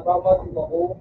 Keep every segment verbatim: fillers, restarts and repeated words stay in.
Tama, di ba ko?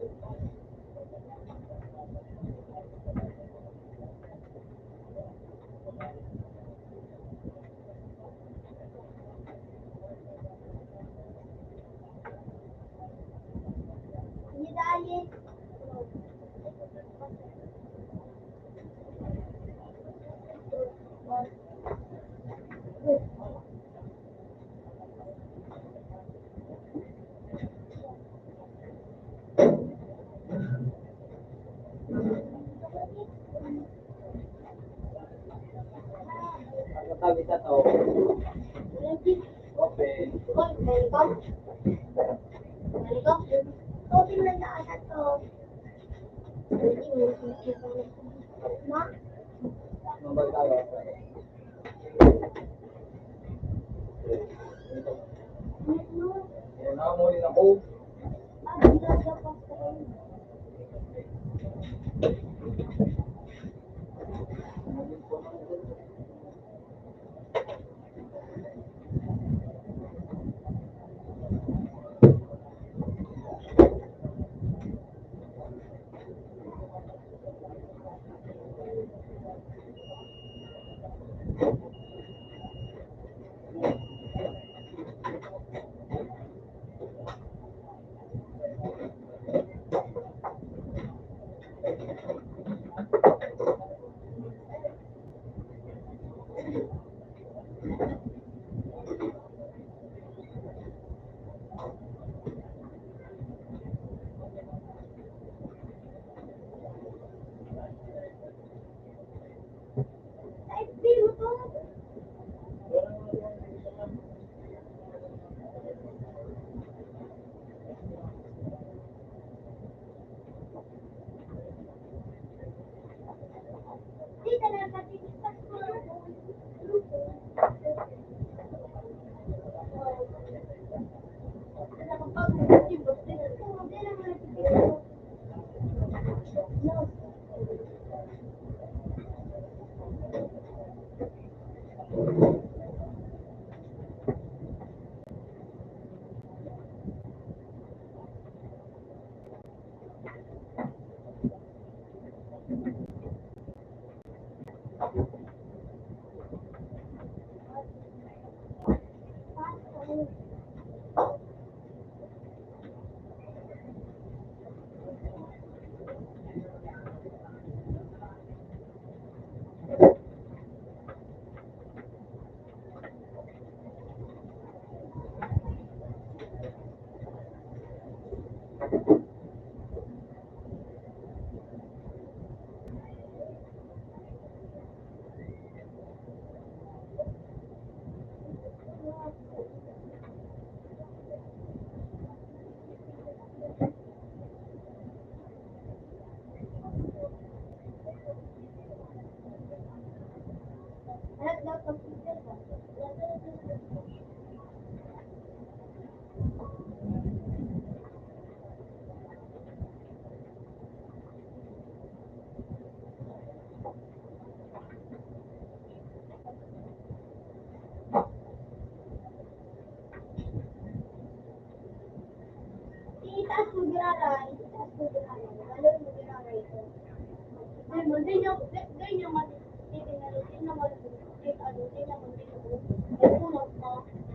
Ang tawag sa to? Open. Mabay tayo. Ayan na, muli na ko. Itaas mo giraray, itaas mo giraray. Wala mo giraray ito. Ay, mo, di niya, di, di niya mati-, di niya mati-, di niya mati-, di, ano, di niya mati-, di niya mati-,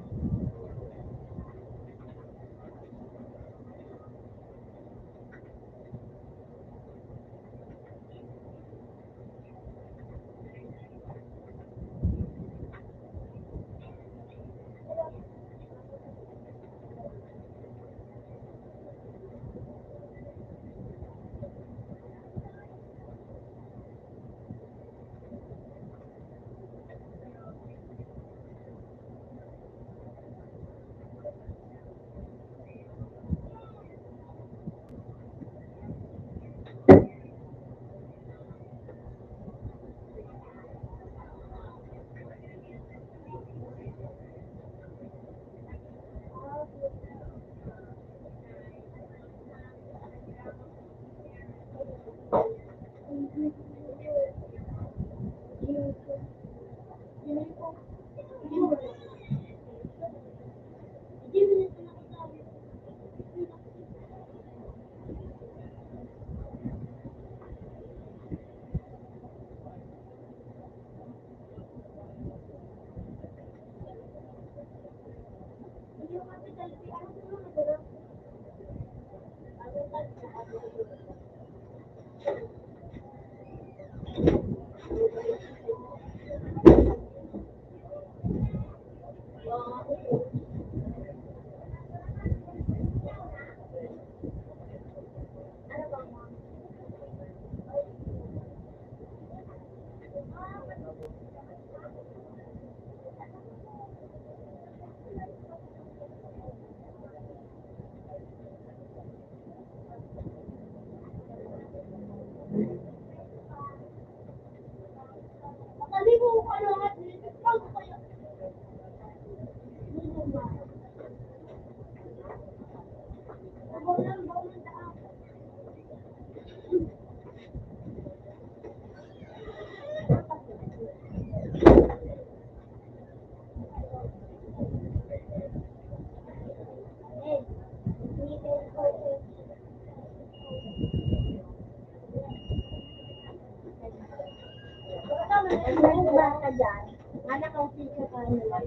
Ang bata dyan, anak ang teacher ka nila.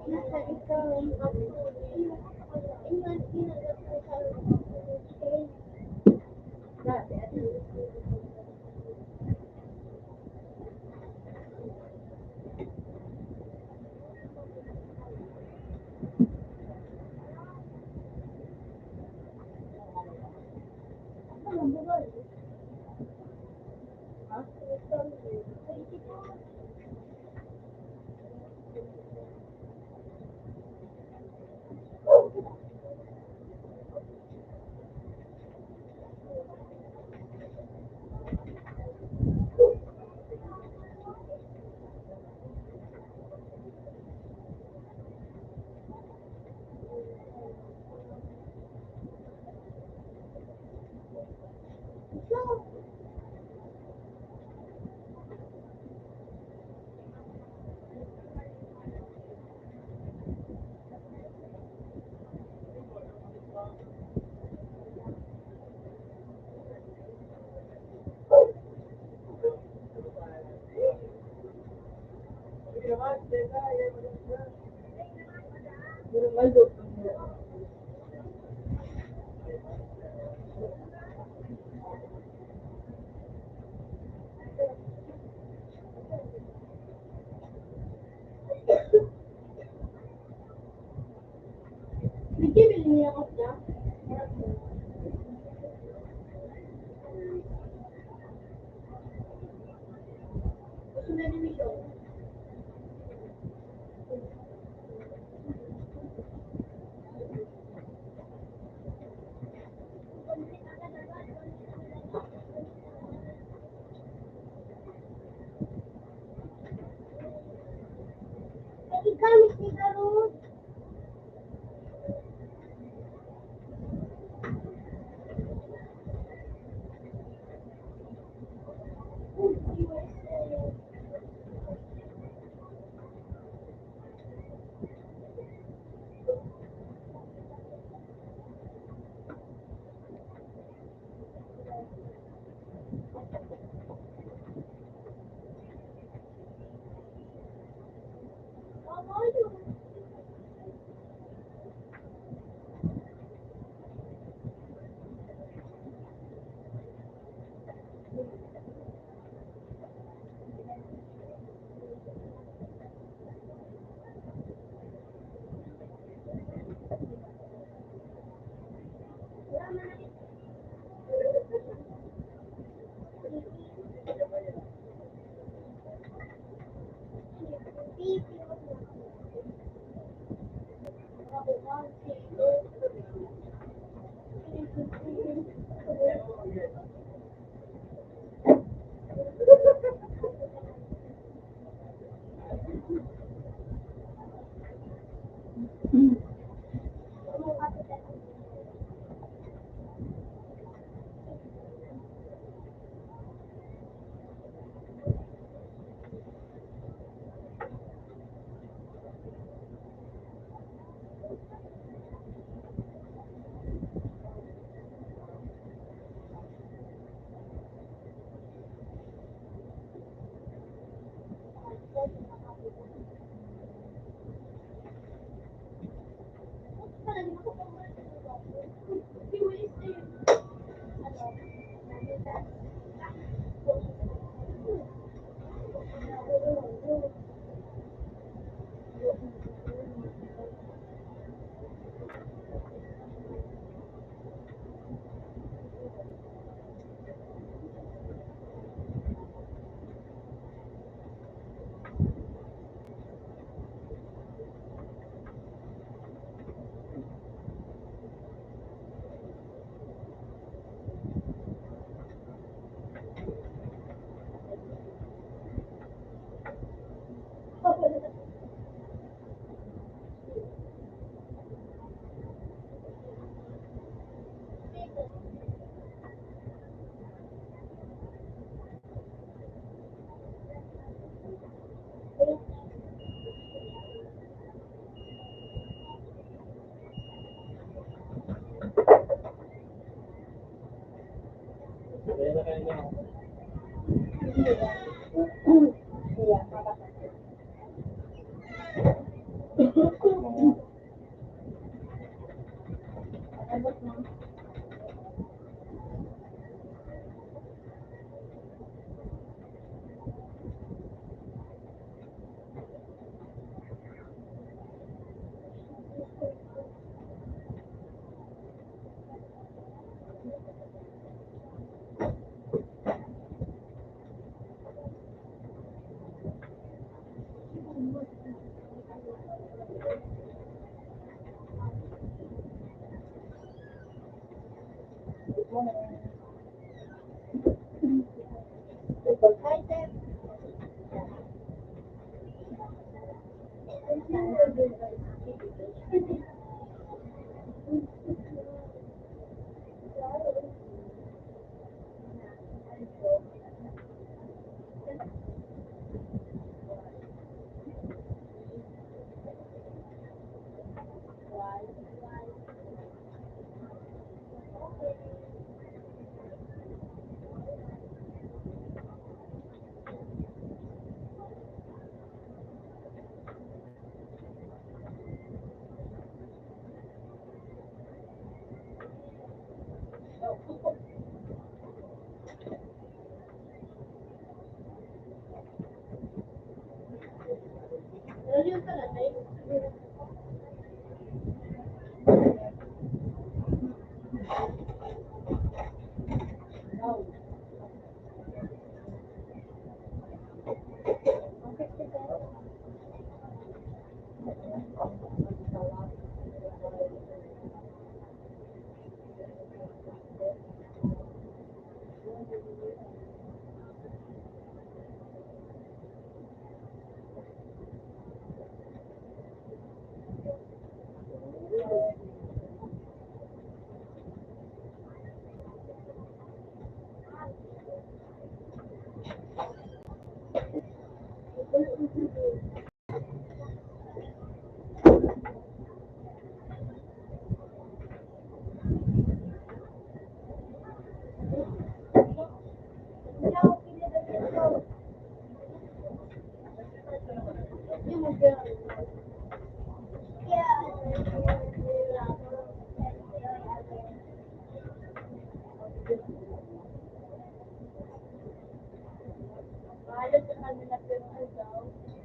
Nasa ikaw,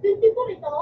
Twenty-four ito?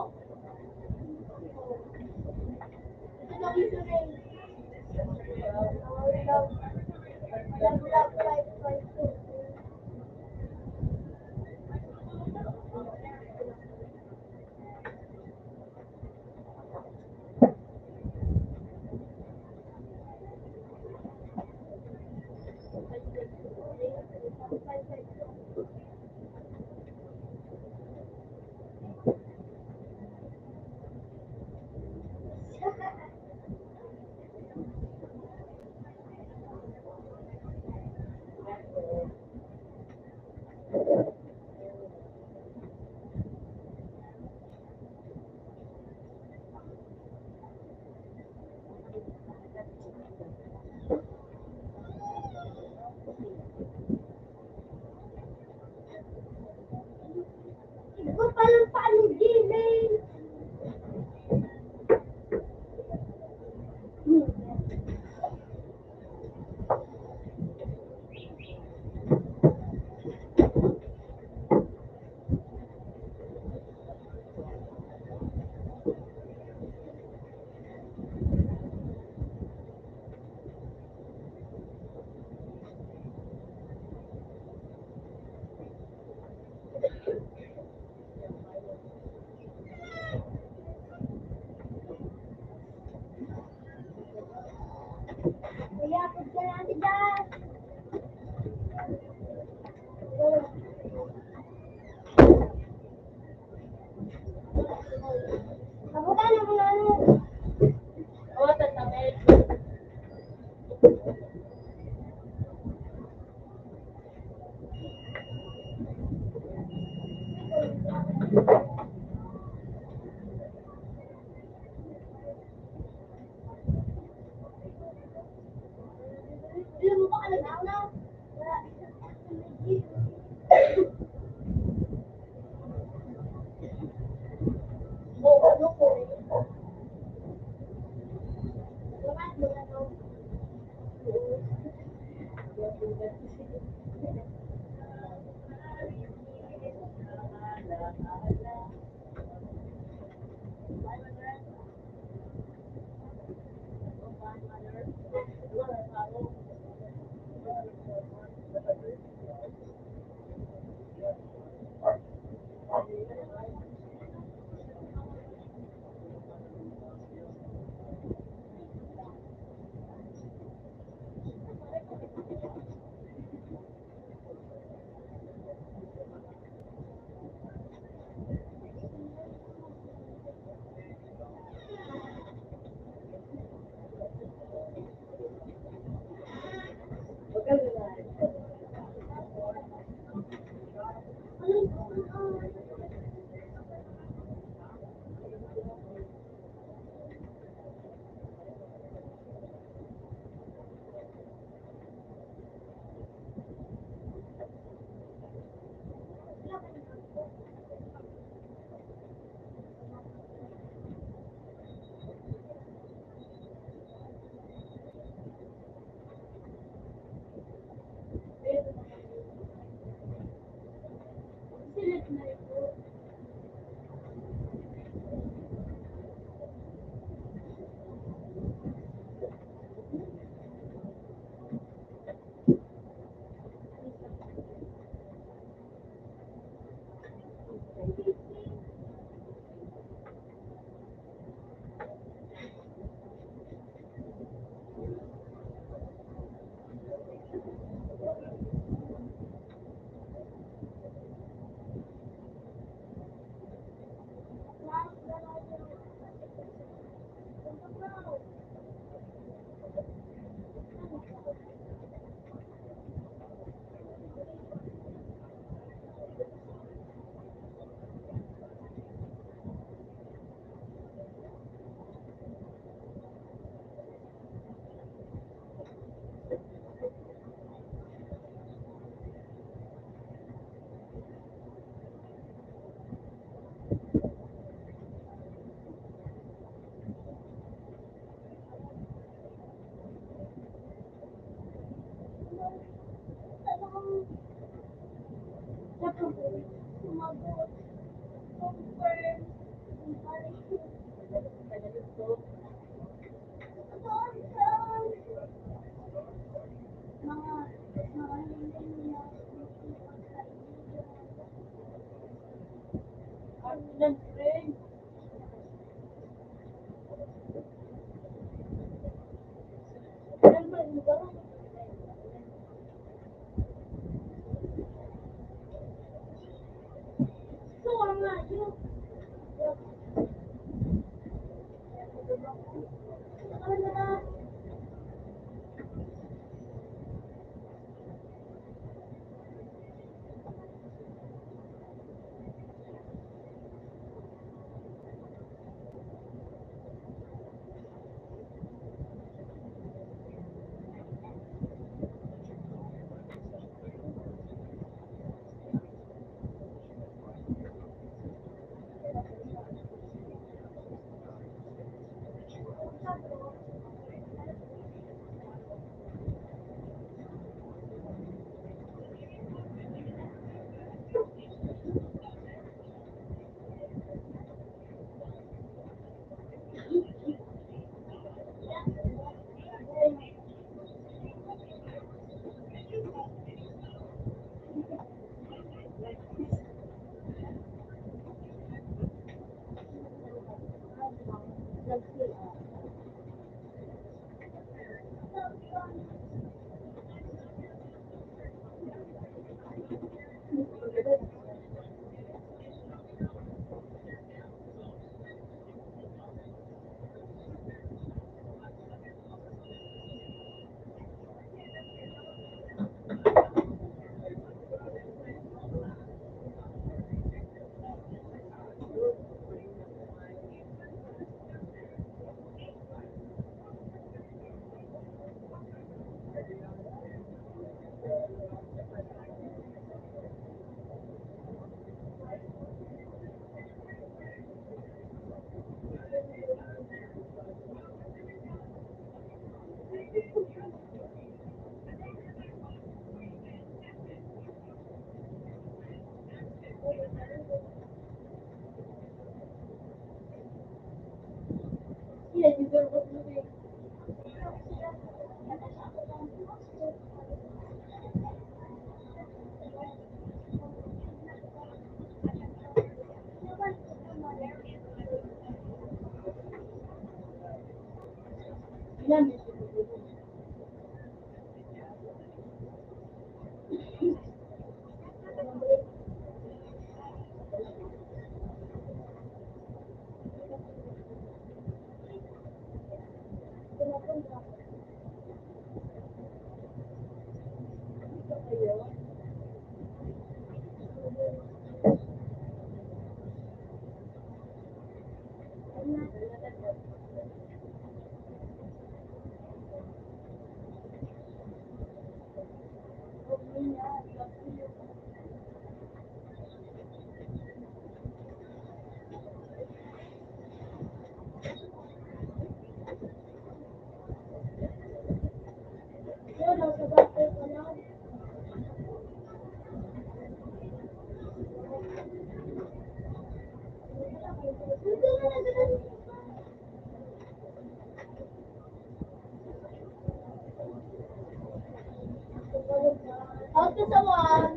Out ka sa one.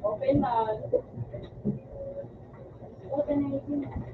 Open hand. Open hand.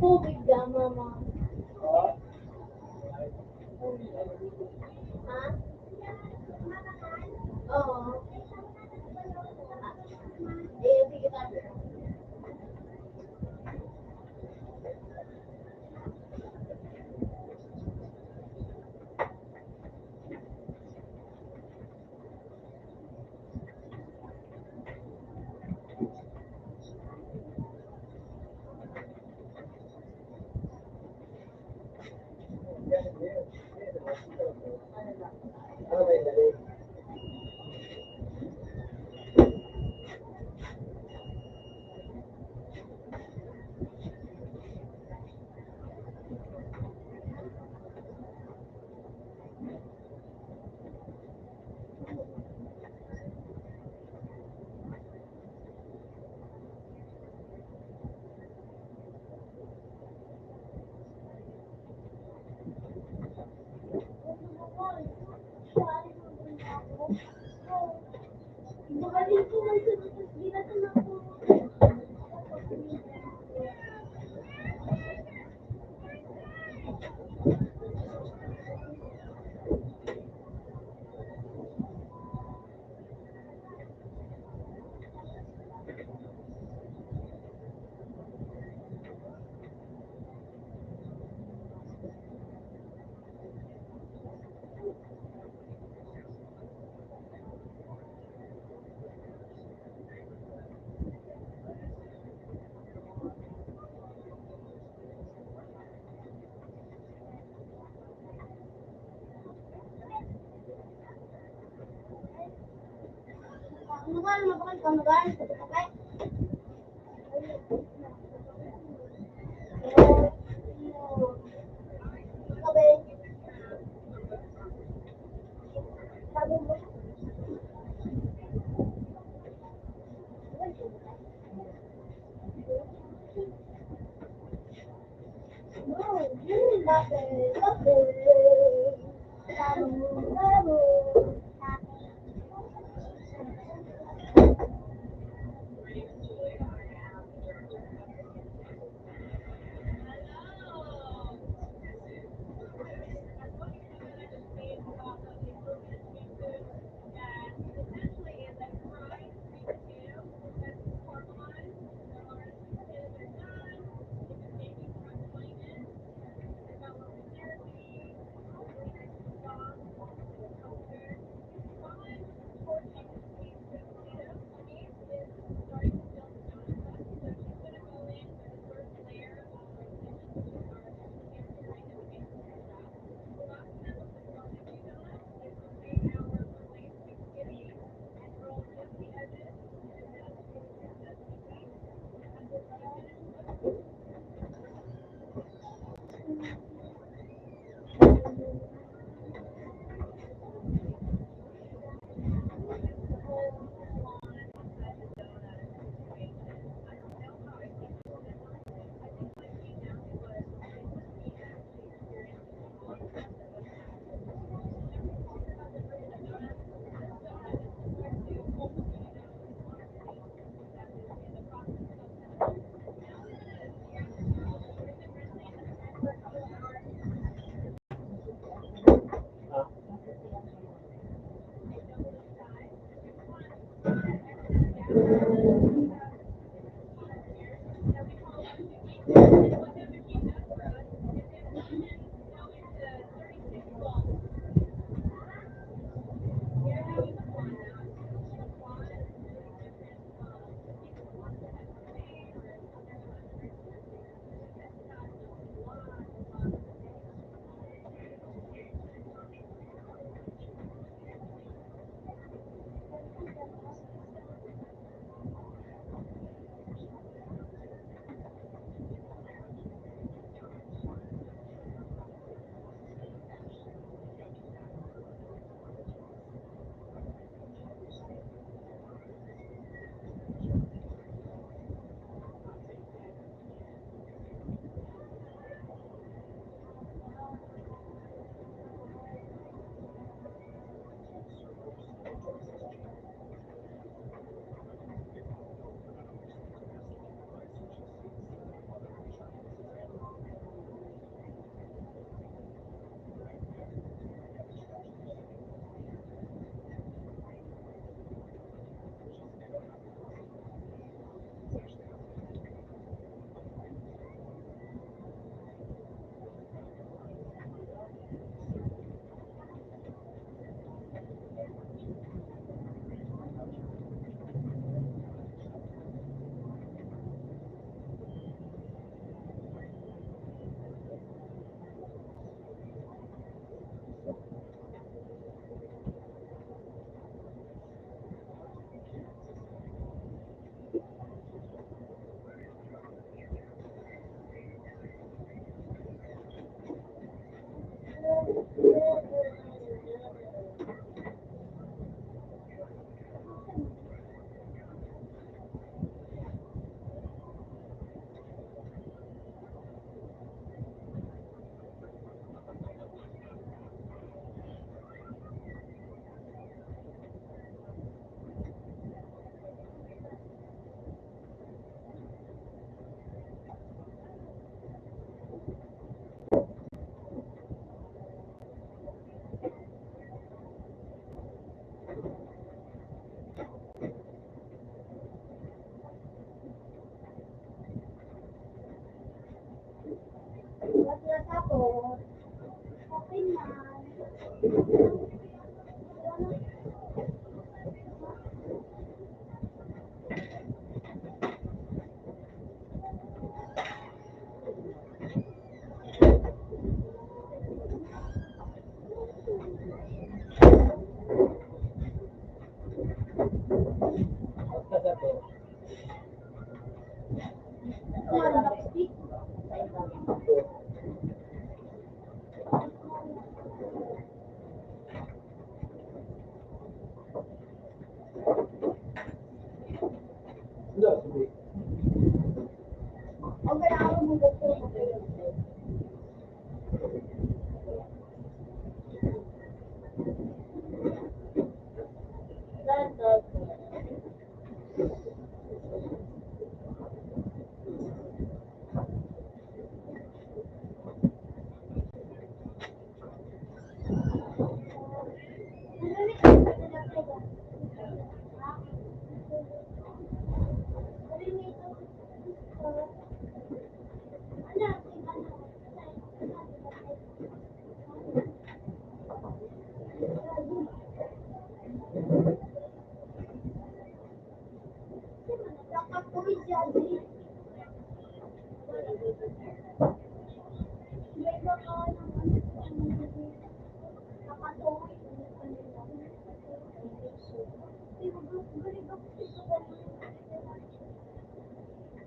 Tubig ka, mama. Ha? Oo. Eh, sige, tabi.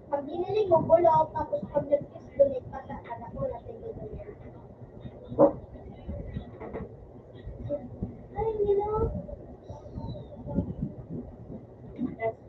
Pag giniling mo, bulok, tapos pag nag-kiss, dumit pa sa anak mo, natigil na yan. Ay, you know, that's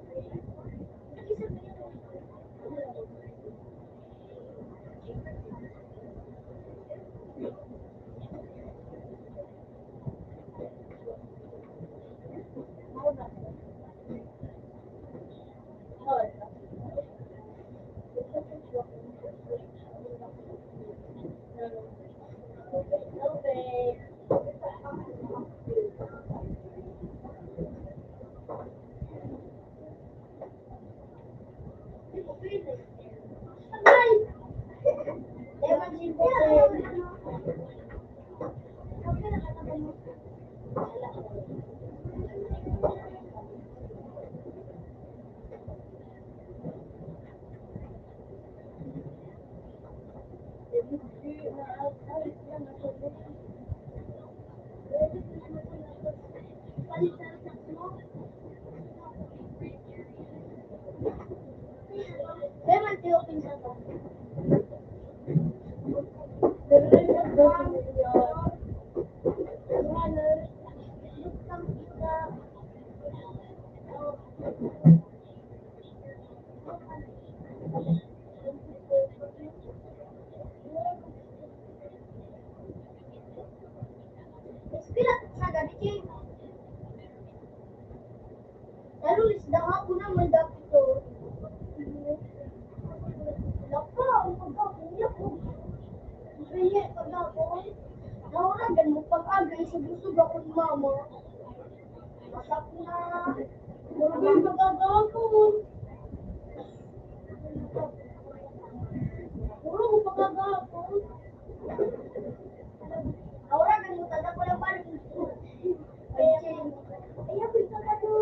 Eskwela sa gabi, King. Lalo isda hapon na, may dapit to. Lapa, ang pagkakuya ko. Kaya pag ako, nauragan mo pag-aga, isubusog ako ni mama. Masak na. Puro kayo magkagapon. Puro ko magkagapon. Aura, ganun talaga ko lang pala. Kaya, kaya, kaya, kaya, kaya,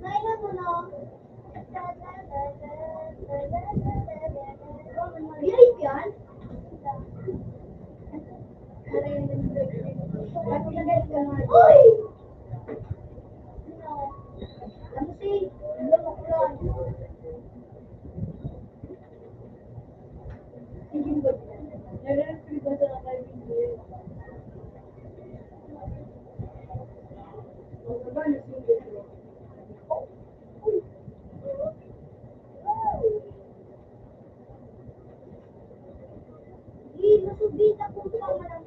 Kailan mo na? Yun yan? Uy! Ano si? Sige, masubita po sa mga.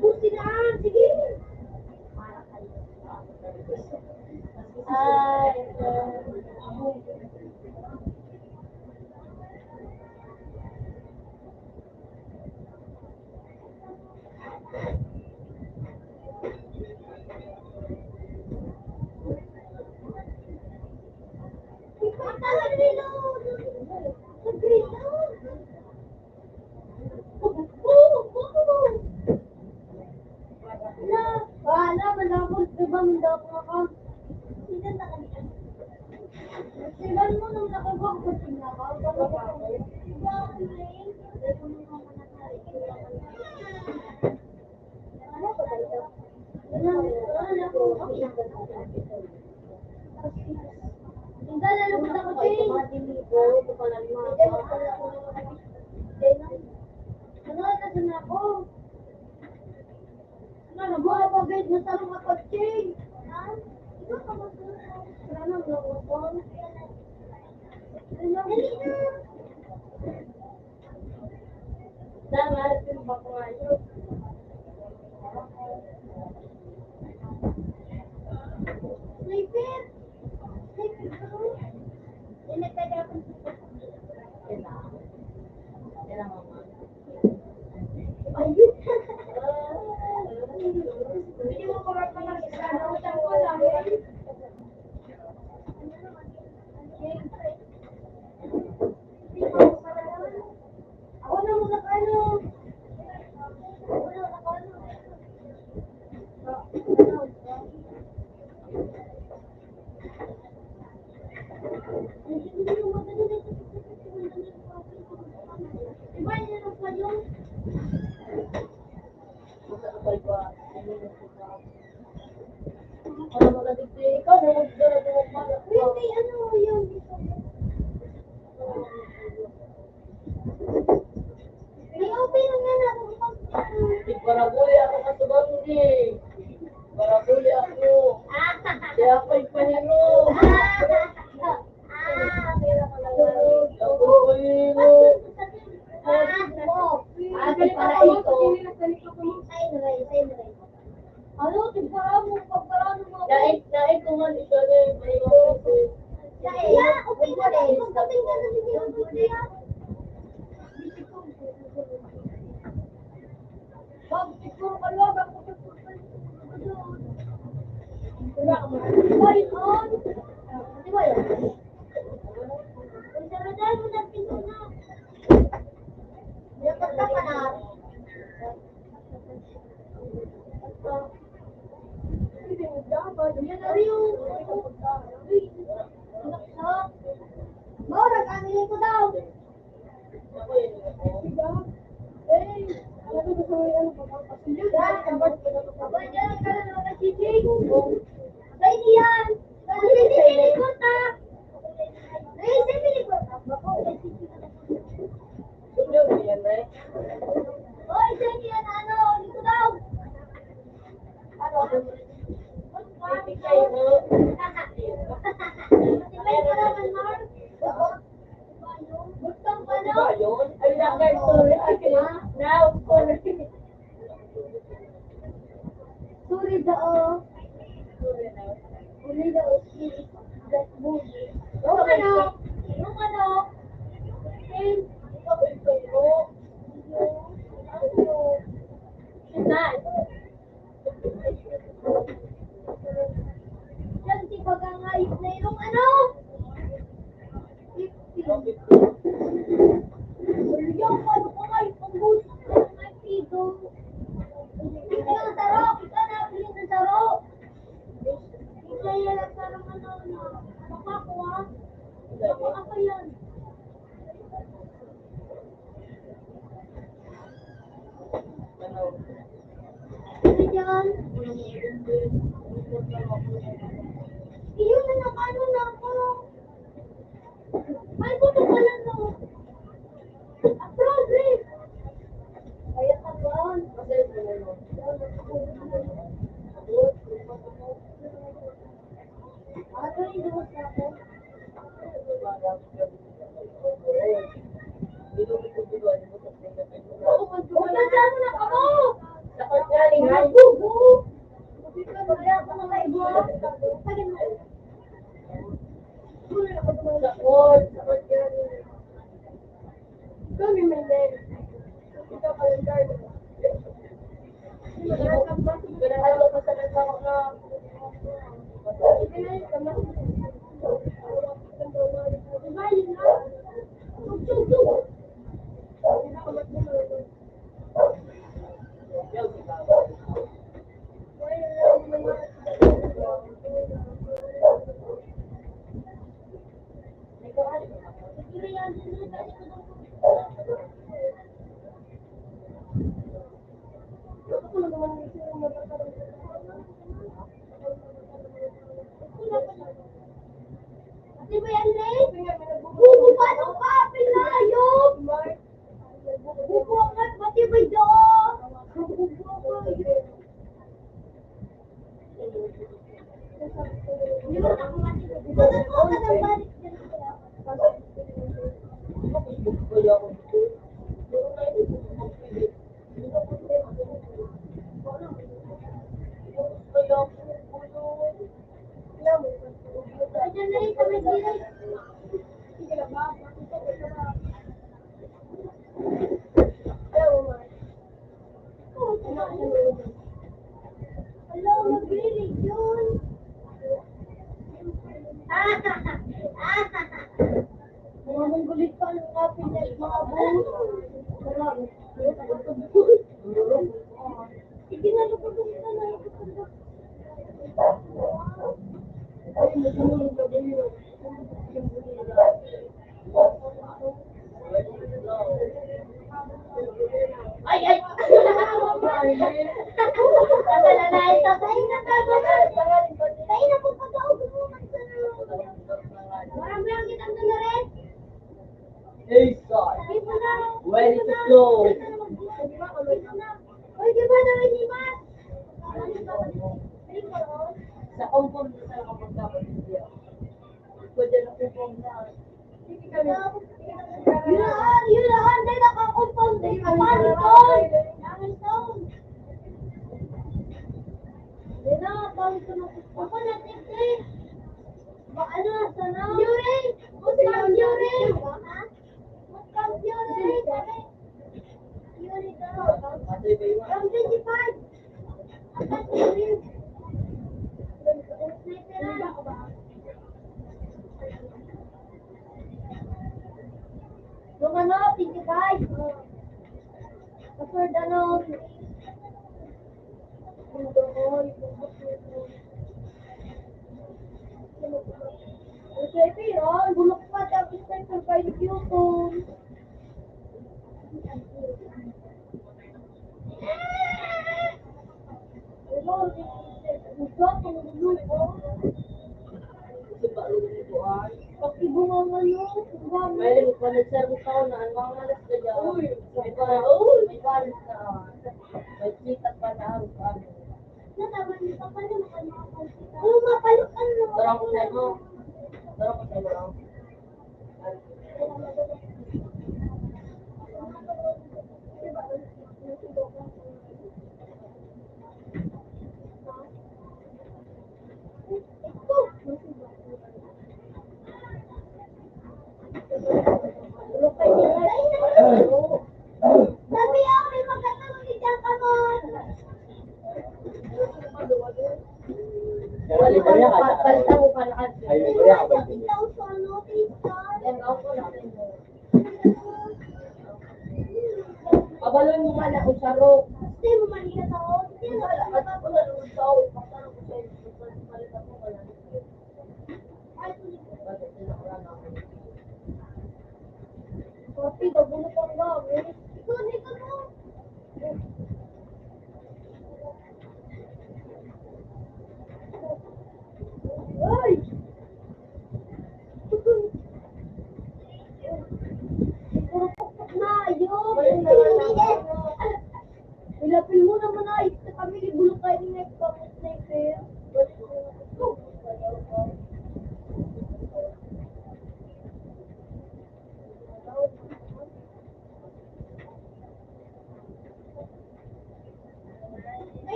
Buti na, sige. Ay, Wala, wala, wala, di ba, mandako ako? Tingnan mo nung nakabang ko, tingnan ko. Ano ko ba ito? Wala, wala ko. Tingnan, ano ko ba ito? Ano na ako? Ano, nagwawagid na sa mga kotse. Ha? Ikaw ka ba? Ano, nagwawagid? Ano? Dali na. Tama, harap yung bako nga yun. Sniper! Sniper, bro! Hindi, pwede ako. Kailangan. Kailangan mo. May open lang yan ako. Parabuli ako sa tubang ni. Parabuli ako. Kaya ako ipahiro. Ah, pero pala. Ako ipahiro. Ah, mo. Ah, para ito. Ay, naray, ay, naray. Ano, tigpara mo, pagpara mo, mga. Dahil, dahil ko man, ikaw na yung. Dahil, ya, okay na rin. Pagdating ka na, hindi mo. Pag, tigpara ka lang, ako, tigpara ka lang. Wala ka man. Wala yun. Di ba yun? Ang sarap dahil mo nagpinto na. Dapat ka pa na. Oy, sige, ano, ano, dito daw. Ano? Pipikay mo. May paraman, Mar. Gusto mo, ano? Ba yun? Ay, lakay, sorry. Ay, now, sorry. Sorry, dao. Sorry, dao. Yung ano? Yung ano? Saan? Yan, si Bagangay. Mayroong ano? Yung ano ko nga, yung panggusto ko nga, pito. Ako, ako yan. Ano yan? Iyon na, nakaano na ako. May buto pala, no? Progress! Kaya ka ba?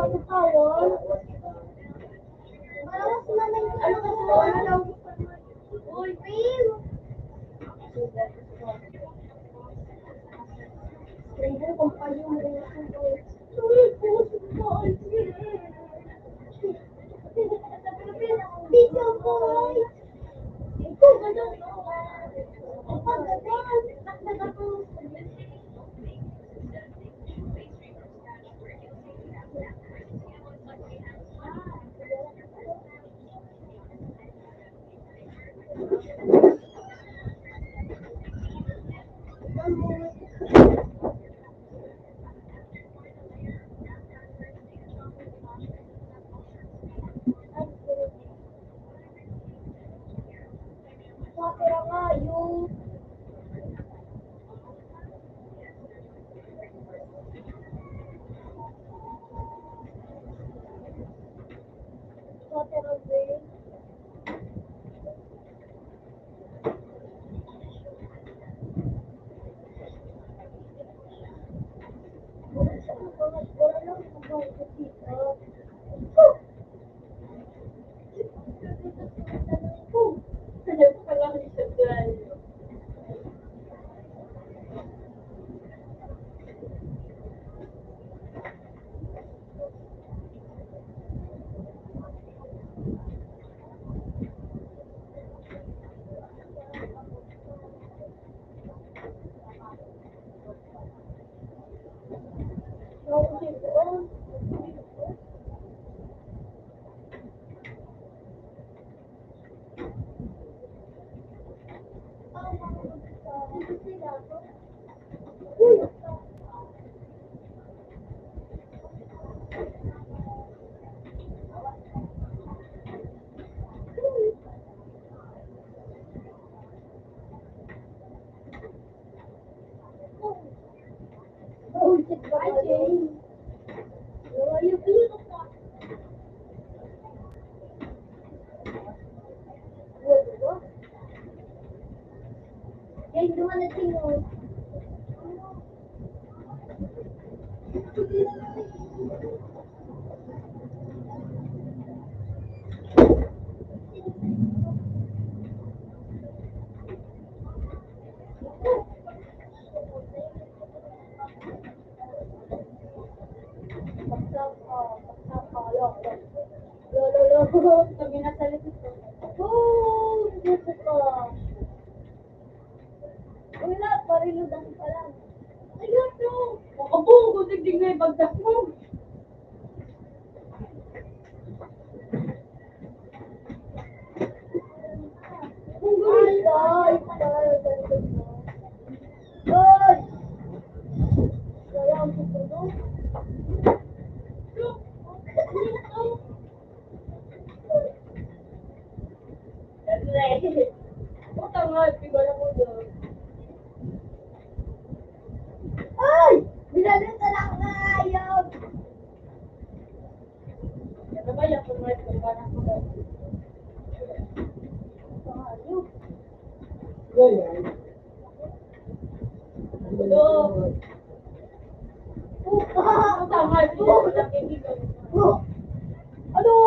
Tawon. Marawas man ang ano, ano daw? Uy, Pim! Dito, boy! Ikaw, ganun, no? Ang pagdating, mas nagapos. Pati nga yung Lo, lo, lo. Kami na sa likod ko. Oh, gusto ko. Wala, parilod ang pala. Ayun, no. Makabunggo, digdig na yung bagsak mo. Ay! Binalot na lang na ayaw! Ano?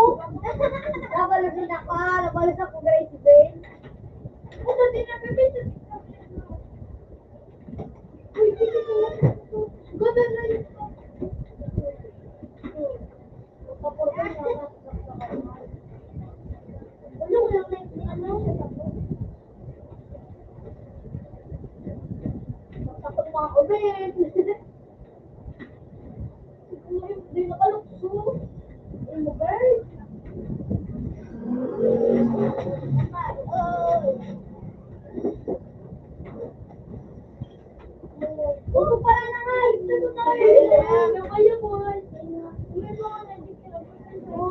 Nabalos na ako, nabalos ako, guys, Ben. Ano din ang gagawin? Hindi nakalukso. Ano, guys? Puro pala na nga, ito na tayo. Ano kayo, boy? May mga nandito na po.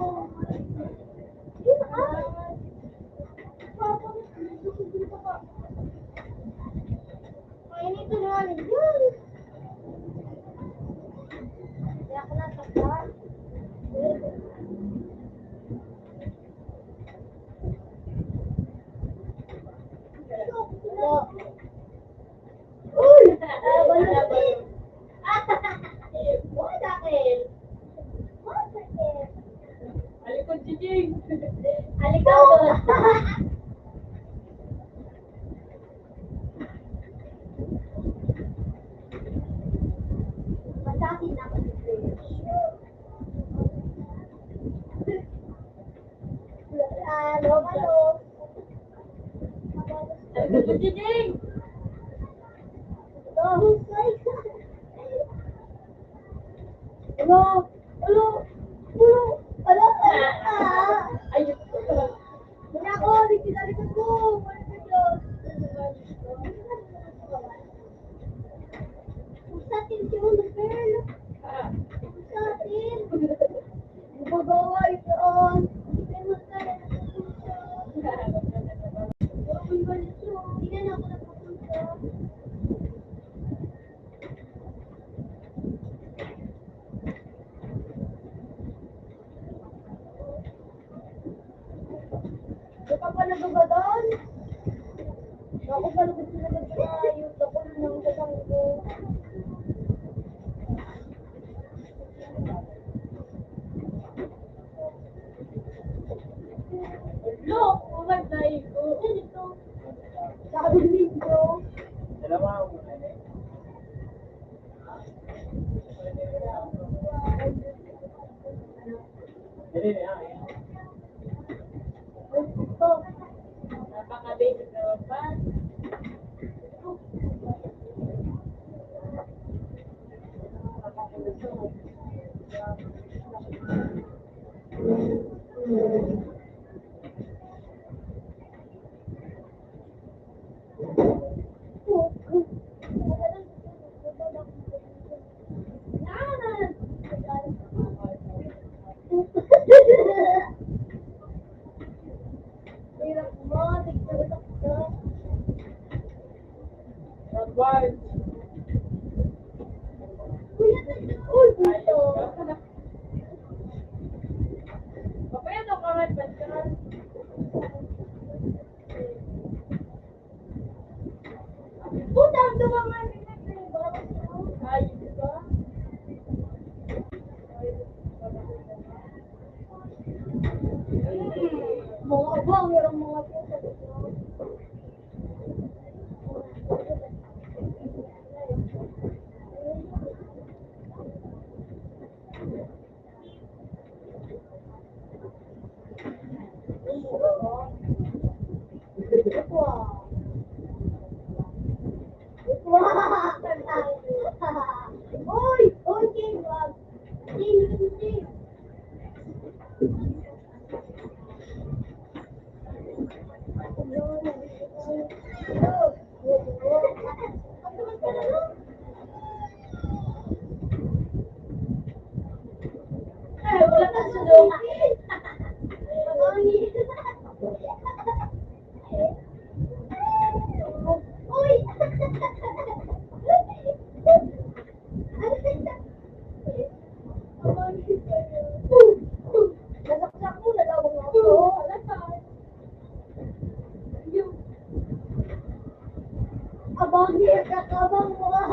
Yun, ah. Papa, dito ka. Ay, ito na nga, yun. Kaya ako nasaktan. Uy! Ah, balo. Wala ka eh. Jijing! Hello? Hello? Hello? Hello? Ah! Ay, Diyos ko. Wala ko, di kita likod ko. Wala ka, Diyos. Sa atin, si Mama Pearl. Sa atin. Nagagawa ito. Hindi mo kaya na sa puso. Hindi na ako napupunta. Di ka pa nagagadan? Ako pa nagagadan. Ayun, ako na nang gadan ko. Lo, umad na ito. Ano ito? Sabi nito. Dalawa ang mukha niya. Napaka-basic naman pa. Kuya, nag-, uy, puto. Papaya daw ka nga, Pascal. Puta, ang duwa nga nila, ay, di ba? Mga abang, yung mga puta. Uy! Uy, King Rob! King, King, King! Nasaksak mo na daw ako. Abang, hirap, abang, buwan.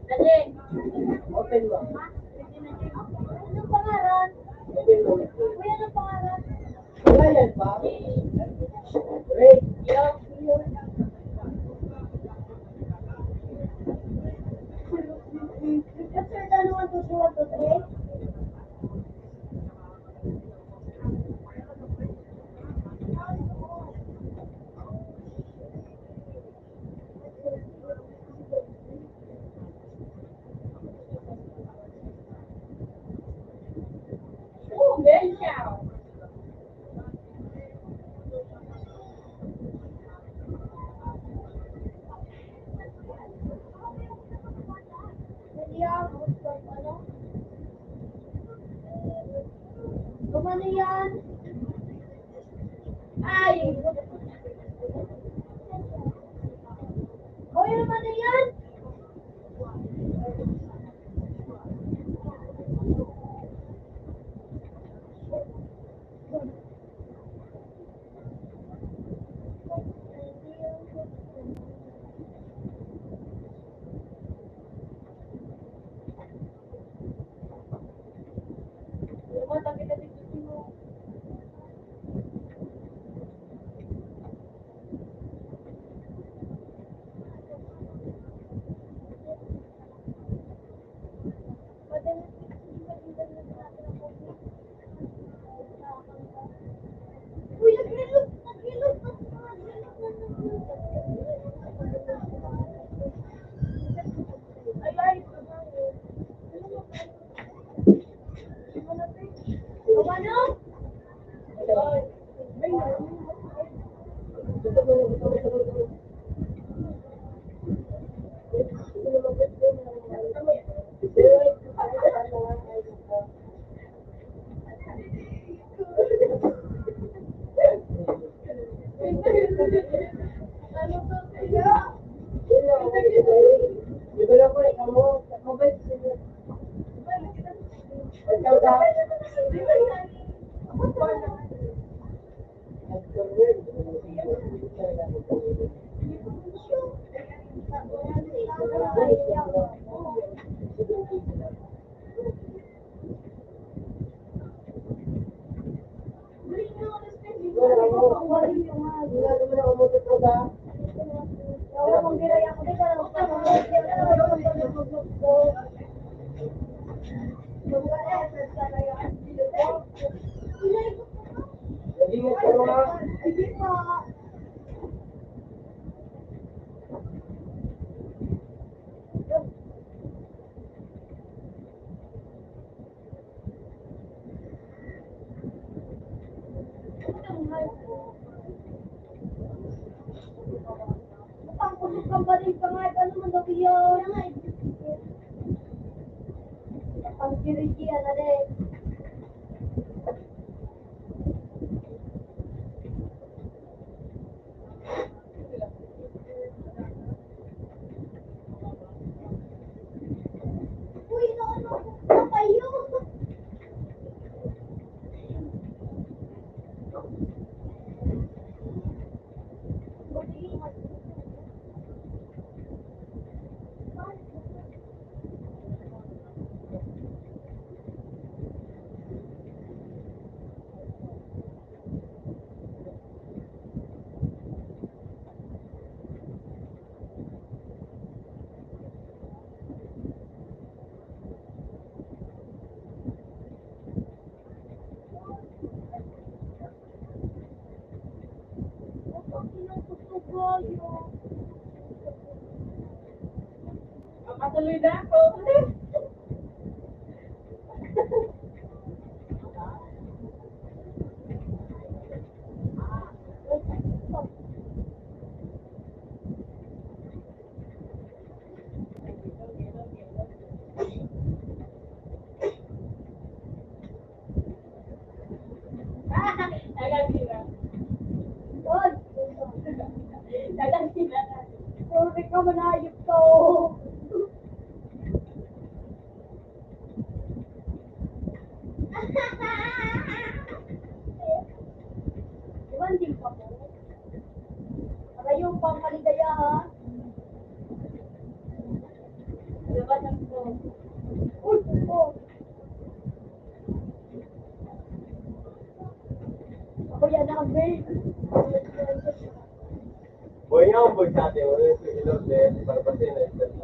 Dali. Open mo. Anong pangalan? Open mo. Kuya, anong pangalan? Wala yan, pa. Ray. Yo. Sir, ano, one, two, three, one, two, three? Gumano yan? Ay! Hoy, ano ba na yan? Pangkusog kang baling pangayat, ano man daw iyan? Pangkirikian na din. Papatuloy na ako. Sorry ka, manayop ka, oh. Iwan din pa po. Karayo pa ang kaligayahan. Iwan lang po. Uy, po. Ako yan ang main. Boy, nga ang boy sa atin, wala yung ilog na yun, para pa sila yung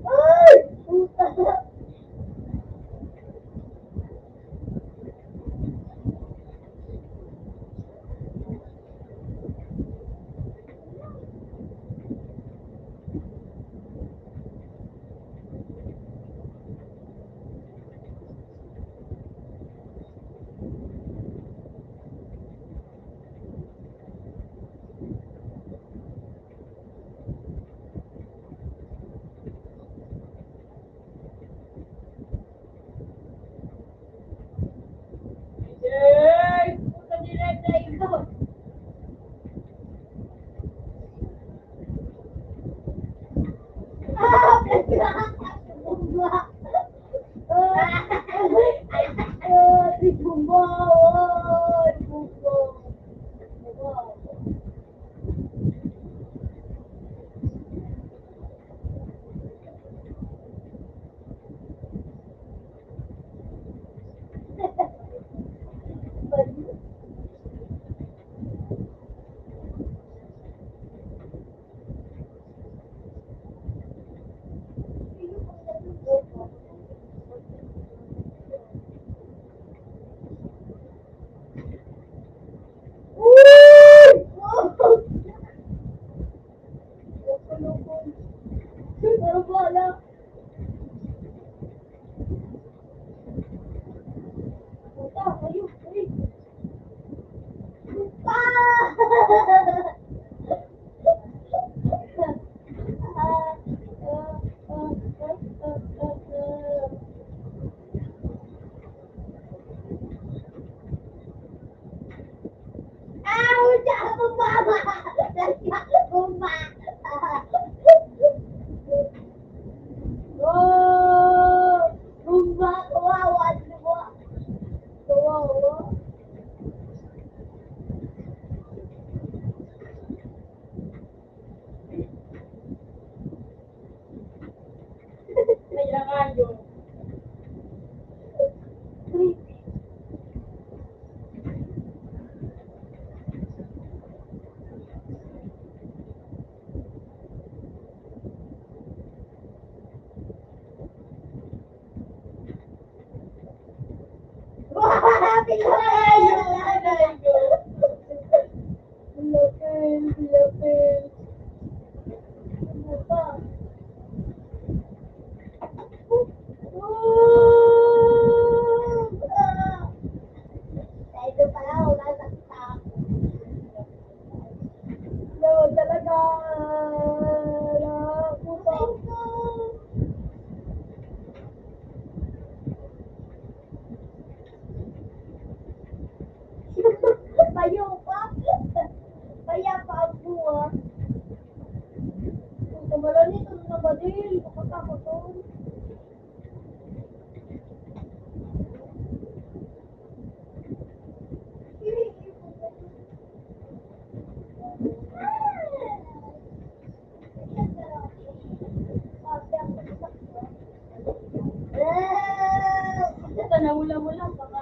Ay! Puta! Yay! Puta, direct na ikot. Ah, Bumba! Ah, ah, si Bumba! Oh, si Bumba! Uy! Pero wala. Puta, kayo, uy. Ah! Ouch! Bumba! Bumba! Oh! Bumba! Kawawa! Kawawa! Kawawa! May laman yun. Lapel, lapel. Ano pa? Dahil doon pala ako nasaktan. No, talaga. Puta. Payo pa. Kaya pa ang buwan. Ang kamalan nito na badil. Makatakot to. Ito na, mula-mula pa ka.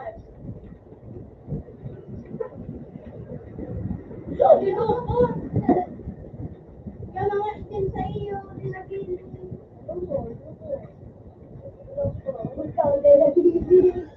Yo, dinukot! Yung mga itim sa iyo, dinagin. Ikaw, dinagin.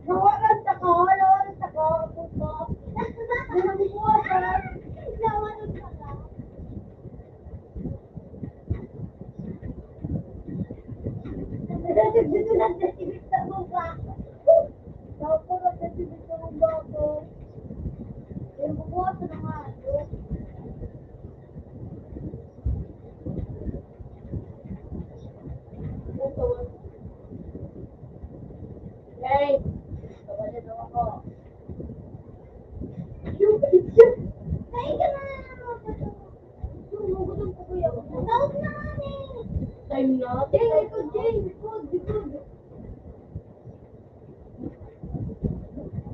Nawalan ta ka, nawalan ta ka, puta. Nawalan ta ka. Dito lang sa sibit sa baba. Dapat ang sibit sa baba ko. Yung bukas na nga. Hey! Kabalo daw ako. Yung picture. Ay, ka na. Yung gutom ko, kuya. Taog na nga, eh. Time na. Jay, ito, Jay. Likod, likod.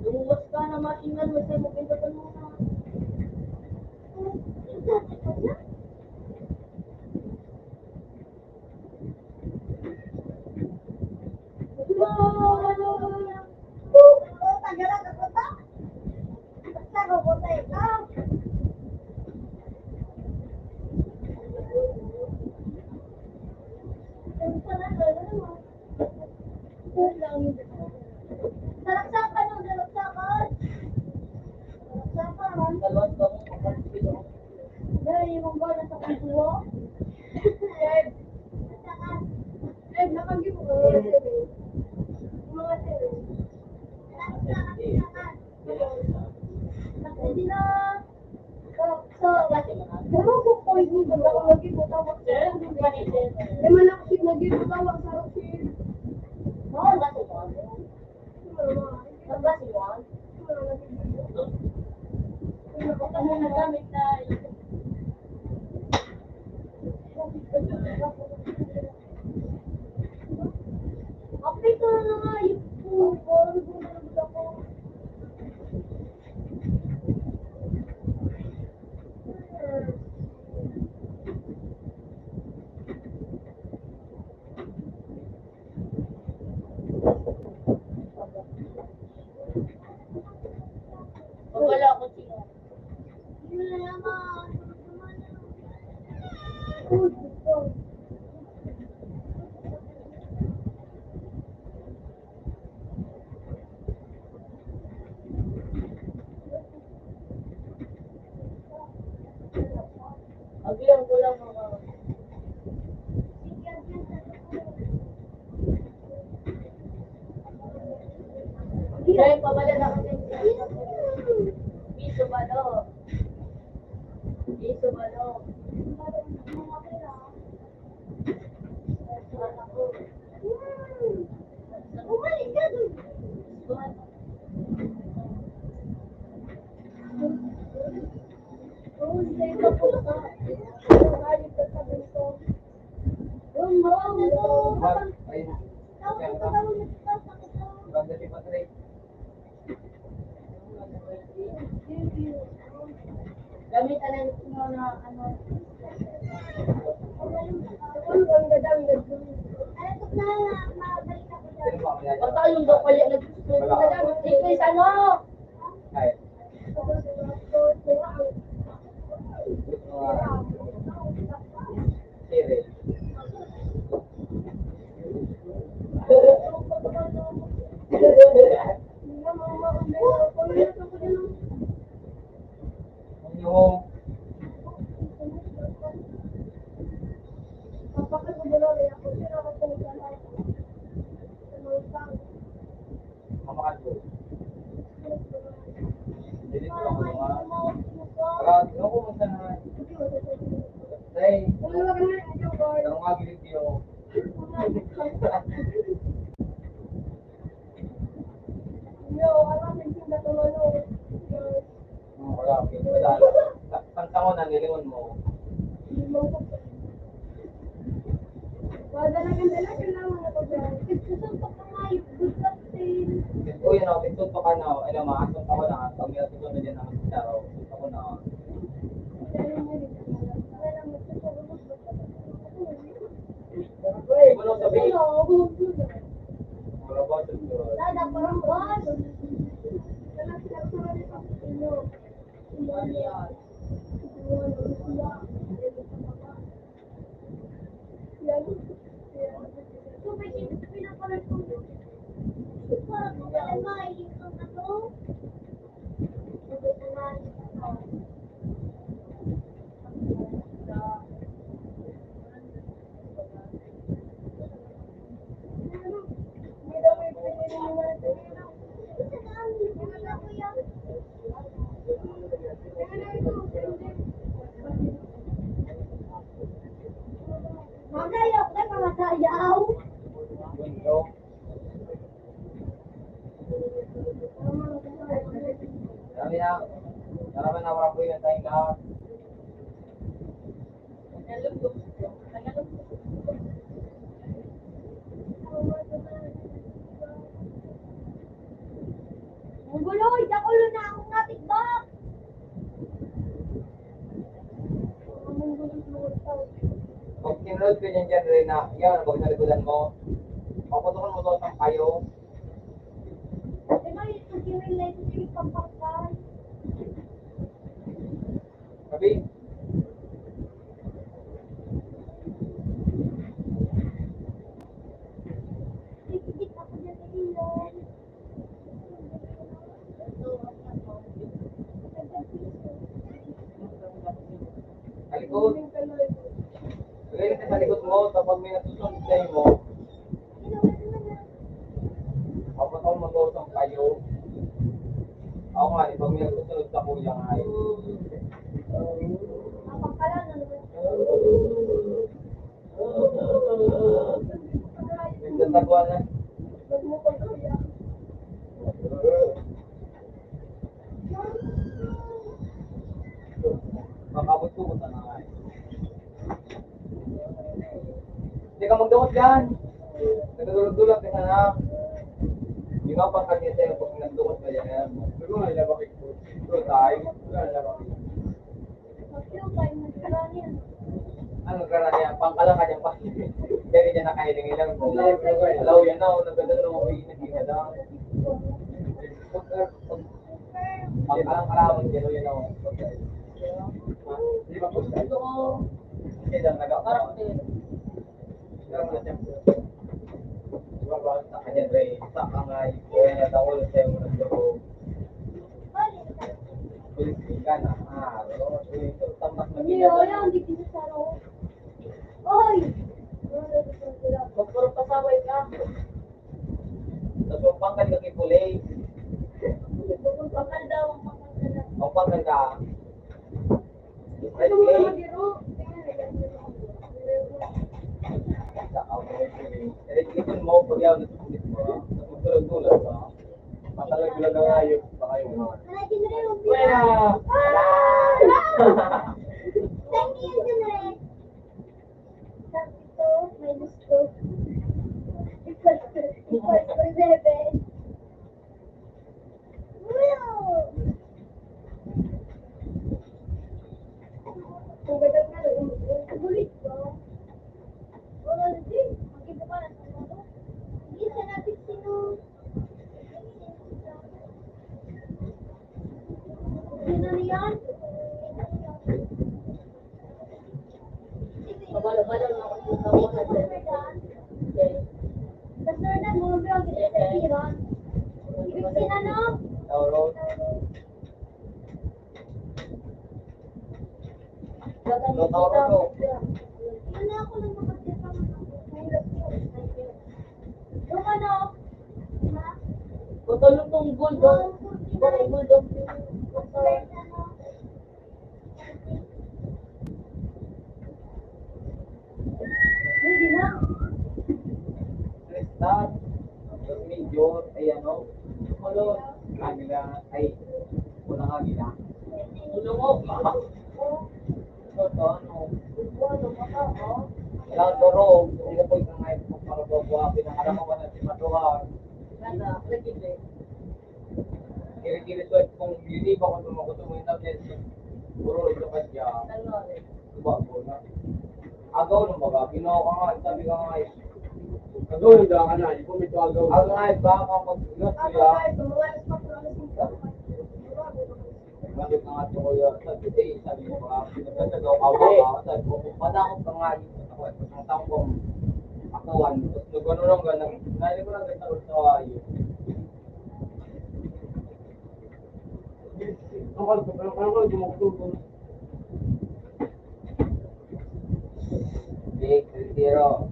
Lumuwas ka na, maingnan mo sa maganda pa muna. Sarap sa kanon, sarap sa kanon. Sarap sa kanon. Dahil yung mga nasa kultura. Ed, nakagi mo. Yung mga sir. Sarap sa kanon. Hindi na. Pero kung pwede, pag ako lagi mo tawag sa akin, eh, man ako siya lagi mo tawag sa akin. Oo, nasa ko. Nasa ko. Ano na gamit na? Update ko na nga yung phone ko. Wala ko siya. Agihan ko lang mga Dahil pabala na kami. Piso ba, no? Piso ba, no? Gamit na lang yung mga ano. Basta yung daw kaya nag-, nag-, nag-, nag-, ano? Ay. Yo, alam mo, yung natulog. Hmm, wala, wala. Sa-, sangsangon na nilingon mo. Wala na, ganda na, ganda na, mga pagkain. Gusto ko pa nga yung good captain. Uy, ano, ito pa ka na, ano, mga asong pa ko na, pag may ito na dyan, ang araw, ito pa ko na. Wala sabi. Wala ba? Dada, parang boss. Magayo ka, mga sayaw. Dali na. Dali na, wala po yung time na. Ang gulo, dakulo na akong natikbak. Pag kinulog ka niyan dyan, Reyna, yan, pag nalikodan mo, paputokan mo to ng payo. Di ba yung pag-iwin na ito, yung pampakal? Sabi? Dikit ako dyan, Reyna. Sa likod. Lagay ka sa likod mo, tapos may nasusunod sa imo. Tapos ako mag-uusap kayo. Ako nga, di ba may nasusunod sa kuya nga eh. Nagtataguan na. Makabot ko kung saan nga. Hindi ka magdungot dyan. Nagdudulog-dulog ka sana. Yung mga pangkagyan sa'yo, pag nagdungot ka dyan, ano mo? Ano nga, ilabak ito? Ito tayo. Ano nga, ilabak ito? Ano, gara niya, pangkalang ka dyan pa. Dahil dyan nakahiling-hilang ko. Alaw, yan na, oh, naganda na, oh, nagkikita. Pangkalang ka lang, dyan, oh, yan, oh. Di ba, pag ito, oh, kasi lang, nagkakaroon, eh. Pero mo na, siyempre. Di ba, ba, sa kanya, Dre, sa kangay, kaya na, taol, sa'yo, mo, nagdoko. Politika na, ah, no? Ito, tambak na Hindi, ginagawa. Wala, hindi ko sa ano. Oy! Magpuro pasaway ka. Tapos, pangkal ka kay Pulay. Pangkal daw, pangkal ka daw. O, pangkal ka. Ay, Pulay. Sa ako, Pulay. Ito mo, pag yaw, nasusunod mo. Tapos, tulog-tulog mo. Matalag-lag ang hayop, baka yung mga. Wala! Thank you, Jimmy. Sakto, may gusto. Equals to, equals to seven. Wow! Ang ganda nga, ang, ang gulit ko. Wala na din. Ang ganda pa ng ano. Hindi siya natin sino. Sino na yan? Pabalo-balo na ako sa mga. Tapos na rin ang mga vlog, ito sa Iran. Ibig sinano? Tauro. Tauro to. Ano ako nang makatira ng mga. Yung ano? Putol tong bulldog. Bulldog. Pwede na. Tapos, medyo, ay ano, ano, kanila, ay, wala nga nila. Ano mo? Ito, ito, ano? Wala, pero, hindi ko yung mga ito, para buha-buha, pinangalan ko pa na si Matuhan. Kiri-kiri suwet kong beauty, bako tumago-tumago yung tablet. Puro ito ka dyan. Diba, po na? Agaw nung baga, ginawa ka nga, sabi ka nga, eh. Agaw nung dyan ka na, di ko may agaw. Ang nga, eh, baka mag-ingat ko yan. Bakit nga ito, kuya? Sabi, eh, sabi ko nga, pinagkatagaw ka ba? Sabi ko, "Matakot ka nga, eh." Ako, eh, ang tao ko, ako, ano, tapos nag-ano lang, ganun. Nainig ko lang, ganun, sa iyo. Big zero.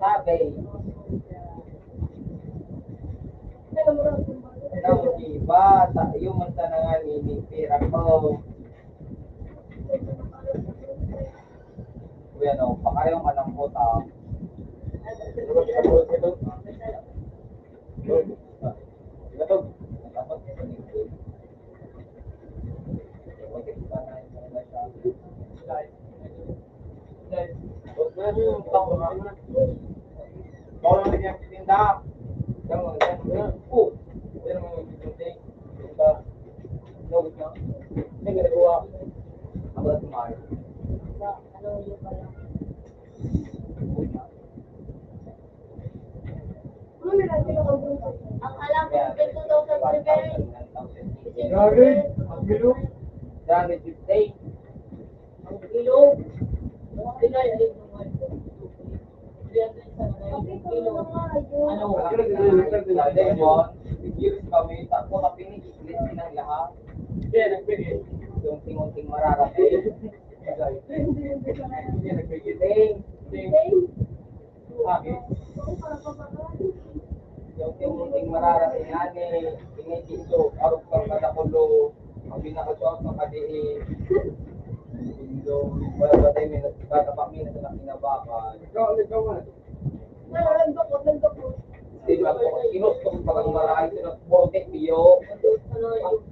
Sabi, nang iba, sa iyo man sana nga ninipira ko. Uy, ano, pakarayong ka ng puta. Ang alam ko, two thousand seven. Grabe, ang bilog. Grabe, fifty. Ang bilog. Pinay, ay, ano, lemon, years kami, tapos kami ni Islit, pinang lahat. Kaya nagpili. Yung tingunting mararating. Kaya nagpili. Ting, ting. Sabi, yung tingunting mararating ani, ini dito, arog kang kadakulo, ang pinakasuot, makadiin. Yung wala pa tayo, may nagtatapa, may nagtatapa na baka. Ikaw, ikaw nga. Wala, landok ko, landok ko. Di ba, kung kinustos pa kang marahay, kinustos mo, tek, iyo. Ano, yung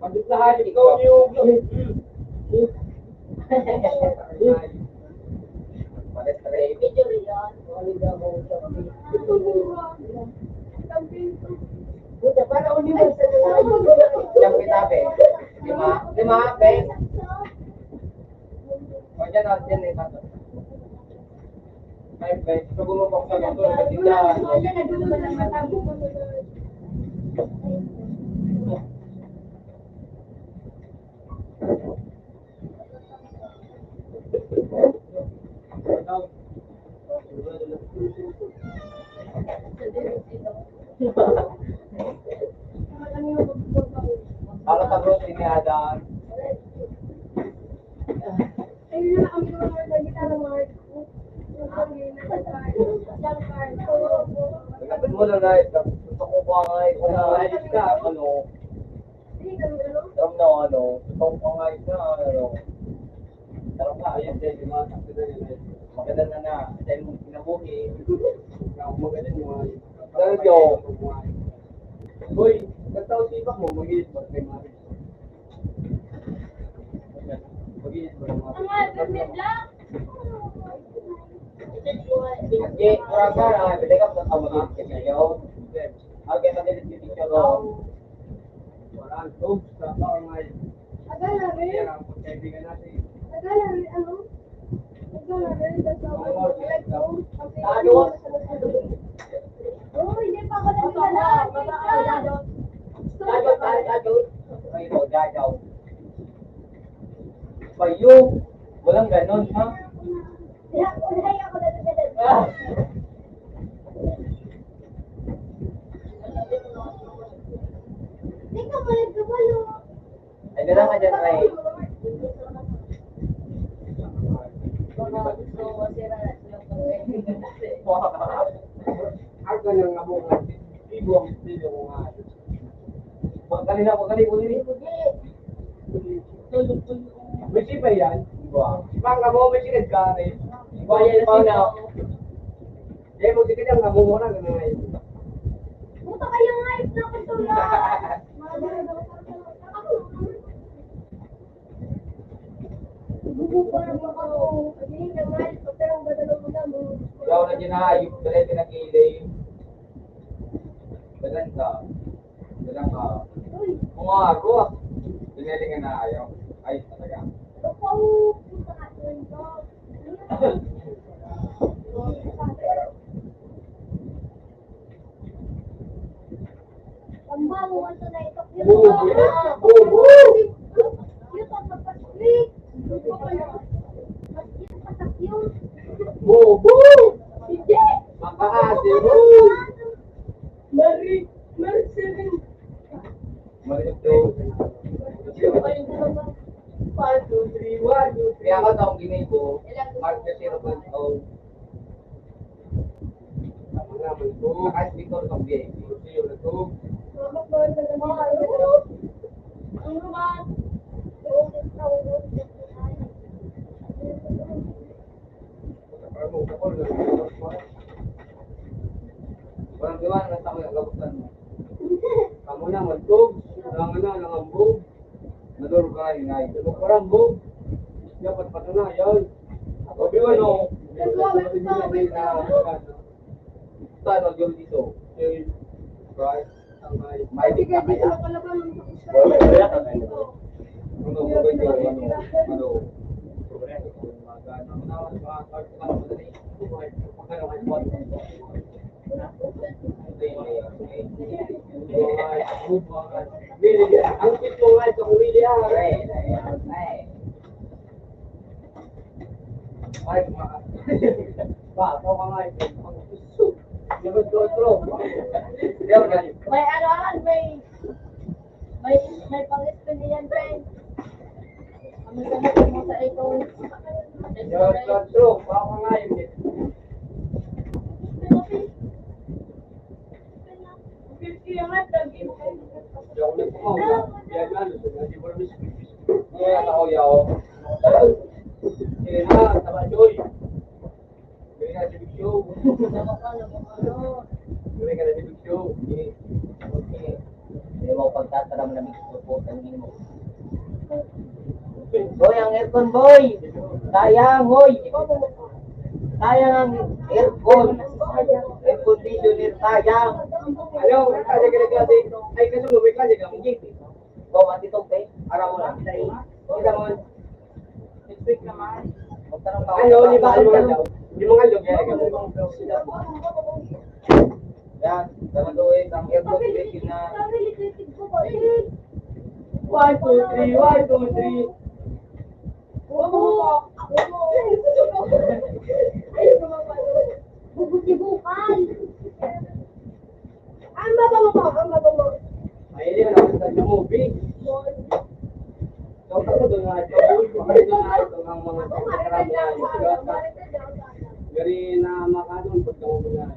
Pandit lahat, ikaw yung Puta, para universal na tayo. Diyan kita, be. Lima, lima, be. O, dyan, o, dyan, eh, tatlo. Ay, be, gusto ko mabuksan ang tulog sa tindahan. Para sa bro, tiniadan. Ayun na, ang mga nagkita ng mga Kapit mo na, Nay. Gusto ko pa nga, eh, kung naayos ka, ano, From now, ano, itong pangayos na, ano, tara ka, ayan, pwede mga sakto na yun, eh. Maganda na na, dahil mong kinabuhi. Ang maganda mo, ay, Talaga, oh. Uy, nagtao si Ipak mo, mag-iit ba? Kay Mari. Mag-iit ba? Ang album ni Black? Sige, kurang ka, ah, bigay ka sa mag-iit ka sa'yo. Okay, mag-iit ka sa'yo. Walang tubs sa kaangay. Agala rin. Yan ang pagkaibigan natin. Agala rin, ano? Agala rin, sa Ano? Ano? Oh, hindi pa ako nagdala. Dadaw, dadaw, dadaw. Ay, oh, dadaw. Bayo. Walang ganon, ha? Ah. Ay, dala ka dyan, Ray. Ang kanang nga bunga, ibo ang estilo ko nga. Magaling na, magaling, magaling. May sipa yan? Iba. Sipa ang kamo, may sinad ka, eh. Iba yan, iba na. Eh, mo sige lang, kamo mo lang, ano nga yun. Puta kayo nga, ito na, ito na. Yaw na din na, yung dali pinag-iilay. Dagan ka. Dagan ka. Kung ako, ah. Pinalingan na ayaw. Ay, talaga. Bobo! Bobo! Bobo! Hindi! Makaasi mo! Mari, Marcelin. Mari ito. One, two, three, one, two, three. Kaya ako itong ginibo, Mark the Zero Point O. Ang mga multo. Kahit dito sa V I P, sino na to? Ang rumat. Walang diwan, ang tao yung gabutan mo. Kamo na, magtog, lang ano, lang ambog. Nador ka, ingay. Ano ka, ambog? Dapat patunayan. Sabi mo, no? Saan ang Diyos dito? Okay. Right. May tigay dito na pala ba? Ano, ano, ano, ano, ang pito nga sa Willie, ah. Ay, ma-, ba, ito ka nga, ito. Labas ko, bro. May ano, ah, may, may, may pang-spin yan, friend. Kami kami mo sa ito. Labas ko, bro. Baka nga, yun, eh. Hindi ako nagpapawala. Yan, yan. Hindi ko naman siya. Kaya ako, yaw. Sige na, tama, Joy. Gawin ka na si Big Show. Gawin ka na si Big Show. Okay. Okay. Hindi mo pagtataram na may suporta ng imo. Boy, ang aircon, boy! Sayang, hoy! Sayang ang aircon. Air conditioner, sayang. Ayaw, may klase ka na klase. Ay, kaso mo, may klase ka. Sige. Go, Ate Tog, eh. Araw mo lang. Kita mo. Next week naman. Magtanong pa ako. Ano, di ba, ano, ano? Yung mga log, yan. Yan, talaga, eh, ang aircon, eh, yun na. One, two, three, one, two, three. Bubuti bukal. Ang baba mo po, ang baba mo. Ay, hindi na ako sa movie. So, ako doon nga ito, doon nga ito ang mga Gari na makano ang pagkamubulan.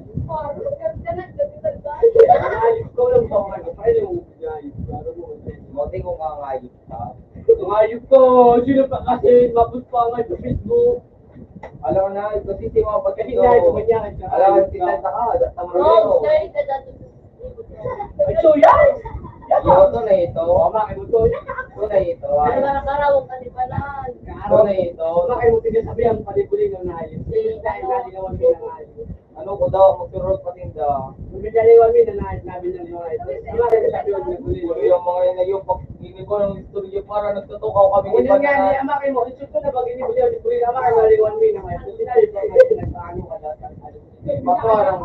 Ay, ikaw lang ba ang ano? Paano yung bigay? Klaro mo, okay. Mote ko nga ngayon pa. Ngayon pa, sino pa kasi mabot pa nga sa Facebook? Alam na, kasi si mga pagkakita ko. Alam, si Tata ka, dahil sa mga Oh, dahil ka dati. Ay, so yan! Yo, ito na ito. Mama, ito to. Ito na ito. Ay, mga karawang ka, di ba, Nan? Ito na ito. Mama, kayo mo tigil sabihan, pali-puli na na yun. Dahil na, di naman pinangayon. Ano ko daw, magturog patinda. Magdadaliwan mo yun, na sinabi niya, di ba? Di ba, sabi niya, puli. Puli ang mga yun na yun. Pag hindi ko ng istorya, para nagtutukaw kami. Yun nga, ni ama kayo mo, isip ko na pag hindi mo siya, puli, ama kayo, daliwan mo yun, ama kayo. Sinabi ko, nagpaano ka daw. Baka lang.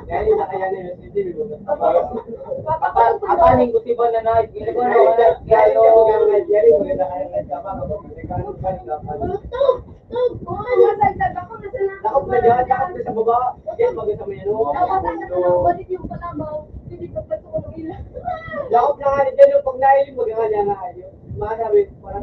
Yan yung nakayan na yung sisi, di ba? Apa-, apaning ko si Bananay. Hindi ko na wala. Yan yung maganda kayo na siya, mga kapatid. Tug! Tug! Lakop na dyan, lakop na sa baba. Yan, maganda mo yan, oh. Lakop na nga dyan, yung pag nailing, maganda nga na kayo. Mga sabi, parang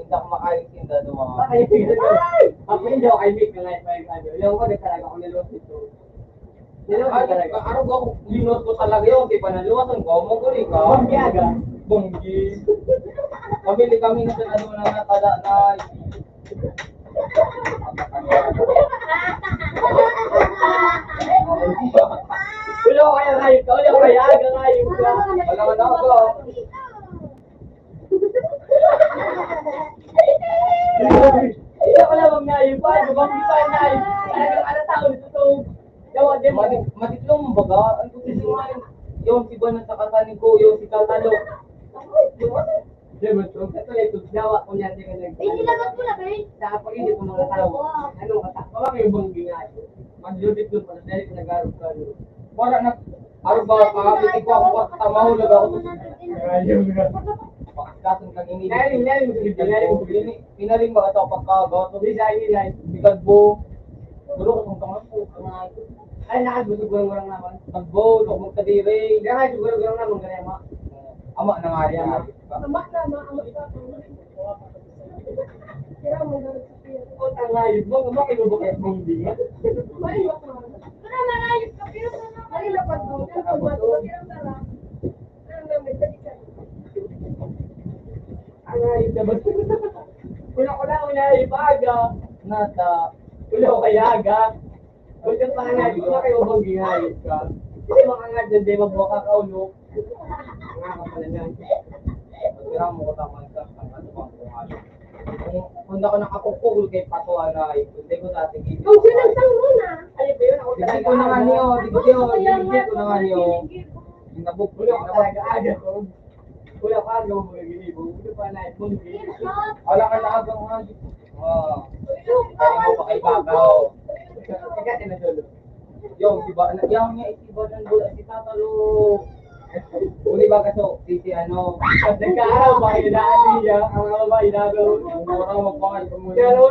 hindi ako makain tinda doon. Ay! Ako hindi ako kay Mick, kay Mike, kay ano. Yung ako, nagkalaga ako ng losses ko. Nilosses Ay, talaga. Araw ko, linos ko talaga yun. Di pa naluwas, ang gomo ko, di ka? Banggi aga. Banggi. Pabili kami na sa ano na natada na Wala ko kaya hayop ka, wala ko kaya aga hayop ka. Wala ka na ako. Hindi ko alam ang nayo pa, ano bang di pa ang nayo? Ano, ano tao nito to? Yawa, di mo. Mati-, matiklong baga, ang puti si Juan. Yung si Juan at saka Tani ko, yung si Tatalo. Ay, di ba? Di ba, so, ito, ito, yawa, kung yan, di ka nag- Eh, nilagot mo na, Ben. Sa ako, hindi ko mga tao. Ano, kata-, baka kayo bang gingayo? Maglulip yung pala, dahil nag-arog ka, ano. Wala na, arog ba, ah, hindi ko ako, tama ho, nag-arog. Ayun nga. Pakasikasan ka, ini. Lalim, lalim, lalim, lalim. Ini, pinalim ba ito pagkagawa? Hindi, dahil, dahil. Ikaw po. Gulo ko kung tama po. Ay, nakagulog-gulog lang naman. Magbog, huwag magkadiri. Kaya nga, gulog-gulog naman, kaya ama. Ama na nga yan. Ama na, ama, ama pa. Kira mo na sa piya. O, tangayod mo, ama, kayo ba kaya mong bingat? Mali ba ka? Wala, nangayod ka, pero sa mga mali na pag-, pag-, pag-, pag-, pag-, pag-, Ano naman, dali ka. Ang ayos na ba? Wala ko na, wala, ibaga. Nata. Wala ko kayaga. Wala pa nga, wala kayo bang ginayos ka? Hindi, mga nga dyan, di ba, buka ka, ulo? Nga ka pala dyan. Pagkira mo ko, tama ka, ano bang kung ano? Kung, kung ako nakapukul kay Pato, ano, ay, hindi ko dati gini. Kung sinagsang mo na. Ano ba yun? Ako Hindi talaga, ko na nga ano? niyo, hindi ko, Ako hindi talaga ko na nga niyo. Hindi ko. Nabuk-, Wala ko nabuk-, talaga, ano? Wala pa, ano, mga ginibo. Wala pa na, wala ka na, ano, ano. Oo. Kaya mo pa kay Bakaw. Ika, ika, ina, Jolo. Yung, di ba, na, yung niya, itiba ng bola, si Tatalo. Uli ba kaso, si, si ano, nagkaaraw ba, inaan niya, ang mga babae, inagaw. Ang mga magpakal, kung Pero,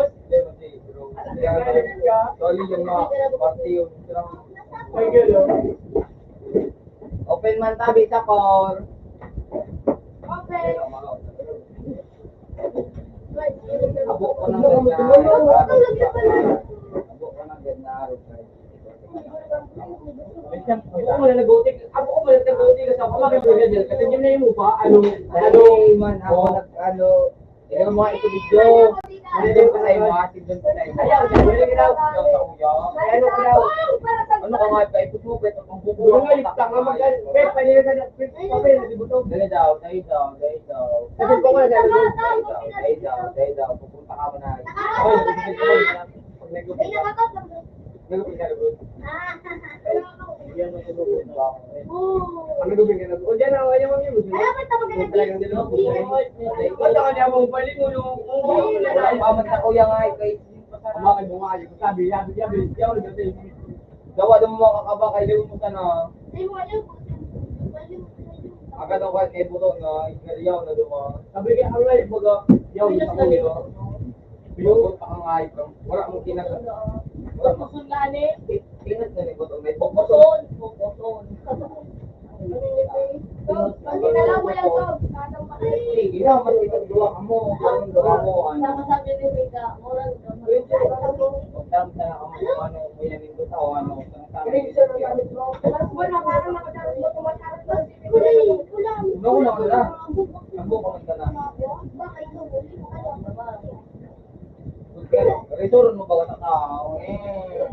Sorry, yung mga partiyo. Ay, gano'n. Open man tabi sa core. Open. Abo ko na ganda. Abo ko na ganda. Abo ko na nagutik. Abo ko na nagutik. Kasi ako, kasi yun na yung mukha. Ano, ano, man, ako, Oh. nag-, ano, Pero mga ito video. Hindi ko sa imo, ati doon sa imo. Ayaw, ayaw, ayaw, ayaw. Ayaw, ayaw. Ano ka nga, ito, ito, ito, ito, ito, Mga ito, ito, tanga, mag-, ito, ito, ito, ito, ito, ito, ito, ito, ito, ito, ito, ito, ito, ito. Dali daw, dali daw, dali daw. Sabi ko nga, dali daw. Dali daw, dali daw, dali daw. Pupunta ka mo na. Oy, pag nag-, nag-, Ano gawin ka na? O, dyan na, ayaw mo yun. Salamat na maganda. Talagang dalawa po. Ba't ako niya mong balik mo nung, nung, Pamat na kuya nga, eh, kay Kumakan mo nga, ayaw ko sabi, yabi, yabi, yabi, yabi. Dawa daw mo makakaba, kay Leo mo ka na. Ay, mo, ayaw. Agad ako kahit may buto na, ikaliyaw na dumaan. Sabi kaya, ang live, baga, yaw, Ay, sa kuya. Yun, ang ayos lang. Wala mong kinag-, wala mong Gusto nga ni. Pinat na ni Boto. May Boto. Boto. Boto. Hindi na lang mo lang to. Sige na, mas itagduwa ka mo. Ang duwa mo, ano? Tama sabi ni Mika, mura nito. Huwag lang sa ano, ano, may naging gusto o ano. Ang sabi ni Mika. Mas wala, parang nakatarong mo, tumatarong mo. Wala, wala. Wala, wala. Ang buko, ang gana. Baka ikaw, Resort mo ba ka tao? Eh,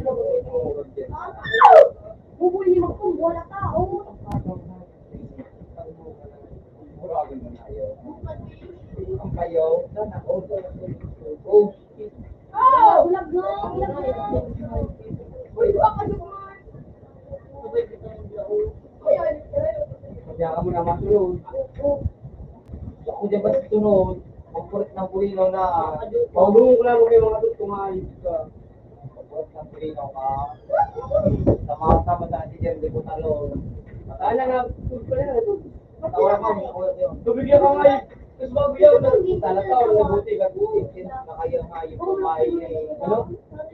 Bubuli ni Magpong, wala tao. Muragan mo na ayaw. Ang kayaw, sana all. Oh, shit. Ah, bulag na, bulag na. Uy, baka naman. Kaya ka mo na masunod. Ako dyan ba sunod? Magpurit ng pulino na. Paulungan ko lang kung may mga tutungan ka. Magpurit ng pulino ka. Tama-tama sa atin dyan, di ko talon. Sana nga, food ko na ito. Tawag mo, ako yun. Tubig yan ka nga eh. Tapos bago yan, talaga, ang nabuti ka, buti. Nakayaw nga yung kumain eh. Ano?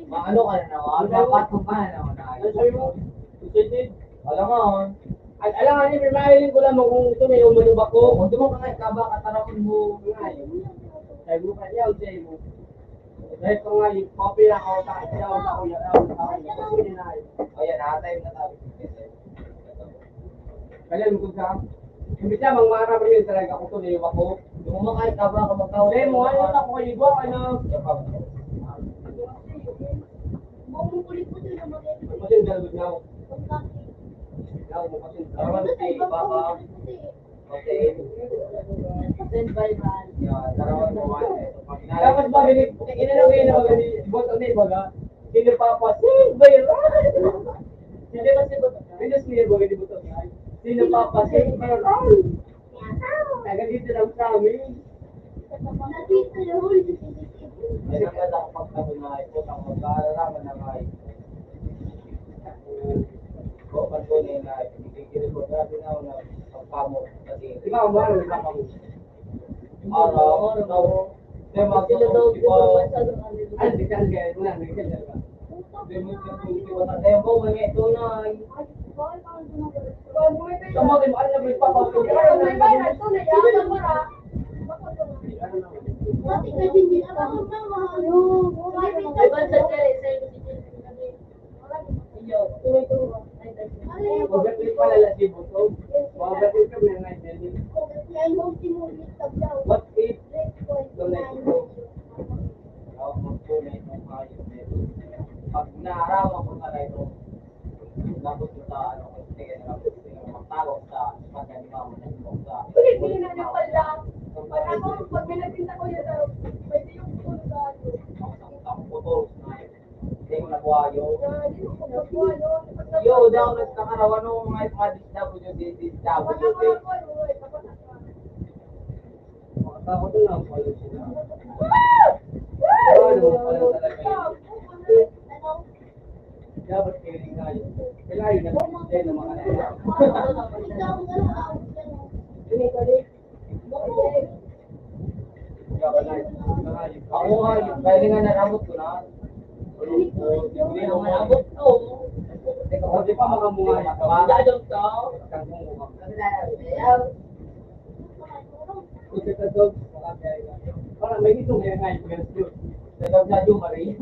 Maano ka na naman? Mapatong ka na naman. Ano sabi mo? Excited? Alam mo, At alangan ni, may mahiling ko lamang kung ito na yung manubak ko. Kung dumang ka nga, kaba, kataramon mo. Ay, sabi mo kanya, o sabi mo. Dahil ko nga, yung papel ako, sa kanya, o sa kuya, o sa kuya, o sa kuya na, eh. O yan, nakatayo na tayo. Kaya mo kung sa, imbis na, mang marap rin talaga, kung ito na yung ako. Yung mga kahit kaba, kabagkaw. Dahil mo, ano na, kung iba, ano. Kasi, dalawa na ako. Tawag mo si Papa. Okay. Send by van. Yeah, tawag mo, man. Tapos ba, bini-, inano ko yun, ano, ni Boto ni Baga? Sino Papa? Send by van. Hindi ba si Boto? Hindi si Baga ni Boto. Sino Papa? Send by van. Taga dito lang sa amin. Kaya nga dapat pagkabunahay po, ang mag-aararaman na nga ito. O, pagtunay na ito, gigigil ko, grabe na ako na pagpamot. Kasi, di ba, ang mahal, di ba, pamot? Araw, araw, di ba, mag-, di ba, ay, di ka, di ka, wala, di ka, di ka. Overtake pala lang si Butog. Overtake kami ng nine minutes. What if tunay ito? Pag naarawan ko na ito, tapos ko sa ano, kung sige na lang, magtago sa pagkalimawan ng sa Hindi, hindi na niya pala. Pag ako, pag may nagpinta ko yan, pwede yung tulog sa akin. Ang putol na yun. Hindi ko nakuha yun. Yo, daw nagkakarawan ng mga mga D S W, D S W. Makatakot na lang pala sila. Ano pala talaga yun? Dapat kailangan yun. Kailangan na din ng mga nila. Ako nga, kaya nga naramot ko na. Hindi na umabot to. Teka, hindi pa mga mukha niya. Dadong to. Para may gusto kaya nga yung pagkakas yun. Dadong na yung Marie.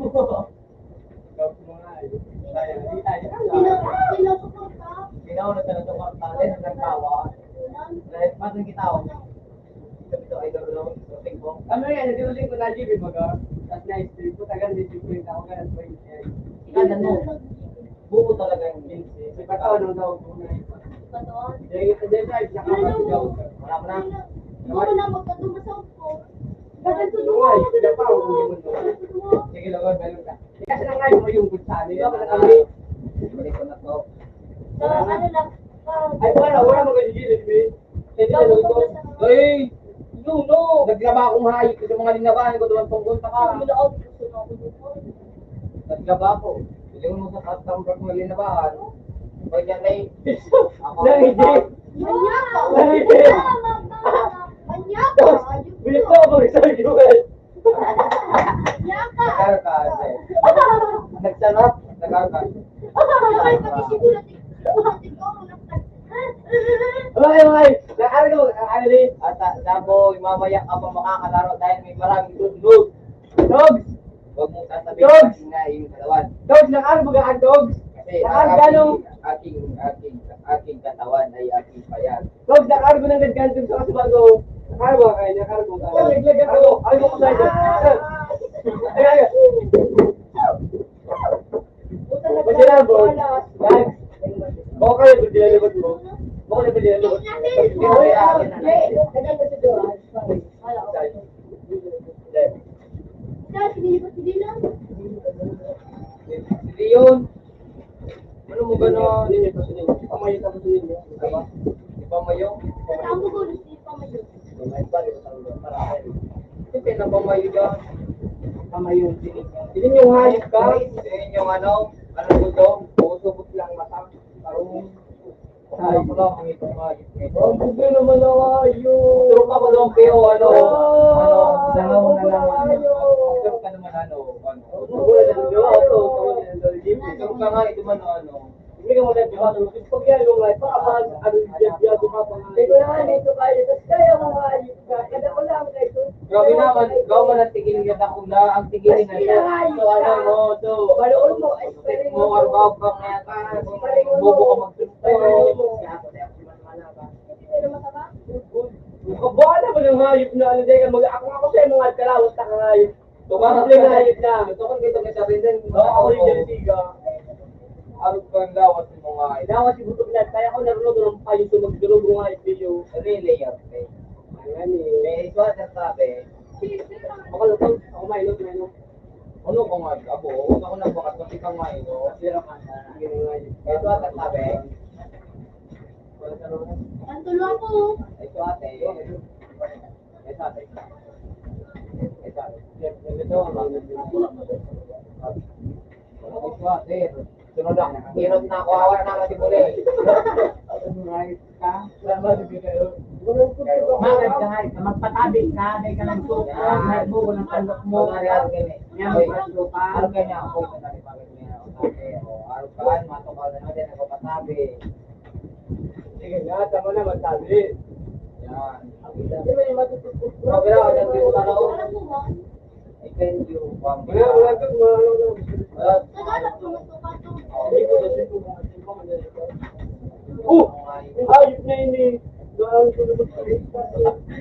Sino, sino suporta? Sino na talaga magpapalala ng tawa? Dahil mas ang gitaw. Ito ay gagawin ko sa tingko. Ano yan? Nagduduling ko na G B baga. At nice trip ko. Tagal ni G B ako. Ganun po yun. Ano mo? Buko talaga yung minsi. Si Pato, anong daw? Pato? Dahil sa design, nakakasigaw. Wala mo na. Ano na, magkatumbas ako po. Ganun to doon. Sige, lawan, meron ka. Kasi na nga yung mayungkot sa amin. Di ba, kami? Balik ko na to. Sa ano lang, ah, Ay, wala, wala magagigilid, eh. Hindi na luto. Ay, no, no. Naglaba akong hayop sa mga linabahan ko, duman pang punta ka. Naglaba ako. Hindi mo sa katang mga linabahan. O, yan na eh. Ako. Nangiti. Manyako. Nangiti. Manyako. Gusto ko mag-resign, Joel. Nagkaro ka, ate. Nagsarap? Nagkaro ka? Okay, okay. Nagkaro ka, nagkaro ka. At, ah, sabo, mamaya ka pa makakalaro dahil may maraming good news. Dogs! Huwag mong sasabihin Dogs! Kasi nga yung katawan. Dogs, nag-ano ba ka, Dogs? Kasi nag-ano ang gano'ng aking, aking, aking, aking katawan ay aking payan. Dogs, nag-ano ba ng ganyan sa kasi bago? Nag-ano ba kayo? Nag-ano ba kayo? Oh, naglagan ako. Ano ba ko sa'yo? Ay, ay, ay. Pwede lang, boy. Guys, baka kayo, pwede lang, boy. Baka kayo, pwede lang, boy. Hindi, ah, hindi. Naganda si Joel. Hindi. Hindi yun. Ano mo ba na? Hindi, hindi, hindi. Pamayo, tapos hindi. Diba? Di pamayo? Ang buko, di pamayo. Siyempre, napamayo ka. Pamayo. Hindi yung hayop ka. Hindi yung ano, ano mo to? Puso ko silang mata. Parang Ay, wala, ang itong hayop na ito. Ang buti naman ang hayop. Pero pa, wala ang peo, ano, ano, Sangaw na lang. Ang sarap ka naman, ano, ano. Ang buti naman ang hayop. Ang sarap ka nga, ito man, ano. Hindi ka muna, di ba? Pag yan, yung life, pa, abang, ano, yan, yan, di ba? Hindi ko naman dito kaya, tapos kaya mo nga, yun ka. Kada ko lang, kaya ito. Grabe naman, ikaw man ang tigil niya, ako na, ang tigil niya. Ay, so, ano mo, so, baloon mo, ay, mo, araw-araw pa nga, bobo ka magsusuko. Kabuha naman ang hayop na ano, dahil mag-, ako, ako sa'yo, mga kalawas na kangayop. Tumakot na hayop na. Tumakot dito kay Sabinden. Oo, ako yung Jalisiga. Arog kang lawas ng mga hayop. Lawas yung butog na. Kaya ko narunod ng payo sa magdurog ng hayop, video. Ano yung layout, eh? Ayan, eh. May ito ang sabi. Ako, ako, ako, mainot, mainot. Ano ko nga, abo? Ako na bakat, pati kang mainot. Pero ka na. Ito ang sabi. Ang tulo ako. Ito, ate. Ito, ate. Ito, ate. Ito, ate. Sunod lang. Hirap na ako. Awa na naman si Puli. Magad ka nga, magpatabi ka, dahil ka lang suko, may buko ng tandok mo. Yan, may tandok ka. Ano kanya ako? Okay, o, araw ka, matukaw na natin, nagpapasabi. Sige nga, tama na, magsabi. Yan. Hindi may matututunan. Pero, pero, ang dito na lang. Wala, wala, wala, wala. Wala. Oh! Ayos na yun eh. Wala, wala, wala.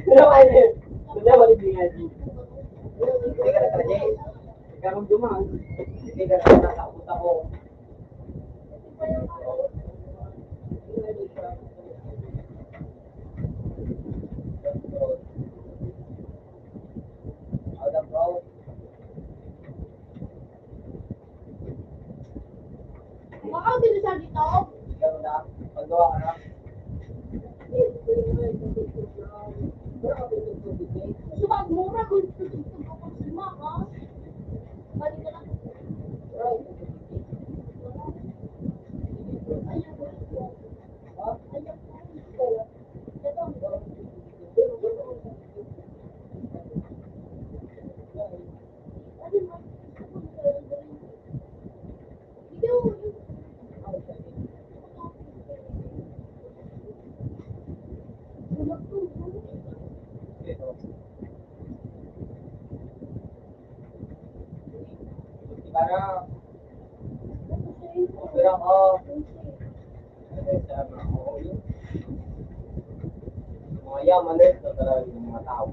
Wala, wala, wala. Hindi ka na, Jay. Ikaw ang dumaan. Hindi ka na, nasa utak ko. Baka ang binusan dito? Ganun na. Paggawa ka na. Subag mura kung tutugtog ko pag sima, ha? Balik ka lang. Ayaw ko. Ayaw ko. Para, pero, oh, mga yaman na ito talaga yung mga tao.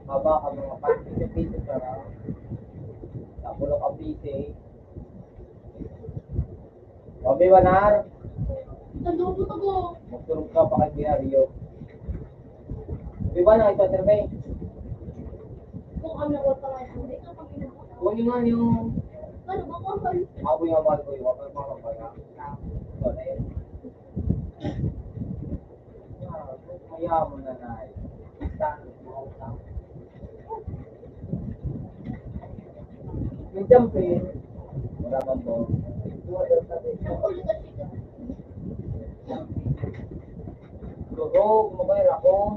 Maba ka mga participate sa, sa Bulok Cavite. Obi, Wanar. Tanduko to ko. Magturog ka pa kay Diario. Di ba na ito, Sir May? Kung ano ko pa lang, hindi ka pag-inom. Kung yun nga yung Ano ba ko? Ako yung awal ko yung awal ko yung awal ko. Ito na yun. Mayaman na na eh. May jumping. Wala bang ball? Bro, kumabay ako.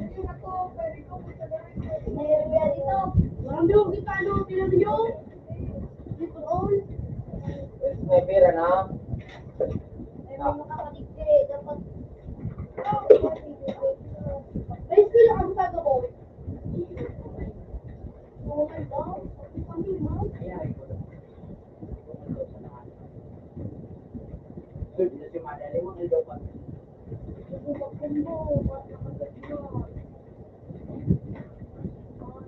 Ang dumi ka, ano, pinag-, yun? Ito, oh. May pera na. Ay, may makapaligpit. Dapat. Ay, sila ang taga-, oh. Oh my God. Ang dumi, ha?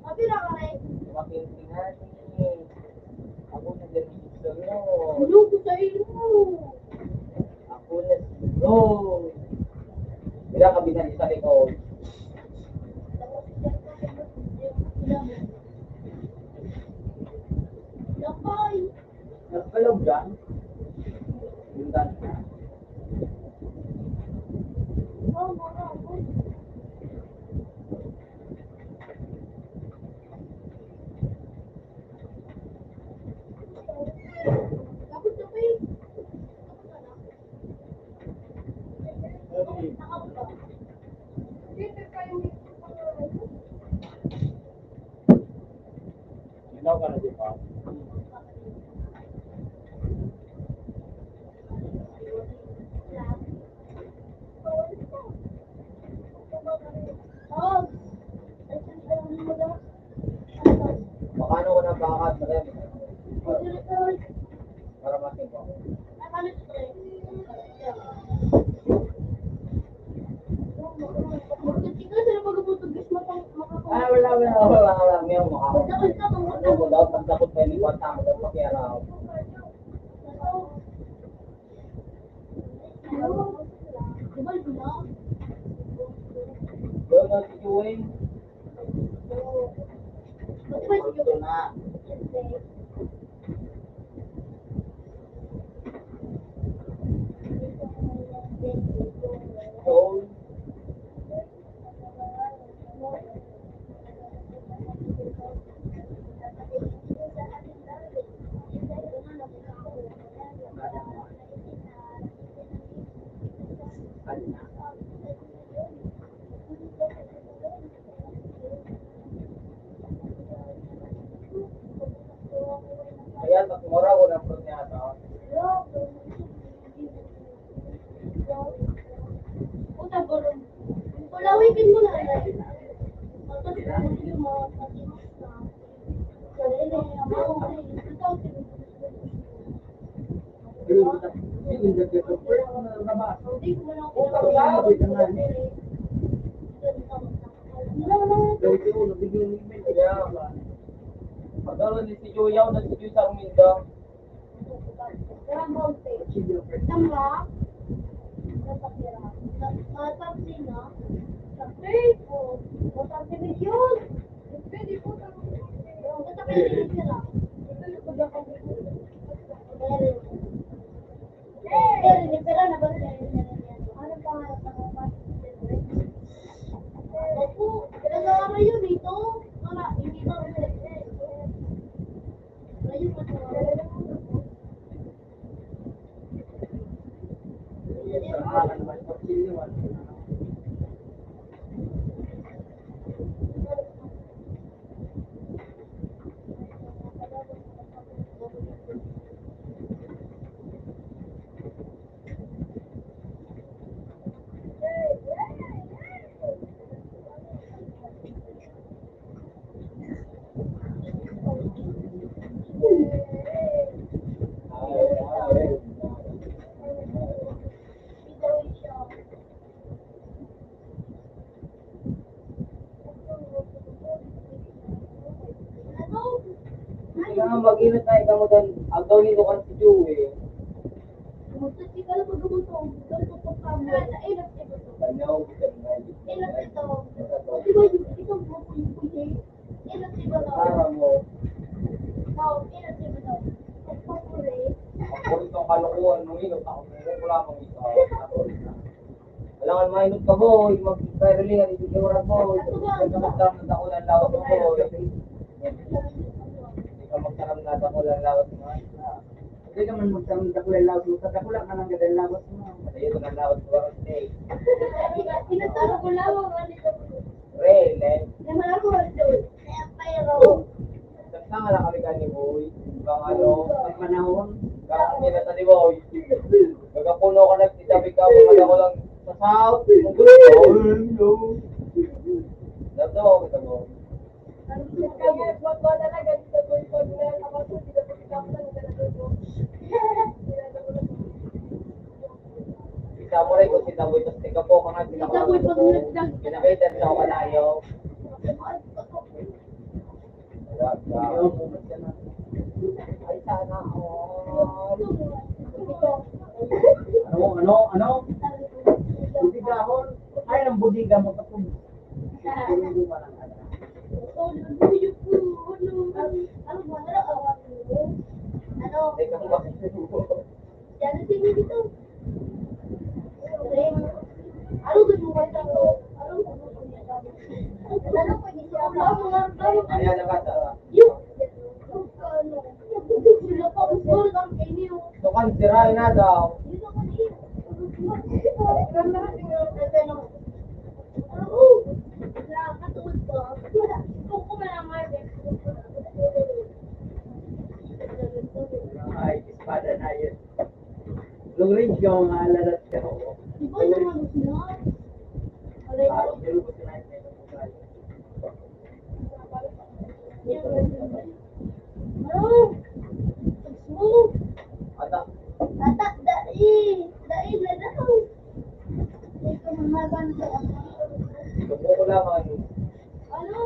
Sabi na ka na eh. Ako na din ang gusto mo. Ano ko sa iyo? Ako na si Rose. Bila ka binalik sa likod. Lakay. Nagpalog dyan? Yung dati. Minaw ka na, di ba? Paano ko na bakat sa kanya? Para masin ko. Ah, wala, wala, wala, wala. Ngayon, mukha ko. Ano ko daw, pagdakot pa yung lipat ako, daw pakiaraw. Doon, doon, si Juwing. Ito na. Doon. Isipin mo na, Nay. Tapos, yung mga pagkilos na. Sa rin, eh, ang mga, Pagkaroon ni si Joyaw na si Joy sa uminda. Tama. Matapos na. Sa third, oh, matapos na yun. Pwede po, matapos na yun sila. Pero, pero na ba siya? Ano pa nga, ano pa? Opo, pero nga yun, ito. Wala, hindi pa. Kailangan mag-inot na ikaw mo doon. Agaw nito kan si Joey. Kumusta si Kala pag gusto? Ikaw sa pagkakas. Ay, nagsigot. Tanyaw, kita na. Ay, nagsigot. Di ba yung, ito, buko yung puti? Ito, di ba? Para mo. Ikaw, ito, di ba? Pagpapuri. Ang puri kang kalokohan mo, inot ako. Wala mang ikaw. Kailangan mainot ka, boy. Mag-viral yan, hindi ka oras, boy. Hindi ka magtaram ng dakulang lawas mo, boy. Hindi ka magtaram ng dakulang lawas mo, ay. Hindi ka man magtaram ng dakulang lawas mo. Sa dakula ka ng gadang lawas mo. Ayun, ang lawas mo, Rosney. Pinataro ko lang, ano, Really? May mga rules doon. Kaya pero, Nagtanga na kami kani, boy. Kang ano, Pag panahon. Kang kinata ni boy. Nagapuno ka na, titabi ka, mga ko lang sa south. Ang gulo. Nagtama ko kita, boy. Ang gusto ko, boy, boy, talaga, dito, boy, boy, boy, tapos, dito, boy, tapos, dito, boy, boy. Isa mo rin kung si Taboy, tapos tingka po ka nga, Taboy, pag nagdag- pinakita sa ako kalayo. Ay, sana all. Ano, ano, ano? Budigahon? Ay, ang budiga, magkapag- Ano? Ano? Ano? Ano? Teka, bakit? Yan ang tingin dito. Ano gusto mo? Ano gusto mo? Ano gusto mo? Ayan, nakatawa. Yun. Ano? Sila pa, gusto ko lang kayo. Tukan, sira na daw. Dito ka na yun. Oo. Nakakatuwa ko. Gusto ko malaman. Ay, espada na yun. Long range ka, mga alarat ka. Di ba yung mga gusto mo? Aray, parang pero gusto na yung Bro! Smoke! Ata. Ata, dai! Dai na daw! Ito mga ganda. Gusto ko lang, ano? Ano?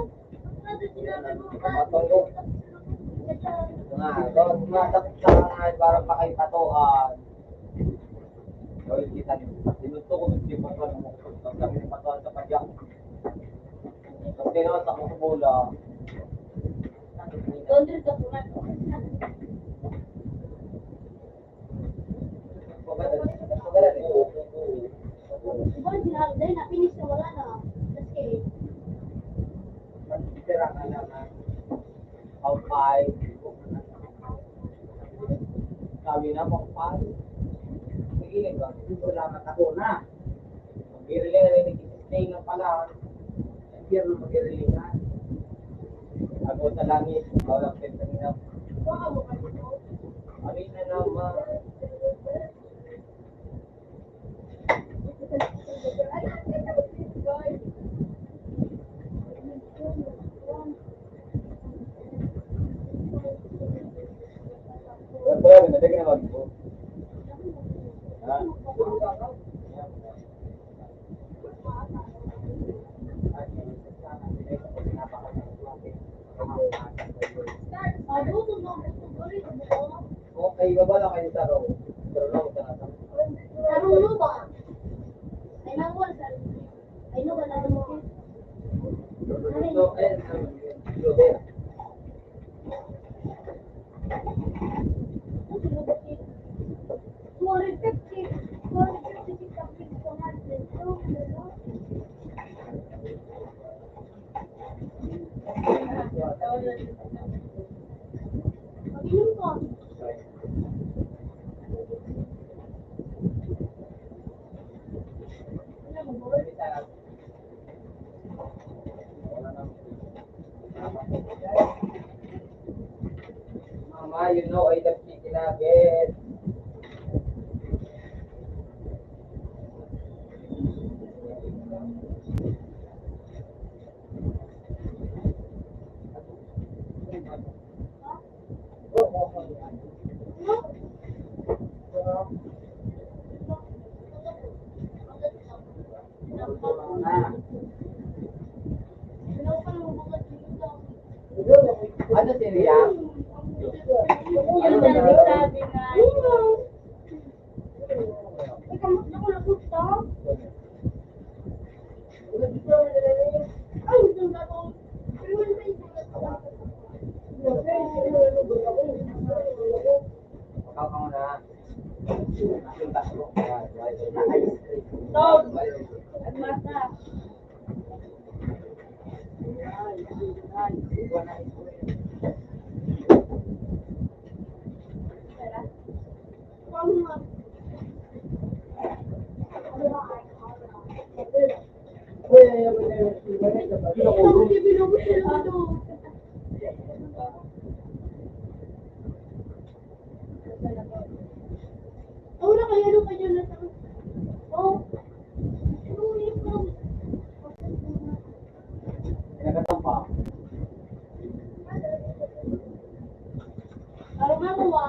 Ano sinabi mo ba? Matulog. Nga, doon, tumatak sa mga parang pakipatuan. Gawin kita niyo. Tinuto ko, hindi pa ito, ano, pag kami ng patuan sa padyak. Pag ginawa sa akong bola. Thunder ka po, man. Pagkala, pagkala, eh. Diba, ginagawa na, finish na, wala na. That's it. Pag-itira ka na, ha? Pampay. Sabi na, pampay. Sige, ikaw. Salamat ako na. Magiriling na rin, stay nga pala. Ang biyerno magiriling na. Ako sa langit, walang pagkalingaw. Amin na naman. Mama, you know, I love chicken nuggets. Ano si Rian? Ano ba yun? Stop. At mata. Ahora kaya ano kaya na sa... Oh. Nagkatapa. Parang makuha.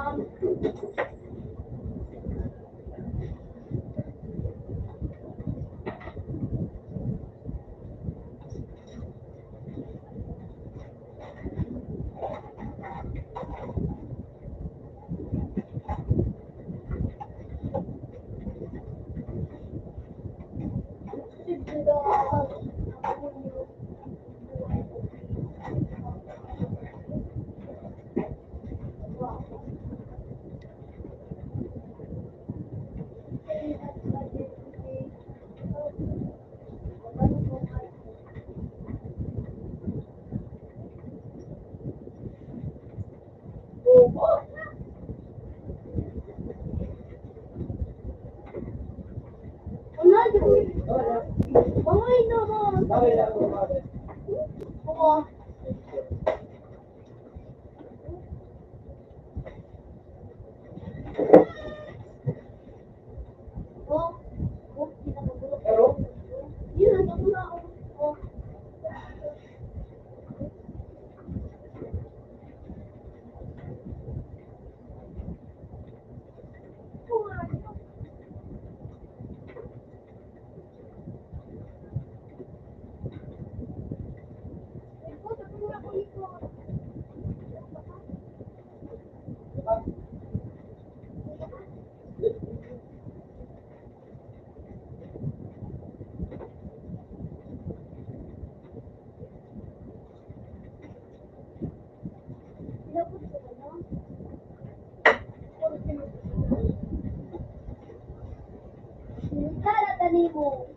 Kala ta nimo.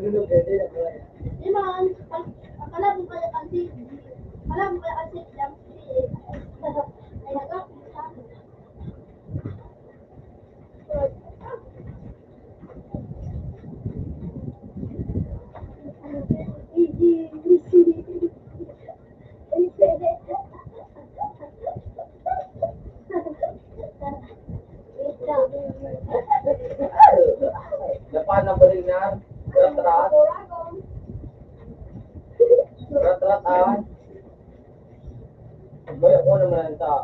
Iman, pag, kalabog kaya kasi, kalabog kaya kasi, ay nagkakita. Dapat na balinar. Rat-rat. Rat-rat, ah. Baya ko naman ta.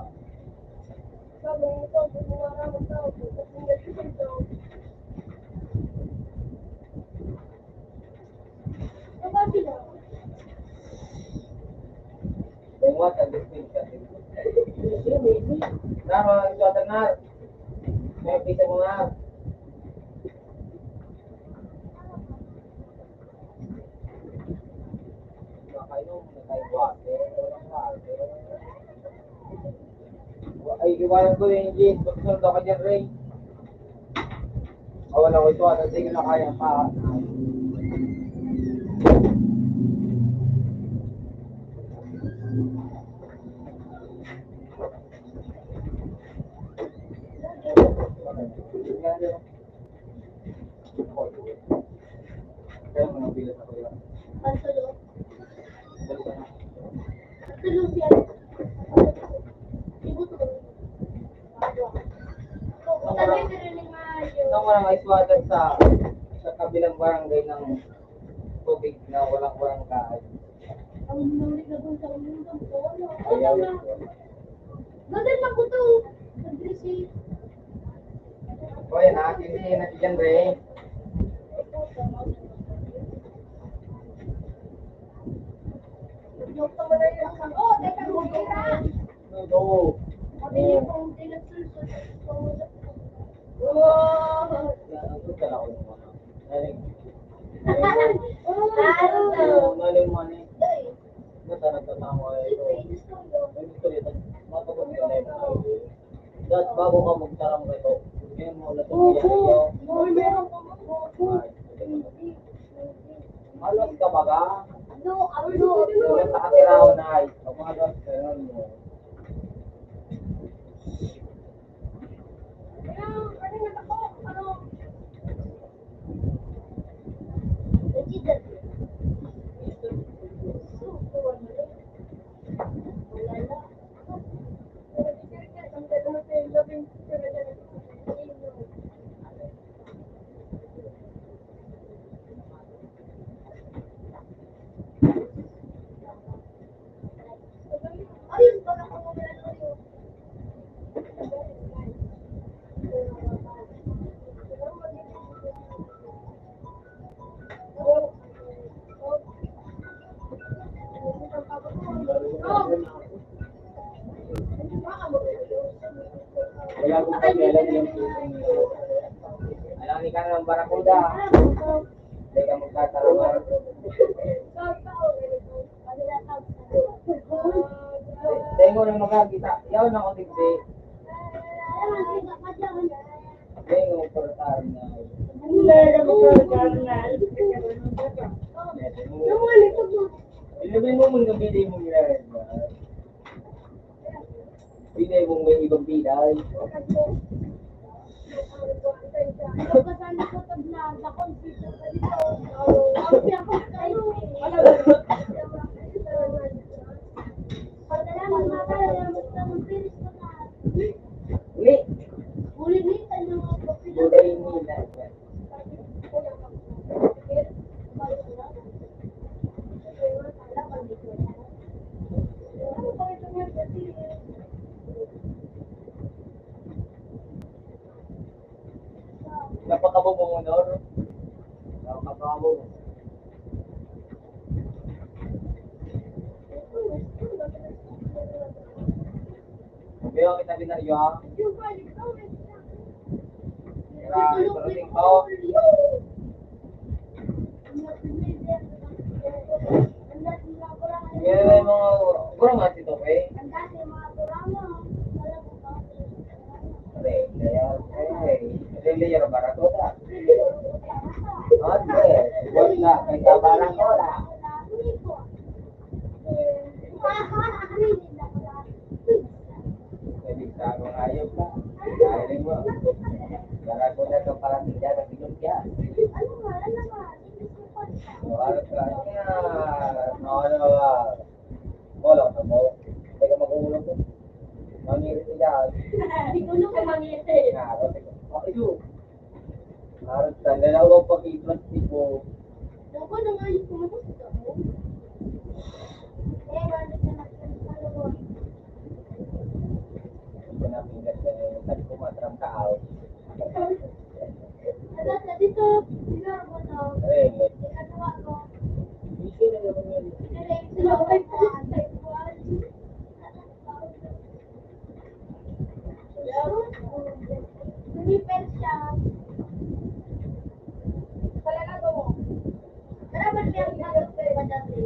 Tama, ito ata na. May pisa mo na. Nakainom na tayo, water. Walang water. Ay, iwanan ko yung jeans. Magsusundo ka dyan, Ray. Ah, wala ko ito. Ano, di ko na kaya pa. Pansulo. Pansulo siya. Ibuto. Sabi ko rin ni Mayo. Nang walang ice water sa, sa kabilang barangay ng tubig na walang barangay. Ang nangyari na doon sa undang ko, ano? Ayaw. Ano na? Gadal na ko to. Nag-receive. O, yan, ah. Sino na si John Ray? Joke naman na yun. Oh, teka, Rubira. Oo. Sabi niya, kung di nagsusunod, Oo. Yan, ang ganda na ako naman. Ay. Claro. Mali, mali. Doy. Ba't na nagtatama kayo ito? Ay, gusto ko yun. Ay, gusto ko yun. Matagot ka na yun. Dahil bago ka magtaram kayo, ngayon mo na ito. Opo. Oy, meron pa mo. Opo. Ay, malas ka baga? No, ano? Wala sa katirahan na ay. Ang mga gas, ganun mo. Ano, ano, ano, ano? Wala akong pakialam yung alam ni ka ng barakuda. Hindi ka magtatarungan. Dahil mo na makakita. Yaw na ko, tigdi. Dahil mo, portar na. Wala na mo, portar na. Ano mo, ano ito? Ilagay mo muna, bili mo nila. Pinay mong may ibang pinay. Ni. Buday nila. Napakabobo mo, Nor. Napakabobo. Kaya kita binaryo, ha? Grabe, parating pa, oh. Yan, may mga, gurang nga, Tito, eh. Pre, kaya, eh, eh, layer ba na to, ta? Ate, what's up? Kabarang ko na. Pwede sa mga hayop na. Kailing mo. Barang ko na itong parating dyan, nagbinog siya. Ano nga, ano nga? Wala ka niya. Ano, ano, ano. Wala ka mo. Hindi ka mag-uulog mo. Mangirit ka dyan. Hindi ko nung mangirit. Nga, ako, sige. Okay, do. Harap ka, lalaw ang pakitras, tipo. Ako na nga yung pumunta sa ako. Eh, bakit ka nagsasabi? Ito na, pinagdala yung sabi ko, matram ka, out. Ano, sa dito, siguro ko to. Eh, eh. Ginagawa ko. Busy na naman yun. Ito na yung sila, okay po. Lumipat siya. Talaga mo. Wala ba siya ang sagot ko iba dati?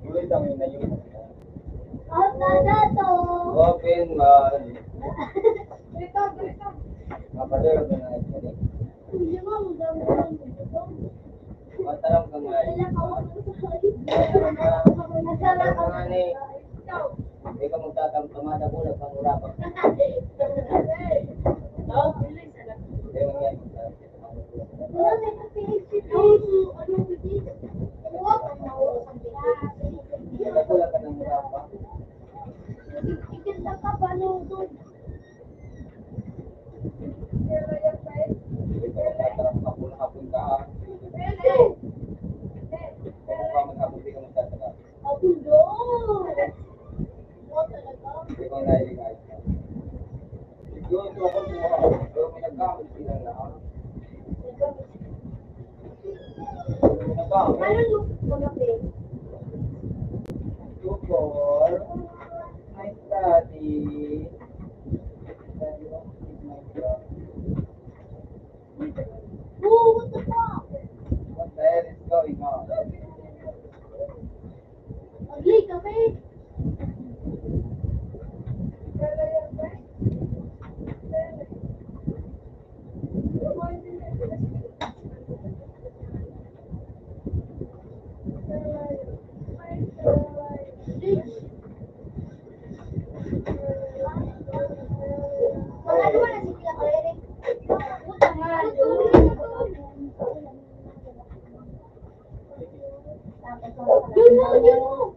Ulit ang inayon. Out na dato! Open man. Mapador ko na ito. Hindi mo, ang dami ng gutom. Mataram ka nga. Wala ka, wala ka. Wala ka nga ni. Hindi ka magtatamtamada ko, nagpangurapang. No? Hindi mo nga. Wala ka ng murapang. Hindi ka magtatamtamada ko, nagpangurapang. Ikaw na yung ayos. Yun, so, ako, so, ako, so, may nagkamali sila na. Nagkamali. Ano yung magabi? Two, four. My study. Study of my God. Oh, what the fuck? What the hell is going on? Ugly kami. Yun mo, yun mo.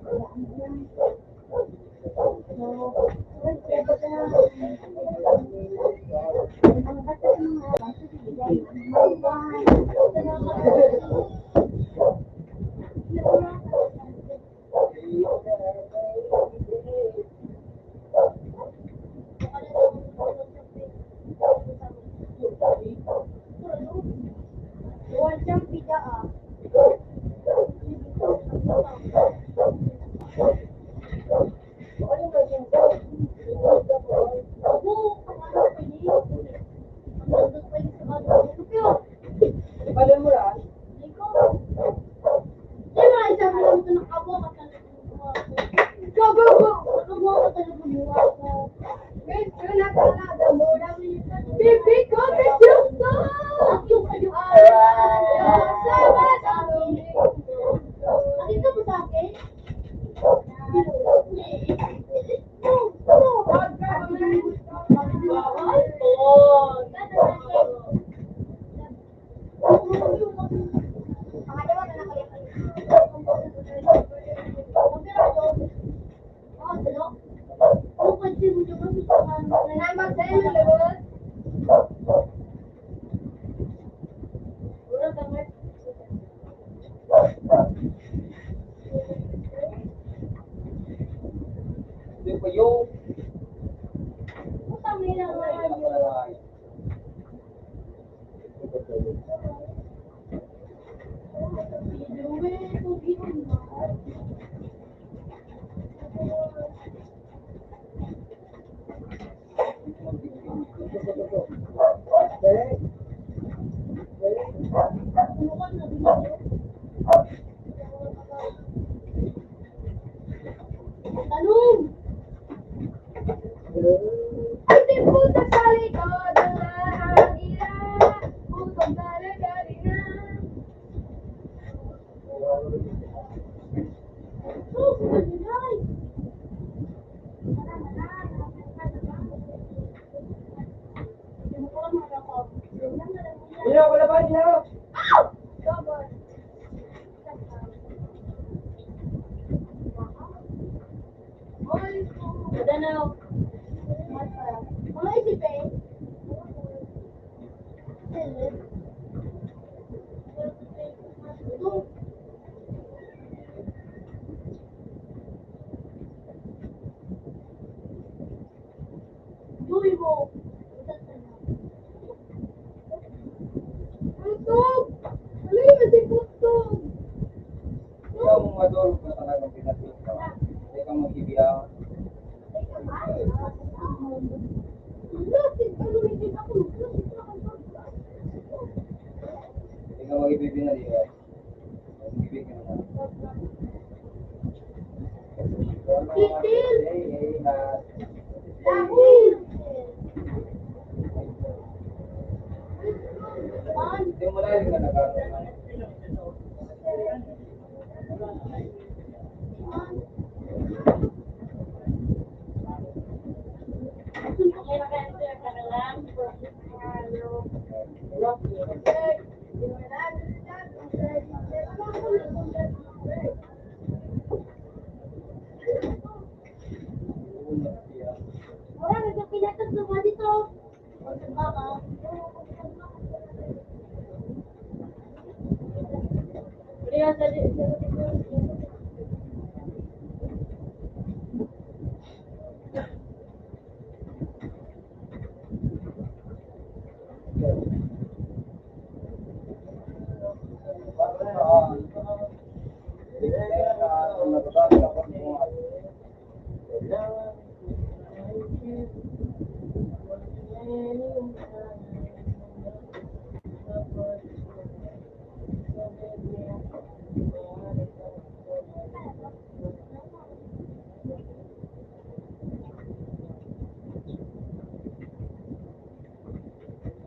Ikaw ang ibibinaliwala. Ang ibibigay naman. Hindi mo na yung nagagawa.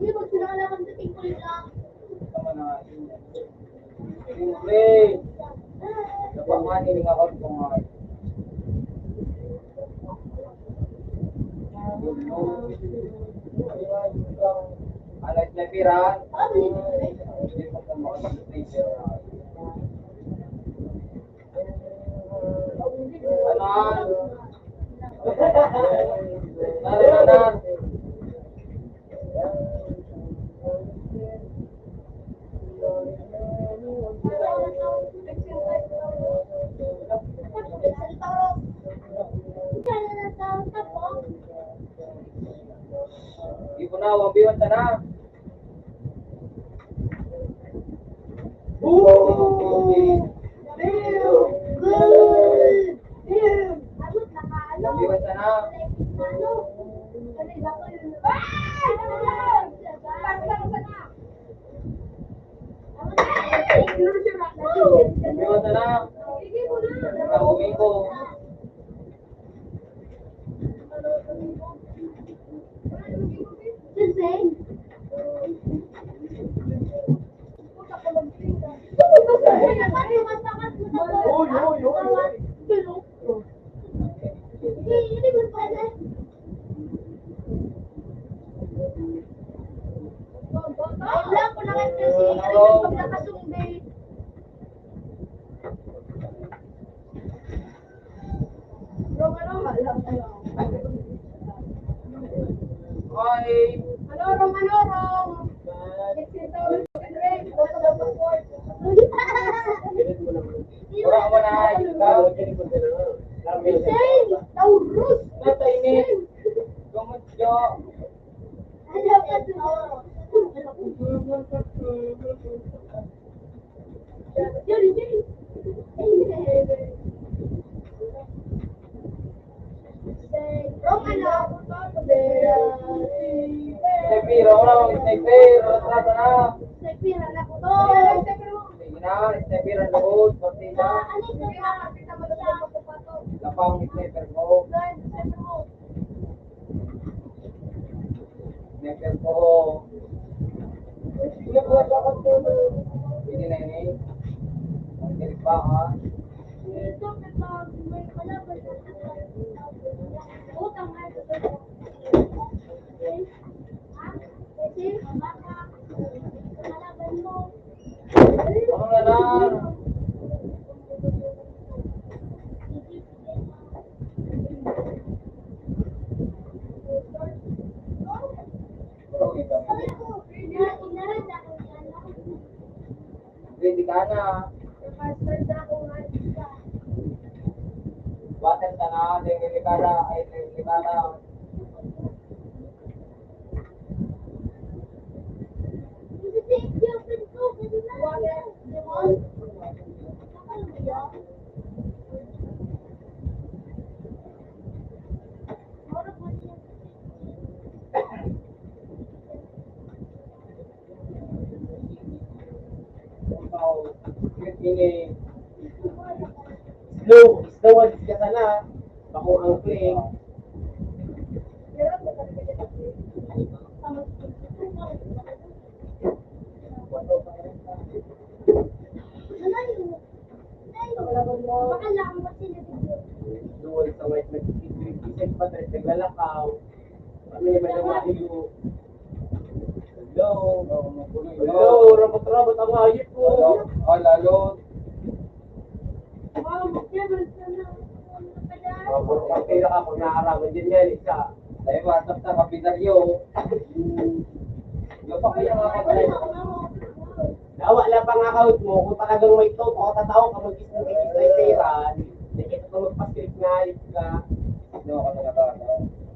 Hindi, magsinala kami sa tingkol lang. Siyempre. Dapat nga, nilingaw ko mga Alas na pira. Ano? Tara na. Di ko na, wag biwan ta na. Uy! Damn! Good! Damn! Wag biwan ta na. Wag biwan ta na. Nakauwi ko. Oy. Ano, Rong, ano, Rong? Wala, wala. Taurus. Natay ni. Gumudyo. Sniper, wala akong sniper. Retrato na. Sige na, sniper ang loob. Partida. Lapang sniper ko. Sniper ko. Pwede na yun eh. Ang galing pa, ha? Ano na lang? Ready ka na. Water ka na, delikada, ay, delikada. Ini, slow, slow ang siya sana. Bako ang play. Duwal sa may nagkikisay pa tayo, naglalakaw. Kami naman ang mga iyo. Hello. Hello, rabot-rabot ang hayop ko. Hello. Ah, lalo. Mama, kaya man sana. Opo, pagkira ka, kung naaraman din yan, isa. Dahil matap na kapinaryo. Yung pa kaya nga kapatid. Nawa lang pangakawit mo, kung talagang may to, kung tatao ka, mag-isip ng isip na pera, hindi kita pa magpa-script na ayos ka. Hindi ako nakakatawa.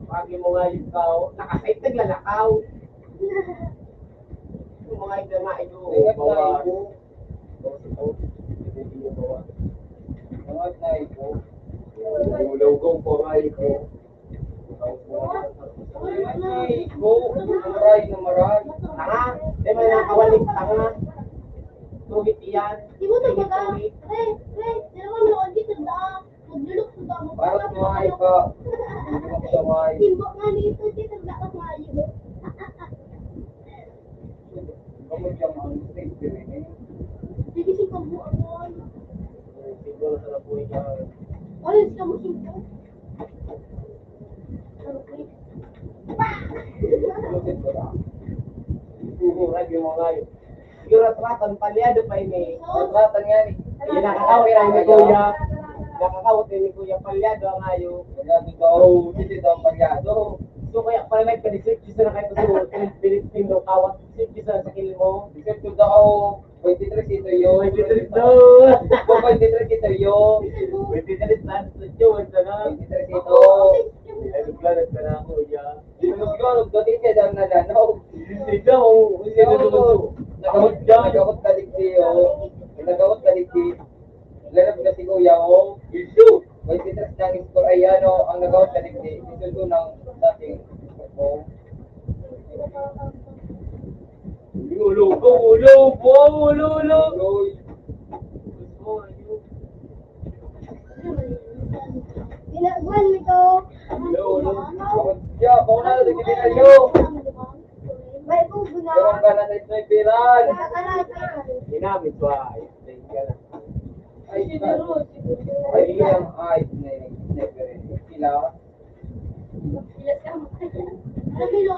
Pagi mo nga yung tao, nakasite, naglalakaw. Yung mga ito nga, ito, Ay, bawa. Ay, Mga tao ko. Ulaw ko, pangay ko. Ay, ko, maray na maray. Tanga, di ba nakawalik, tanga? Tuhit iyan. Di mo to baga? Tuhit. Pre, pre, di naman mo ang dito na. Naglulukso ba mo? Parang tumahay ka. Hindi mo siya mahay. Simbok nga nito, dito na ako mayo. Kamu diyan ang stage din eh. Sige, si Pagbuangon. Siguro sa labuhay niya. Orange ka mo, singko. Siguro, radyo mo ngayon. Siguro, tratan, palyado pa ini. Tratan nga ni. Hindi nakakawit ni Kuya. Nakakawit ni Kuya, palyado ang ayo. Palyado daw, hindi daw palyado. So, kaya pala nagka-research, isa na kayo sa pinit-, pinit-, kawat. Sige, sa sakil mo. Isip ko daw, twenty-three ito yun. Twenty-three daw. Kung twenty-three ito yun. Twenty-three na, ito yun, ito na. Twenty-three ito. Ay, naglalag ka na ako, ya. Naglalag, dati ka dyan na dyan, no? Hindi ka, oh, hindi ka naman to. Nagawat, nagawat ka digdi, oh. Nagawat ka digdi. Lalab na si Kuya, oh. Isu! May titas ng score ay ano, ang nagawat sa digdi. Ito to ng dating, oh. Ulo ko, ulo ko, ulo, ulo. Uy. Ginagawan mo ito. Ulo, ulo. Yeah, kung ano, nagkikita nyo. May pugo na. Pero ang kanan ay may piran. Ginamit ba? Ay, ay, ay, ay, ay, sila. Camilo,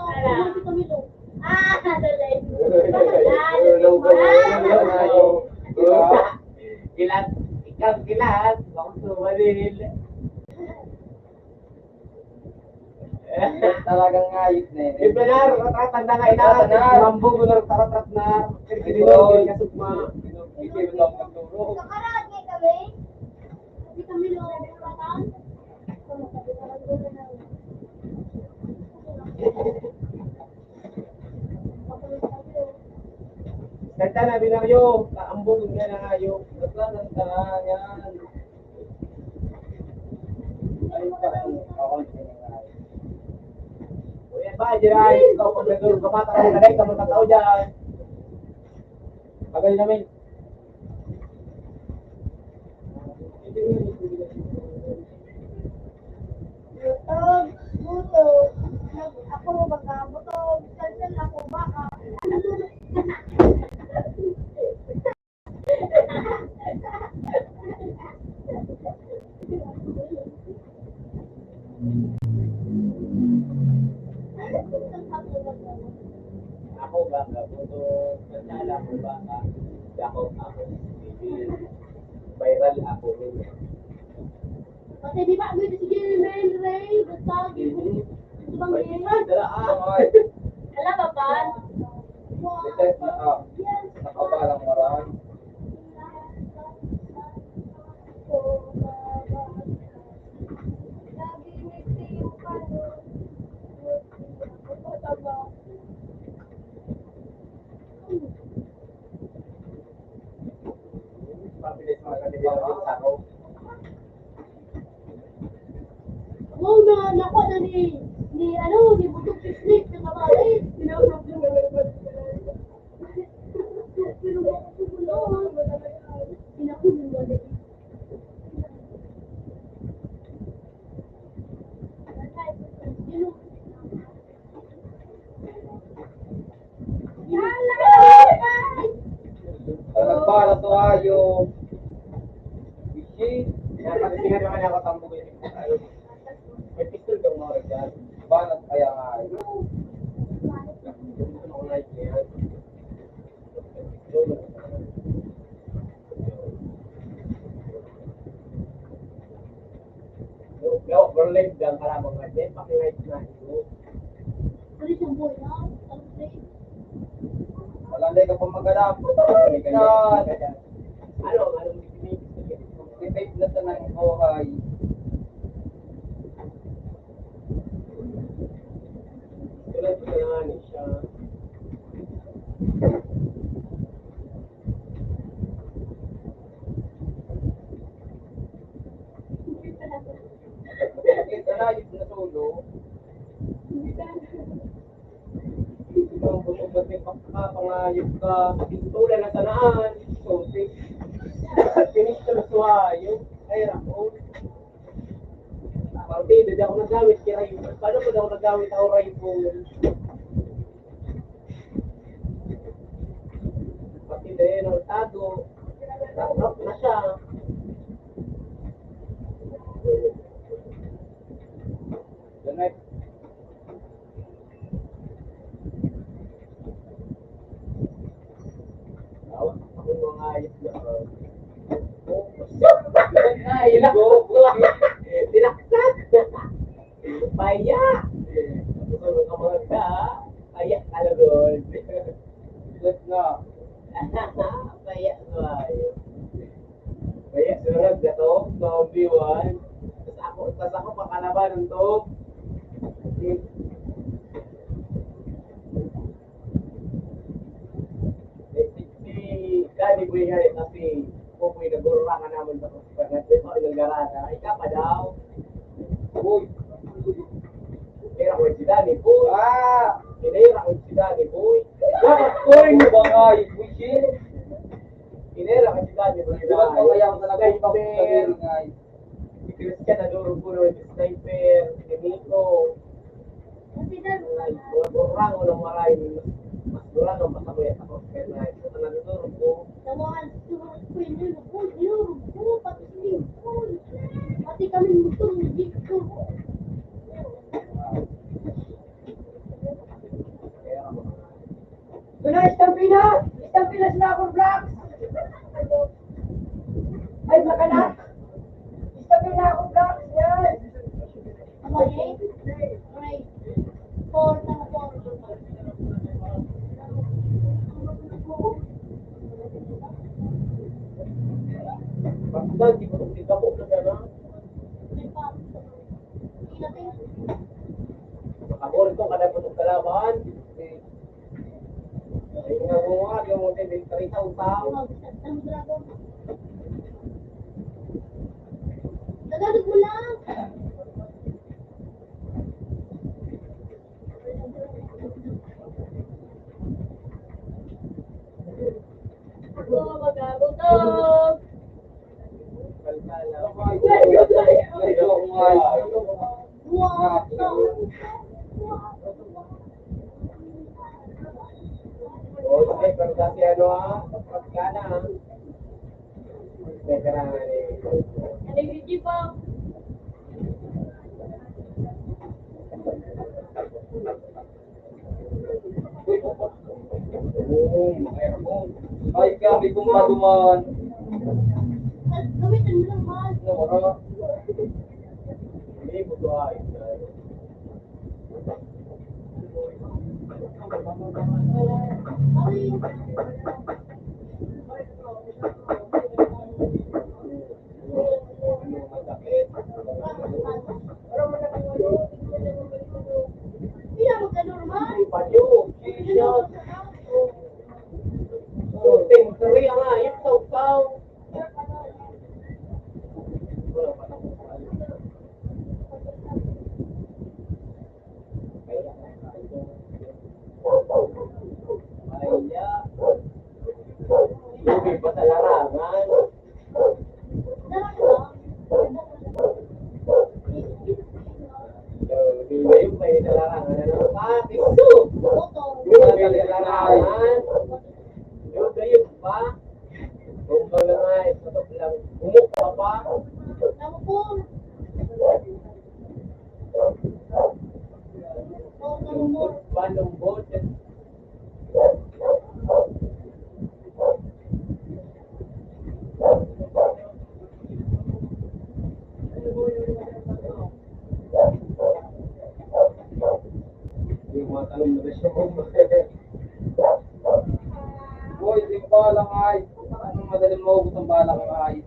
Camilo. Ah, dali. Kilat, ikaw kilat. Ako sumalil. Talagang ngayot na yun. Iba na, ratratan na nga, inarat, Ratratan na. Mambo, gulo, ratratan na. Ay, Kirkirino, bro. Kasugma. Hindi lang magturo. Nakarat nga kami. Hindi kami lumabas. Kanta na, binaryo. Kaambog na na kayo. Nagkakanta yan. Ay, parang ako yung pinangalan. Kuya ba, Jiray, ikaw, pag nagulog ka, mata ka, ka mo katao dyan. Bagay namin. Butog, butog. Ako, baka, butog. Salsal ako, baka. Ako ba, kabuto, kasala ko ba, ka, ako, ako, viral ako, yun. Pati di ba, may sige, men, Ray, basta, Mhm. Basta, dala, ah. Ala, papan. Ito, naka, nakabalang marami. Pabilis mga kaibigan, sa ako. Wow, na, nakuha na ni, ni, ano, ni Butog Pisnik sa babae. Pero, pero, pero, Para sa ayo. Isi, yan, kasi tingnan naman ako tambok eh. May pistol daw mga regalo. Banat kaya nga, eh. Gusto ko like yan. Yo, yo, pero live lang ka lamang, Red. Paki-live na, yo. Ano siyang boy na? Ano, Red? Wala na ka pa maghanap. Ano, ano, motivate na sa nang buhay. Tulad ko na nga ni siya. Ito na, yung natulog. Ikaw, busog na din, pakapangayog ka. Tulan na sanaan. So, si-, finish na suwayo. Ay, ako. Partido, di ako nagamit kay Ray. Paano ko daw nagamit ako, Ray, po? Partido, yan ang tago. Rock na siya. Ganun. Tawag ako mga ayos na, oh. Ay, nako. Tinaktak. Paya. Gusto mo ka maganda, ha? Paya ka, lagod. Good na. Paya ko, ayos. Kaya sunod na to, zombie one. Tas ako, tas ako pakalaban to. Si, si, si Danny Boy nga rin, kasi Popoy nagurura ka naman sa pagkakas. Di ba, ilang garada? Ika pa daw. Uy. Kaya ko si Danny Boy. Ah! Kaya ko si Danny Boy. Dapat ko rin mo ba nga, Ibuisin? Kinera ka si Dani, di ba? Di ba, kaya ako talaga yung Sniper. Pagkakas, eh. Si Christian, nadurog ko naman si Sniper, si Nico. Ay, mga kurang, walang maray. Mas kurang ang pasabuya sa Oscar na ito. Sa nadurog ko. Tawahan, durog ko yun, yun. Uy, durog ko, pati si Nico. Pati kami motor, ni Victor. Doon na, estampina! Estampina sa Nakon Vlogs! Ay, makanak! Estampina Nakon Vlogs! Yan! Four na four. Basta, di ko, di ka po na gano'n. Makabulit ko, kada putok kalaban. Ay, nga mo nga, yung mga treinta ang tao. Tagalog mo lang. Ako, magabutog. O, sige, pero dati ano, ah, pagkana, ah. May kailangan eh. Ano yung video po? Oo, mga aircon. Ay, grabe kung maduman. Gamitin mo lang, mahal. Ano, wala. Hindi, butuhain na. Tubig pa sa larangan. Tubig pa sa larangan. Ano pa? Gusto! Tubig pa sa larangan. Tubig pa. Bomba lang ay, patok lang. Humok ka pa. Naku po. Lambot pa, lambot. Yung mga talong na gusto ko. Boy, di ba lang ay? Ano madaling maugot ang balak ng ay?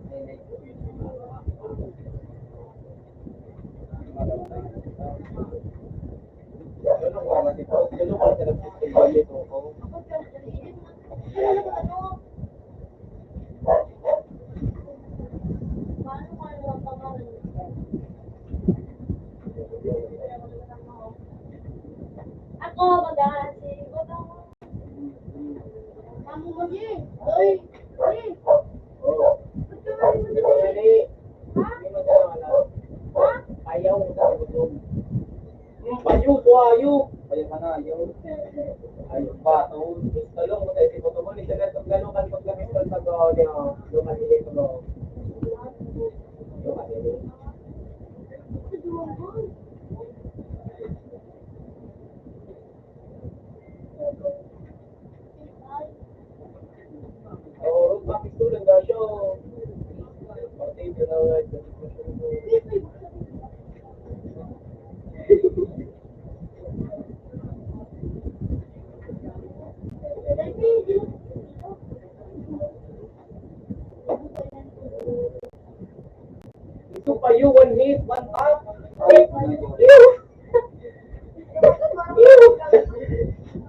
Ako, mag-aasi. Mamo mo, Jay. Oy, Jay. Ba't ka nga naman dali? Ha? Ha? Ayaw, gutom. Yung payo, tuwayo. Ayaw ka na, ayaw. Ayaw ba? Talong ko tayo, tipo, tumo, ni Janet, pag gano'n ka, pag gano'n ka, pag gano'n ka, pag gano'n ka, pag gano'n ka. Ito pa yun, one hit, one tap. Ay,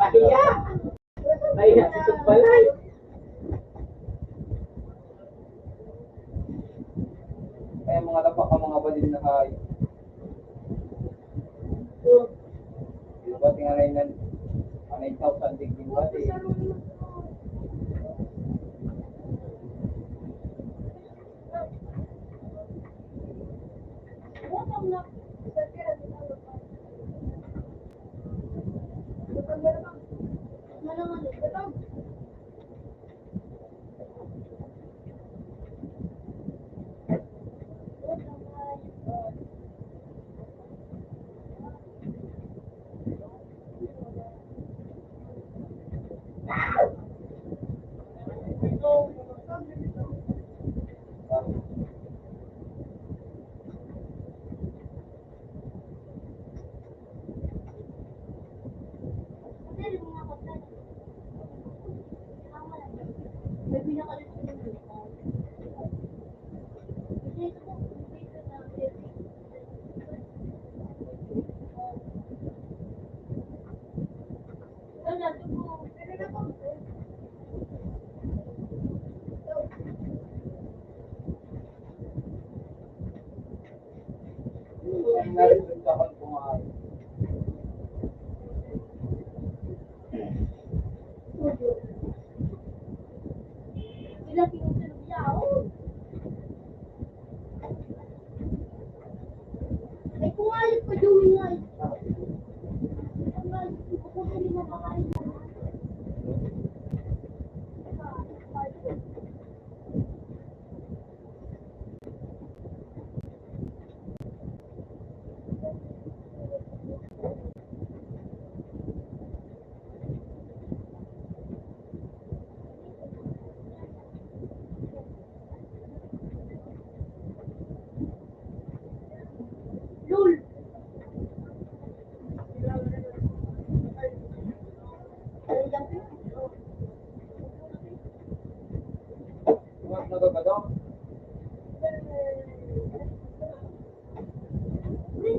pahiya. Pahiya si Sumbalay. Kaya mga lapak ang mga balin na kayo. Liwat nga rin yan. Ang nine thousand degree liwat eh.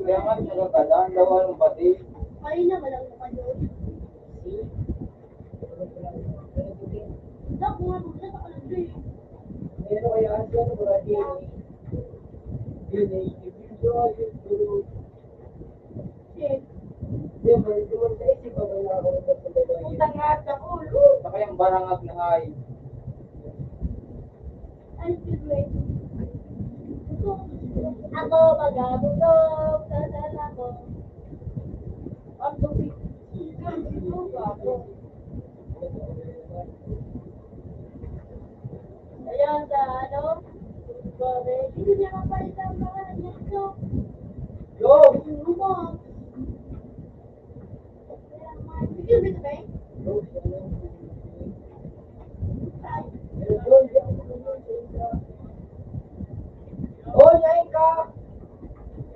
Kaya nga, nagkakadaan daw ang bati. Ay, na, walang naman yun. Dok, mga buta sa kalagay. Pero kaya, ang siya, mga D N A. D N A, individual, yung group. Shit. Di ba, di ba, sa isip ko, wala ako nagsasabi. Putang ina, ulo. Saka yung barangag na hay. Ako magabugog sa dala ko. Ang tubig, ang tubig ako. Kaya Sa ano? Hindi niya mapalitan ang mga anak ko. Yo! Yung luma. Bigyan mo ito, be? Hoy, yain ka!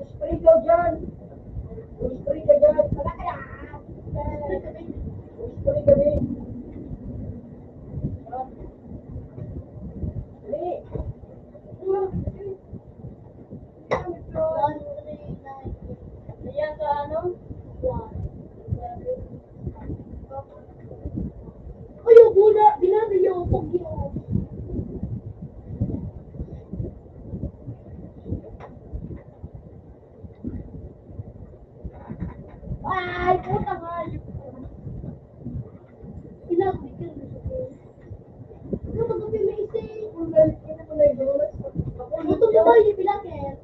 Spray ka dyan! Spray ka dyan! Spray ka, be! Dali! One, three, nine. Ayan sa ano? One. Ay, ako na. Ginagawa ko, pag yun. Ay, puta nga. Ginagawa ko. Ano ba kami may isip? Gutom na ba yung vlogger?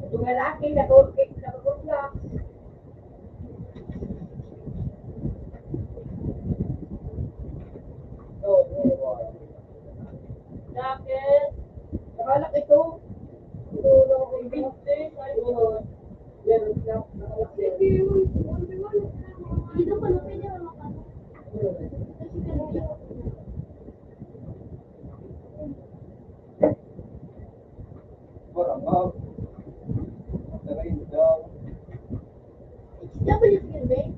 Itong lalaki, natulog, eh, nakagod na. Jacket. Nakalak ito. Ito, ito, ito. Yan, yan. Dito pa, no, pwede ako makano. What about the rain down? It's W Q, babe.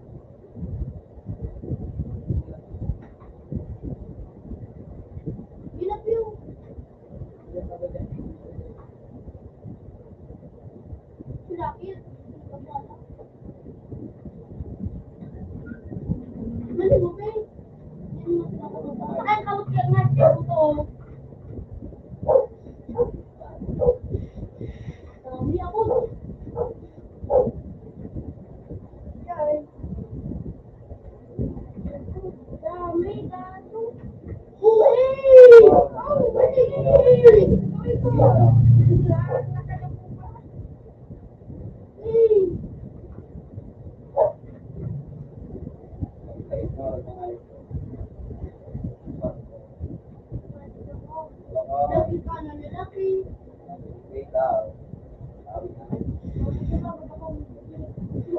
Yun na po yung Ay, kawit ka nga, siya ito. Dami ako. Dami, gato. Uy! Uy!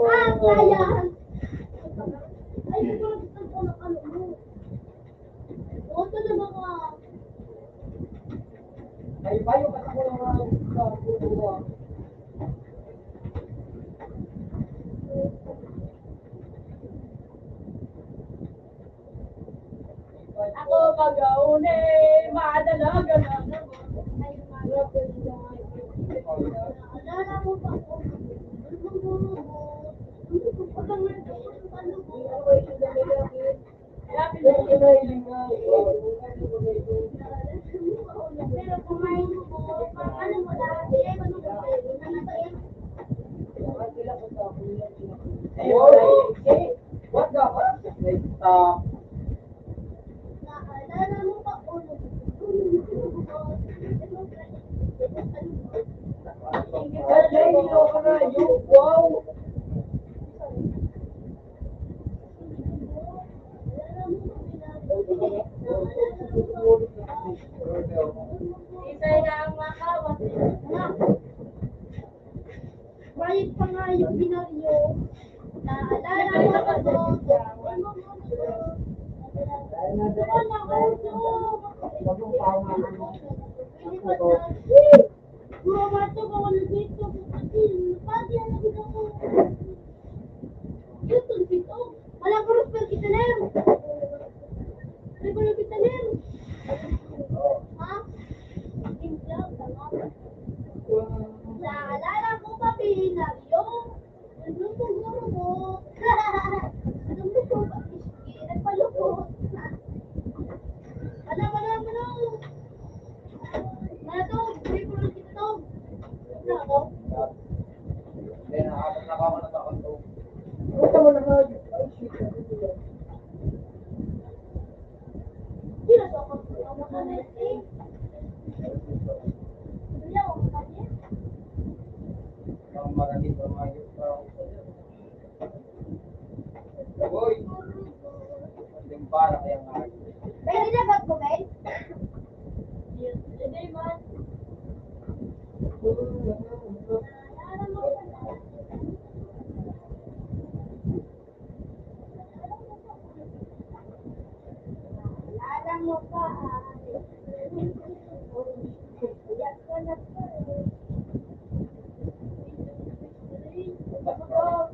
Ah, kaya. Ay, ito na mga Ay, bayo ka sa mga, mga, mga, Ako mag-aune, madalaga na naman. Ay, mga What the fuck? Wow! Isay na ang makawa. Bayad pa nga yung binaryo. Naalala ko pa to. Puro bato ko, ano dito? Pati ano dito? Yun, tulpito. Wala ko rin, pero kita na yun. Pero wala kita na yun. Ha? Hindi, tama. Naalala ko pa, pinaryo. Ano po, guro mo? Ano po, nagpalubot. Wala, wala, wala. Wala to.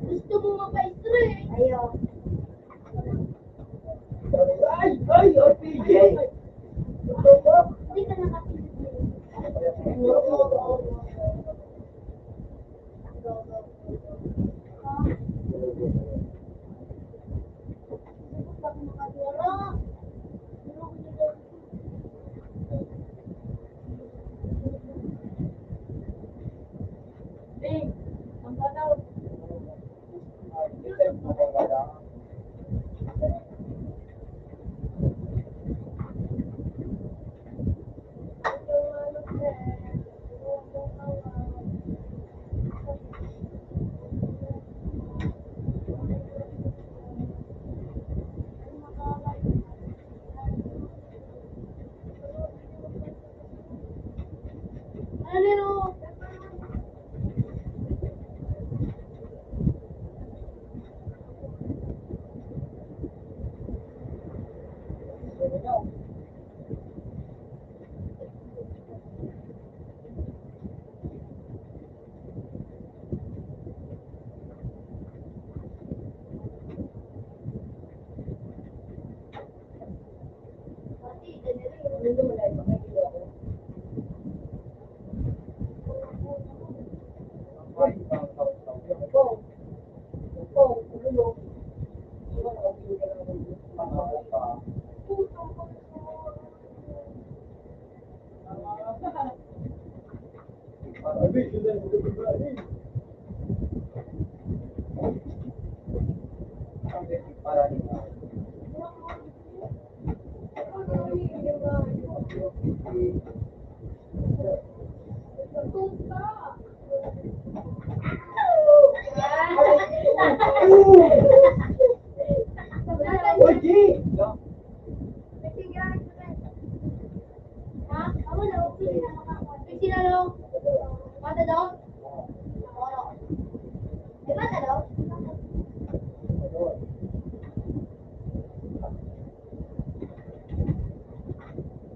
Gusto mo mapa-straight? Ayaw. Ay, ay, R P G!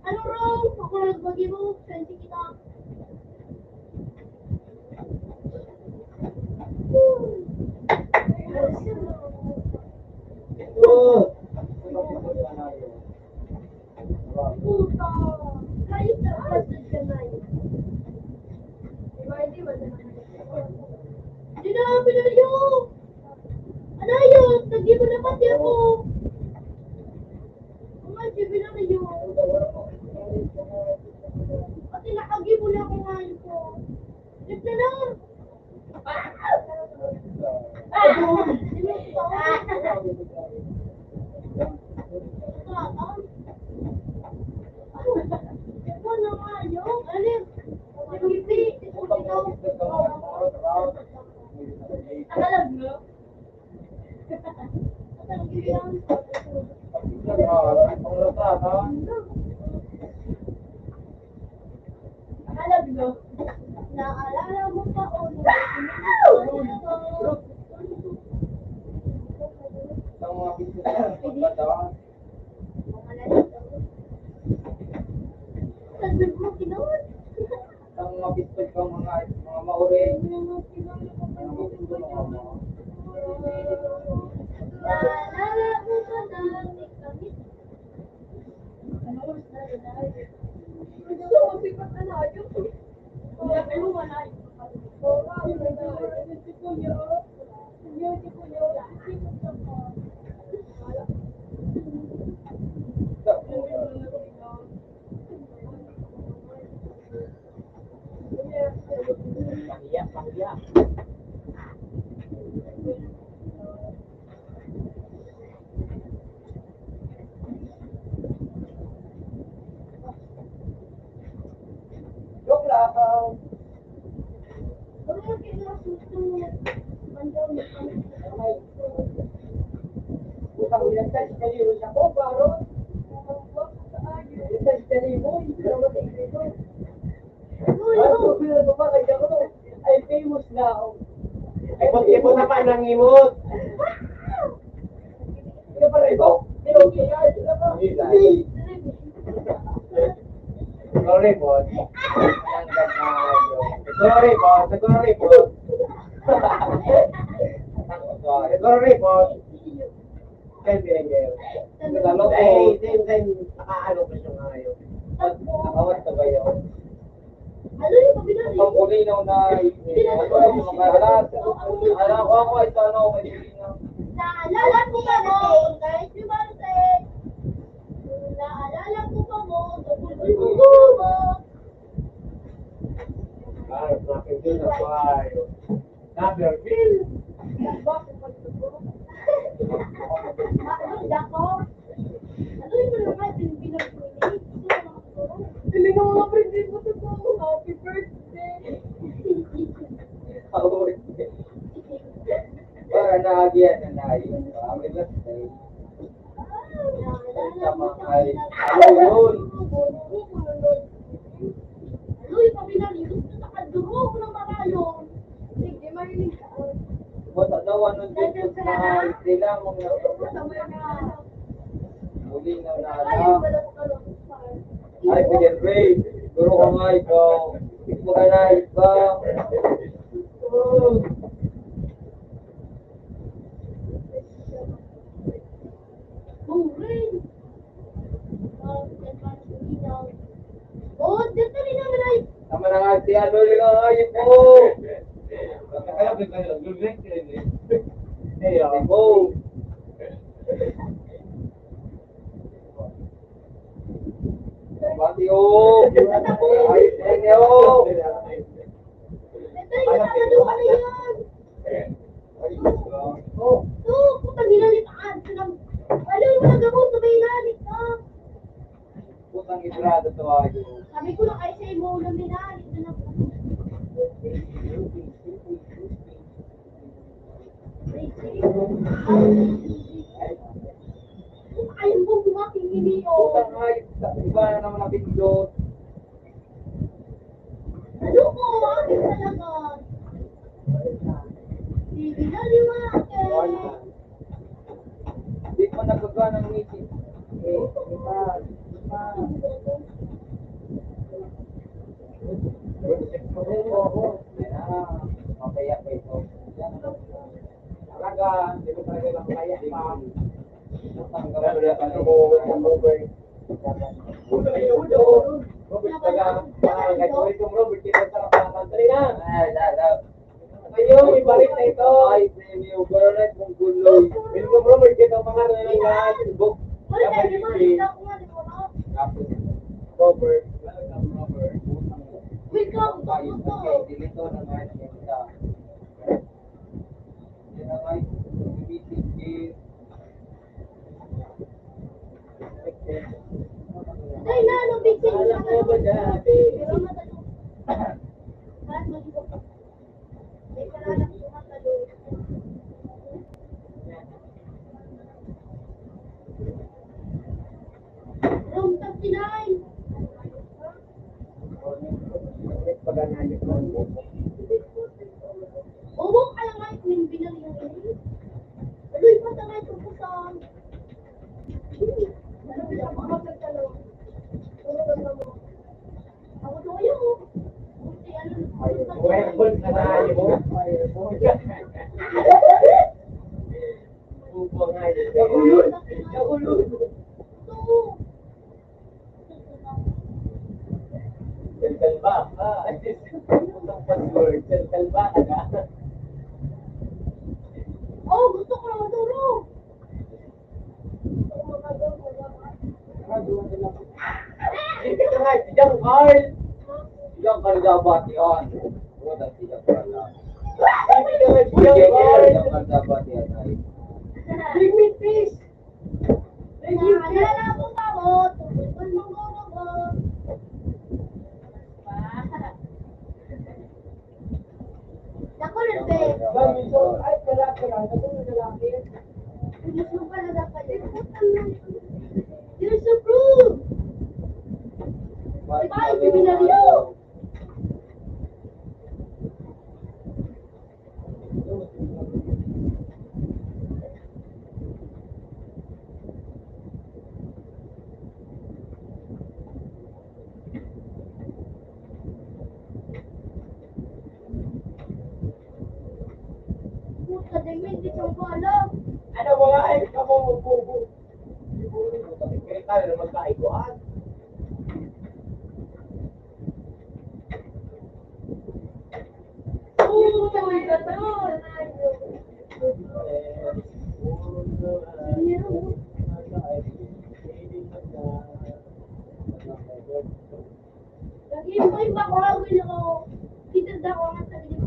Ano raw? Ako lang bagi mo, sensi kita. Puta! Kayos na pasad ka na yun. Di ba, hindi ba naman? Di na, pinayo! Ano yun? Nag-ibo na pati ako. Mga G B na yun. Pati nakagibo na ako ngayon ko. Trip na lang. Nakalag mo? Naalala mo pa, oh, Sabi mo, ginawa. Ang mga pistol ko, mga, mga mauri. Pahiya, pahiya. Joke lang. Utang yan sa kaliwan sa ko, baro. Yan sa kaliwan, pero matigil ko. Ipot-ipot na pa, nangimot. Ano pa rin ito? Siguro report. Siguro report. Siguro report. Siguro report. Kaya binigay. Ano ko? Eh, then, then, nakaano ko siya ngayon. Nakawat ka ba yun? Ano yung pabinari? Ang kulinaw na, ano, mga kahalat. Alam ko ako, ito, ano, may kulinaw. Naalala ko pa mo, kahit yung bante. Naalala ko pa mo, sa bulbul mo, mo. Ah, bakit yun? Ang bahay. Number three. Ano yung mga pinipinag ko ini? Hindi na mga friends mo to po. Happy birthday. Para naagihan na na yun. Happy birthday. Sa mga ay, ano yun? Uy, pabinali, gusto sa kaduro ko ng marayon. Sige, marinig ka. Wala daw, ano, dito sa sila, mong nasa. Muli na, na, na. Ay, Kuya Ray, duro ka nga ikaw. Hindi mo ka na iba. Oh. Mong Ray. Oh, dito rin naman ay. Tama na nga, si ano, yung mga ayun mo. Kaya may kayo, yung ring, ring, ring. Hey, oh. Hey, mo. Bati, oh. Ay, ay, oh. Ito yung mga ano, ano yun? Oh. Ito, putang ina ni Paan. Ano yung mga gamot na may ilalim ka? Putang ibrado to, ayo. Sabi ko na kayo sa imo, ulam ni Nani, ito na po. Ayun po, bumating ni Neo. Putang ay, iba na naman ang video. Ano po, akin talaga. Sige na, liwakan. Di pa nagkagana ng ngipin. Eh, di pa, di pa. Yan na, mapaya pa ito. Yan. Talaga, di ko talaga mapaya pa. Ang gawin na ito, ang gawin. Robert, taga, ah, kay Tori kong Robert, kita sa mga country na. Ah, da, da. Ayun, ibalik na ito. Ay, Premio, Baronet, Mongguloy. Welcome, Robert, kita mga nalalaman. Buk-, Tapos, Robert, welcome, Robert. Welcome, Robert. Dilito na nga, kita. Yan ang ay, meeting is Ay, na, ano, big thing. Alam mo ba dati? Pero matalo. Bakit mo dito? May pangalan ko matalo. Room thirty-nine. Ubo ka lang ay, kung binalihan. Aluy, pa sa may tupusan. Ano ba yung mga pagkano? Ano ba yung mga? Ako to, ayaw mo. Buti, ano, Fireball na tayo. Fireball. Ubo nga yun. Nakulod. Nakulod. Ito. Sel Kalba. Ah, ay, Sel Kalba. Oh, gusto ko na matulog. Gusto ko na matulog. Ito nga, si John Carl. Si John Carl Gabatian. Oh, dati si John Carl. Ito nga, si John Carl. Si John Carl Gabatian ay. Big meat fish. Naalala ko pa mo, tungkol mong gumabot. Naku, Lord, eh. Ay, wala, wala. Naku, lalaki. Gusto pa na dapat yun. You're so cruel. Bye, Seminaryo. Dingin, di siya ko alam. Ano ba nga, eh, kamo, bubo? Kaya tayo naman tayo, kuhaan. Uy, ganon. Lagi mo kayo bako, ako yung ako. Kita daw ang sabi niya.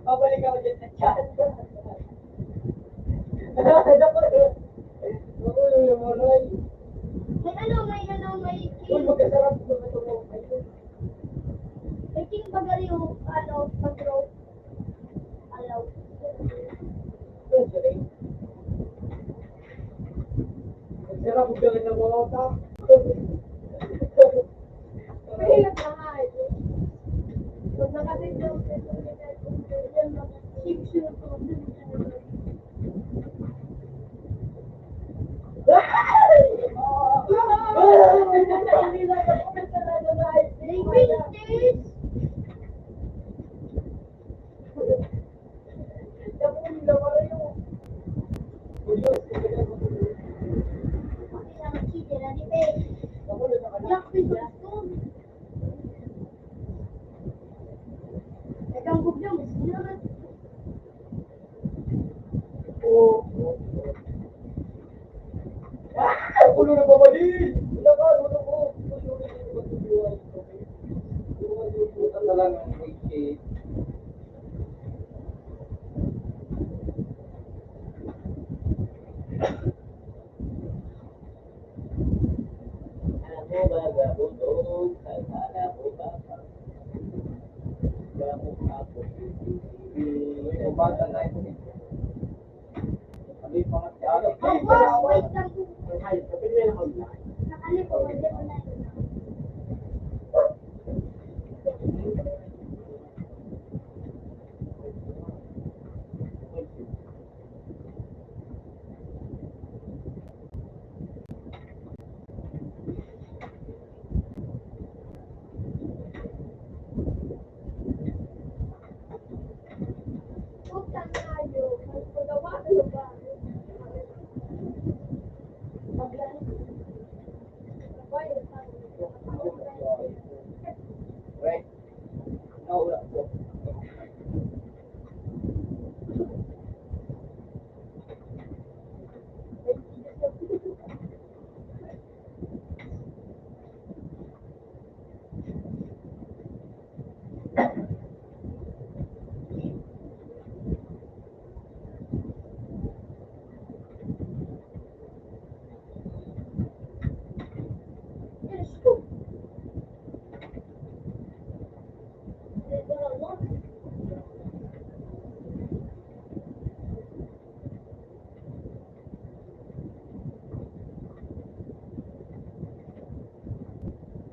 Babalik ako dyan sa chat. Ako yung namuray. May ano, may ano, may Uy, king. Magkasarap ko na ito. May king bagari yung, ano, pag-roast. Alaw. Ang sarap ng mga utak. Mahirap na nga eh. Pag nakatindog ka sa mga picture ko, They will taste. Ah! Ulo na babali! Wala ka, ulo ko! Ulo ko, ulo ko, ulo ko. Ulo ko, ulo ko, talagang wicked. Alam mo ba, gabutog? Alam mo ba, gabutog? Uy, umbatan na ito. Ano yung pangatlo? Opo, wait lang po. Ay, kapit na yun. Nakalip po, hindi po na yun.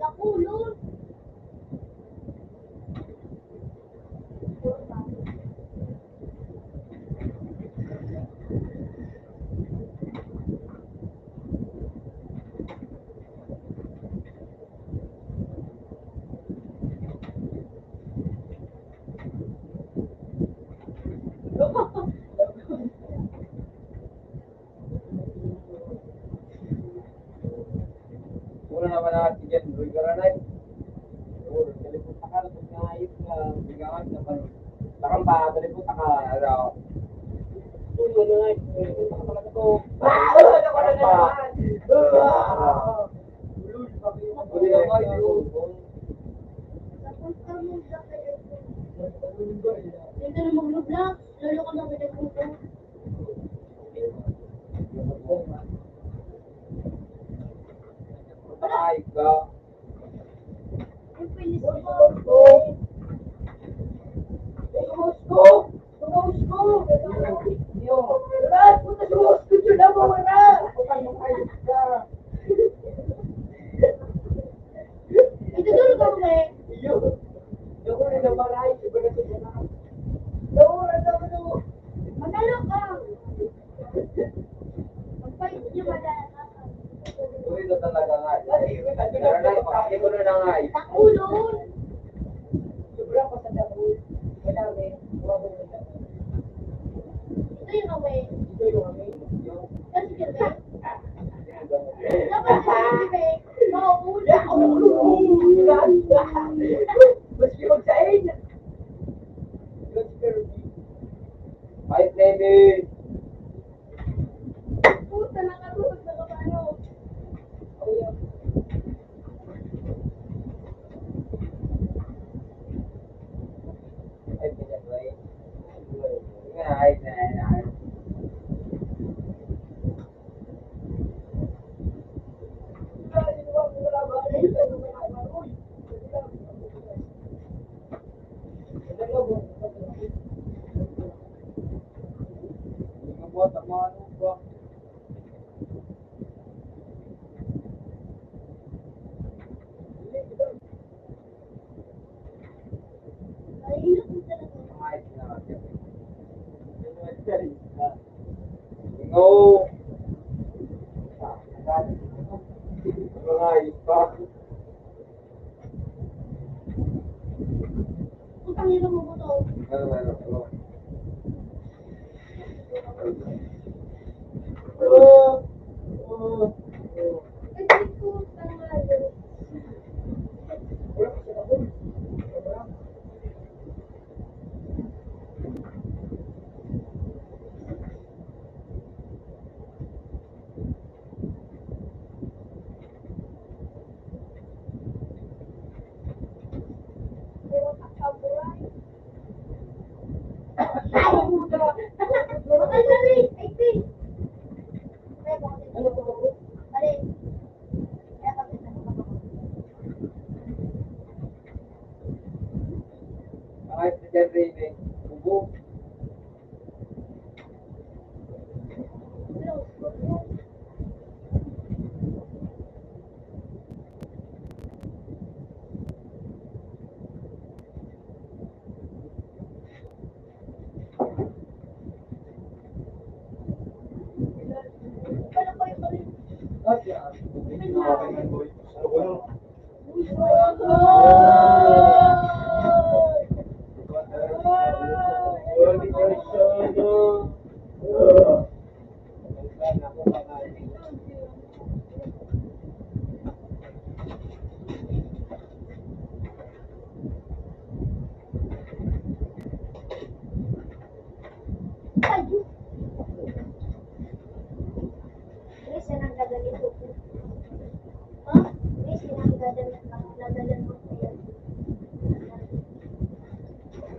Nakulong. Una naman na si Jen Ruy Garanay. Oo, telepon ka na, kung naayos na, bigangan na pa. Takang ba, telepon ka, ano? Uy, ano nga, telepon ka talaga to. Ah! Ano ka na naman? Ah! Uy, pati yung mga ulo na kayo. Tapos kami sa kanya. Ito na mag-vlog, lalo ko na pinagpupo. Ay, ka. Yung pinis ko. Gusto! Gusto! Gusto! Lahat po na gusto yun ang mga na! Ay, ka. Ito dulu ka mo eh. Iyo. Ako rin ang maray, iba na ito na. Naura na ako. Manalo ka. Magpalit niya madala ka. Ito talaga nga. Pero na, hindi ko na nga eh. Takulon. Sobra pa sa damo. Madami. Ito yung away. Ito yung away. Kasi yun, eh. Dapat sa away, eh. Mauuna. Mas yung sa inyo. Five, baby. Puta, nakatulog na ka pa, ano? Ay, pinag-, ay, ay, ay. No. Mga iba. Putang ina mo, buto. Ano, ano, ano? Ay, si Jeffrey, may ubo. Ay, Diyos. Tres, yan ang gaganito. Ha? Tres, yan ang gaganito. Ang nagalan mo. Ayan.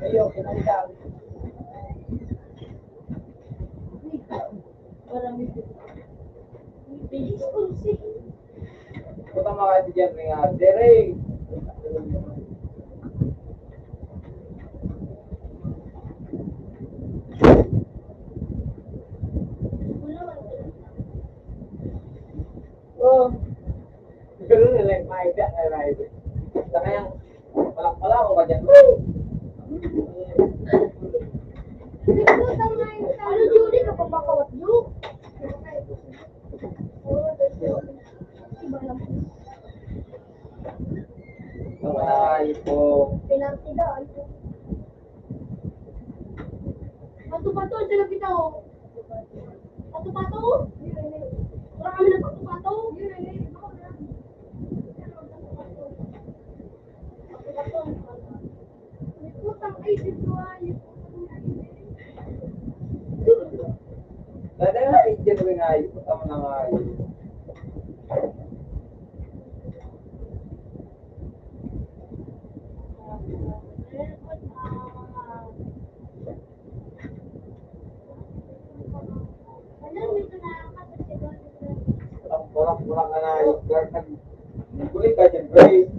Ayun, kinalitan. Para may bilis ko, si Puta, mga kaibigan, may nga, dere. Oh. Ganun na lang, may da, may da. Sa kaya, palak-palak ako ba dyan? Woo! Ano, Judy, kapag makawat, Ju? Ay, po. Penalty daw, ay, po. Pato-pato, ang sarap ito. Pato-pato? Wala kami ng pato-pato. Pato-pato. Putang ay, dito ay. Dada nga, picture mo nga, ipot mo na nga. Ang burak-burak na na yung girlfriend. Kulit ka dyan, Grace.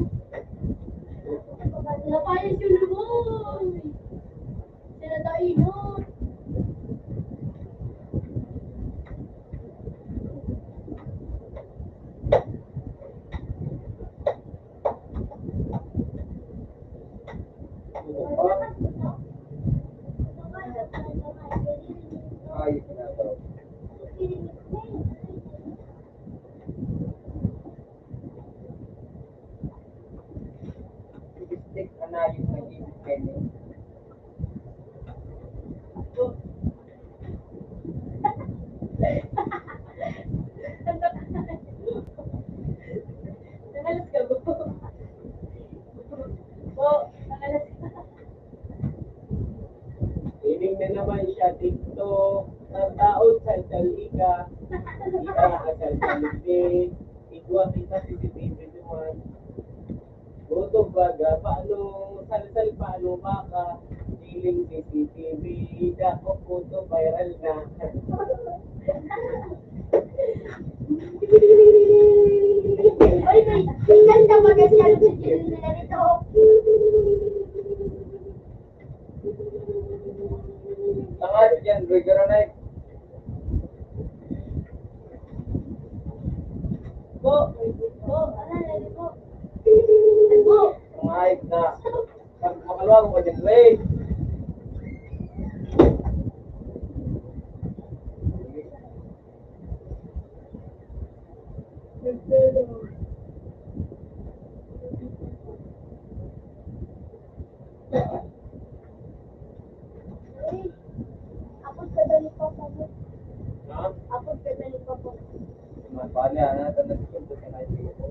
Napayas yun, boy. Sila tayo. Kita, asal ka, hindi. Igwa kita, C C T V naman. Gutom baga, paano, salsal, paano baka, feeling C C T V, dako, puto, viral na. Ay, may, may ganda, maganda yung channel nila nito. Tangalit yan, Roy Garanay. Po, po, ano, ano po? Po. Tangalit na. Pag makaluwag ko dyan, Roy. Apod ka dali pa po. Ha? Apod ka dali pa po. Mapali, ana, tanda ko po sa nai ko.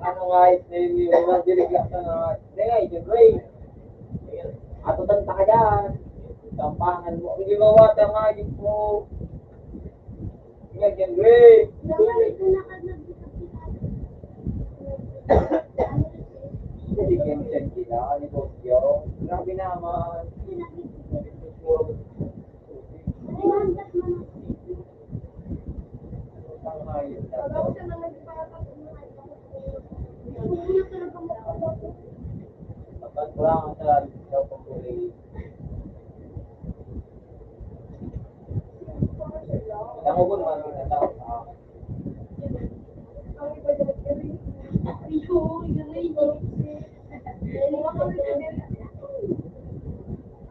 Ano nga, ito yung mga dilig lang na, hindi nga, ito, Dre. Ato tan taka dyan. Tampangan mo. Hindi mawata nga, yun po. Yan, yan, Dre. Hindi ka yung chat kita, negosyo. Grabe naman.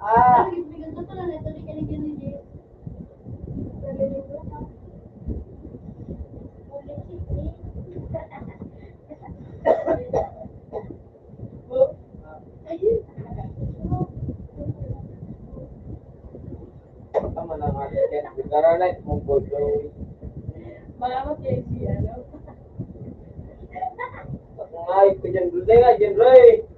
Ah. Tama na nga, yan. Garanay, mong bodoy. Salamat kay si, ano? Ay, ka dyan, Dre, ay, dyan, Dre.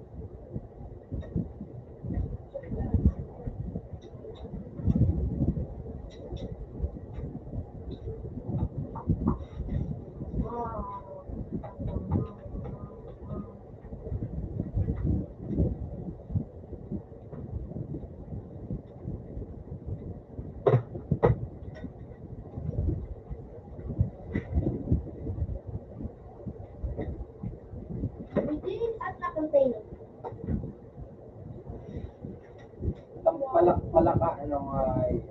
Palaka, ano nga, eh.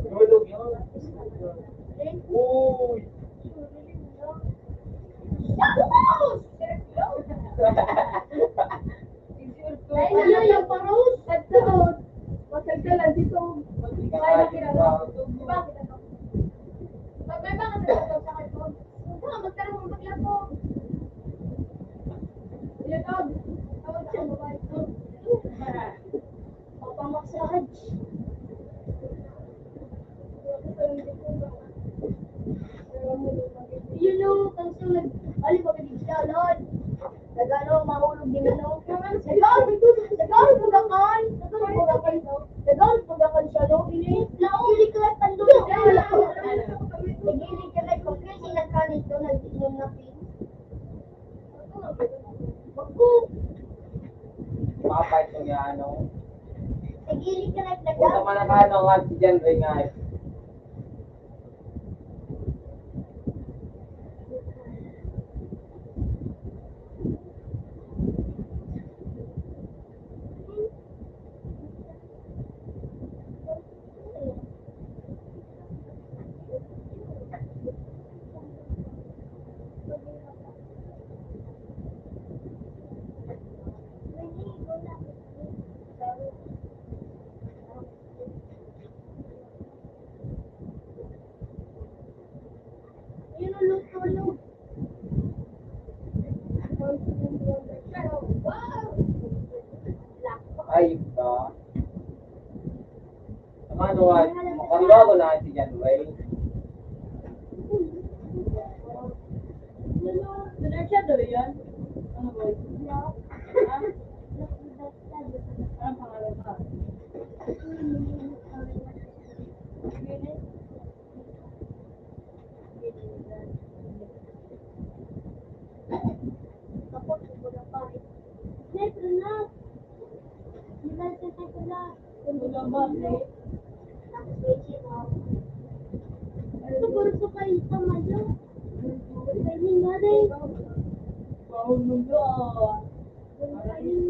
Tulog yun. Uy! Dahil na lang yung parang, pagkaon. Magkagdalan dito. Ay, nakita mo. Di ba? Pag may mga nagtataw sa cellphone, "Huwag ka, magtanong, maglako." Ilagog. Tawag sa babae. Papa-massage. Yun, no, kanso nag-, ali, magaling siya, Lord. Nagano, mahulog din, ano? Nagano, nagano, pagakan. Nagano, pagakan, no? Nagano, pagakan siya, no? Ini, laong, ini, kalat, tando. Nag-ilig ka, nag-, kasi nagkanito, nag-inom na pin. Ako. Papay ko niya, ano? Nag-ilig ka, nag-, Puta man ang ano, nga si Jan Ray nga, eh. Ay, ba? Tama, no, ay, makarga ko na si John Wayne. Ano siya daw yan? Ano ba? Ha? Anong pangalan ka? Kapot, wala pa rin. Metro na. Di ba sa metro na? Wala ba, pre? Tapos may sino. Ito, puro sa kayo sa mayo. Pwede nga rin. Bawal mo doon. Pwede nga rin.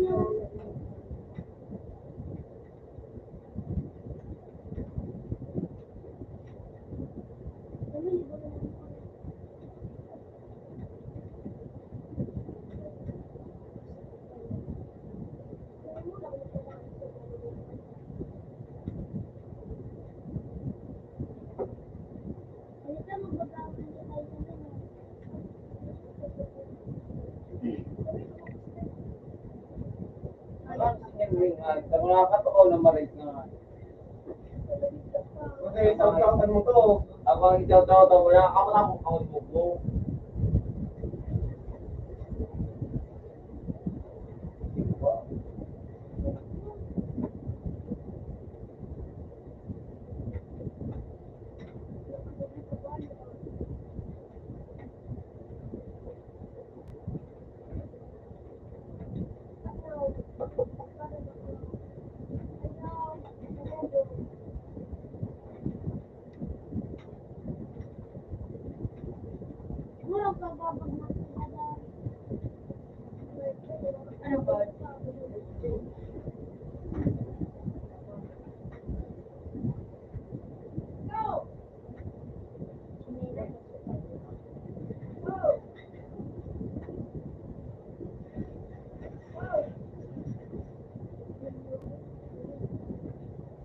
Ano, sige, Wing, ah, kung nakakatawa na marig nga. Kasi, taw-taw mo to. Ako ang itaw-taw, taw mo na. Ako lang, ako ang bubo.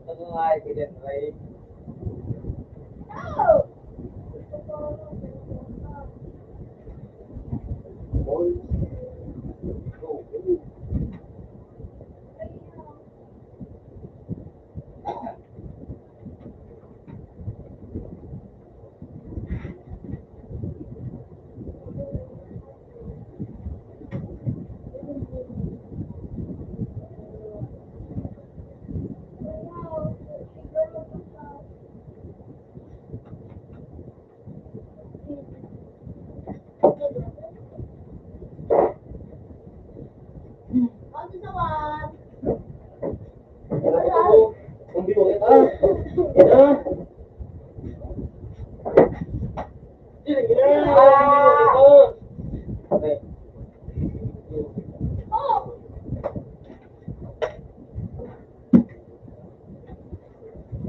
Ano nga, ay, ganyan, ay.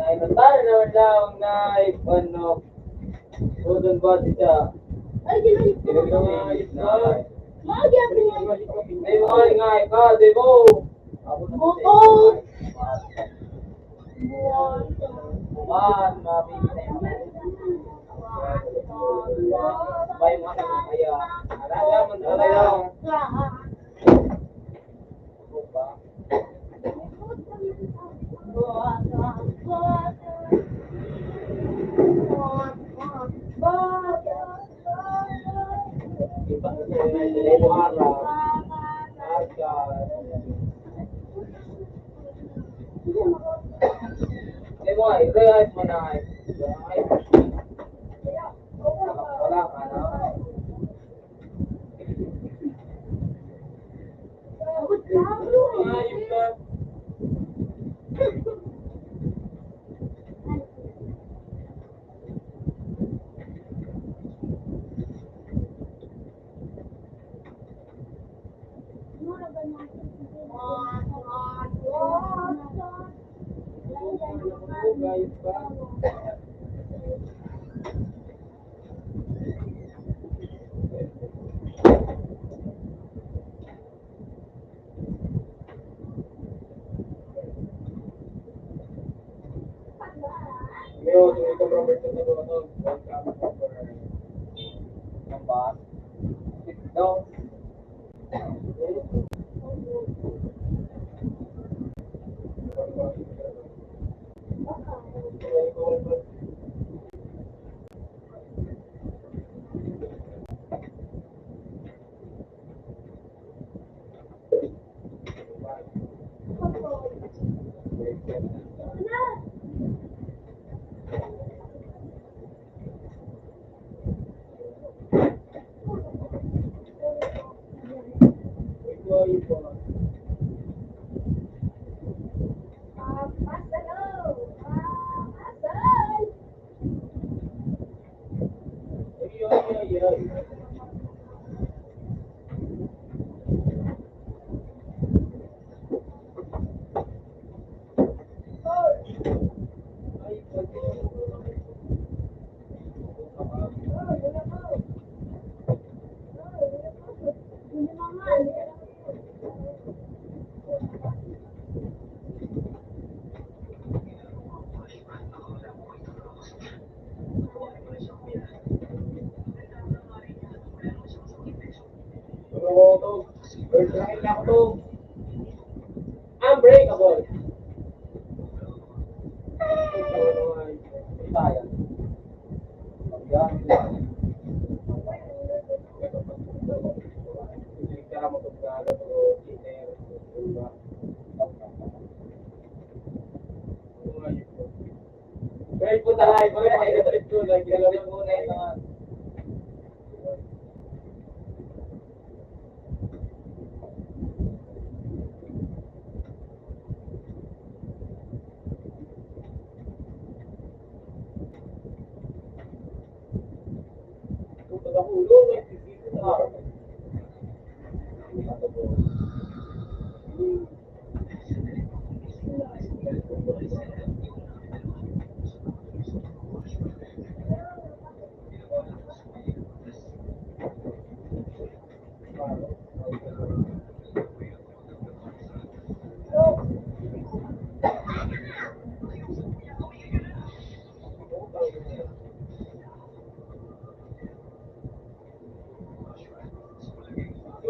Ay, notary naman lang na, ano, Gordon ba siya? Ay, di ba? Di ba nga, ay, na, Magi ako nga. May mga ingay ka, di ba? Buot. Buwan, mami. May mga kaya. Alaga mo na kaya. Unbreakable. Very good, ay, very good.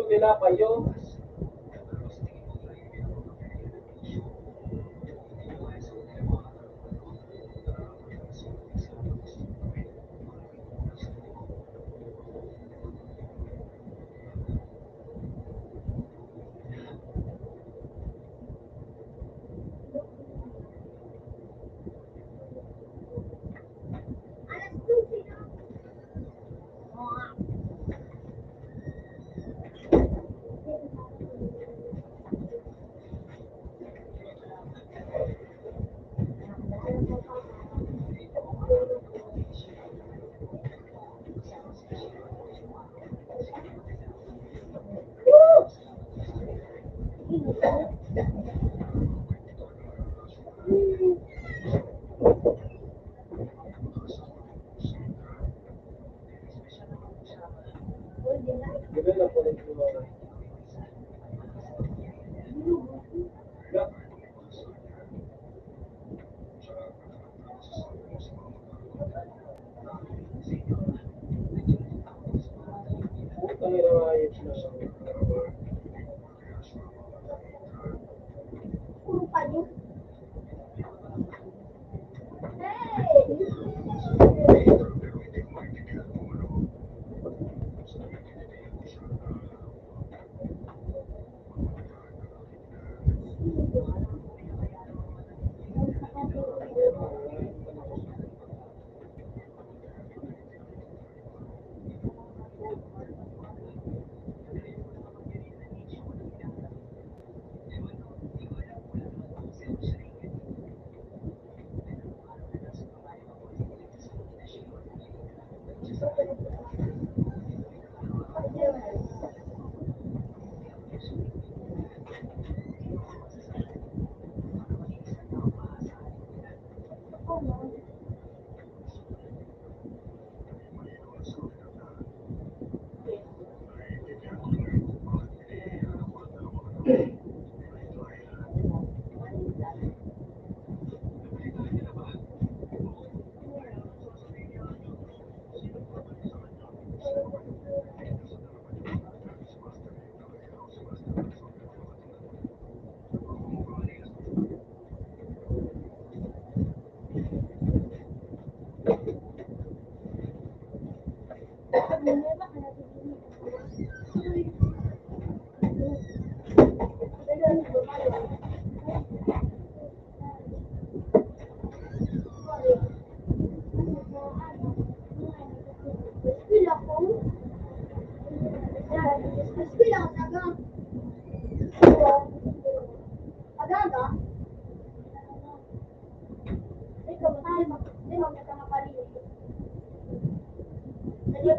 Nila pa yun.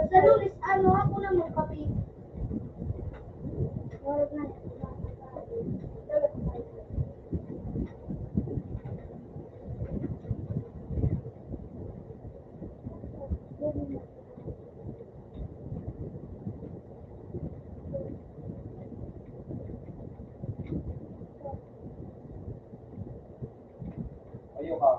Sa Lunes, ano, ako na magkape. Ayo ka.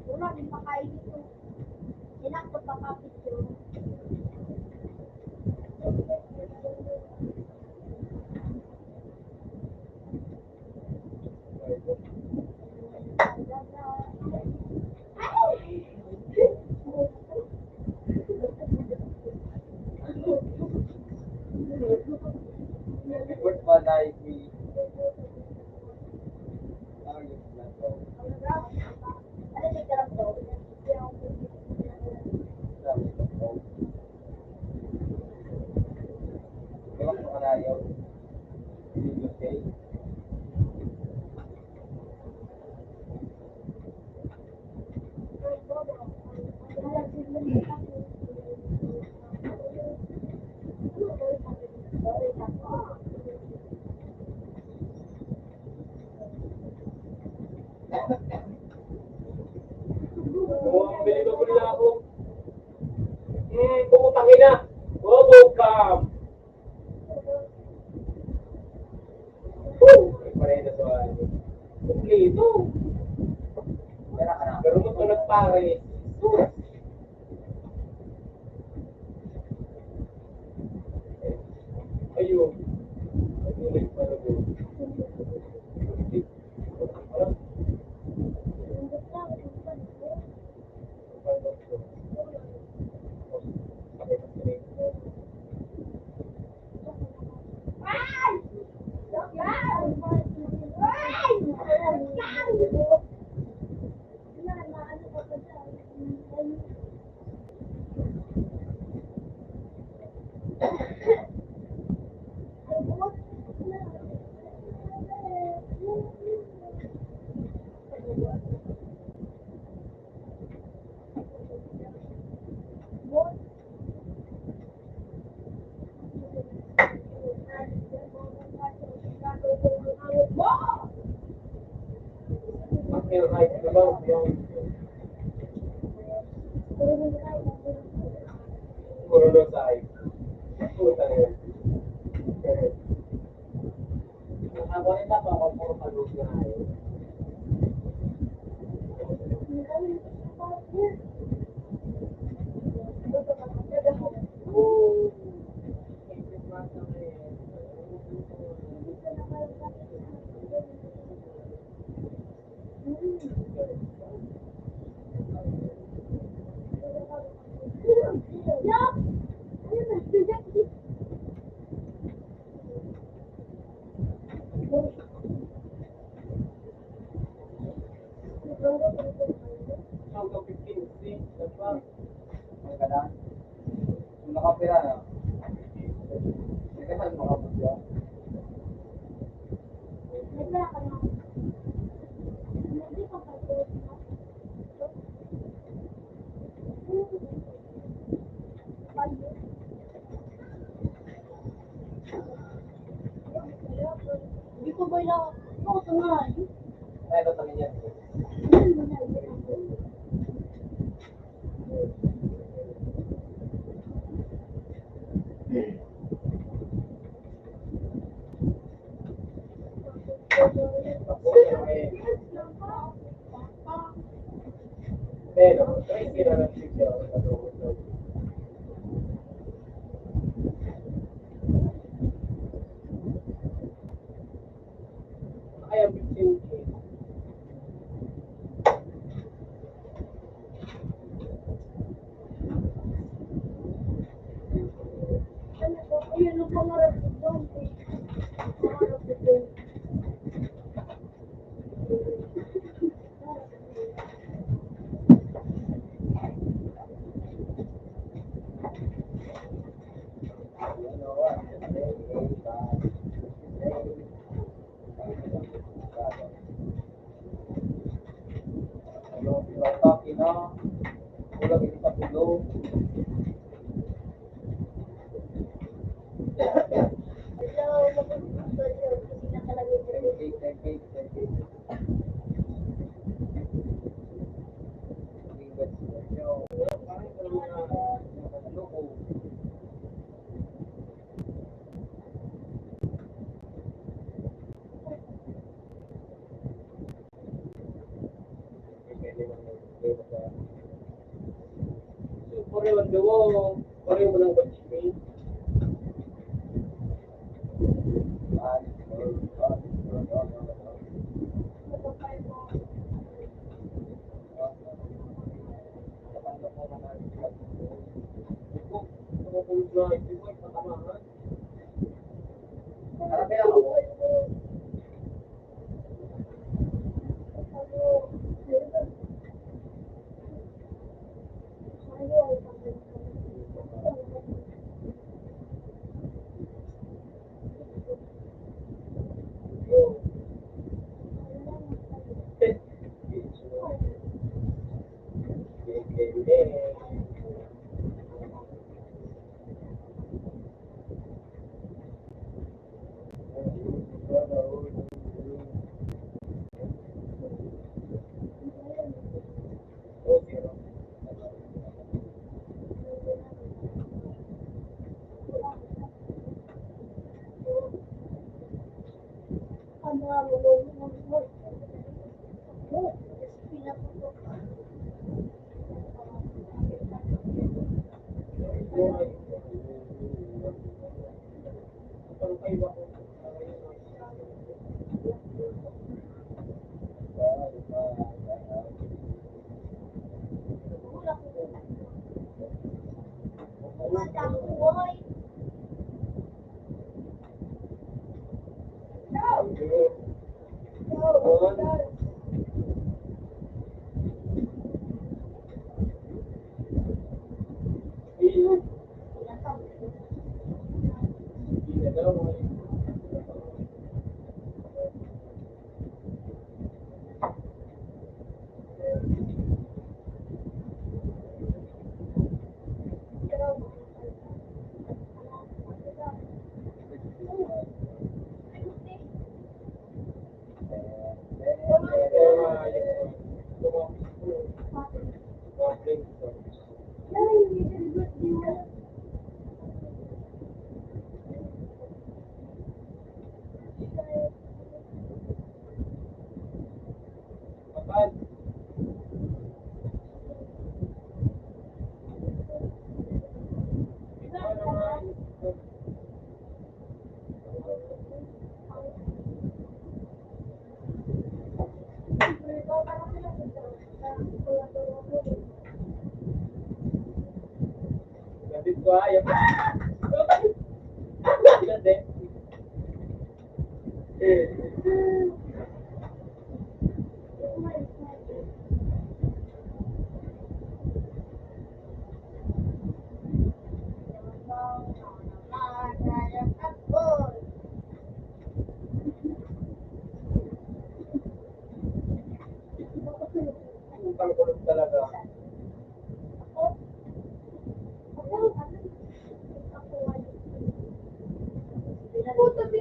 Wala, di pa kain ito. Inak, pagpapapit yun. Oo, ang bilis ko rin ako. Hmm, putang ina. Bobo ka. Woo! May parehas sa ano. Kumplito. Pero mo tulad pare. Sus! Ayun. Ayun, nagparago. Dito ba yung... Oo, ito nga.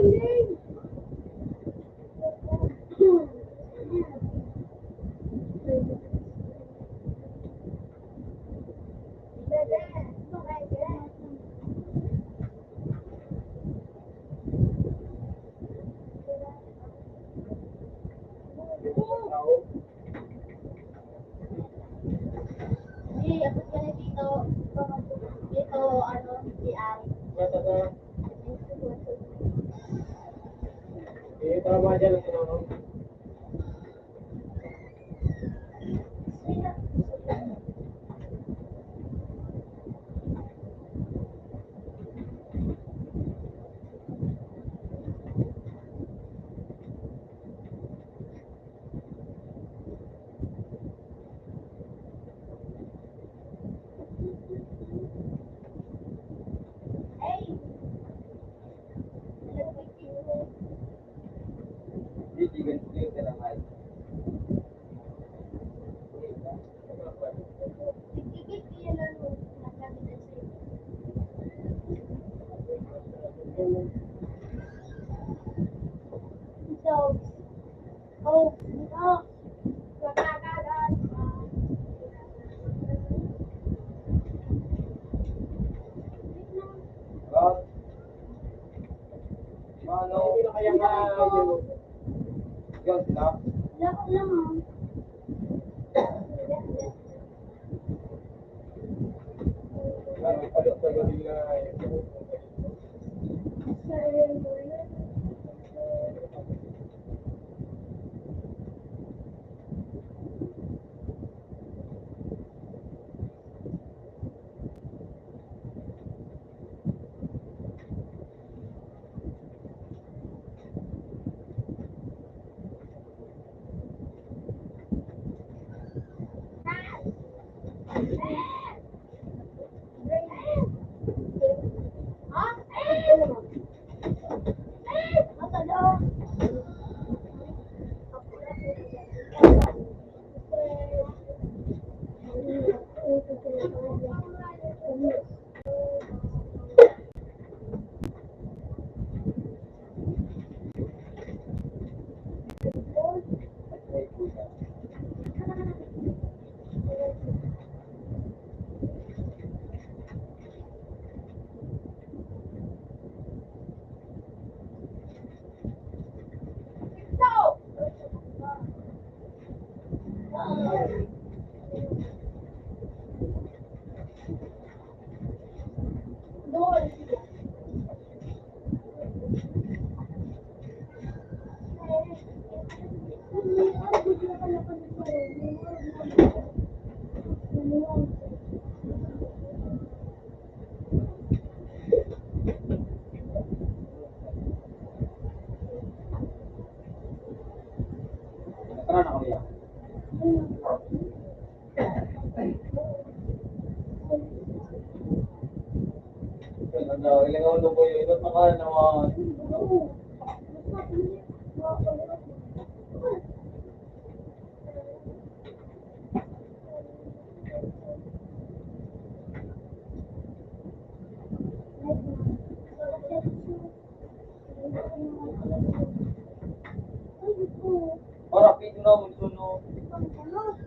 Di, abot ka na dito. Dito, ano, C R. Eh, tama dyan, ano? Mano, hindi na kaya ma-, yun na. Lako lang, ah. Ano, pala, pala nila, eh. Tara na, kuya. Ilangaw na po yun. Ba't nakaano naman? Para pito na, gusto, no?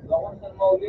Ako na sa mauli.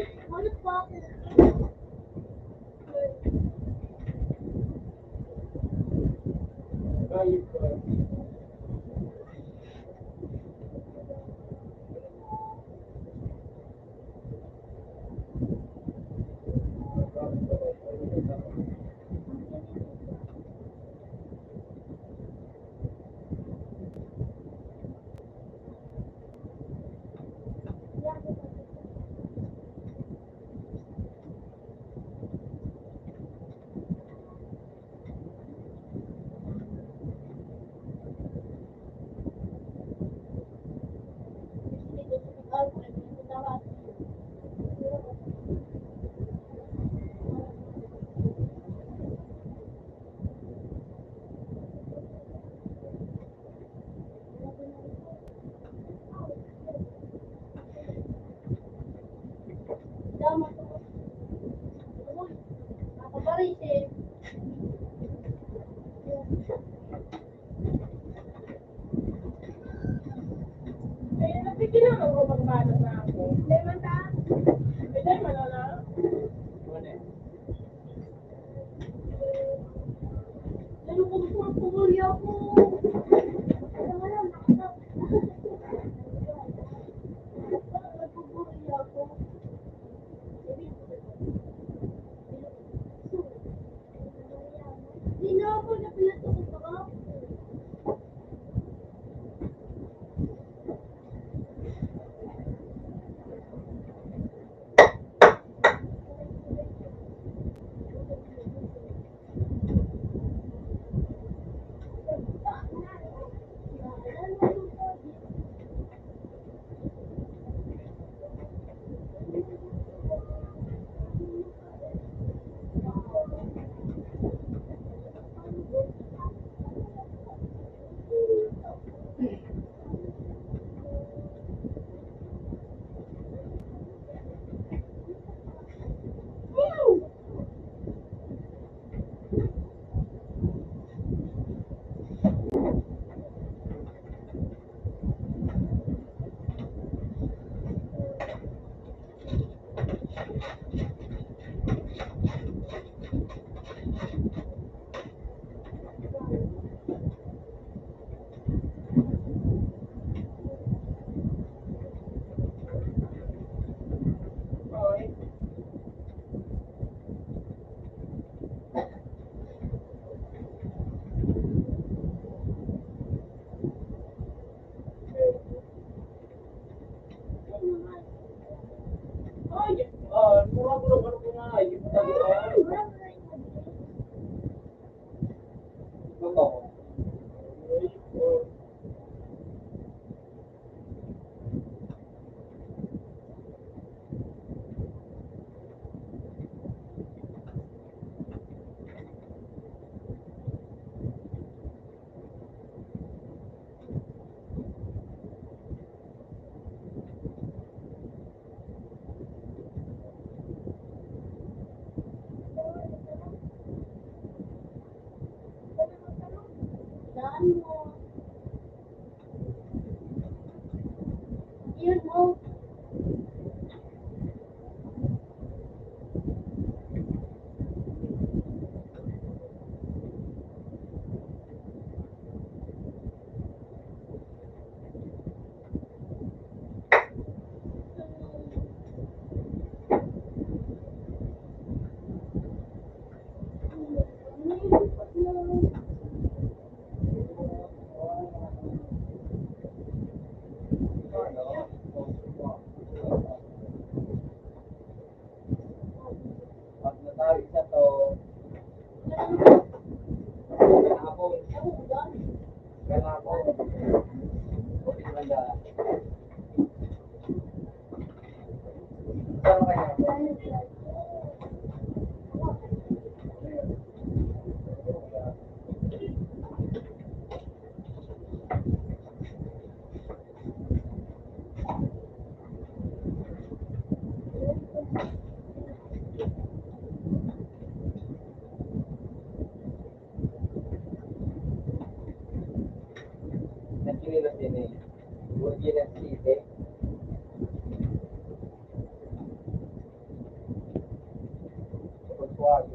Nagkinilos din eh. Burgi ng sisig. Suwag-suwag.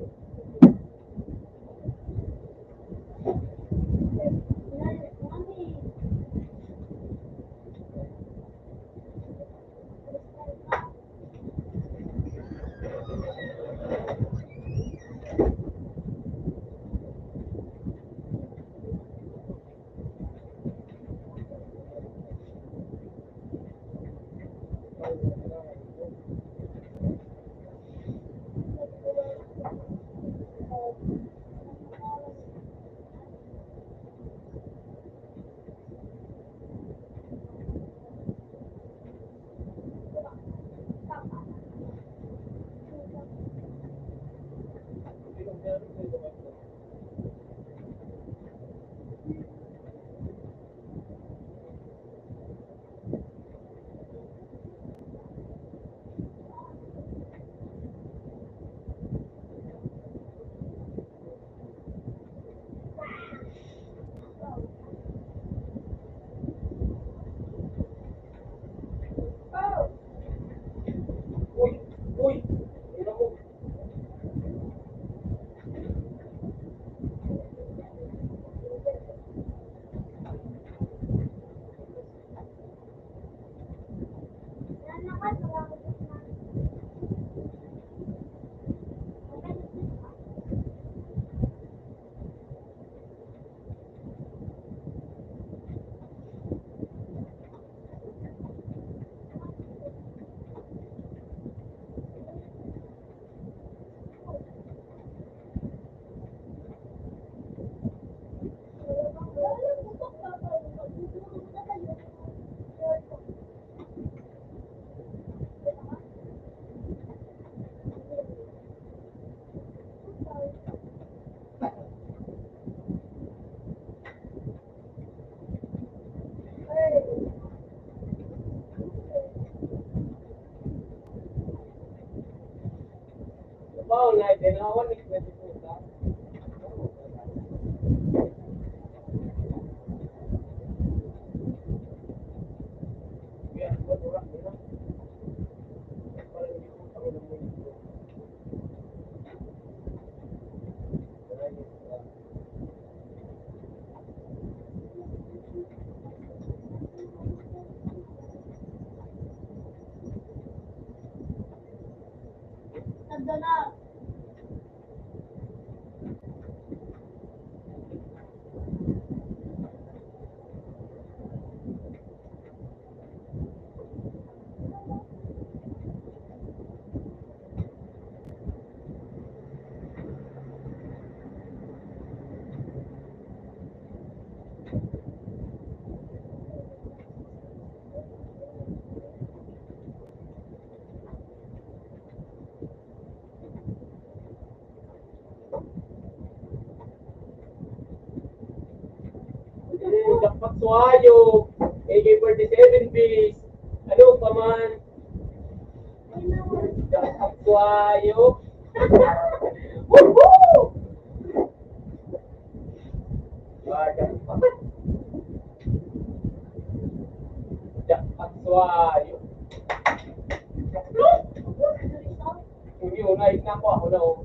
Dapat suayo, A K forty-seven bis. Ano pa man? Dapat suayo. Woohoo! Dapat suayo. Uy, unay na ako, ako na, oh.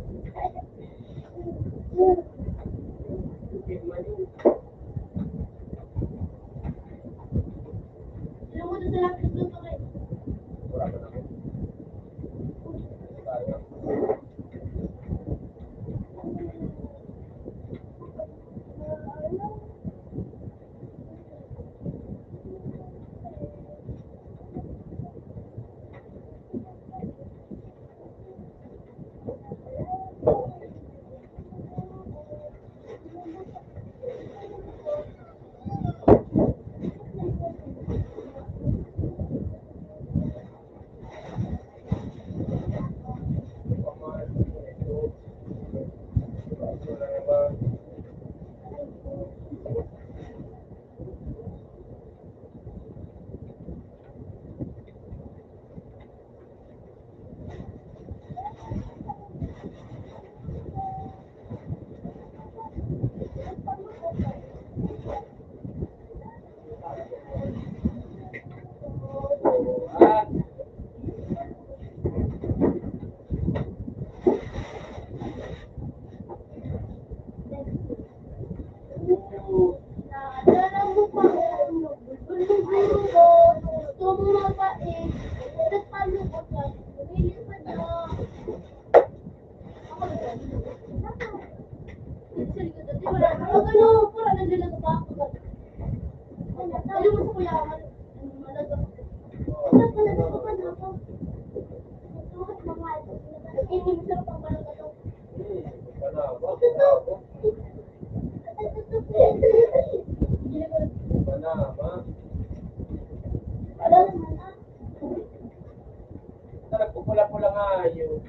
Nagpupula-pula nga ayo.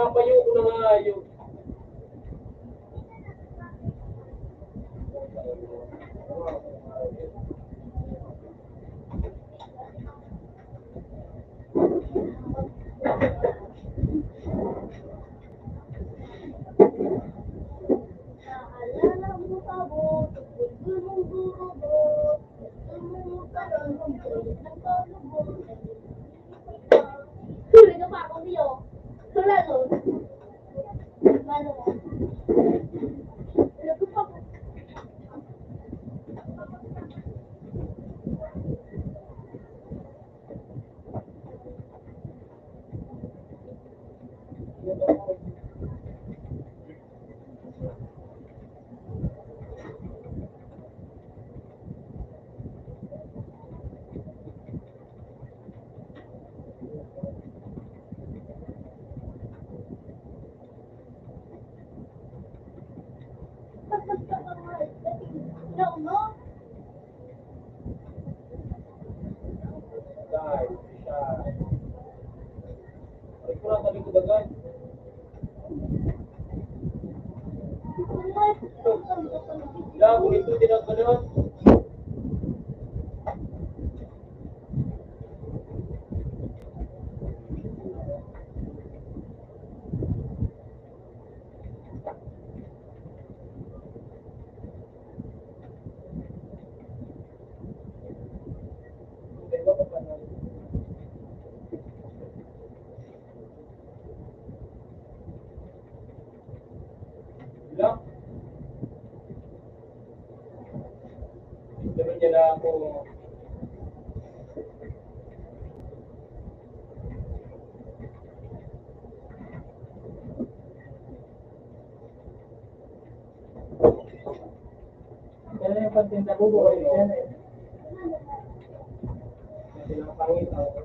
Payo ko na nga yun. Lago nito, tinagbanan. Wala. Pero niya na ako. Yan na yung pagtinda ko, buhay yan eh. Pinapangit ako.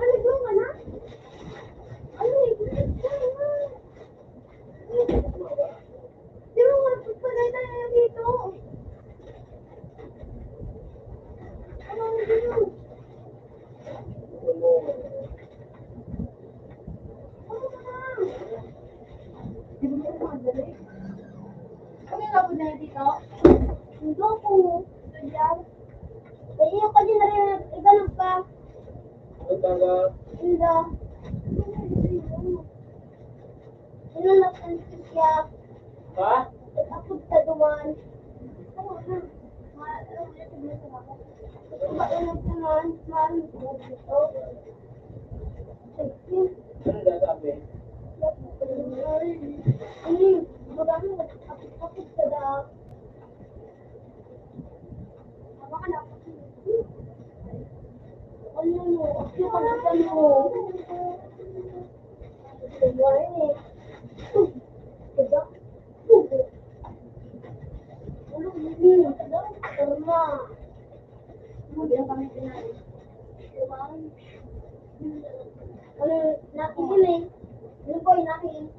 Ano yung ano? Ano yung Pero nga, pagpagay tayo dito. Ano ang gulo? Ano ka na? Di ba mo madali? Ano yung labod na dito? Hindi ko. Ito yan. Eh, iyo pa din na rin. Iba lang pa. Ang taga? Hindi. Hinanap ang siya. Ha? Nag-apod ka duman. Ano na sabi? Hmm, baga mo, nag-apod-apod ka daw. Ano, ano, ano? Ano, nakikinig? Ano po yung nakikinig?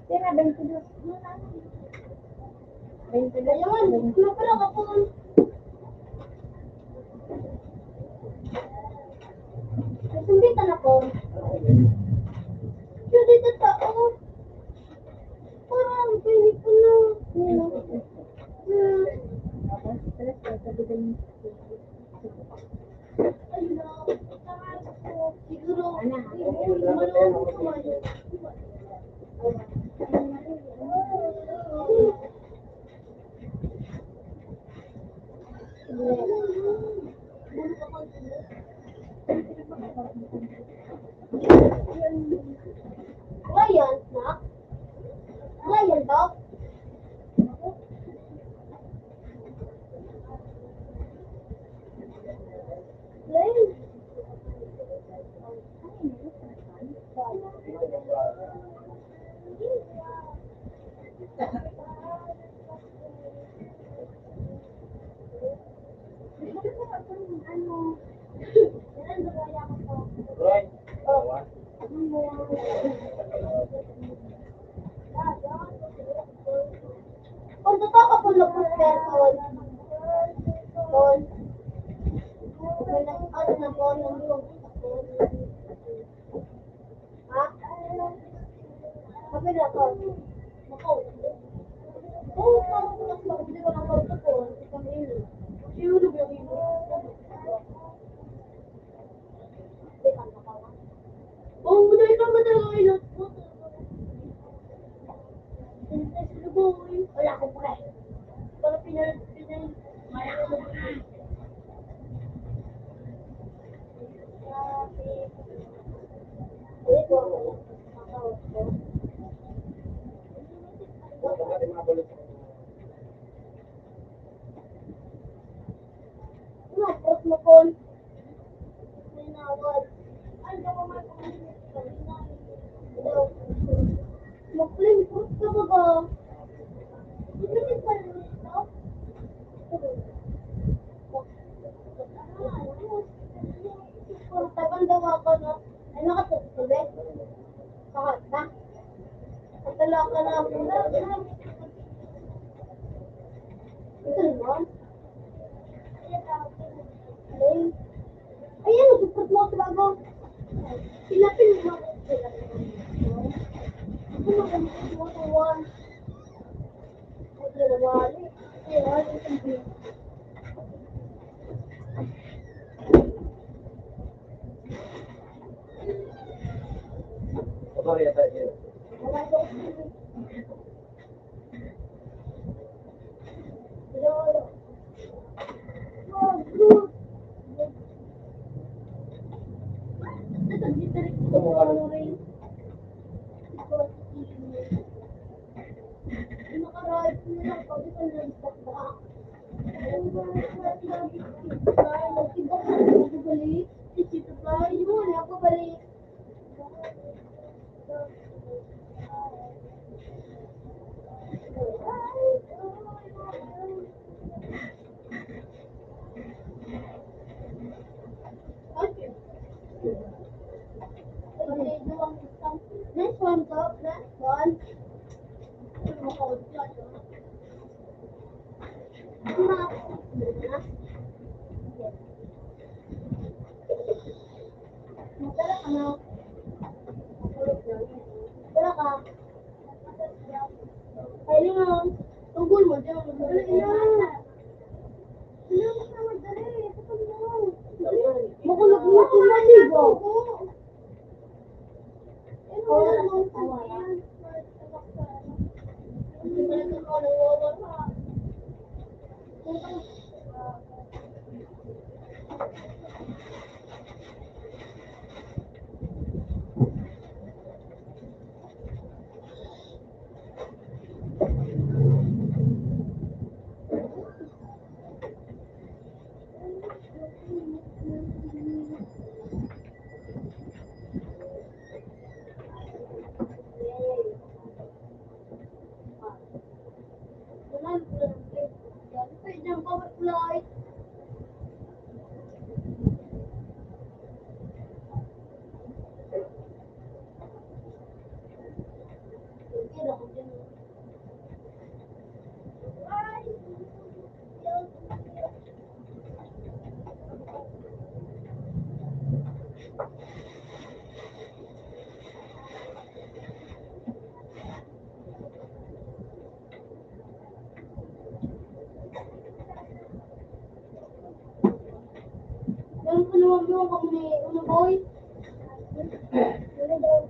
Tira, twenty-two. Twenty-two. Mapala ka po. Nasambitan ako. Pero dito tao. Parang pwede ko na. Hmm. Siguro, Ryan, nak? Ryan to? Ryan. Kung totoo ka po na po, Paul, Paul, may nag-add na po ng Ha? Sabi na to. Ako. Oo, parang nakakita ko ng pagkakon. Siguro may rin. Oo, dahil pa madala kayo. Wala akong pake. Para pinal-, pinal-, wala akong pake. Mag-plain fruit ka baga. Di ba nagpaluto? Taban daw ako, no? Ay, nakatutubig. Bakit ba? Ang dalawa ka na. Ito naman. Ayan, nagpupot mo sa bago. Pinapil mo. Ano ba yung mga tuwan? Ay, di na wali. Ay, wali. Sorry, ata yun. Next one, go. Next one. Tara ka. Ay, lingaw. Tunggol mo, di ba? Dali na. Dali na, madali. Makulog mo, tumaligo. Ano kami, ano, boy? Ano daw?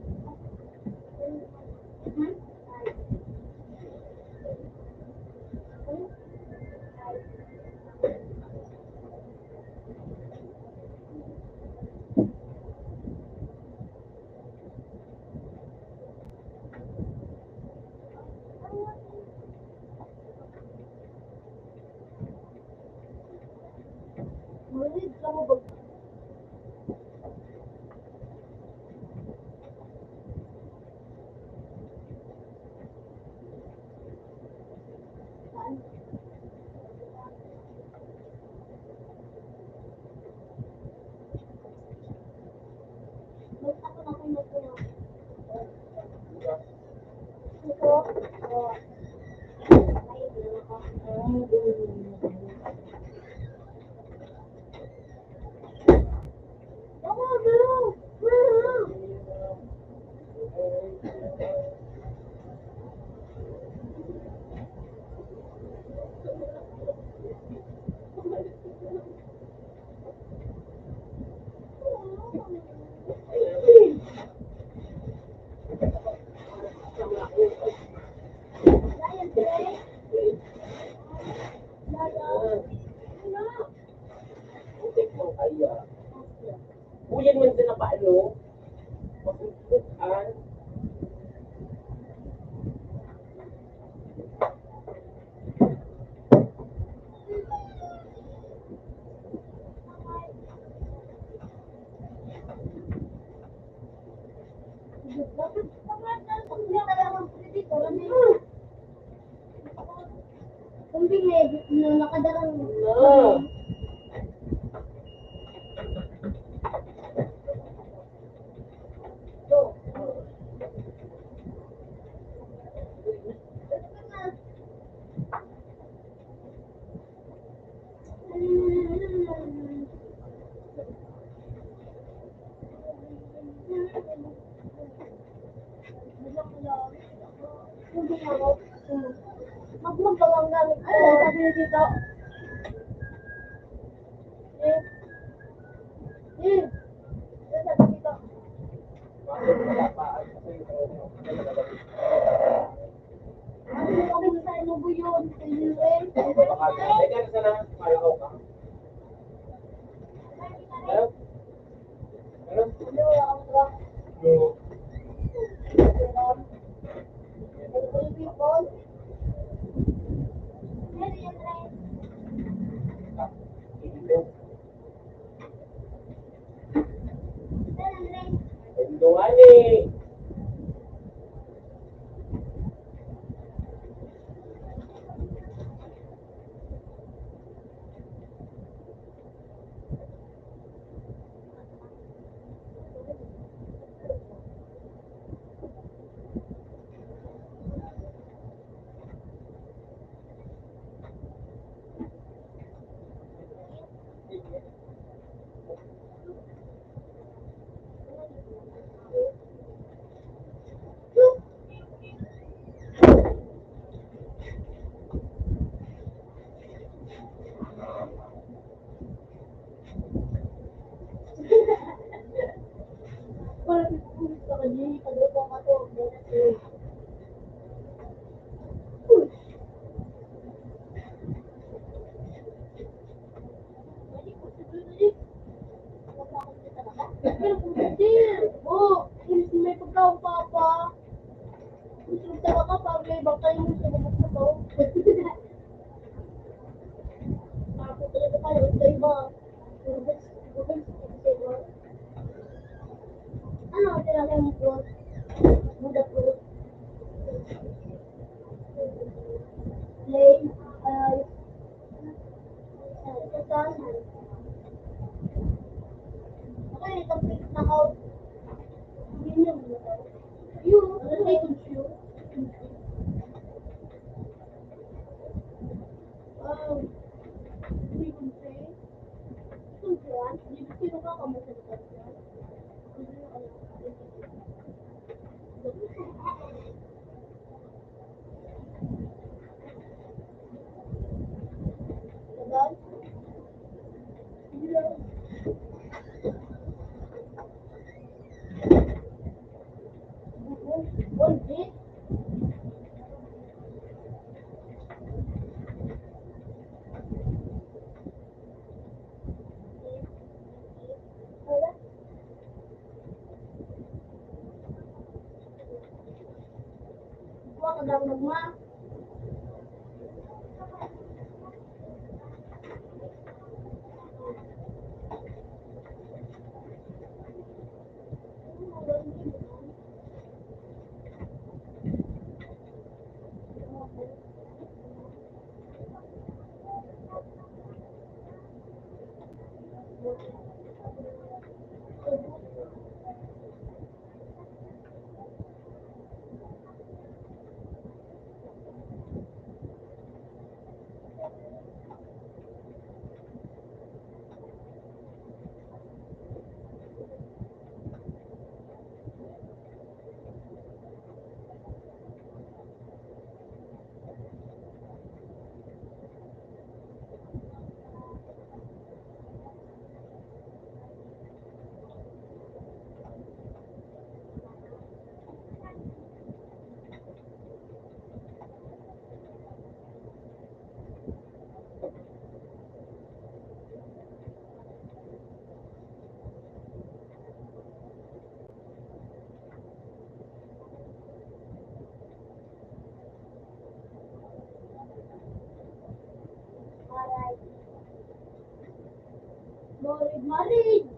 Uyan man sa napaano, masuntukan. Kung di, may nakadarang. Magmagawang gamit ko. Ano sabi niyo dito? Eh. Eh. Ano sabi dito? Ano sabi sa inyo, Buyon? Sa inyo, eh? Pero kung hindi, oh, may pagkaon, Papa. Gusto mo talaga, pag may bangkay mo sa bubog na to. Tapos talaga tayo, sa iba. Ano, talaga yung fruit? Buddha fruit. Plain, ah, Marig, marig!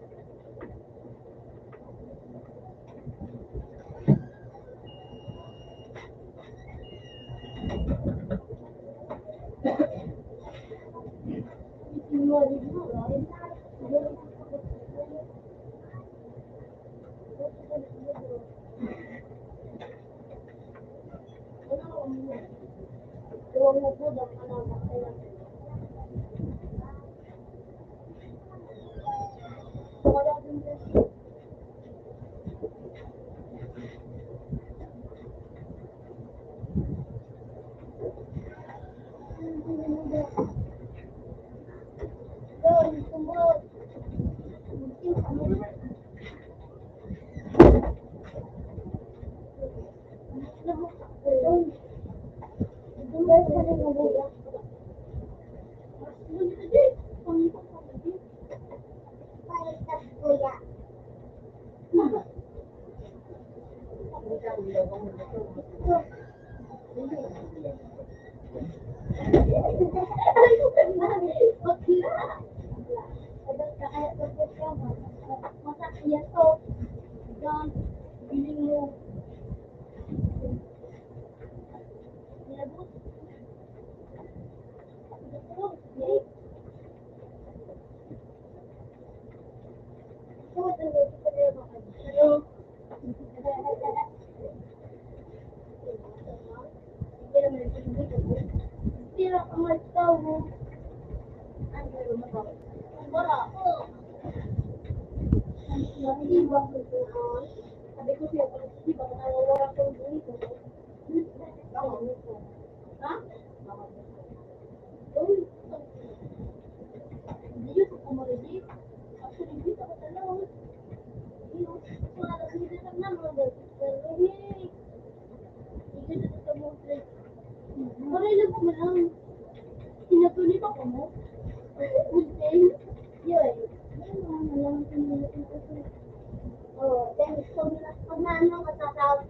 Oh, then, so, pag naano ka, tatawag,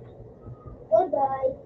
"Goodbye."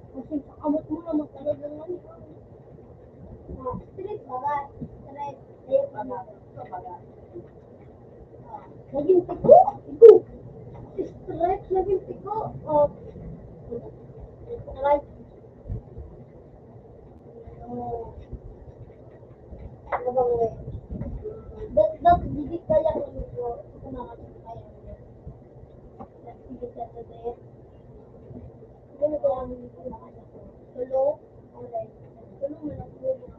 Kasi sa kamot mo naman talaga nga. Ah, straight baga. Straight. Straight baga. Baga. Ah, naging tiko? Tiko. Straight, naging tiko. Oh. Straight. Oh. Ano bang way? Ba't, ba't hindi kaya ko ito? Ito na kasi kaya ko. Sige, sa today. Ganito ang mga ano ko. Tulo, alright. Tulo, malaki yung mga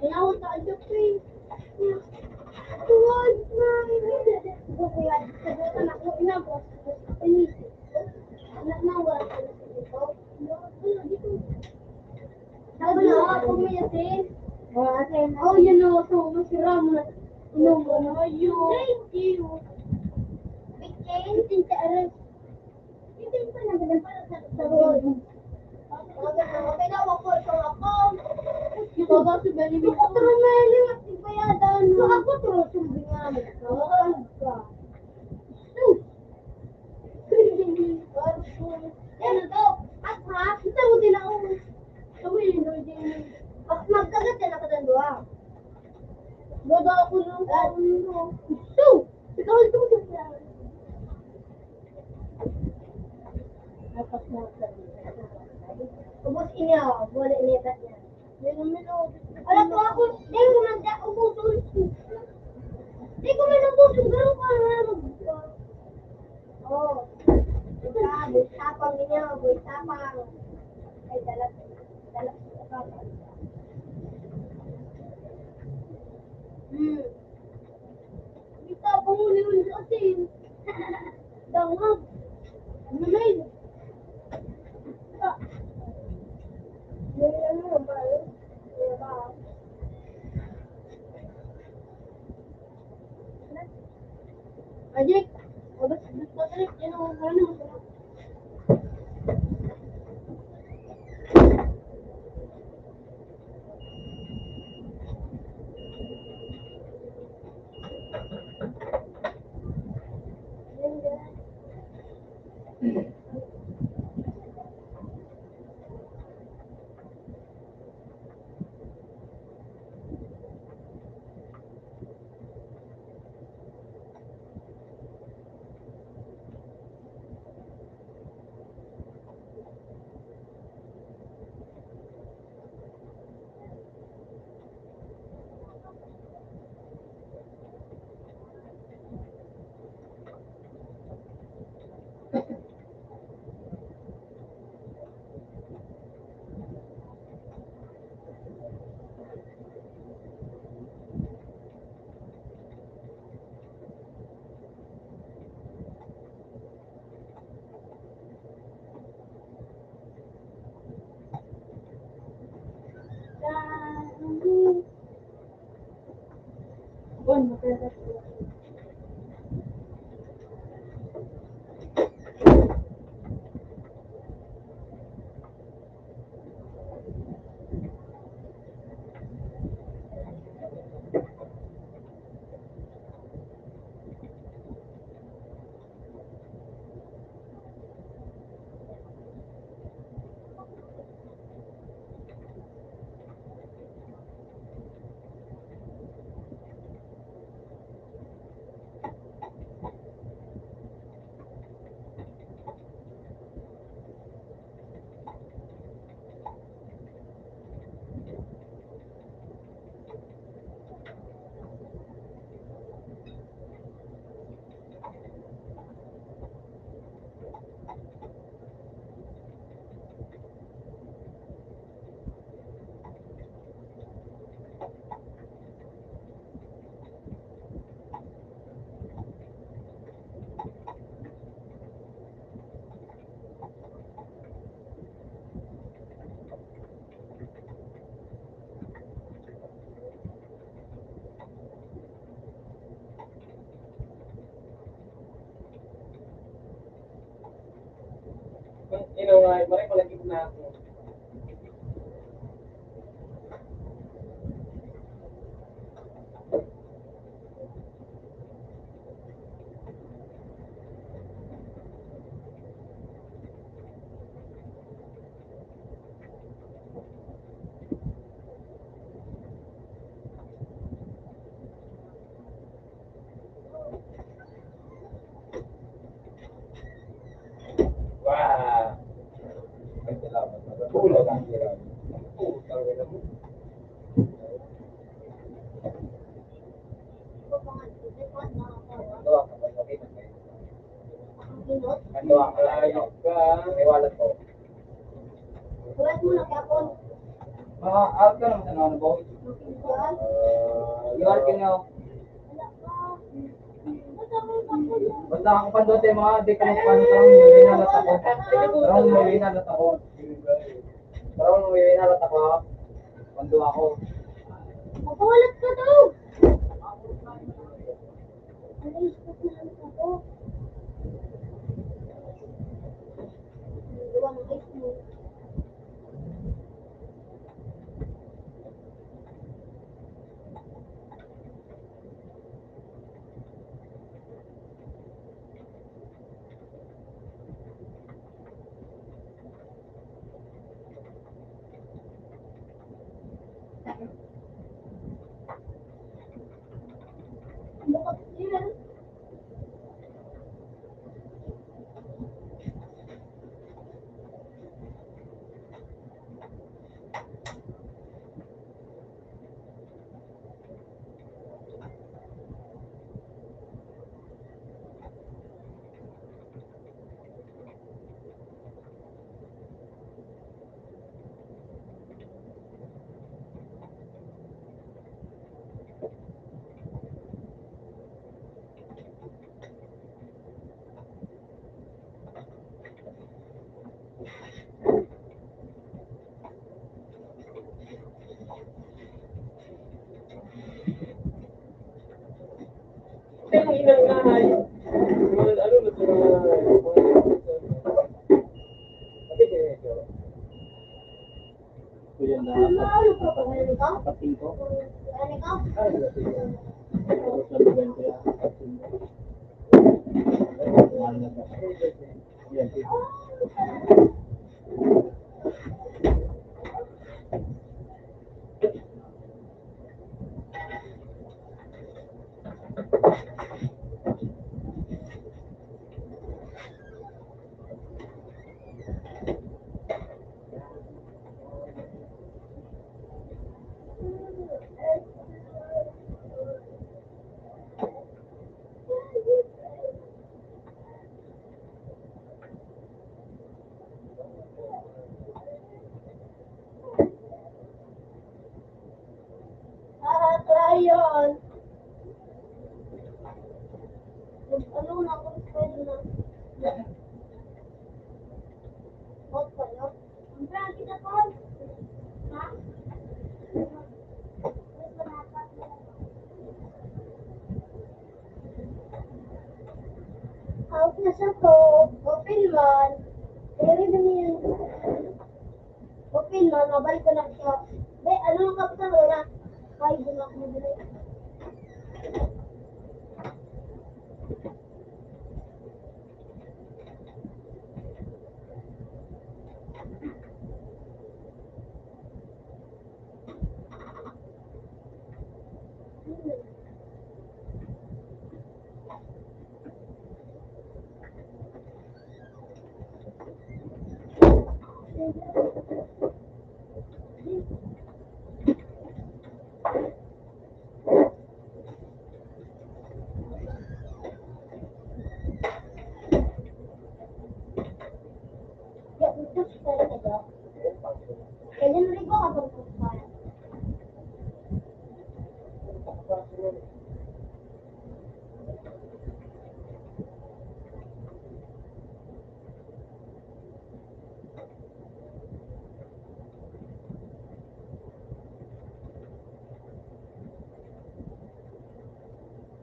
Tinawag ka, ano, pre? Tuwad na. Sagot na ako, inabot. Anak na, wala ka na sa ito. Sabi na ako, may asin. Oh, asin. Oh, yun o, ito, masira mo na. Inom mo na. Ayun. Thank you. Bitin, tinta, aray. Bitin pa na, ganun para sa sabon. Okay na, wag ko ito ako. Ito ba si Benny? Ito, Romel, yung tigbayada, no? Ako, ito, sumbingan. Ano ka? Ubos ini, oh. Wala ini, ba't yan? Wala po ako. Di ko man da-, ubuson. Di ko man ubuson. Pero kung ano, oh. Ito na, boy tapang ninyo, boy tapang. Ay, dalag, dalag sa tapang. Hmm. Kita pang uli-uli sa asin. Dangag. Manay. Yan lang naman ba, eh? Yan ba? Ajik. Abot, abot pa tayo. Yan ang ano, masarap. Ino nga, maray pala gitna ako. Wow! Ay, salamat. Nagpula lang sila. Nagpula talaga mo. Ano ang kapatid? Ano ang kapatid? Ayos ka. May wallet ko. Ah, out ka naman sa mga boy. Ah, you are king now. Basta ako pa doon, mga di ko magpano, parang may winalat ako. Parang may winalat ako. Parang may winalat ako. Pando ako. Magpawalat ka daw. Alis ko na ako. Luwang ice mo. Ang inang nahay. Ano na ito? Ano na ito? Kuya na, kapatid ko. Tapos na bigyan ko yan. Mahal na ba? Yan, sige. Ah, Crayon. Ano na ako, pwede na. Opo, no? Ang brand kita, Paul. Ha? Out na siya po. Open man. Pero dumi yan. Open man. Mabalik ko na siya. Be, ano ang kapitan mo na? Ay, di na ako mabalik.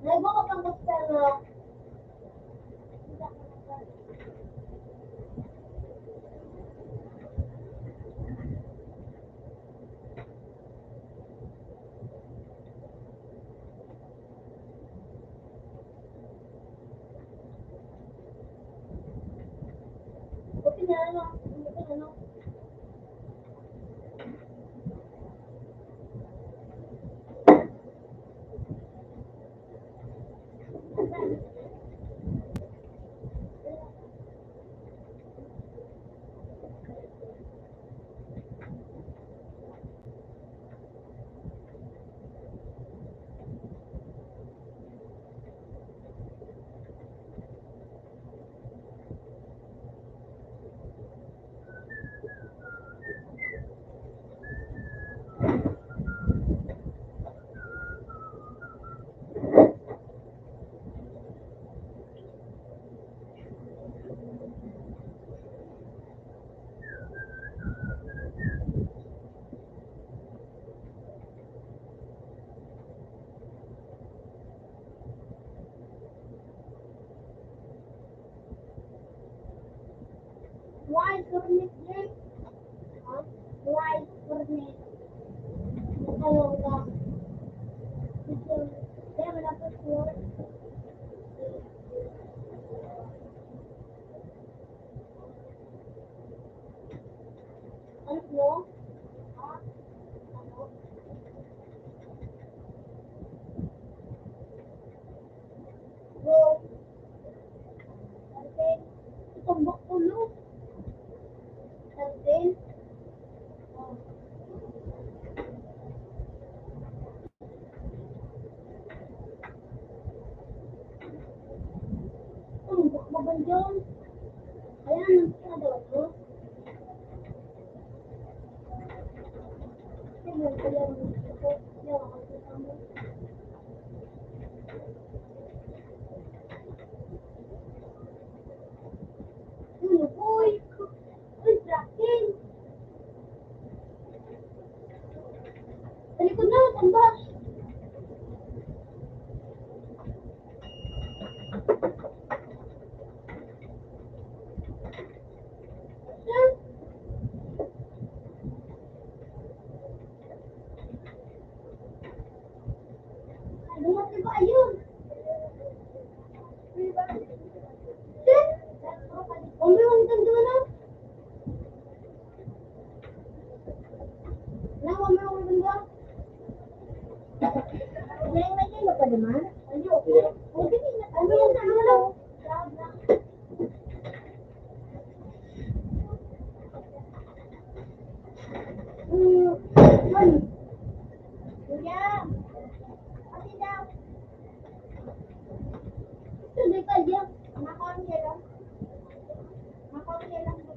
Nagbuka pang customer. Why, Cornet, ha? Why, Cornet? Ano ka? Gusto, kaya wala pa siya. Ano, no? Ha? Ano? Bro. Something. Tumbok ulo. Something. Tumbok mo ba yun? Ayan, ang ginagawa ko. Talikod na, tamba.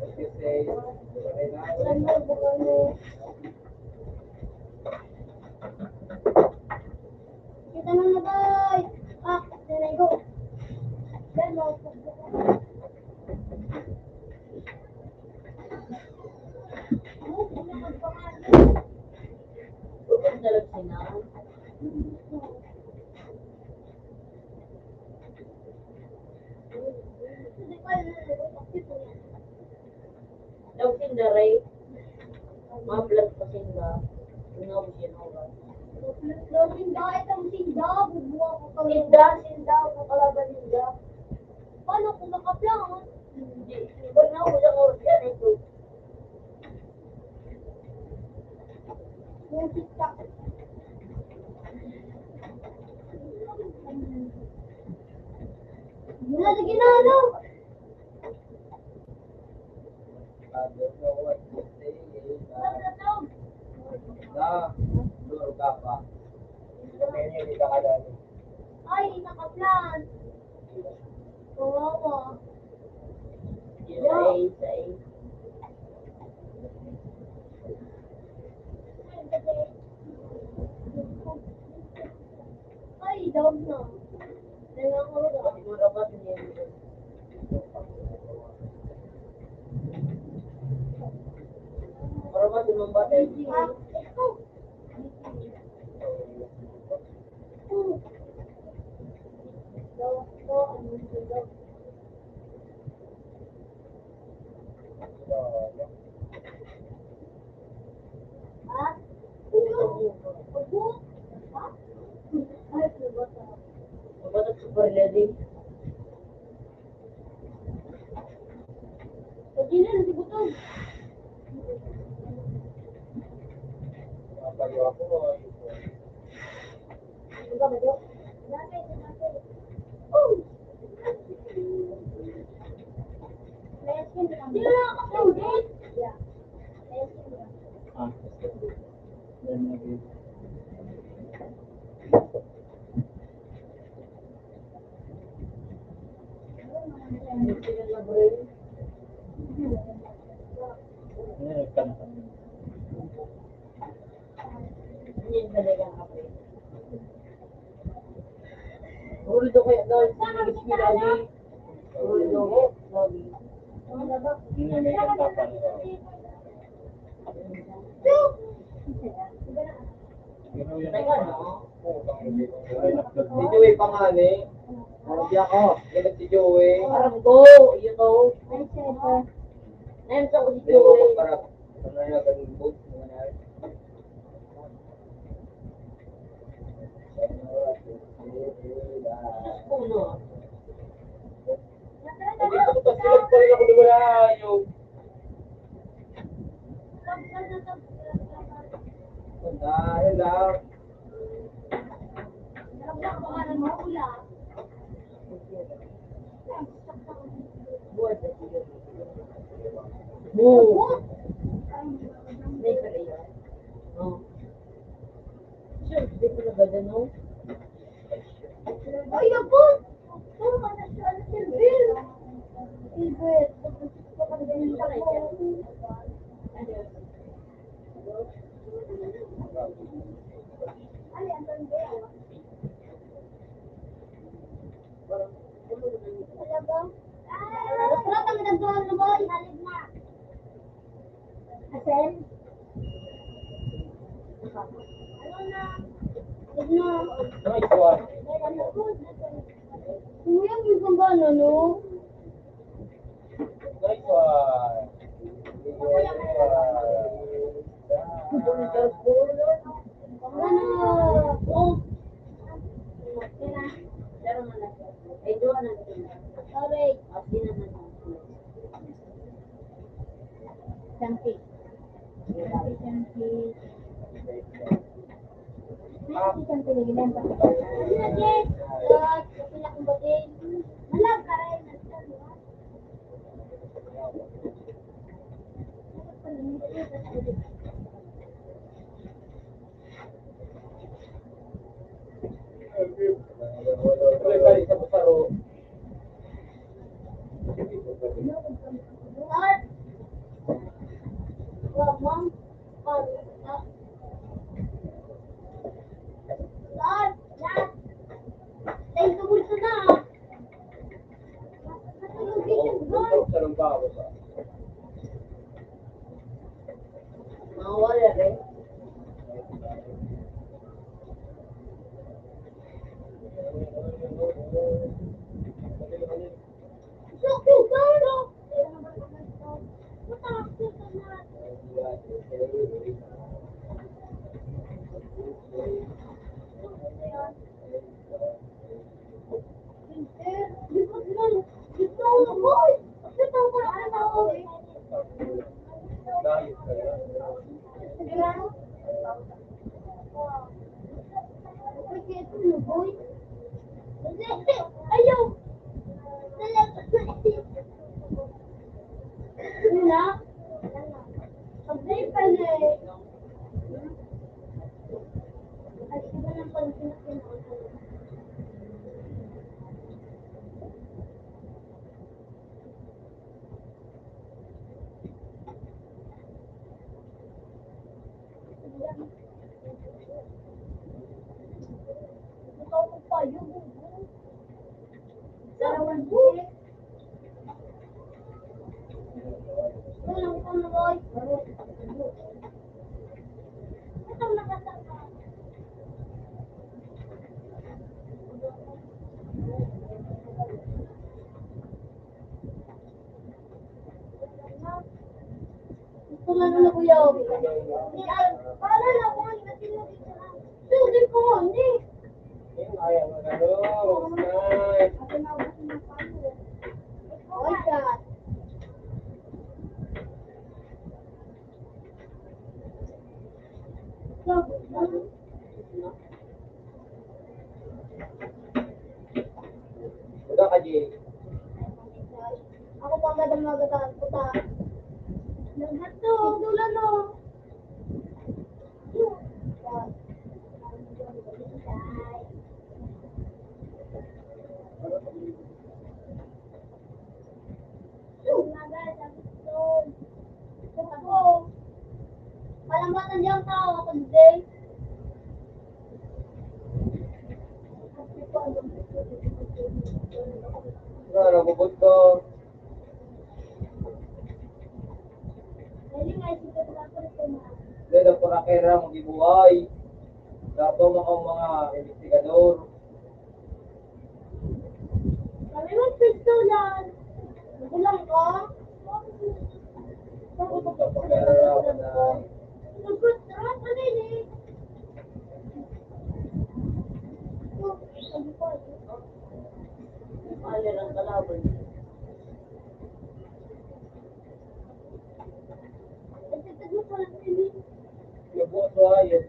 What you say? What you say? Kita na na, boy! Ah, there I go. There, no. Dalag sinaw. Daw sinda, Ray. Maplat pa sinda. Ingaw siya na oras. Daw sinda, itong sinda, bubuha ko kami. Sinda, sinda, ang kalaban ninda. Paano kung makaplangan? Hindi. Iba na ako sa oras yan, ito. Yung TikTok. Yun na, sige na, ano? Sabi ko, what you say is, ah, na, duro ka pa. Kaya hindi ka kadali. Ay, nakaplan. Kawawa. Isa, isa, isa. Ay, daw na. Kaya ako na. Para ba si Mambata? Ah, ito. Ulo daw kaya daw, sa mga eskwela ni Ulo daw, sabi. Hindi na may kanta pa nila. Teka, no? Si Joey pa nga, ni. Oh, di ako. Yan si Joey. Parang go, you know. Ay, siya ito. Ayan sa si Joey. Para, ano na, ganun, boat, mga na. Diyos ko, no? Hindi ko pa sila pa rin ako lumalayo. Dahil lang. Buwan. May pala yun. Oh. Sure, di ko na ba dyan, no? Ay, ako! Ito, ano siya, ano, Silvin? Silvin. Ano? Asin? Ano na? Ano na? Nice one. Kuya, may pang ano, no? Nice one. Ano? Oh. Sorry. Chunky. Chunky. Ay, si Chunky lagi lang. Malag ka rin. Mga wala rin. Ayaw! Wala. Pag-break ka na eh. Ay, iba ng pag-break. Gusto na nila, kuya. Ay, para na ako, hindi ko, hindi. Ay, God. Wala ka, Jay. Ako pa agad ang magagalit ko pa. Naghato, dulan, no? Palamatan dyan tao ako today. Wala, nagubot ka. Dahil nga, isip ko, wala ko rin. Dahil ang parakera, mag-ibuhay. Dapat mga, mga investigador. Kami magpistolan. Magulang ka? Sabi ko, "Pagkakarawan na." Nagkutra ka rin eh. Ano ang kalaban? Nagtatago pa lang kami. Nabuhat mo, ayos.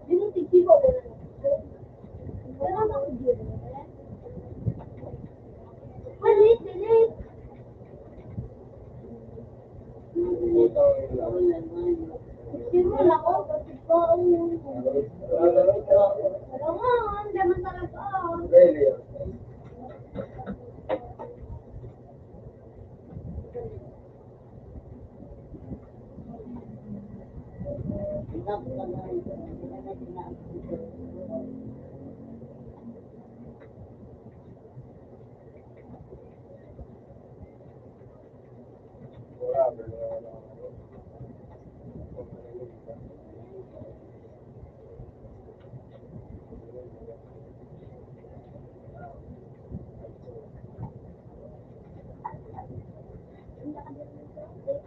Di mo tigsibo, wala na. Wala na akong ginawa. Wait, wait. Tigsibo na ako. Oo. Wala nga, ang laman talaga.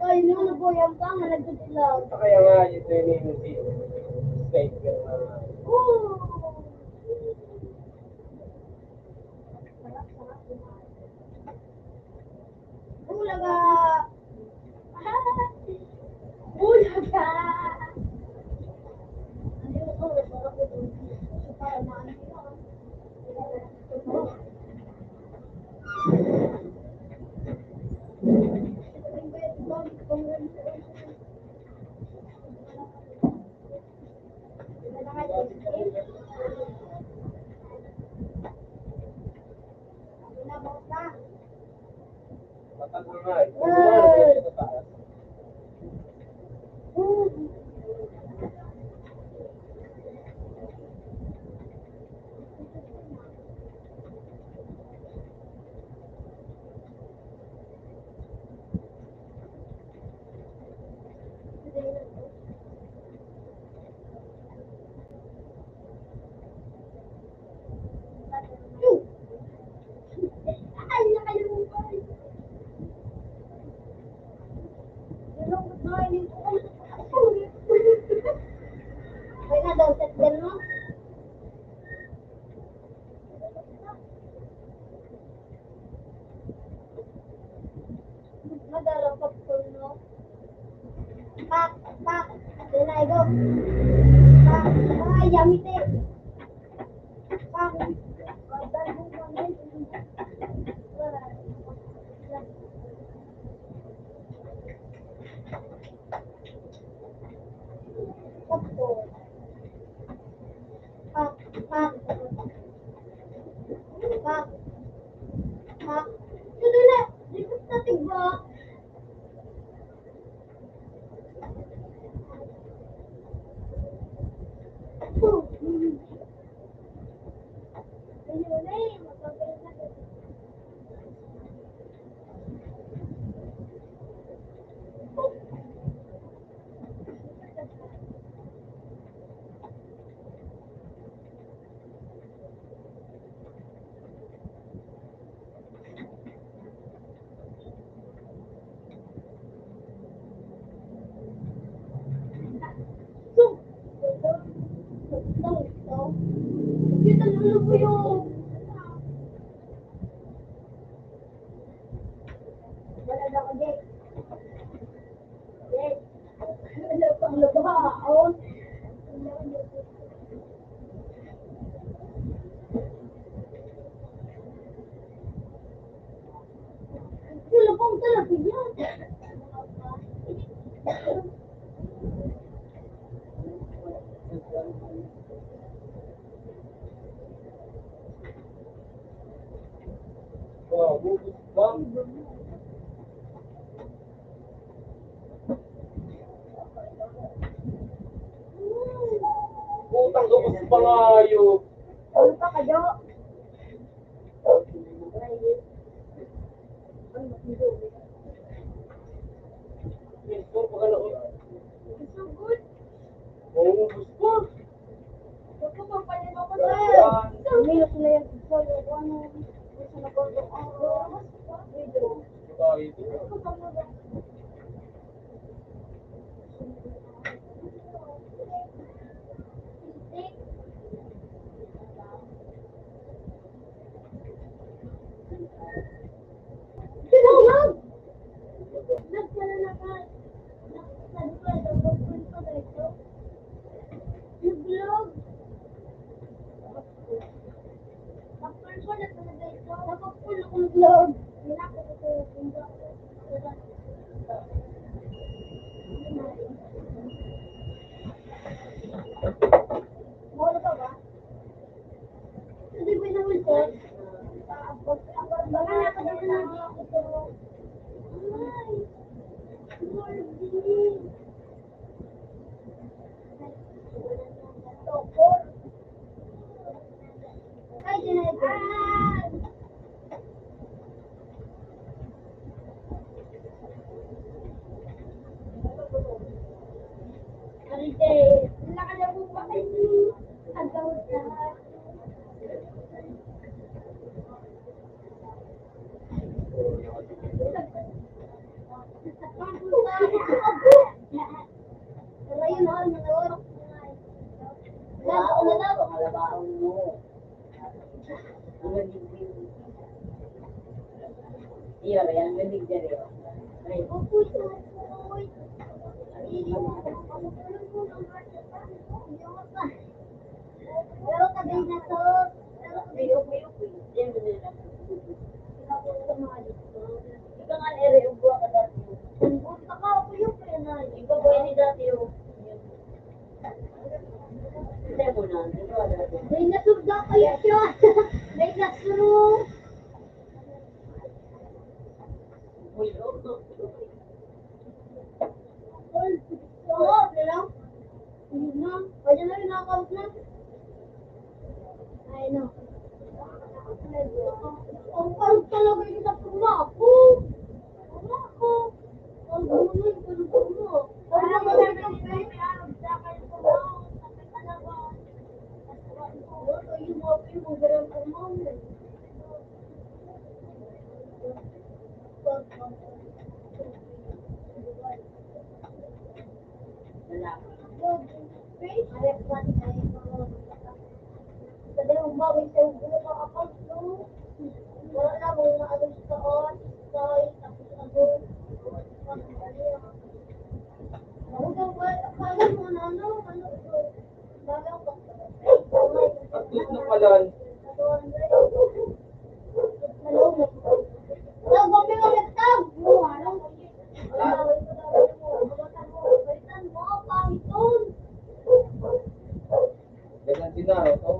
Ay, no, ano po yan pa? Malagkit lang. Kaya nga, ito yung inuti. Sniper na. Oo. Bulaga! Bulaga! Kaya na daw, set girl mo? Madarapag ko, no? Pak, pak. Dito na, igo. Pak, ay, yamite. Pak. Pak, pak. Pak. Pak. Ito na. Di ko natigwa. Wala na ako, Jake. Yes. Ano pang labahaon? Wala pang talaga yan. Wow, ubos pa. Putang ubos pa nga, ayun. Ano pa kayo? Gusto ko. Gusto ko. Umiyak na yan. Gusto na ba? Video. Tinawag! Nagpala na ka. Nagpala na ka. Nagpala na ka. Nagpala na ka. Nagpala na ka. Dinosaur daw kaya siya. Dinosaur. Oo, okay lang. Yun na. Pwede na rin nakakaos na. Ay, no. Ang parang talaga yung sa puma ako. Puma ako. Ang gulay, ang gulay. Ang gulay, ang gulay. At dito na pala. Ganyan din na, no?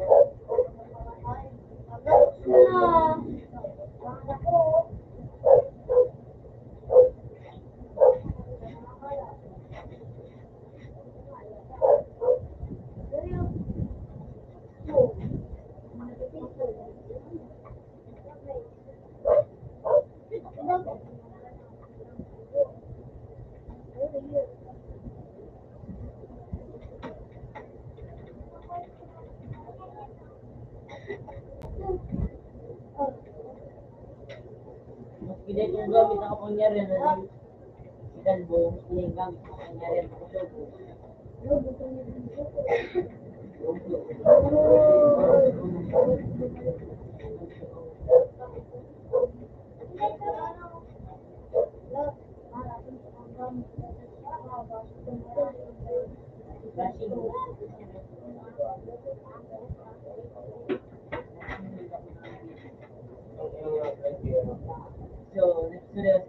Mas pinay kong gamit ang kapangyarihan na rin. Ikan mo, pinay gamit ang kapangyarihan na rin. So, next to that.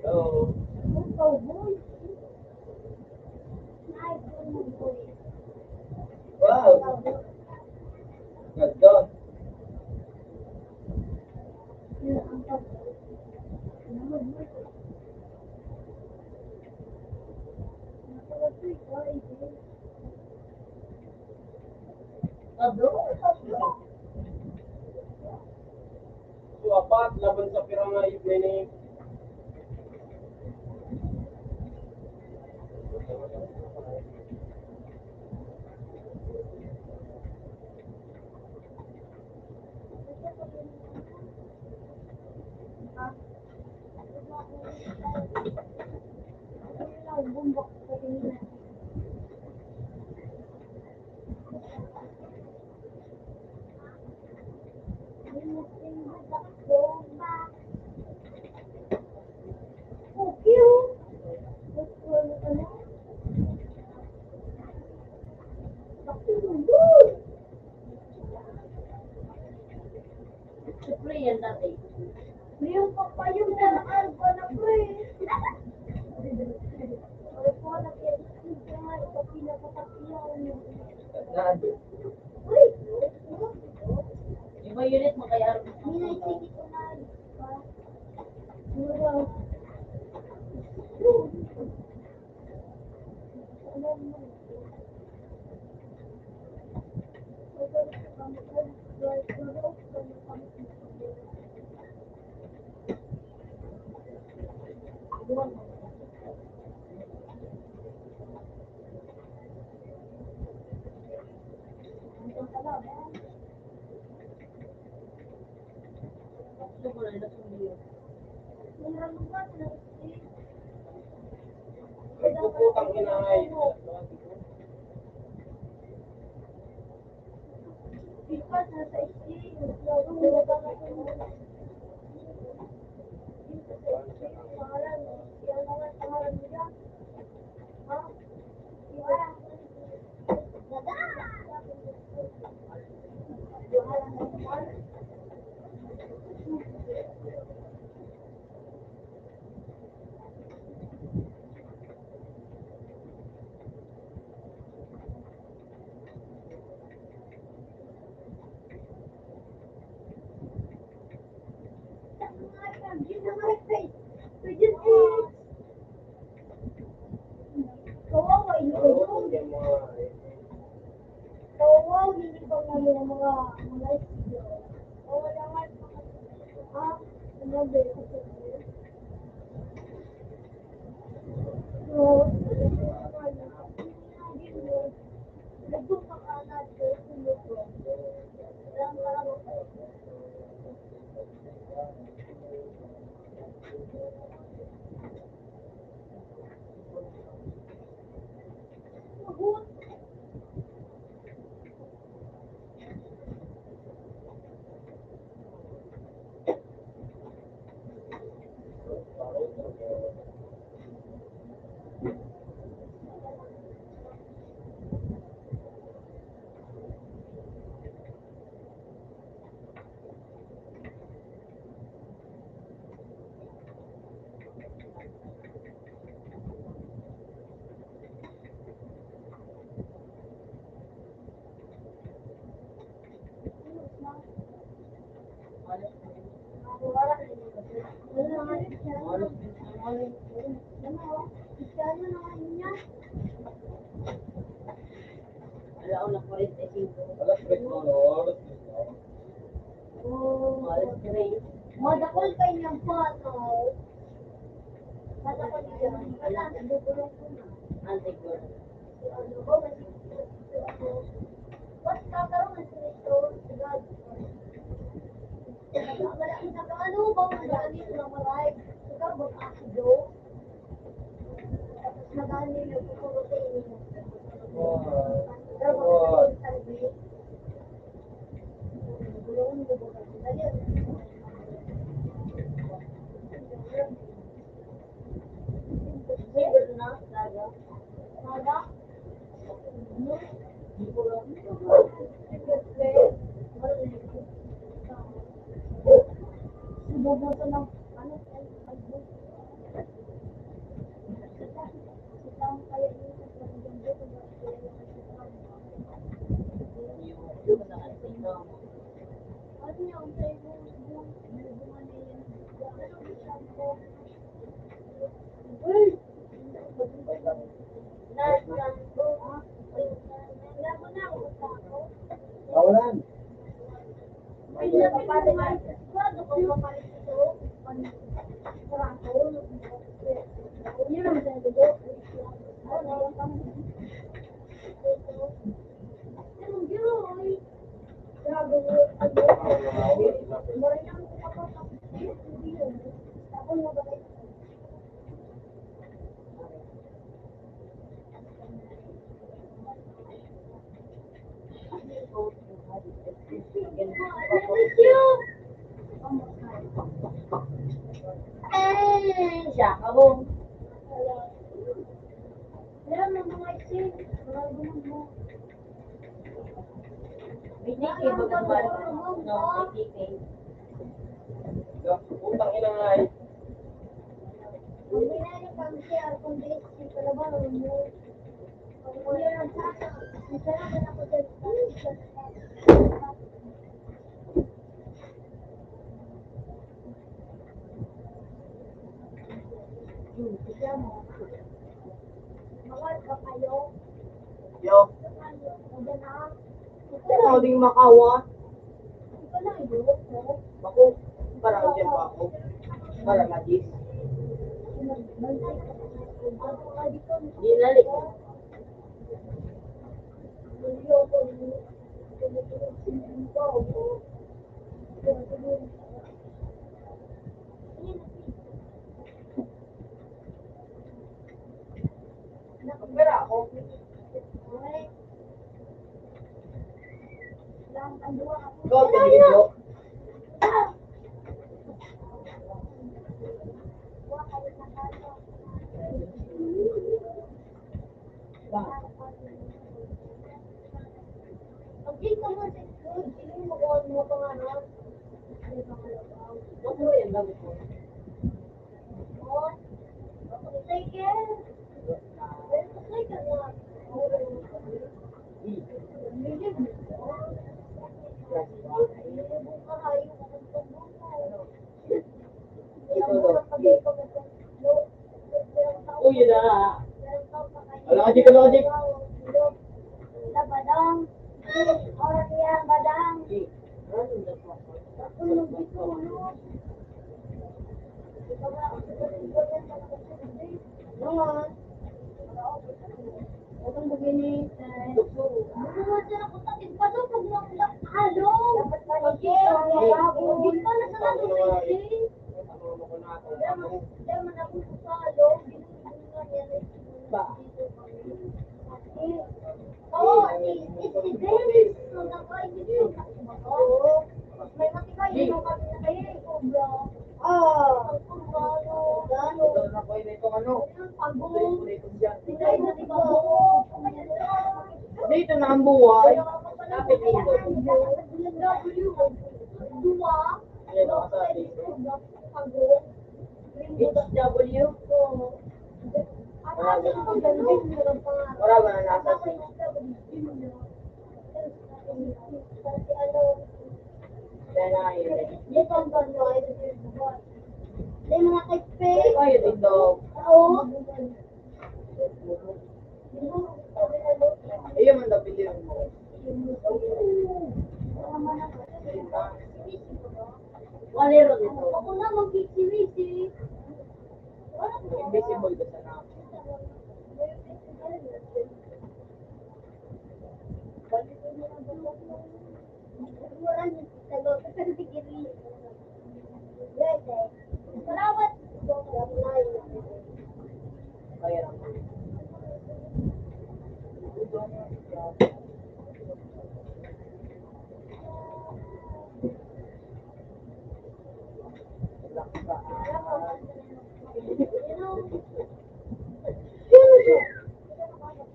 Hello. Wow. Ganda. So, apat laban sa pira nga evening. Siyempre, yan dati. Yung papayong na naalba na, pre. Ano po, nag-edit yung mga ito, pinapatapyaw niya. Naan? Uy! Iba unit mo kaya. Hindi na, sige ko na. Ano ba? Putang ina ay. Alas tres na, no? Alas tres na. Oh, alas tres. Madakol pa inyang bata. Madakol iyan. Wala, nagugulong ko na. Ang siguro. Ano ko, mas, mas kakaroon ng sitwasyon, sagad. Wala, wala, ano ba, wala dito na maray. Ikaw, mag-akido. Tapos madami nagtuturo sa inyo. Pero pag sa salve, Kawalan. Eh, siya, kabong. Ayan, ang mga isin, mga gumawa mo. Binigay, baga ba? No, binigay. Putang ina nga eh. Ang binayad kami sa aircon base, yung palaban, ang mo. Ang kuya ng sasa, ang sarap na ako dyan. Yo. Ikaw ding makawa. Bako, para dyan pa ako. Para magis. Di nalik. Pero ako, ikaw, Tito. Uy, yun na. Wala ka, Jik, wala ka, Jik. Labadang. Oras niya, badang. Tulog, tulog. Atong bagini, eh, ano nga siya, ako, tigpasok, pag mga alo. Dapat malaki. Di pa na sa natin, eh. Diyan man ako sa alo, ginugulungan niya na yung ba? Oo, si, si, si Dennis, so, nakuha yung gusto na. Oo. May matibay yung mga pinatay, eh, cobra. Ah. Ang cobra, ano, ano. Ito na po, ito, ano? Ang pagong. Ito yung matibay. Dito na ang buhay. Lapit dito. Duwa. Ayan, mga sabi. Pagong. H W. Wala ba na nasa? Yan na yun. Hindi, mga kaipe. Ay, ito. Oo. Iya man daw pili mo. Wala rin ito. Ako na, mag-sixty-sixty. Invisible ka sa namin. Salamat.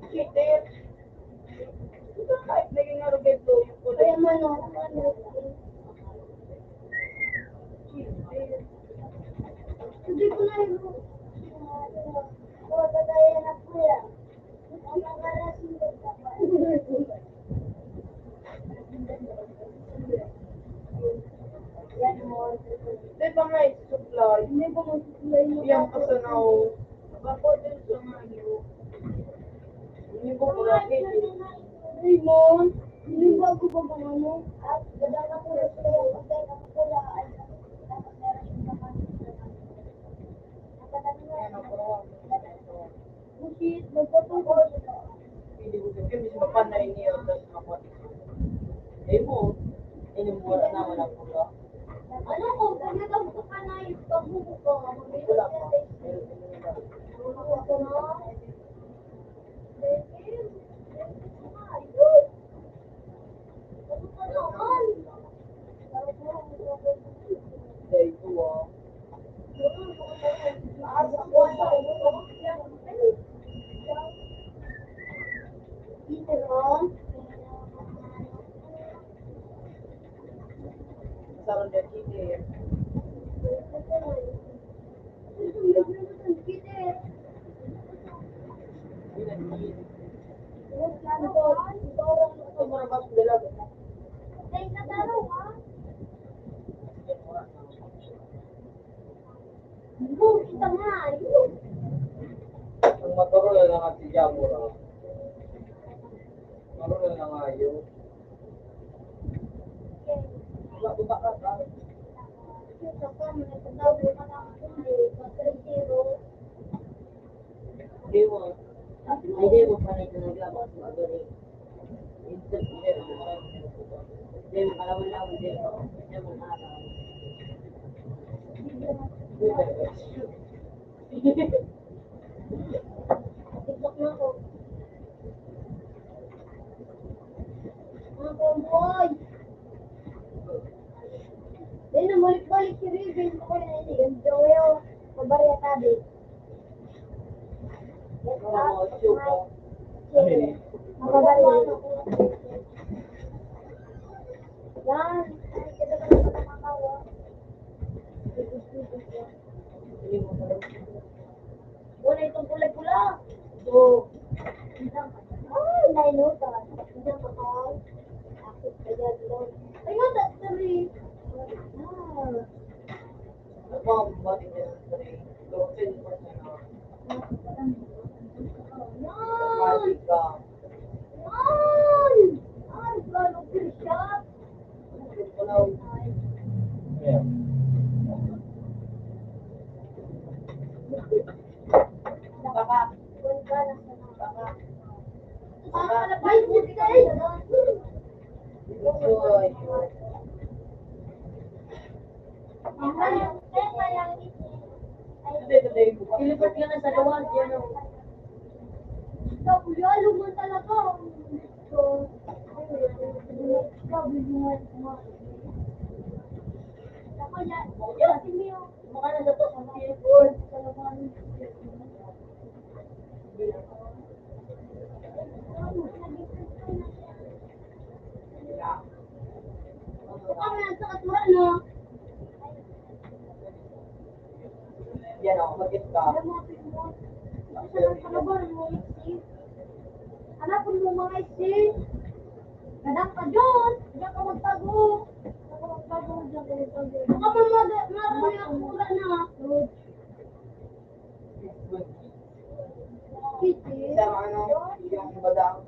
Cheater. Kahit naging arugento yung kulay. Kaya man, oh, ano, cheater. Hindi ko na yun. Oh, kagaya na po yan. Ang mga rasin ko, Di ba nga isusuklay? Hindi ko masusuklay mo. Iyang kasanaw. Bako din sa ngayo. Hindi ko pala pwede. Raymond, hindi ba ako ba bang ano? At ganda na po na sila yung pagkain ng pula. Ay, dapat meron yung kapatid na kapatid. Ang kapatid na yan. Busit, nagpapagod. Hindi ko sabihin, mas mapanay niya ang das na pati. Eh mo, eh, yung mura na, wala po ba? Ano ko, kung nagawag ka na yung pagbubuka, wala pa. Pero, ano na? Wala pa na. Ayun. Ang maturo na lang at si Jamura. Maturo na lang ayo. Baba, baba ka, baba. Dewa. Ay, dewa pa rin na naglabas, magaling. Dewa, kalawan-lawan, dewa. Dewa, kalawan. Dewa, kalawan. Ano yun? Yan. Wala itong pula-pula. So, ay, nainutan. Hindi pa pa. Akit kaya dito. Ay, nga, tatari. Ah. Yan! Yan! Ay, gano'n, Christian! Ilipat ka na sa gawa, yan ang Sabi niya, luman talaga. So, sabi niya, Yan o, bakit ka? Hanapon mo mga isi. Gadang ka dyan. Diyan ka magtago. Diyan ka magtago, diyan ka magtago. Baka mamada-, marami ang mura na. Kitty. Isang ano, yung badang.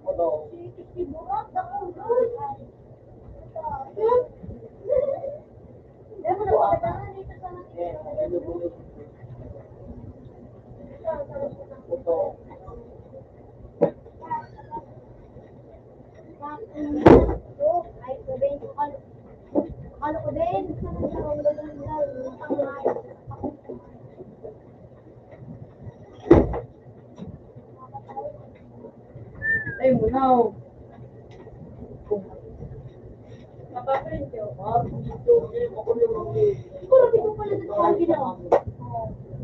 Ano? Kitty, burak, ako, doon. Hmm? Diyan mo na pagkakaroon dito sa mga Ito. Ay, munaw. Siguro dito pala sa China.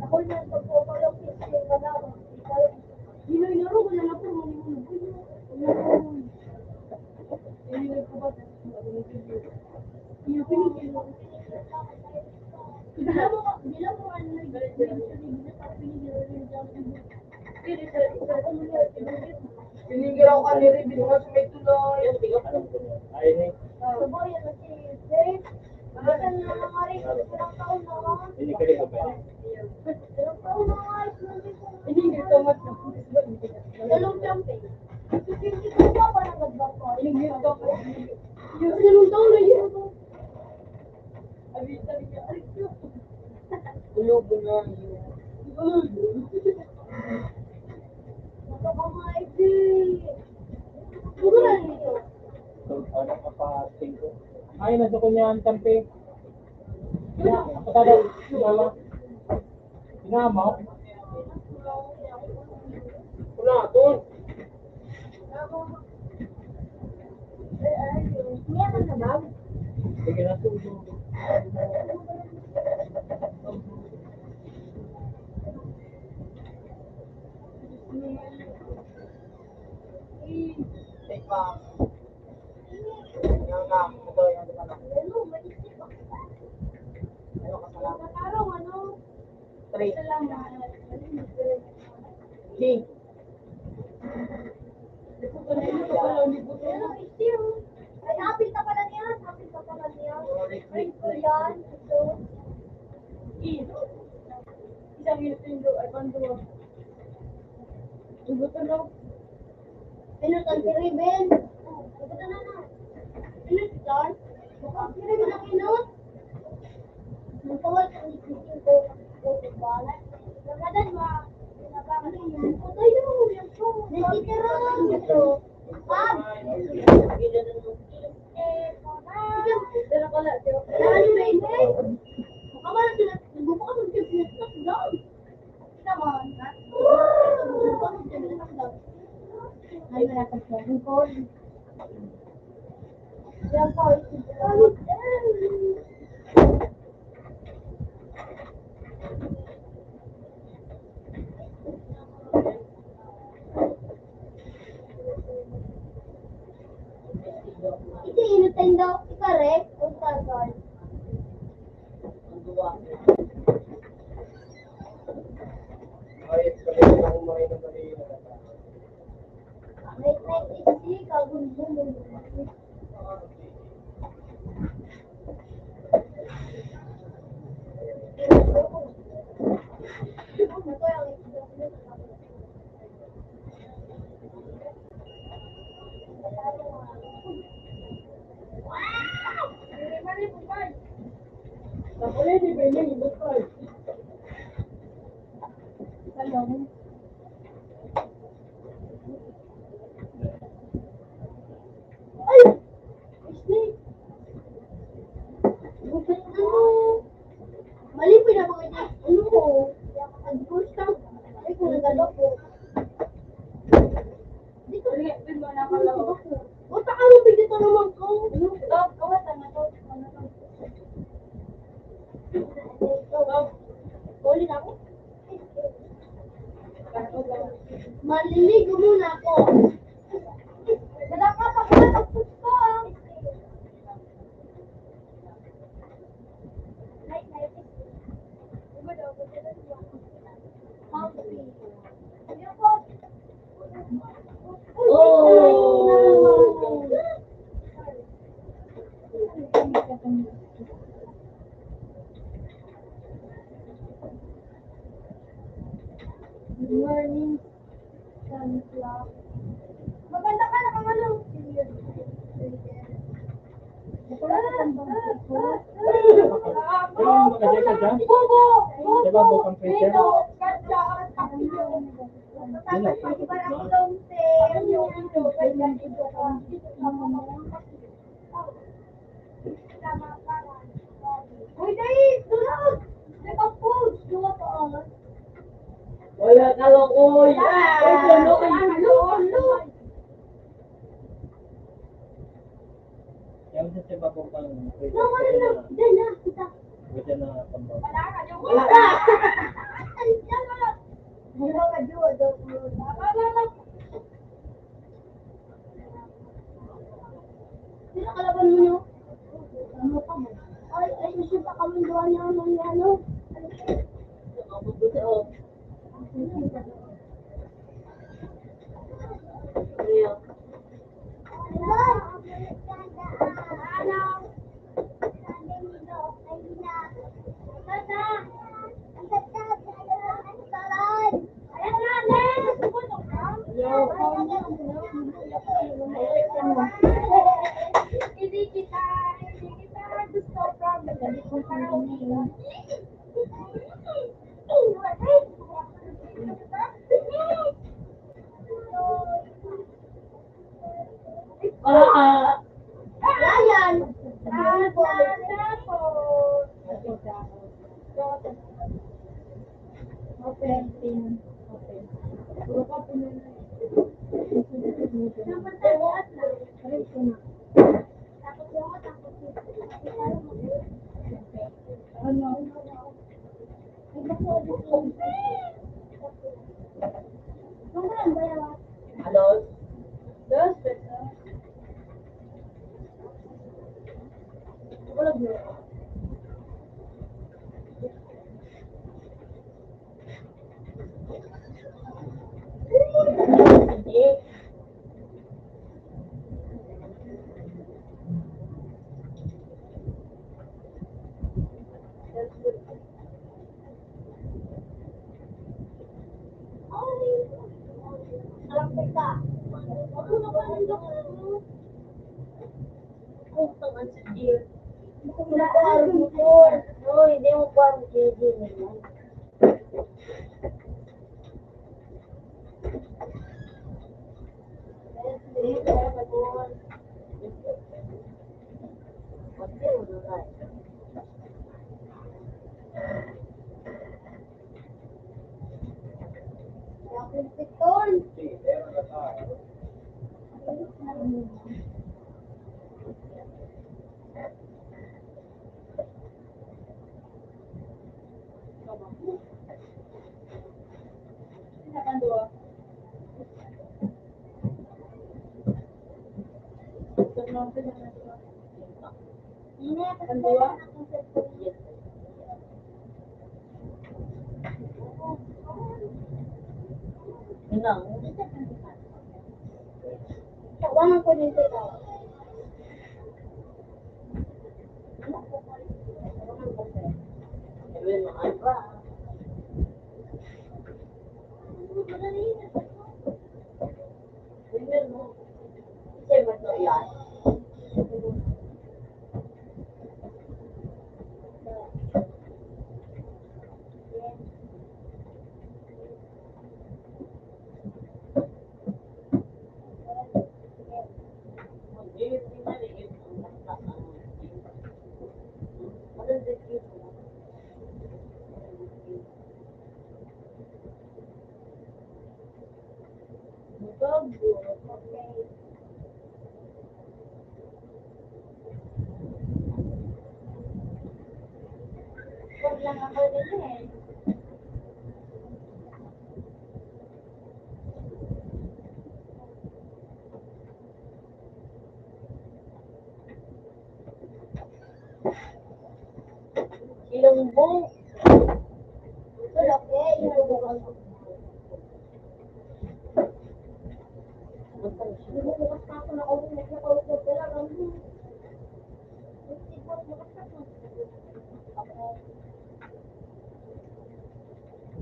Ako na, pagpapalapit sa Palawan. Ginoy na ro, wala na po, wala na po. Ginoy na po ba? Ginoy na po. Ginoy na po. Ginoy na po. Ginoy na po. Tinigil ako kaniri, binuhat sa may tulay. Ay, ni. Sabayan na si Faith. Bisan na mga rin, ilang taon na lang. Ilang taon na nga, ilang taon na. Dalawang taon pa eh. Ilang taon na yun. Abi, sabi niya, "Ay, Diyos." Ulo ko na yun. Baka mga ito. Siguro na dito. So, ano ka pa, tingko? Ay, nasa ko niya ang tampi. Kaya, patada, mama. Sinama. Wala, tol. Sige na, tol. Take, ma'am. Yan, ma'am. Ito, yan, ito, ma'am. Ano ka pala? Three. G. Ay, apil ka pala niyan. Apil ka pala niyan. Ay, ito yan. Ito. E. Isang minuto yung do-, ay, pang duwa. Dugo to, no? Ano, Tante Riven? Ito na, na. Ano, si John? Tante Riven, ang inot? Ang tawag ko ni Christine ko, ko, ko, balat. Nagadan mo, ano yan? Patay na mo, yan po. Nakikirang ito. Pag, eh, pag, ano, Riven? Baka wala sila, nagbubukas ang sila, down. Ikare, ang tagal. May, may isi, kagunbong. Ay! Snake! Ano? Mali po na mga niya. Ano ko? Ang gusto. Ay, kung nagano po. Dito, dito na ako. Basta ka mo, pwede pa naman ko. Ano? Ikaw, kawatan na to. Ano to? Uli na ako. Maliligo muna ako. Wala ka pa pala ng pusto, ah. Oh! Good morning, sunflower. Maganda ka, nakangalo. Bubo! Bubo! Bubo! Bubo! Bubo! Uy, dai! Tulog! Nagpag-food! Duwa pa, oh. Wala ka lang, uy! Uy, ano, uy! Ano, ano? Yan sa tiba ko pang, uy, no, wala na. Diyan na, kita. Pwede na, pambawal. Wala ka, yung wala. Ay, yan, wala. Wala ka, Joe, Joe. Wala, wala. Sino kalaban mo, no? Ano ka mo? Ay, ay, isa pa kami duwa niya, ano, niya, ano? Hindi kita, hindi kita gusto, promise. Hindi ko parang Ah! Ayan! Open, pin, open. Ano? Dos? Dos pesos. Ako lang yun. Uy, di mo pa ang J J nila. Ang duwa? Yun lang. Tawanan ko din ito. Huwag lang ako ganyan. Ilonggo.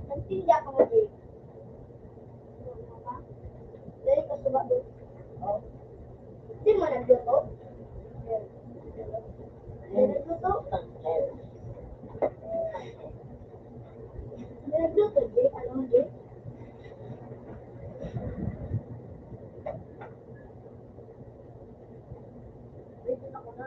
Nagtinda ka mo, Jay? Dali ka sumagot. Oh. Di mo nagluto? Di nagluto? Di nagluto, Jay? Ano, Jay? Dito ako na.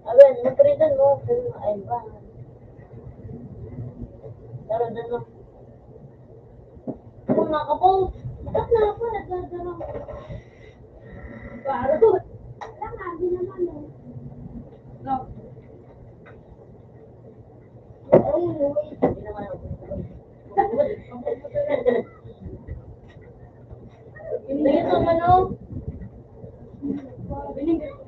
Ayan, magkaritan mo. Ay, ba? Tara na, no? Kung nakapos, ba't na ako nagdadala? Parang, wala nga, di naman, eh. No. Ay, wait. Di naman ako. Hindi ito, ano? Binigay ko.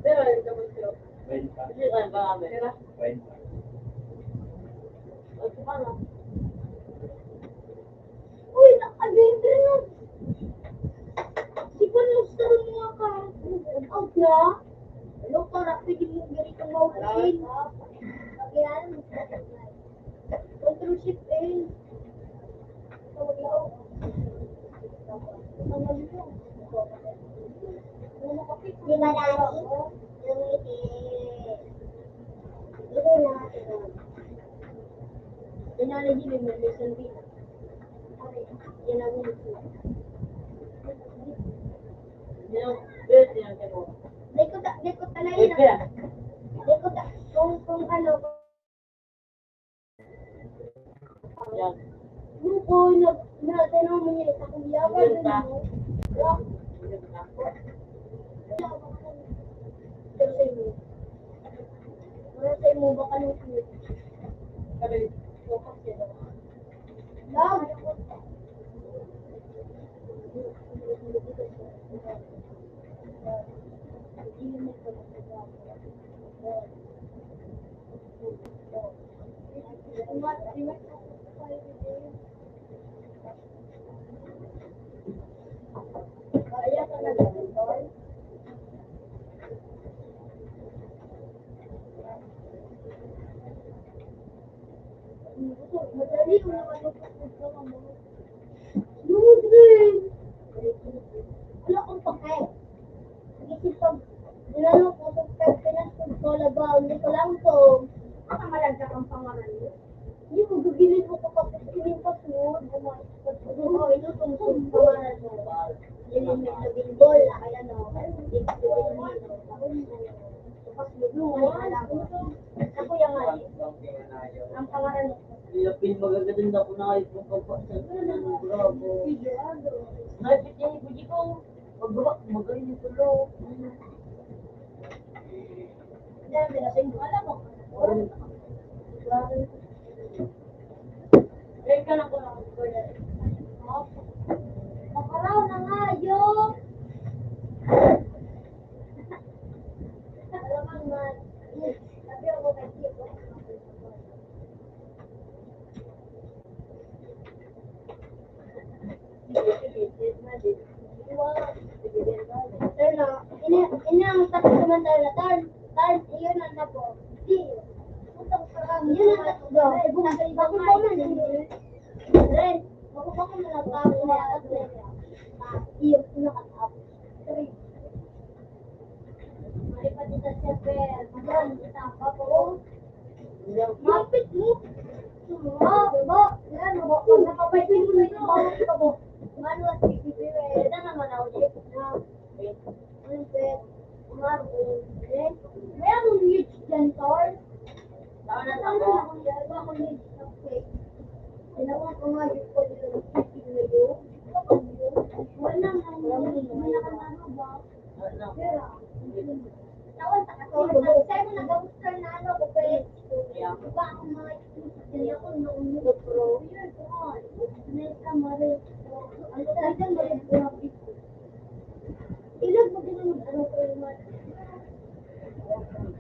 Pero, hindi ko yung pangalan. Pera? Pera? Uy, nakaganda na. Di ba gusto mo nga ka-out na? Ano, para pwede mo ganito maubusin? Ayan. Control Shift A. Di ba, Daddy? Yung iti-, ito na, ito na. Technology, may medicine din. Yan ang medicine. Yan ang best, yan ang kemo. Di ko ta-, di ko talaga. Di ko ta-, kung, kung ano, Yan. Yung ko, na, na, tanong mo niya, sa kuya, Yan ba? Wala. Pero sa imo. Pero sa imo, baka nung Sabi, focus siya daw. Love. Madali ko naman yung pagkakamot. Lord, wala akong pake. Sige, sige, pag dinalo ko sa Pilipinas, kung wala ba, hindi ko lang to. Makamalagda kang pangalan mo. Hindi Dili ko kapag-, dili ko sunod, gumay-, gumay-, ito, tungkol sa mga ano, dili may labing gol, ay ano, dili ko sunod. Tapos, gumay, alam ko. Ako yung nga, ang pangalan ko. Iya, pin, magaganda na ako na iPhone ko pa. Sa bravo. Nagpipili ko dito. Pag baba, magayon yung tulo. Yan, yan, yan, alam mo. Wait ka lang po, lang. Makaraw na nga, yo! Alam mo, man. Sabi ako, kay Chico. Sir, no? Ini, ini ang tatlo naman tayo na turn. Turn, iyon ang napo. Di. Yun ang tatlo. Bakit ba man, eh? Ren, bakit ba man ang tao na yan? Ah, iyo, pinakatapos. Three. Mali pa dito siya, Ren. Yan, tapa po. Mapit mo. Ba, ba, yan, ba, ba, nakapay mo yung bawang ka mo. Mano, sige, sige, eh, na naman ako, eh. Na, eh, ano, eh, umago, eh. May akong leads dyan, tol. Tama na, tama. Ako, yan, ako, leads, okay. Ginawa ko nga, yun ko, yun, yun, yun, yun. Wala nang, wala nang, wala nang, ano ba? Ilag mo din ang ano ko yung mga.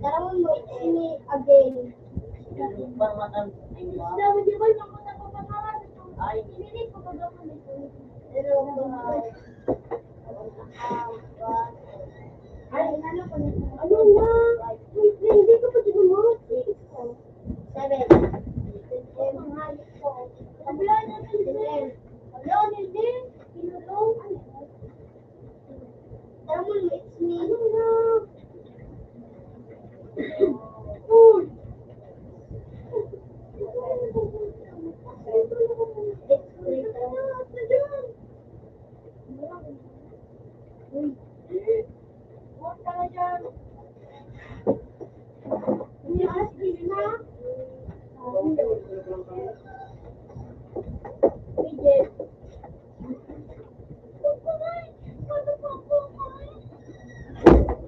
Tara mo mo, ini again. Sabi, di ba, yung mga pangalan? Ay, inilit ko pag ako nito. Hello, hi. Ay, ano ko nito? Ano na? Hindi ko pa din mo. Seven. Ang hayop ko. Ang hayop ko. Ang hayop ko. Tara mo, it's me. Ano na? Uy! It's me. Uy. Huwag ka na dyan. Uy, alas diyes na. Uy, Jeff.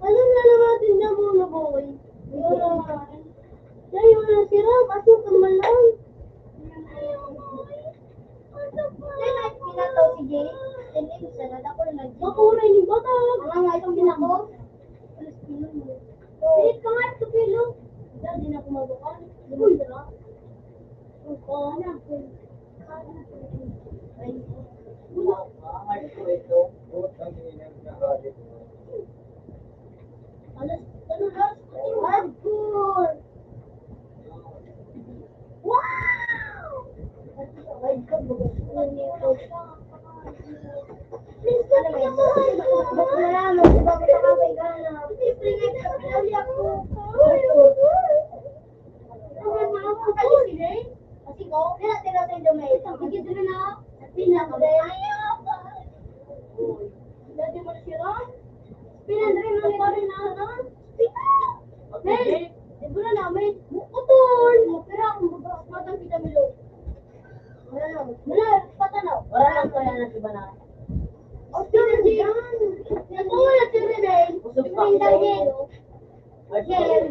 Ano na naman din na muna, boy? Yun, ah. Dahil wala si Rob, aso ka man lang. Kaya, boy. Ano ba? Kaya kahit pinataw si Jay, and then, sa dada ko na nag- Makuray ni Bata. Ang nga itong pinako. Alas pinun mo. Pilit ka nga ito, Pilo. Dahil di na kumabukan. Uy. Ang pangalan ko. Alas, ano, alas? Hardcore! Wow! Hardcore, bagas ko ni Coach. Please, kami na mo, hardcore! Bakla, magbabago ka, may gana. Siyempre, nagsasabi ako. Hardcore. Ano, mga mga kalisili? Kasi ko, kaya tira sa Indomie. Sige, dito na. Pinakabay. Dati mo na siya, Ron? Pinandari mo na rin na, ano? Pita! Hey! Di ba na namin? Utol! Pero ako, matang kita, Milo. Wala na. Wala, patanaw. Wala lang pala na si Bana. O, sino si Ron? Ito, wala si Rene. Busog pa ako. Pinandari. Ay, ay, ay.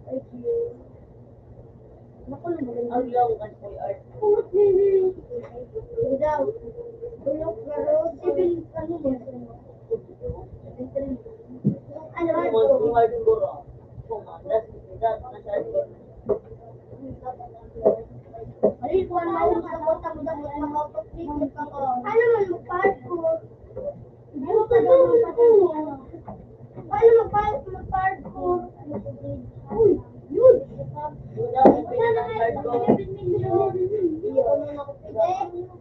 Ay, ay. Naku, ang galing. Ang long kan Kuya Art. Put me in. Daw. Bulok na road. Civil, ano mo? Ano, ano? Kung hardcore, ah. Kung, ah, das, das, das hardcore. Ay, kung ano, ano, ano, ano, ano, ano, ano, ano, ano, ano, Paano magpa-, magpa-hardcore? Uy, yun.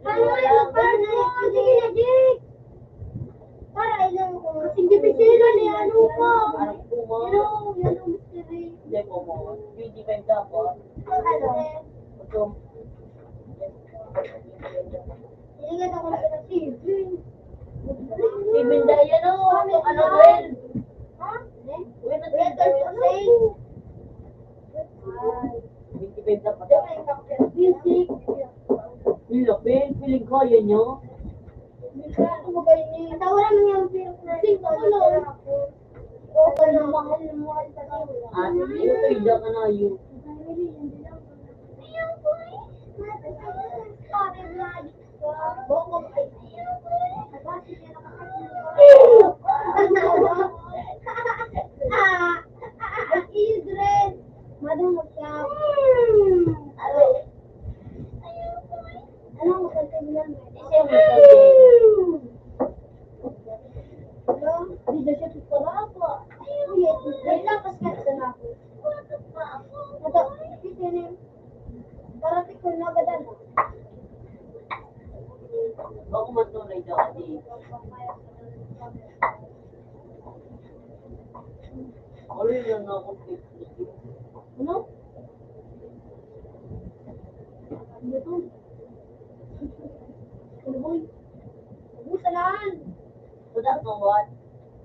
Paano kayo magpa-hardcore? Sige na, Jake. Para ilang ko. Sige, picture na ni ano pa. Ano, ano, mystery. Hindi po mo. Hindi kayo dapat. Ano? Ito. Feeling ko, yun yun. Hindi ko alam kung magay niya. Basta wala man yung feeling ko. Hindi ko alam. O, kaya mahal na mahal pa rin. Ah, sige, ito, hindi ka na yun. Ayaw ko eh. Sabi nga, boko, ay, ayaw ko eh. Ah, ah, ah, Idris. Madungog ka. Aray. Ayaw ko eh. Ano ang magandang lang? Ano? Di na siya tutuwa pa. Ay, wait lang, kasi ka sa ako. Ito, ito na. Parating ko na agad, ano? Bako man tunay daw, ate. Ano yun, ano ako? Ano? Ano to? Ano, boy? Ubusan na! Wala ka, what?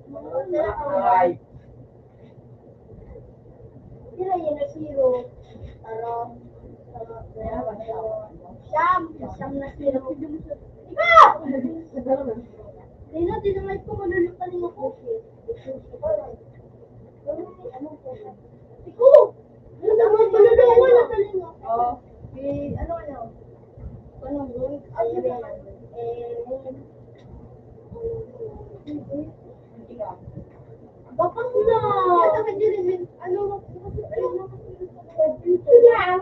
Wala ka, what? Ay. Sira yun na zero. Taro. Taro. Siyam. Siyam na zero. Ikaw! Dino, dino, may pumunulog pa rin ako. Ikaw! Ano naman, malulungan na talinga? Oh, si, ano, ano? Ano yun? Ay, yun, eh, Bapak na! Ano, ano, computer. Ano, ano, ano,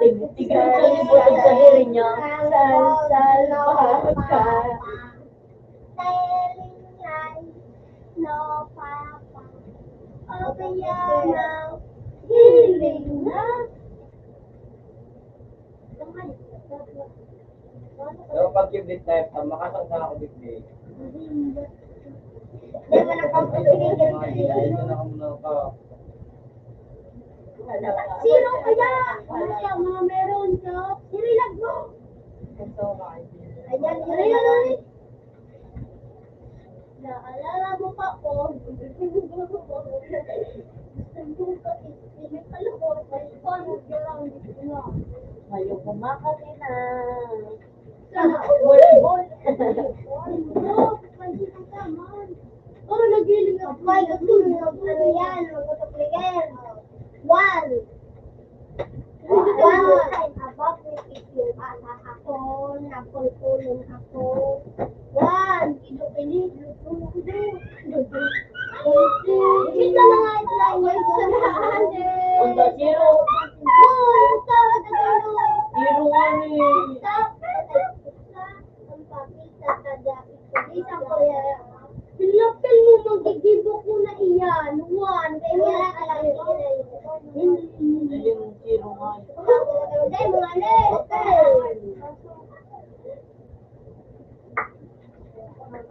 Tig-, tignan siya ni Butog sa hiring niya. Salsalbahaka. No, Papa. O kaya na, hiling na. Pero pag kibrit na yun, makasang sa ako, Big Big. Hindi mo na pagpapigil. Ay, ito na ka muna ka. Sino kaya? Ano siya? Mga meron siya? Sirilag mo! Ayan, sirilag mo! Naalala mo pa po? Ayoko makakita. Sana all. Volleyball. Ano, naghiling ako. Ay, gusto mo yung ano yan, magpapaligan. One. One. Above me, if you are ako, napulpulon ako. One. Ido, ini, ido, ido. Kita na nga, ito na, ito na. Punta zero. One. Zero nga ni. Ang papita ka dyan. Isang kuya. Pinapil mo, magigibo ko na iyan. One. Kaya wala ka lang. Ayun, zero nga. Hindi mo nga na.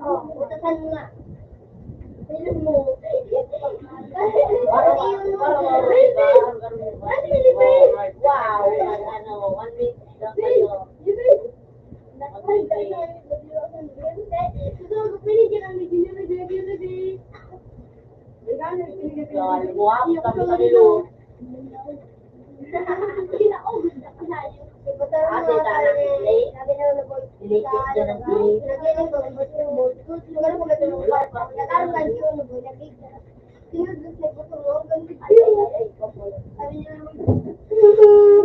Oh, utasan mo nga. Bilog mo. Parang, parang, parang, parang, Wow, ano, one week lang kayo. Yan, buhak, kami, kami, no. Ate, tara, play. Play, play, play.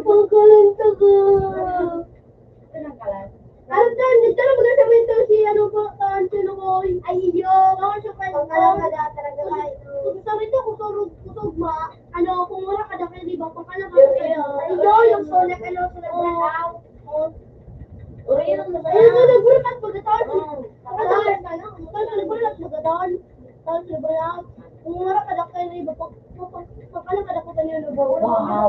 Pagkalanta ka. Ano to? Dito na mga sabi ito si ano po, Tan Chunukoy. Ay, iyo. Ako siya pa yung kalanta talaga. Sabi ito, kusog, kusog ma. Ano, kung wala ka dakay, di ba? Pagkalanta ka. Ay, iyo, yung sonek, ano, sonek na tao. Oh. Uri yung mga Ayun, nagbulat pagkataon. Ano, ano, ano, nagbulat pagkataon. Tapos, di ba, kung wala ka dakay, di ba? Pag, pag, pag, ano ka dakay, ano, ano, Wow,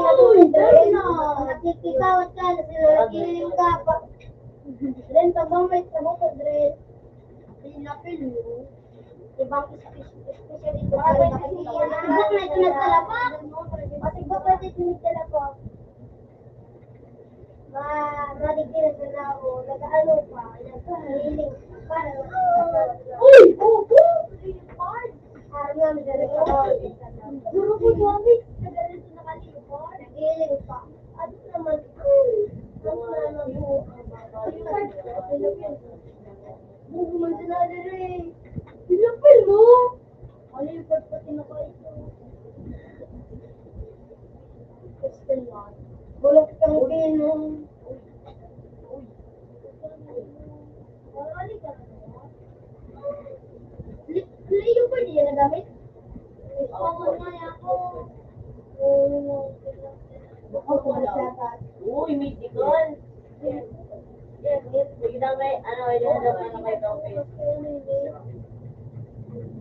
Uy, dali na. Nakikikawat ka na sila, nagiling ka pa. Ren, tabang may tabang ko, Ren. Pinapil mo. Ibang specialist ko. Ibang na ito nagtalapak. Kasi ba pwede ito nagtalapak? Ma-, madigil na sila ako. Nag-ano pa, nag-healing. Para uy! Opo! Leopard! Parang nga, nag-ano pa. Guru ko, Mami. Nag-ano na kami, Leopard? Nag-healing pa. Ano naman? Ano naman? Leopard. Bugo man sila, dali. Pinapil mo? Ano yung pagpatinakay ko? Question one. Bulok kang pino. Li-, Leo pa niya nagamit? Oo, nga ako. Uy, mythical. Sige daw, may, ano, yun daw, ano, may topic.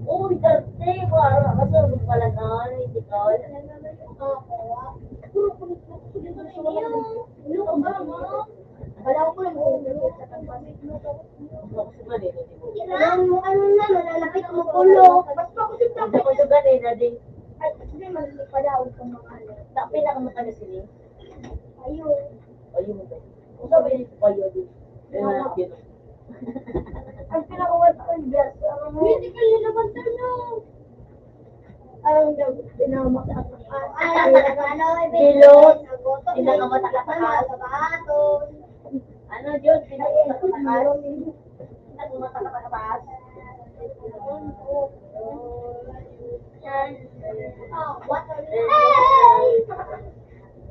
Uy, dati, parang, kaso, pala na, mythical. Wala ko lang. Ano, ano na, malalapit mo, kulo. Basta ko si Tapos yung ganun na din. Ay, hindi, malapit pa daw itong mga ano. Tapos pinakamatalo sila. Ayun. Ayun mo ba? Ang sabi nito kayo din. Ayun na, yun. Ang pinakamatalo, yes. Ang hindi kayo naman tayo. Ang pinakamatalo. Ay, ano, Bilot. Pinakamataas. Ano, Diyos? Pinakamataas. Pinakamataas. Yan. Oh, what are you? Hey!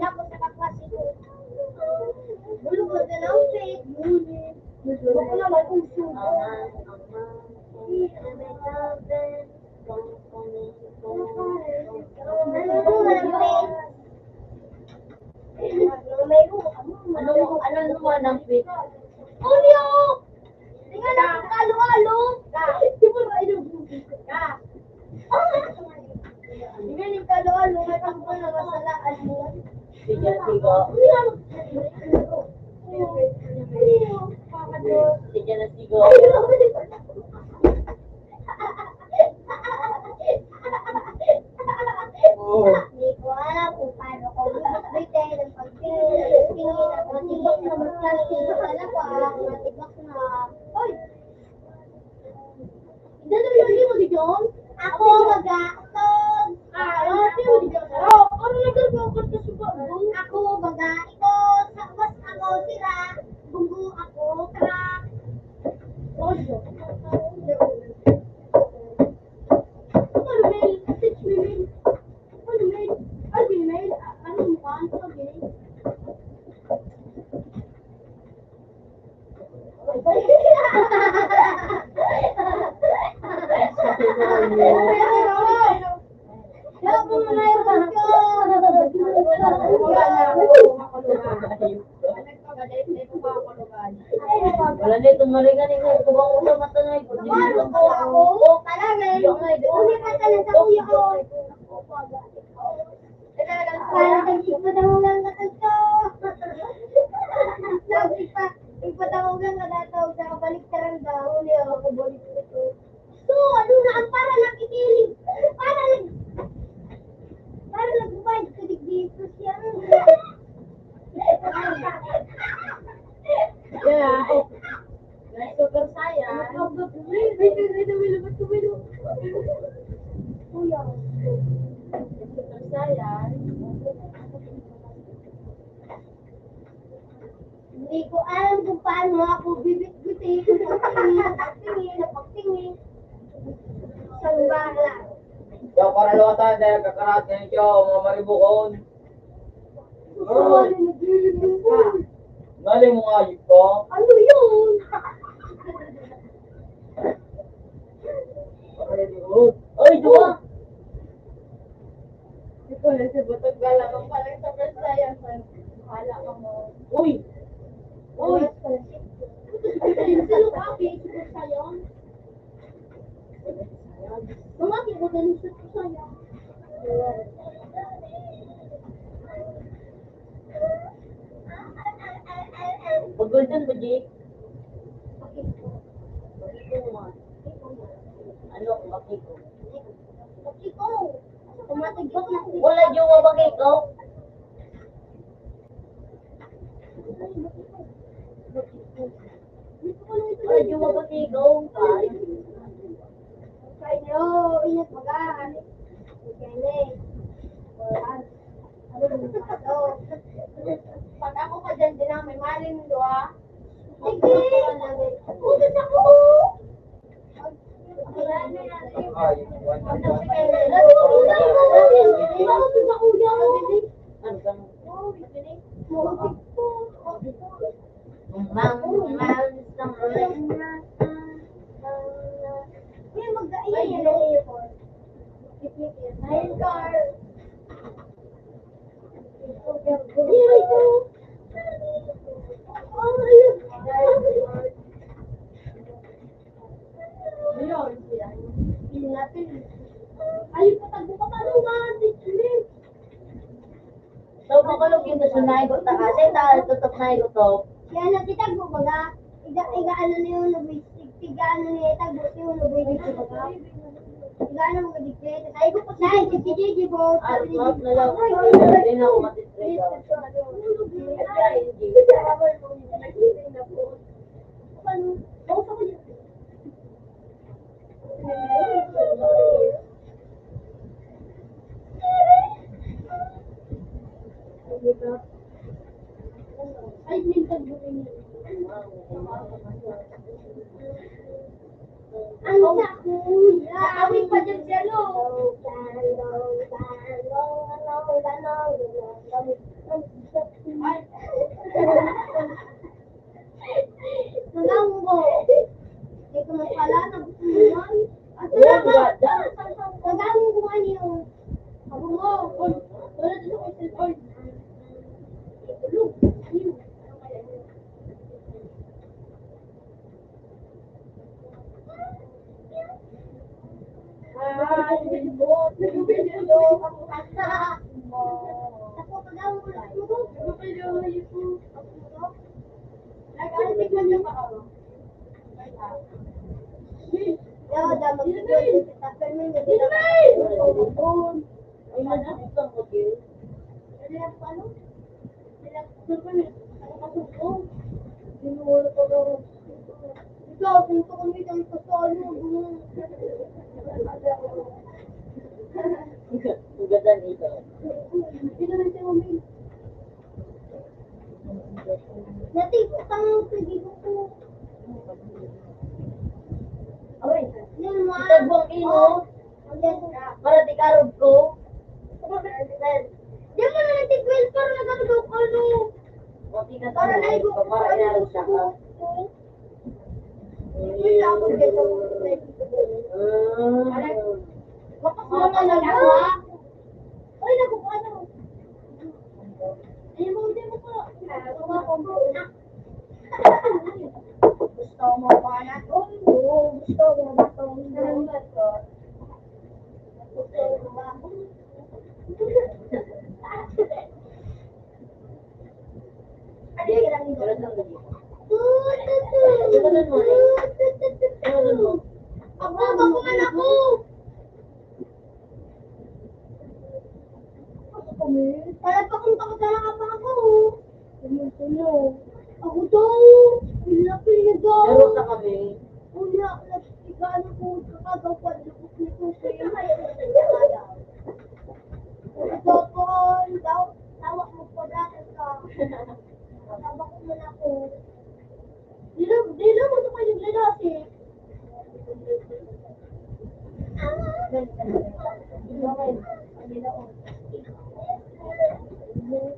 Tapos sa kaklase ko, bulog na lang, faith. Bulog na lang, uso. Ano, ano naman ang faith? Julio! Tingnan na, kalo-alo! Di mo na inubugis ka. Tingnan yung kalo-alo, may pagbubuhay na masalaan mo. Sige, sige. Sige na, sige. Hindi ko alam kung paano ko bibitbitin ang pagtingin, pagtingin, pagtingin, pagtingin, talaga, matibak na. Hoy! Dali, dali mo, di John? Ako, mag-aatog. Ah, ah, sino di John? Oh, ano na gagawin ko sa suba mo? Ako, baga, ito, sa mas ako, sira, bunggo ako, tara. Oh, John. Ano, Mel? Teach me, Mel. Ano, Mel? Ano, Mel? Ano, mukha? Ano, Mel? Wala na itong maringan, eh. Kung bang ulo, matanay ko, di na lang po ako. Yung nga, di ba? Parang nagsipadang lang na ito. Nagsipa-, nagsipadang lang na ito. Nakabalik ka lang daw. Hindi ako balik ito. So, ano na ang para nakikilig? Para nag-, para nagbayad ka digdi ko siya. Yeah. Super Saiyan. Kuya. Super Saiyan. Hindi ko alam kung paano ako bibitbitin, pagtingin, pagtingin, pagtingin. Sa lugar lang. Yaw, karalawatan, dahil kakarat na ito, mga maribukon. Ay, naglilibing ko. Nali mo nga, yun ko. Ano yun? Ay, duwa. Ikaw na sa butog, wala kang palang sa first science. Wala ka mo. Uy! Uy! Sino ka, Pete? Sa'yo? Mga kaibagan sa sa'yo. Pag-golden mo, Jake. Bakit ko? Bakit ko naman? Ano, bakit ko? Bakit ko? Tumatagpak na. Wala yung mabagay ko. Wala yung mabagay ko. Kayo, ingat baga, ano? Kaya, wala. Pag ako ka dyan, din ang may malin, di ba? Sige! Utos ako! Ay, Mang, mang, mang, mang, mang. Uy, mag-, ayan, ayan, ayan. Ayun, car. Ayun, ito. Oh, ayun. Ayun, ayun. Ayun, patagpo ka pa, ano ba? Teach me. So, makulog yung gusto na igot na kasi, ta-, tutok na igot to. Kaya nakitagbo baga, iga, iga ano na yun, nabis-, iga ano na yun, tagbo yun, nabis-, iga ano mo digdi. Ay, ko pa sa J J Bo. Ah, mas na lang. Hindi na ako matitrade, ah. Ang sa kuya. Awit pa dyan siya, no? Ay. Nagawon ko. Ito na pala, nagawon ko. Nagawon ko nga niyo. Ako mo, oy. Wala dito ko, oy. Ikaw, pinto ko nito, ito sa ano, gano'n. Ang ganda nito. Ito na si Mami. Natikot ang pwede ko po. Ay, yun, ma. Itagbong ino. Para di karog ko. Di mo na natikot, para nagkakaroon ka, no? Para naigo ko, para inarog siya ka. Hindi ako dito. Ah. Mapasama na lang, ha? Uy, naku, ano? Ayaw mo, hindi mo po. Gusto mo ba na? Oo, gusto mo ba itong gusto mo ba? Ako, ako man ako! Palapakon pa ko sa mga pa ako. Ano, ano? Ako daw! Ang laki na daw! Laro na kami. Unya, nag-igaan ako, kakagaw pa, lukot-lukot, kaya may daw. Ito po, daw, tawag mo po dati ka. Tabak mo na ako. Dilo, dilo mo sa kanyang lalaki.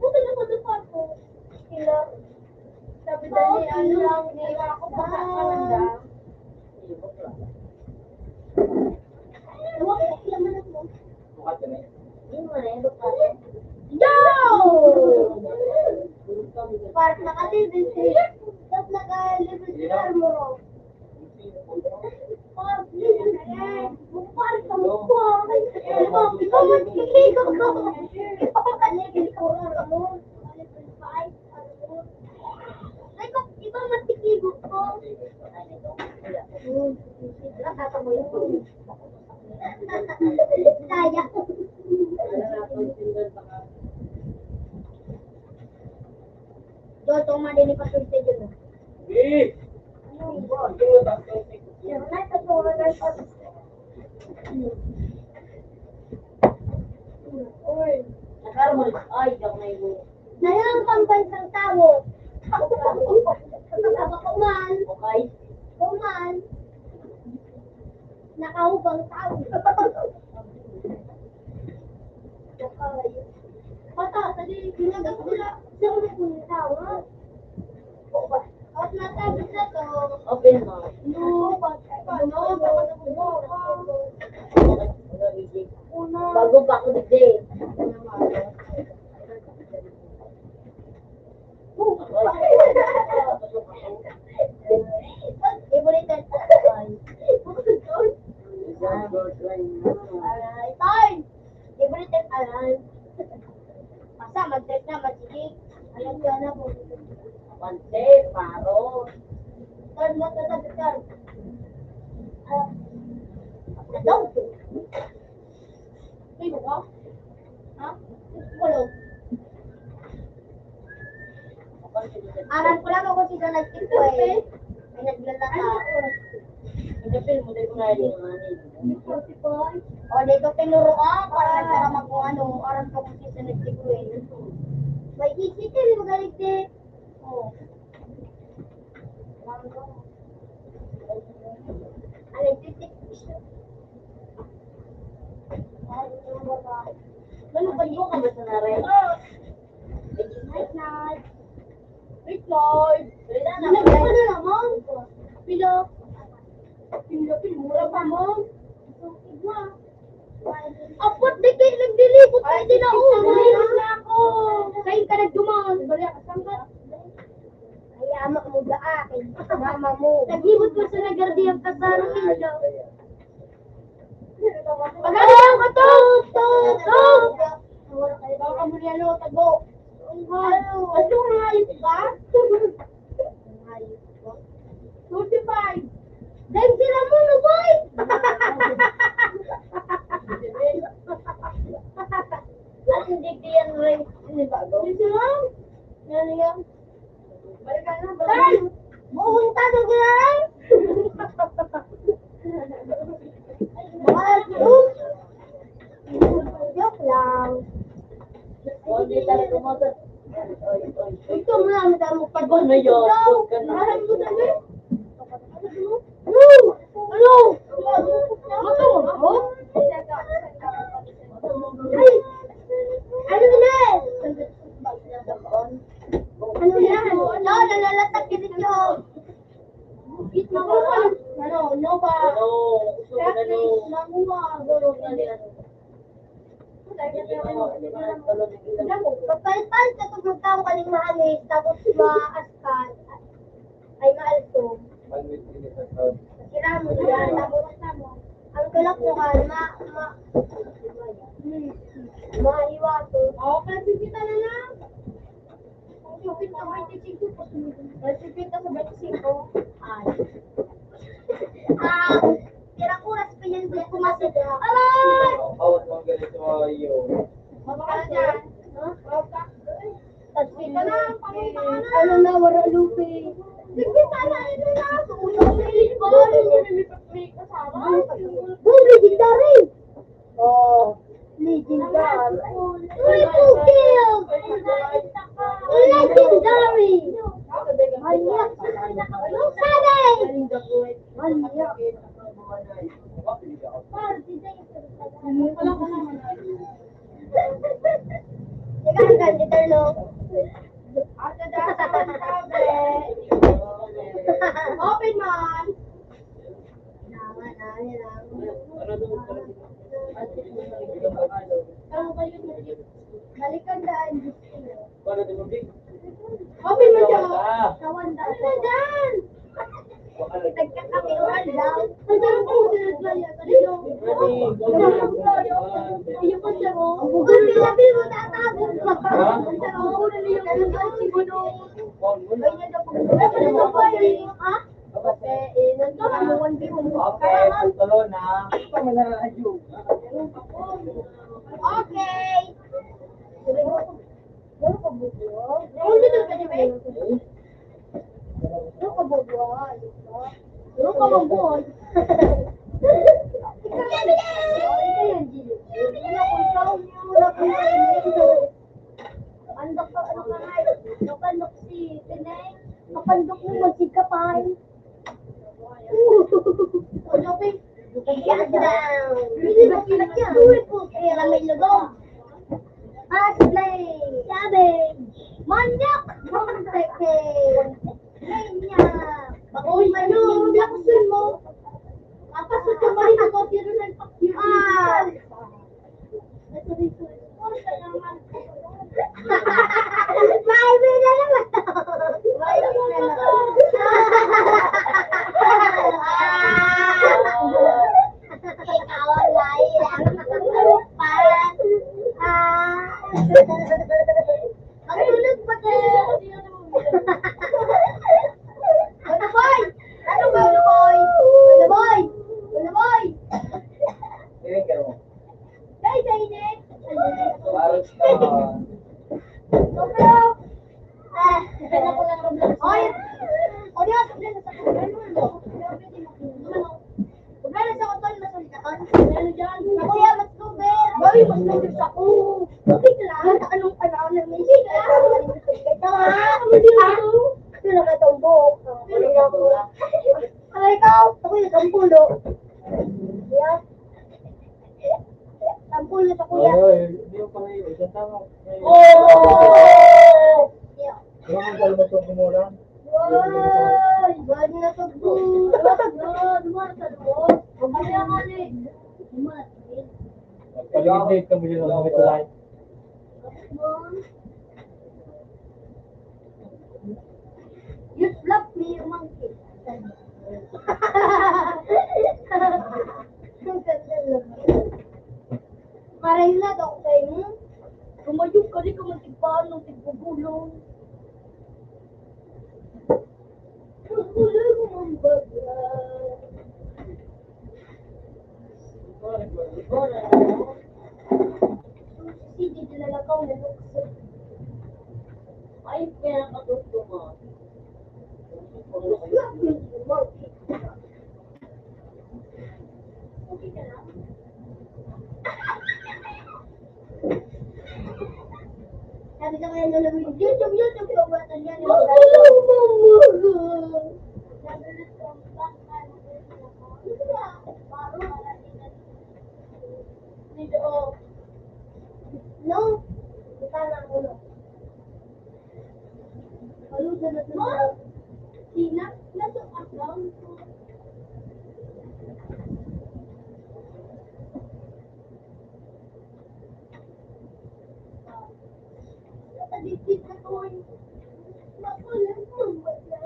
Puta na sa kwarto. Sila. Sabi dali, ano lang, hindi ako baka ka lang. Huwag ka lang. Yo! Parang naka-level sila. Tapos naka-level sila, Armoro. Parang level sila. Parang sa mukha. Parang sa mukha. Parang level four, Armoro. Level five, Armoro. Ay, kung iba matikigo ko. Kaya. Joto, madali pa sa video. Eh! Uy. Nagkaroon mo, ay, daw na yun. Nayang pambansang tawo. Ako man. Okay. Ako man. Nakahubang tawo. Pata, tadi, ginagas nila. Sa mga tawo. At nasabi na to. Open mo. No, pa-, paano? Bago pa ako, D J. Favorite. Aray, time. Favorite, aray. Basta mag-dress na, magsigig. Alam ka na po. Panse, paro. Kan, mat, mat, mat, kan. Ah, ito. Pino ka? Ha? Kulog. Aram ko lang ako si Donald Trump eh. Ay, naglalaka. Ang kapil mo, dahil mo na yun, ano, eh. O, dito tinuruan, para nagkaraman kung ano, aram ko kung sino nagtiguin. May isip ka, di magaling din. O. Ano, titik? Ano, pag buka ba sa naray? Night, night. Night, night. Wala na. Wala na, ma'am. Pila? Pila, pila, mura pa, ma'am. Apot, di kayo nagdilipot, ay, di na, oh, nalilipot na ako. Kayo ka nagduman. Bali, saan ka? Ay, ama mo daan. Mama mo. Naglibot ko sa nagardiyang kasarang ilaw. Pagano yan? Tuk, tuk, tuk! Baka mo niya, no, tago. Ano? Ano nga yun ba? Twenty-five. Dahil sila mo, no, boy? Ang digdi yan, Ray. Hindi ba, go? Hindi sila? Yan, yan. Tay! Buhong ta, dugi, ay! Mahal, oh! Joke lang. Ito mo lang, madami pa. Ano yun? Mahal mo na, eh. Ano? Ano? Ano? Ay! Ano na, eh? Ano yan? No, nalalatag ka dito. Bukit na wala. Ano, no ba? Ano? Uso na, no? Manguha, gano'n. Papalit-palit ka itong magkaon kaning mahamis, tapos maaskan. Ay, maalsong. Sira mo na yan. Tapos, ang tulak mo ka, ma, ma, hmm, mahiwaso. Oo, kasi kita na lang. Ang stupid na twenty-five, twenty-five sa twenty-five. Ay. Ah, pirang oras pa yan, di ako masaya. Aray! Ang bawat mga ganito, ayo. Mabaka dyan. Ha? Mabaka. Tapos ito na, ang pangita ka na. Ano na, wala lupi. Sige, para ito na. Tumutok na yung bawal. May kasama. Boom, legendary! Oh, legendary. Triple kill! Legendary! Manyak! Savage! Manyak! Teka, ang ganda, no? Open man! Balikan daan. Open mo siya. Tawan daan. Ano na dyan? Nagkakamiwan daw. Ang dami ko, sinadya. Iyo pa siya, oh. Ang gulo, sabi mo, tatago. Ha? Ang gulo niyo, ang gulo. Ha? Kasi, eh, nandun, ano, one day mo. Okay, pagtulo na. Ito, manararadyo. Okay. Ano ka, bubuo? Ano ka, bubuo? Ano ka, bubuo? Ikaw yan, Gilly. Ano ka, ano ka, ano ka, ano si Pinay? Kapandok mo, magsigkapay. Ano, Pin? Shut down. Hindi ba sila siya? Kaya may lugong. Fast play. Sabi. Manyak! Manyak! Manyak! Bakit manyak? Bakit mo? Apas sa kamay ko, pero nagpakyaw. Ah! May na naman. May na naman. Ikaw ang lahi lang. Guys, ay, next. Paros na. Sobra. Ah, sobra na po ng Roblox. Oy! O, di ba, sobra na sa akin. Ano mo? Sobra na sa akin, mas ulit ako. Ano dyan? Ako yan, mas super. Bawi, mas super sa ako. Bakit lang? Anong, ano, ano, may siga? Ito, ha? Ah, ito na ba itong buhok? Ano ako? Ay, ikaw, ako yung sampulo. Yan. Sampulo sa kuya. Ay, hindi yung pangayo. Isang tama. Oh! Yeah. Ano ang kalabas ng kumulang? Wow! Bad na to, bro. Bad, bad, bad. Ang kaya nga ni. Pag-imitate ka mo yun, ang mga tulay. You slap me, you monkey. Ang ganda naman. Maray na to, okay, hmm? Kumayog ka, di ka magtigpaan ng tigbubulong. Ang kulay mo, ang bagay. Sige, dinala ko, nalukso. Ay, pinakagusto mo. Sabi sa kanya, "Lolo, YouTube, YouTube, yung buhatan niya, yung buhatan niya." No, buta na ako, no. Ano na natin? Sina? Nasa account ko. Nakadikit na ko eh. Makulit mo ba siya?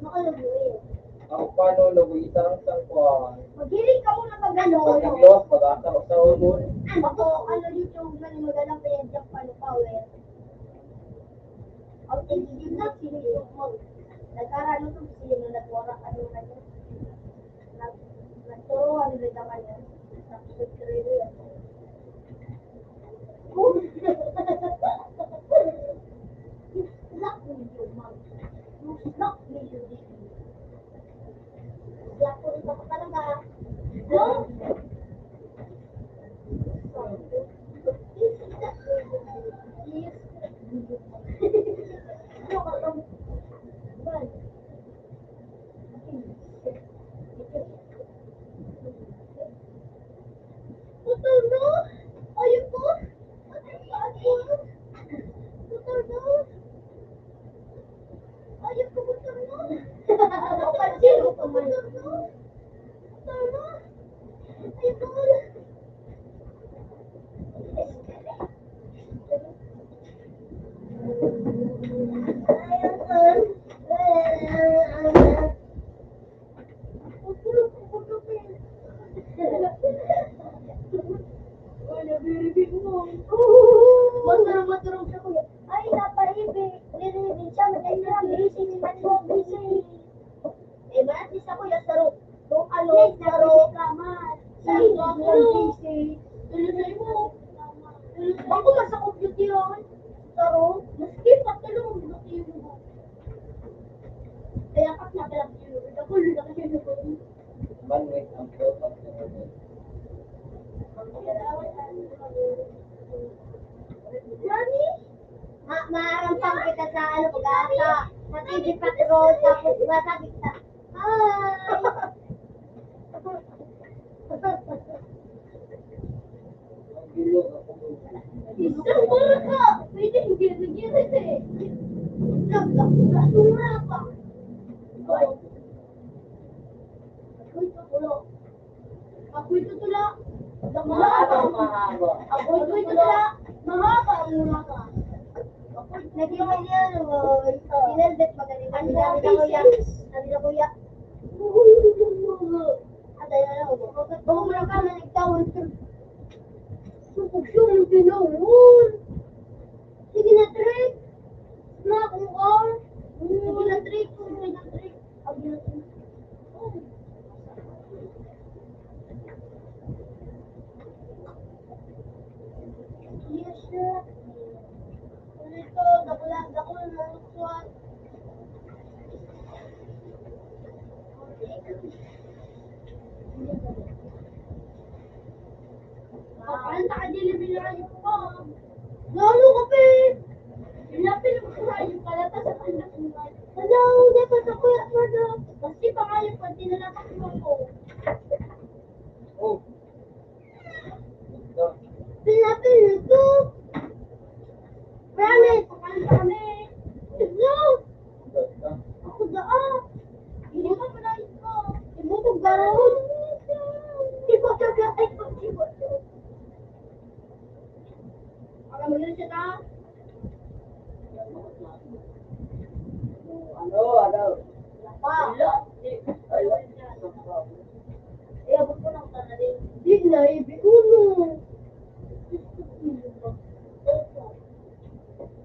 Makalagay. Ang paano nabuhitan ang sangkuan? Maghiling ka muna pag ano. Pag-iglos, pag-asa, pag sa ulon. Ano to? Ano YouTube na ni Magalang kaya Jack Pano Power? Ang tigil na, sino yung mag-, nagkarano to, sino nagwara, ano na yun? Nag-, nagturuan rin naman yan. Nag-subscribe yan. Lock me, you mom. Lock me, you baby. Hindi ako rin ako talaga. No? Putol mo? Ayun po. Putol mo? Ayun po, putol mo. Putol mo? Putol mo? Ayun po. Maturog, maturog sa kuya. Ay, naparibi. Niribin siya. Matay na. Busy, busy, busy. Eh, ba't di sa kuya, saro? Kung ano, saro. Sa mga busy. Tuloy mo. Ako, nasa computer. Saro. Maski pa, tulong mo. Kaya, pag naglalagay yun, ako, naglalagay yun. Manwit ang photo. Mami? Ma-, maaram pa kita sa ano, pag-asa. Sa T V Patrol, tapos masabi kita, "Hi!" Isang oras ka! Pwede, hindi, hindi, hindi. Lag, lag, lag, lag, lag. Uy, kapulo. Ako'y tutula. Mahaba, mahaba. Ako'y tutula. Mahaba ang mga ka. Naging ano, sinelbet magaling. Ang dami na kuya. Ang dami na kuya. Atay na lang ako. Baka mo lang ka na nagtawag. Sukog siya yung tinawag. Sige na, Trek. Smack mo ka. Sige na, Trek. Sige na, Trek. Ang ginagawa. Ang nakadili, binirayo ko. Lalo ka, pe! Ilapin mo sa rayo, kalata sa kanya. Hello, dapat ako yung ano. Kasi pangayon pag tinalapak mo ko. Oh. Pinapin ko. Promise. Promise. No. Ako daan. Hindi mo pa na ito. Hindi mo pa gawin. Hindi mo pa gawin. Hindi mo pa gawin. Ano, ano? Pa. Eh, abot ko ng tanali. Di na, ibi uno.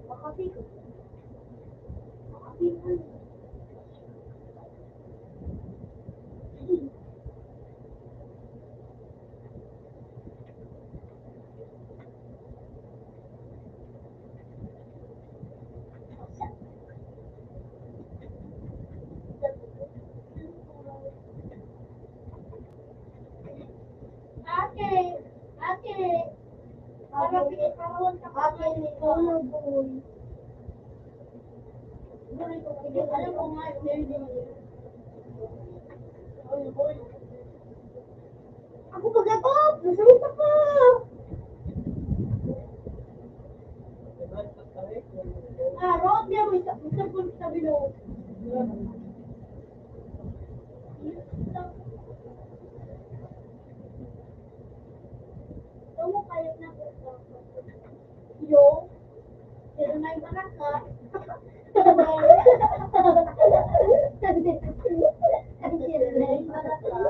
Makapikon. Makapikon. Ate, ate, para pinipahon ka pa. Ate, may ulo, boy. Alam mo nga, Ako pag-abot, nasakit ako. Ah, road niya, may sa-, may cellphone sa bilog. Ito mo, kaya na po. Yo, pero may baraka. Pero may baraka.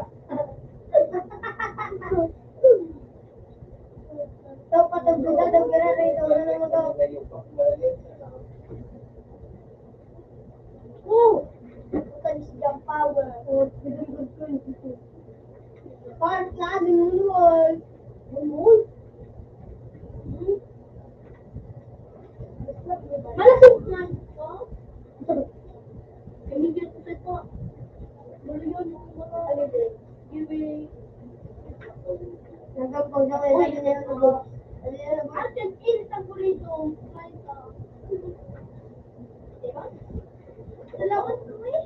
Ito, patugtugan daw, pero na ito, ano mo to? Oh! Ito ni si John Power. Oh, good, good, good, good. Parang klase ng luwal. Luwal? Hmm? Malasog na ito. Kami dito sa ito. Ano yun? Ano yun? Giving. Nagkampang na kayo. Uy. Ano yan? Ano yan? Akin, eh, sa burrito. Kain ka. Diba? Salamat ko eh.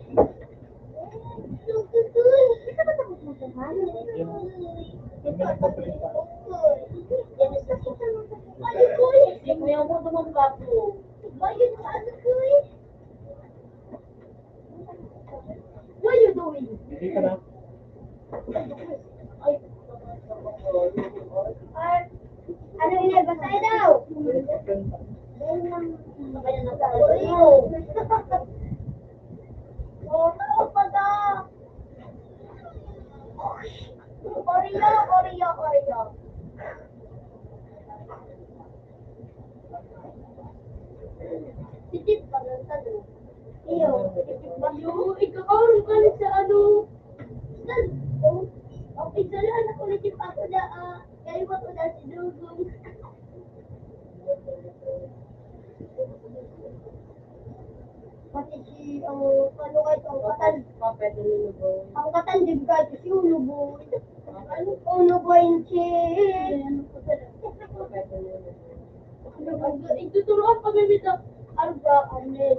Hindi ko yung gusto mong kapo. Bayad sa ano ko eh. What are you doing? Hindi ka na. Ay. Ay. Ano yun? Basta daw. Sabay na nagkakaroon. Oh, tawag pa daw. Oreo, Oreo, Oreo. Titip pa lang sa loob. Iyo, titip pa. Iyo, ikakaroon ka na sa ano? Sa, oh, ang pizza lang ako, titip ako na, ah, kayo ba ko na si Dugong? Pati si, ang, ano nga ito, ang katan-, ang katandem ka ito, si Ulo Boy. Ano, Ulo Boy, si Ituturuan pa mi ta arga, amen.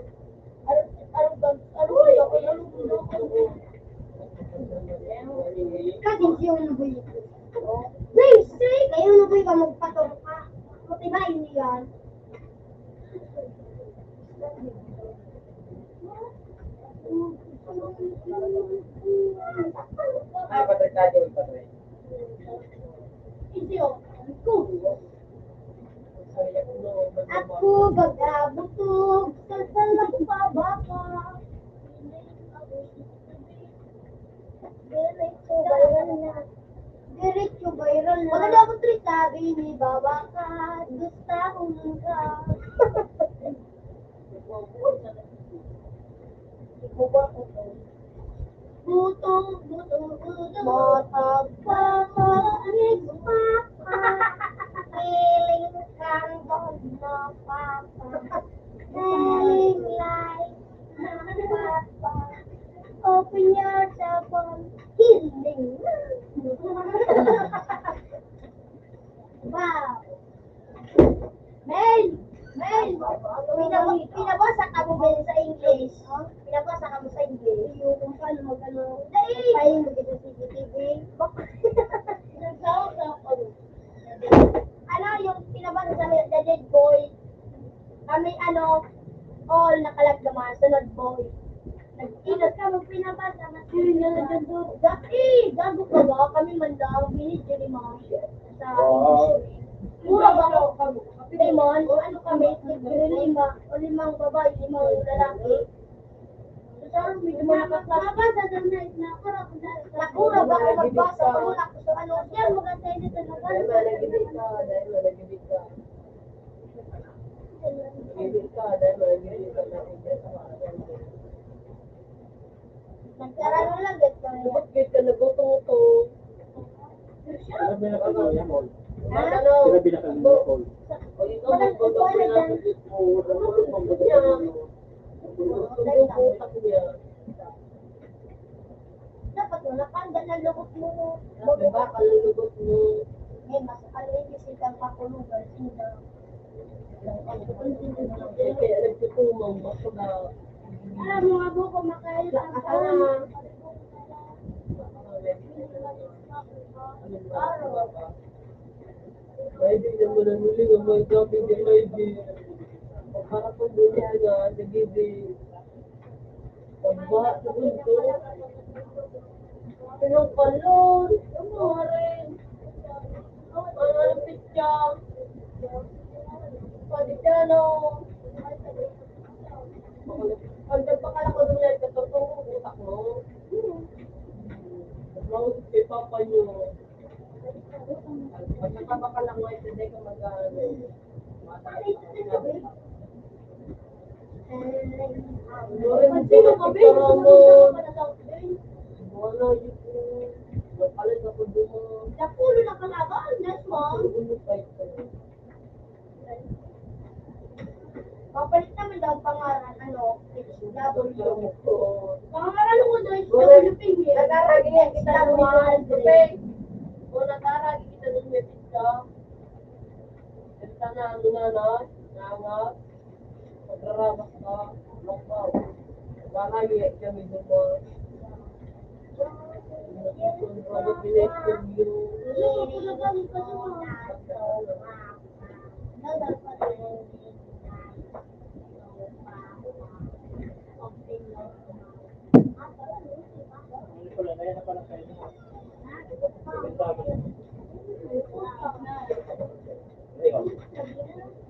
Arga, arga, arga, arga. Kasi si Ulo Boy. Please, say, kay Ulo Boy ka magpaturo ka. Matibay niyan. Ay, patay tayo, patay. Ako, baga butog, sa salang pababa. Diretso, viral na. Diretso, viral na. Maganda ako, Tris. Sabi ni Baba ka, gusto ko ka. Butong, butong, butong. Matag pa, manis pa, pa. Feeling kang dog na papa. Feeling like na papa. Open your cellphone. Healing. Kami man daw, binidyo ni Ma'am sa Wow. Mura ba? Kay Mon, ano kami, tigre-lima, o limang babae, limang lalaki. So, sa aron, medyo malakas na. Mabasa daw na, nakura ko na. Nakura ba ako magbasa? Wala ko sa ano. Yan, maganda yun, ito, maganda. Dahil malagibig ka, dahil malagibig ka. Malagibig ka, dahil malagibig ka, malagibig ka. Nagkararo lang, gid kami. Lubot gid ka, naguto-guto. Sinabi na kami ni Paul. Ha? Sinabi na kami ni Paul. O, ikaw, magboto ka na sa Diyos mo, huwag mo magboto sa Diyos mo. Ang utak niya. Dapat mo, nakanda na lubot mo. Diba, kalulubot mo. Eh, mas, ano yung bisita ang pakulugan, sila. Kaya nagtutumang, basta na. Alam mo nga po, kung makain ang tao, may di naman ang huli, may grabe, may di. Para po doon yan, ah, nagiging Taba sa bunso. Pinagbalon. Ang mga rin. Ang mga rin pitsa. Padisyano. Ang nagpakalako doon yan, katotong utak mo. Mas mausap kay papa niyo. At saka baka lang, White, hindi ka mag-, ano. Wala, yun po. Wala, palit ako doon. Napulo na kalaban, yes, ma'am. Papalit naman daw pangaran, ano, H W. Pangaran ko daw, H W P. Nataragi yan kita ng mga tubig. O, nataragi kita ng mga pizza. Kita na, ano na, na, na, na, magrarabas ka, mabaw. Nataragi yan kami doon. Robot, binayad ko yun.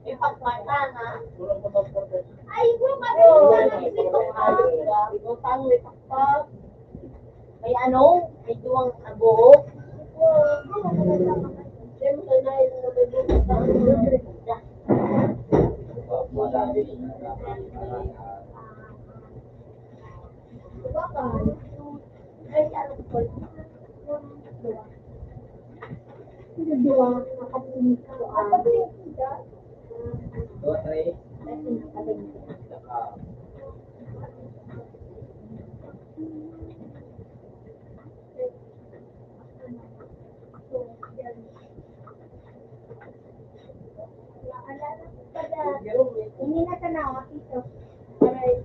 Ipagpatanga. Ay, bro, kasi ipagpatanga. Ipagpatanga. May ano? May duwang buhok? Duwa, three. Hindi na tanawa, tito. Aray.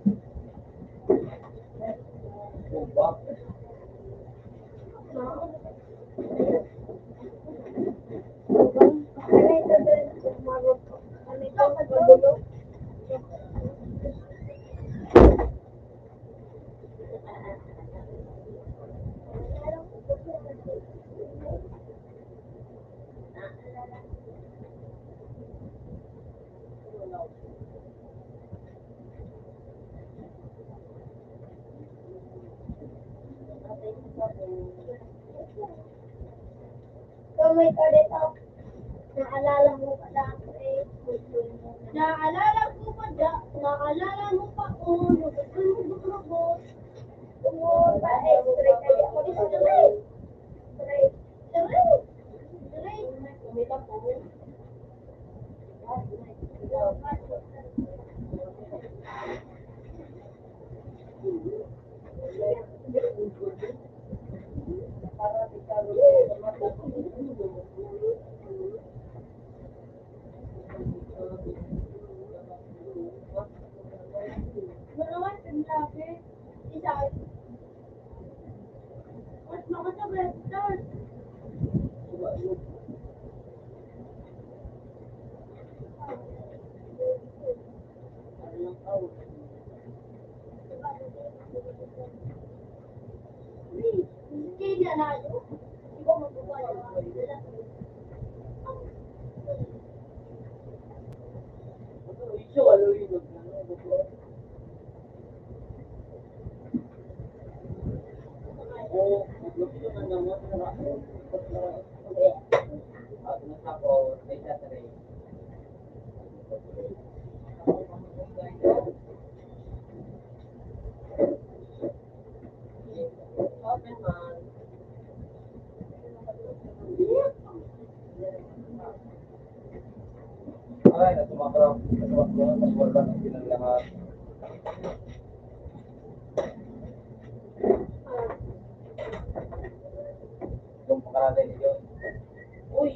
Kamay ka dito. Naalala mo pa dati. Naalala ko pa da-, naalala mo pa kung lubot-lubot. Kumuha pa, eh, straight tayo. Ako dito, straight. Straight. Straight. Straight. Ay, nasumakrak, nasumakrak, nasumakrak ang silang lahat. Yung pangalan ni Diyos. Uy,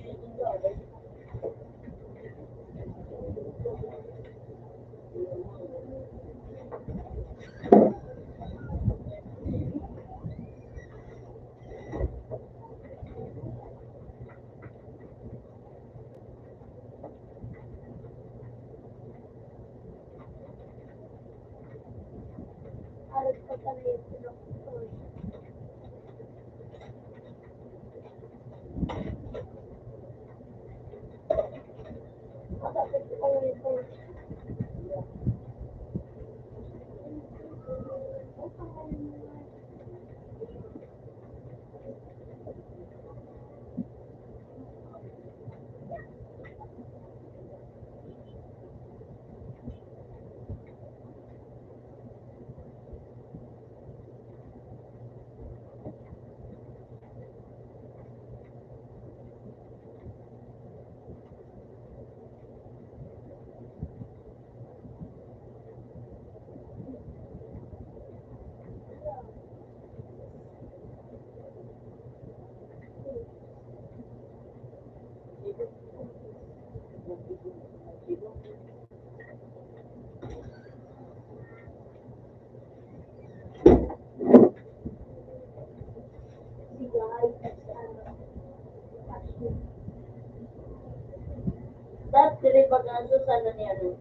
Dati, diri baga, ano, sana ni ano?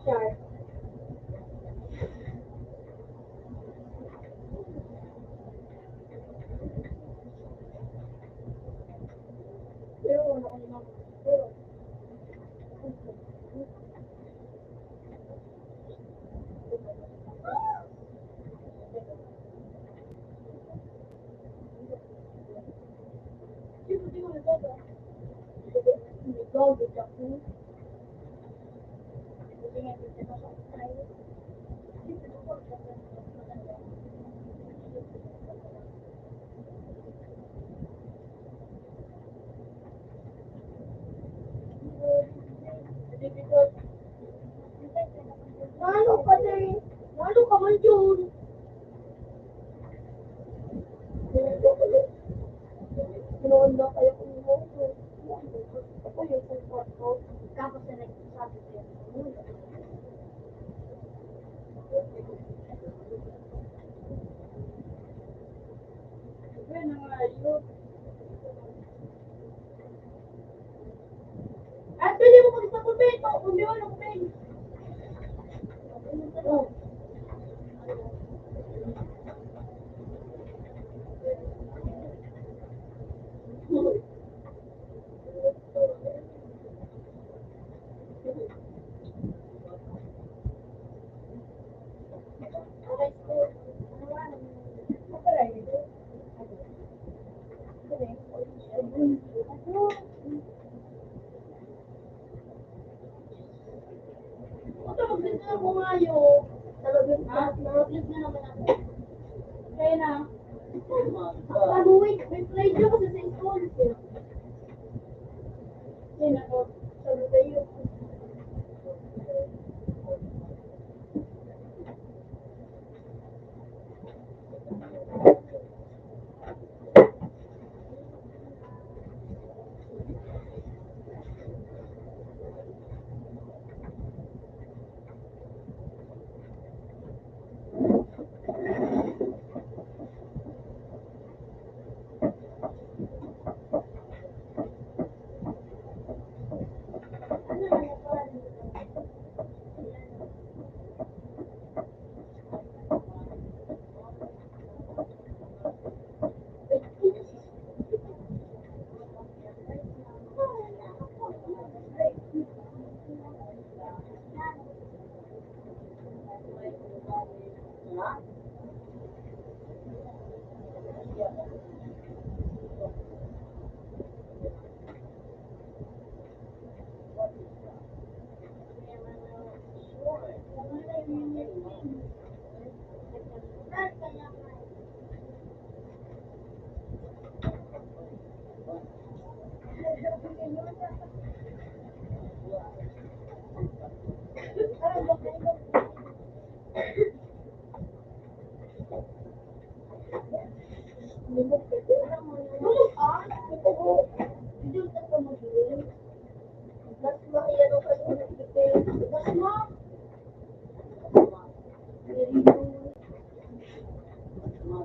Shark. Pero wala ko naman. Pero, Nalo ka, Dre. Nalo ka man, Jun. Noon daw kayo kung ako yung kwarto. Tapos na nagsasabi ko. Actually, mo magsakutin, pakukundi ko ng pain. Kaya na. Pag-uwi, may play ako sa Saint Paul. Kaya na, sabi kayo.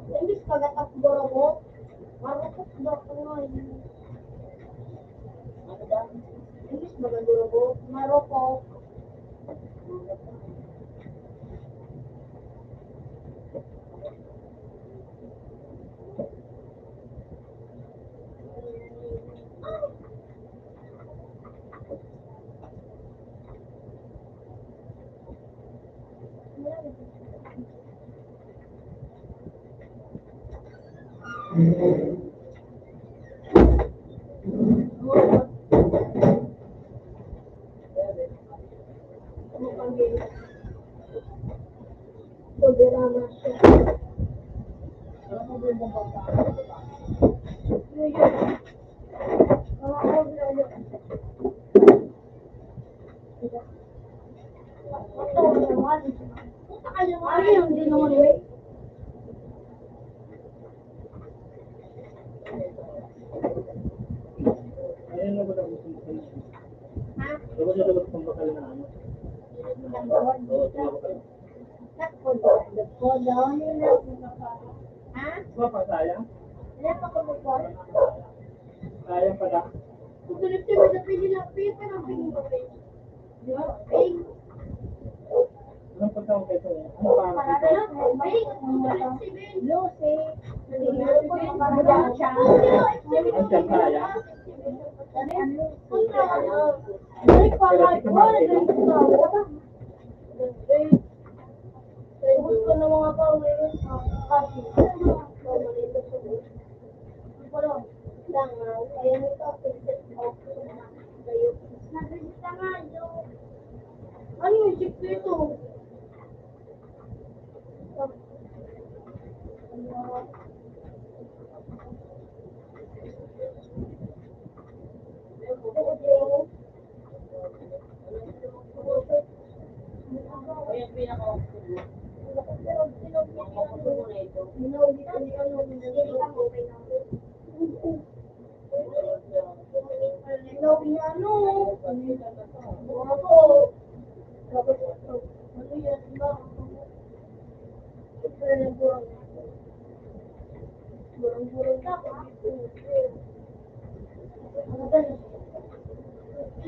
Imbis pagatak borobot, marupok daw ko ngayon. Imbis baga borobot, marupok. Ha? Sayang pala. Anong pagkaon kayo? Ano pa? Ang siyang kaya? Pero si Kamate, Ubus ko na mga pawis. Kasi, wala. Ayaw nito, pinsit ko. Nagresita nga yun. Ano yung jeep nito?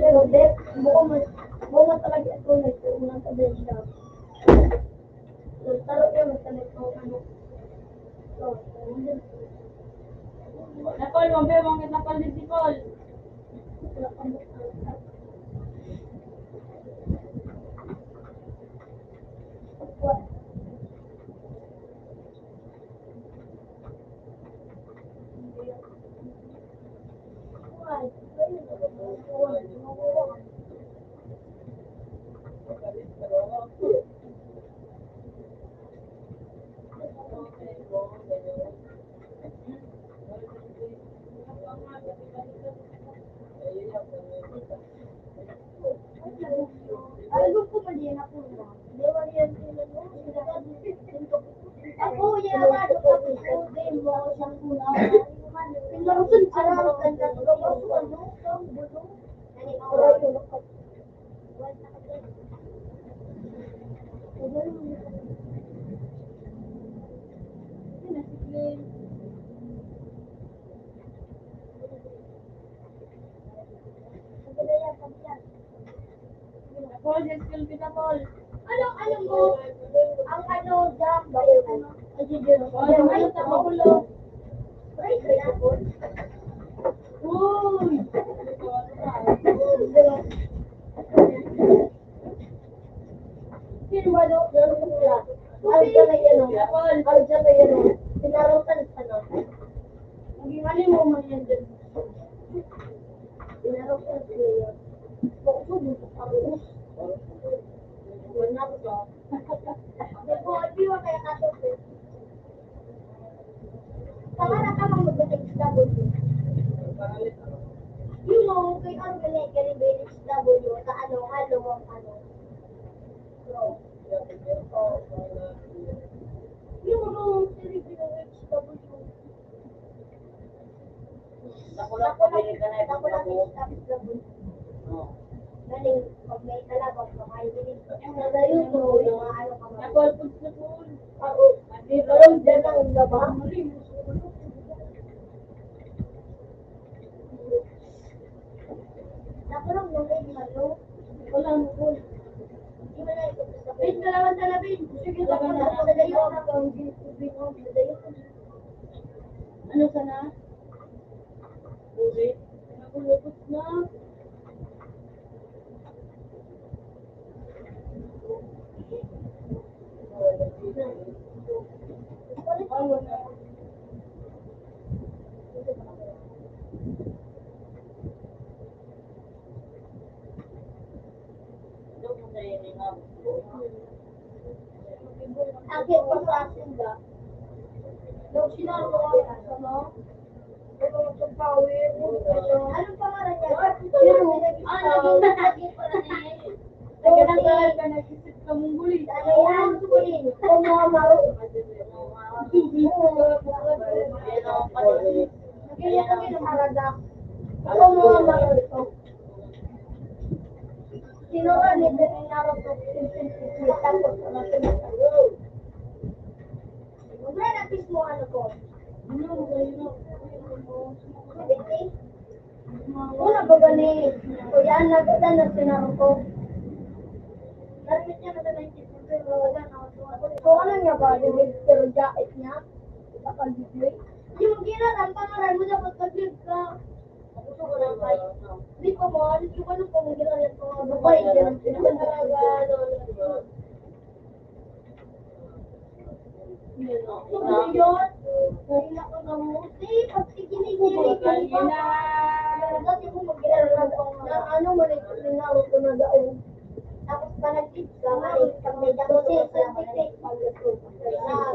Pero, bet, buko mas, buko mas talaga ito, nagtuunan sa bet siya. Nagtaro niya, mas talaga ito, ano. Napal, mambe, mangit napal din si Paul. Paul, sa school kita, Paul. Ano, ano mo? Ang ano, jam, ba yung ano? Ay, jam. Paul, ano sa ulo? Uy! Sino ba daw? Alja na yan, oh. Alja na yan, oh. Pinarutan ka na. Maging ano mo man yan dyan? Pinarutan ka na yan. Bakit mo dito pa rin? Wala ko sa. Nag-O R P mo kaya ka to, eh. Pangarap ka bang mag-H W? Yung Kay ano gani, gani ba yung H W, ta ano, halo ang ano. So, oh. Yung mga Filipino H W. Dako lang, dako lang, dako lang yung H W. Galing, pag may talabang, pag may bilis. Nagayon ko, yung mga ano ka, mga napalpag sa pool. Ako, parang dyan ang gaba. Ako lang, nung may malo. Ako lang, nung may. Di ba na ito? Wait, kalaban ka na, Ben. Sige, kalaban ka na. Nagayon ako, ang ginagawa ko, nagayon ko. Ano sana? Ulit. Nakulupot na. Agit pa sa asin ba? Nung sinaro ko ang aso, no? Anong pangalan niya? Pero, ah, naging agit pala niya eh. Nagkakagalan ka, nag-isip ka mong huli. Ano yan? Huli. Kung mga maro. Kaya kami ng haradak. Kung mga maro ito. Tinuro ni Bernardo Vincent Tapos na pinagsayo. May napis mo ano ko? Sabi ko, "Wala ba gani? Kuya, nagda na sinaro ko." Sabi niya, "Nagda na yung tissue, pero wala na ako." So, ano niya ba? Yung pero jacket niya? Kapag bibili? Yung gina, ang pangalan mo, dapat pag-live ka. Di pa ba? Di ko alam kung gina, yung mga babae, ganun. Ano yun? Kaya ka na mo. Di, pag sige ni Jerry, di ba? Dati mo mag-aaral na, ano, mali, tinawag ko na daon. Tapos pa nag-tip ka, mali, pag may dako siya, sa tiktik, pag ito. Ah.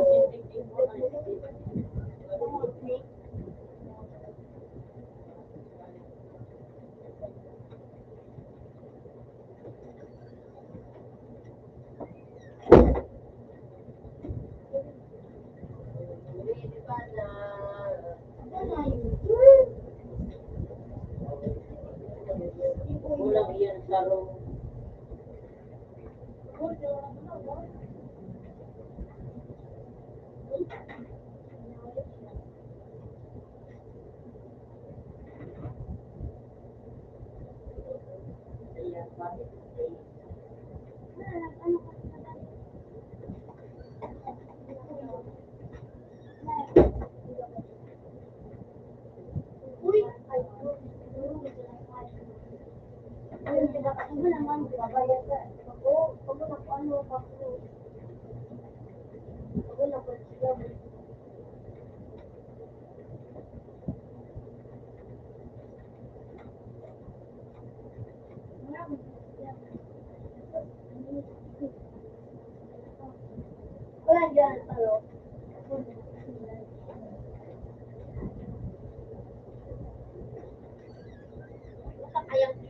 Kulang yan sa room. Uy, ay, ay, naman, babayad ka. Ako, ako na, ano, ako. Ako na, Wala dyan, ano? Wala kayang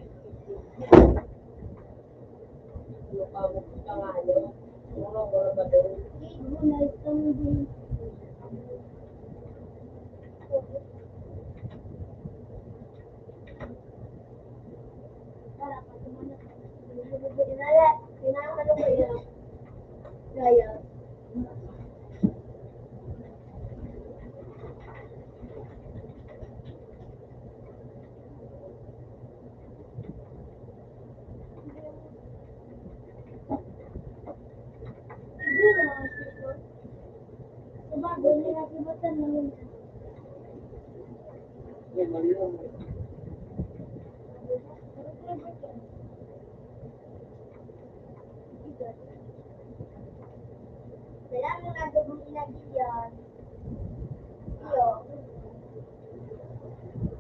Kailangan mo na gawin inagi yan. Iyo.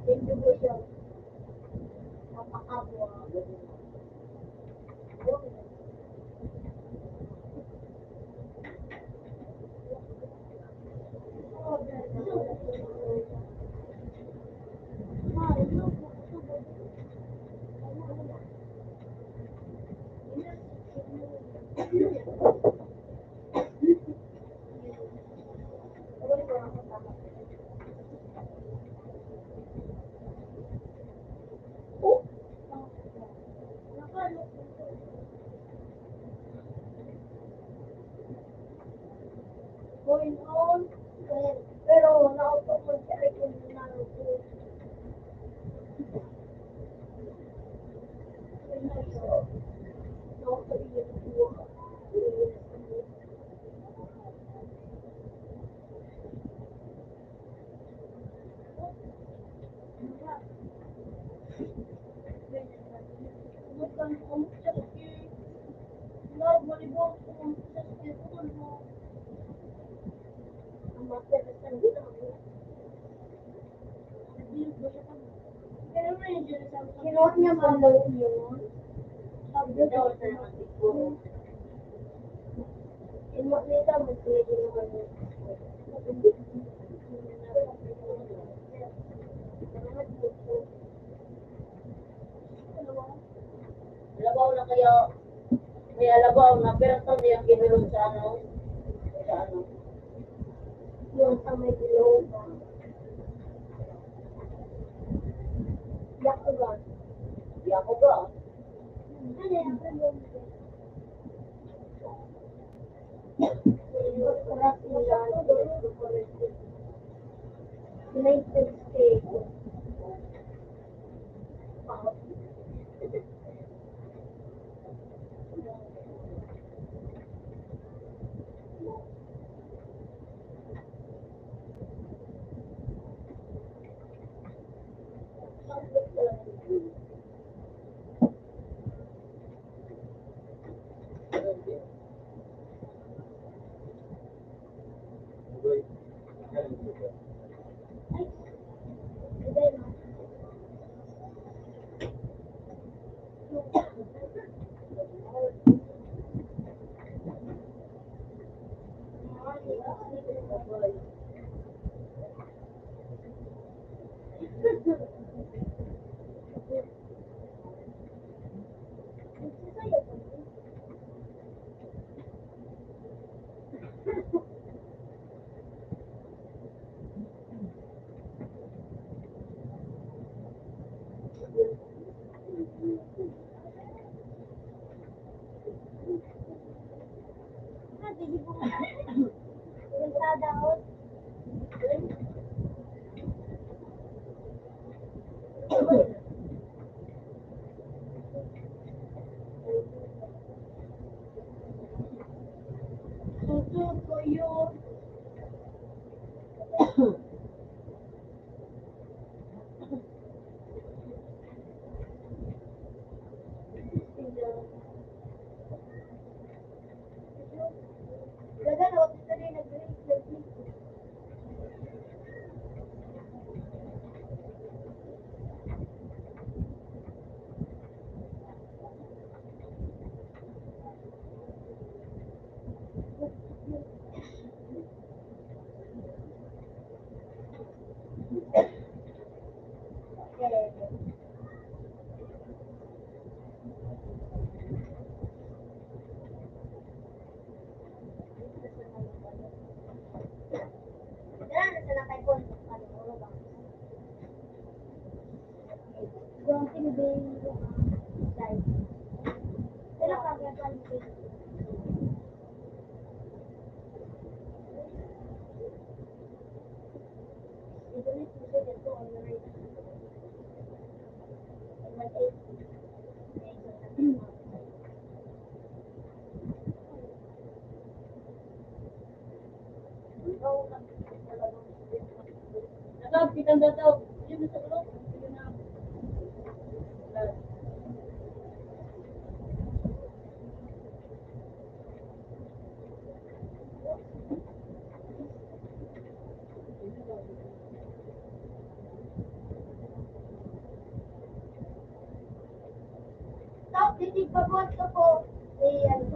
Yung dugo yun. Napakabwa. Kinuha niya man daw yun. Sabi ko, "Imo nito, magpili naman yun." Labaw na kaya, may alabaw na, pero ito niya ginulong sa ano, sa ano. Yung sa may bilog. Yakugan. Yakugan. Ano yan? United States. Stop, titigpabot ka po. Eh, ano?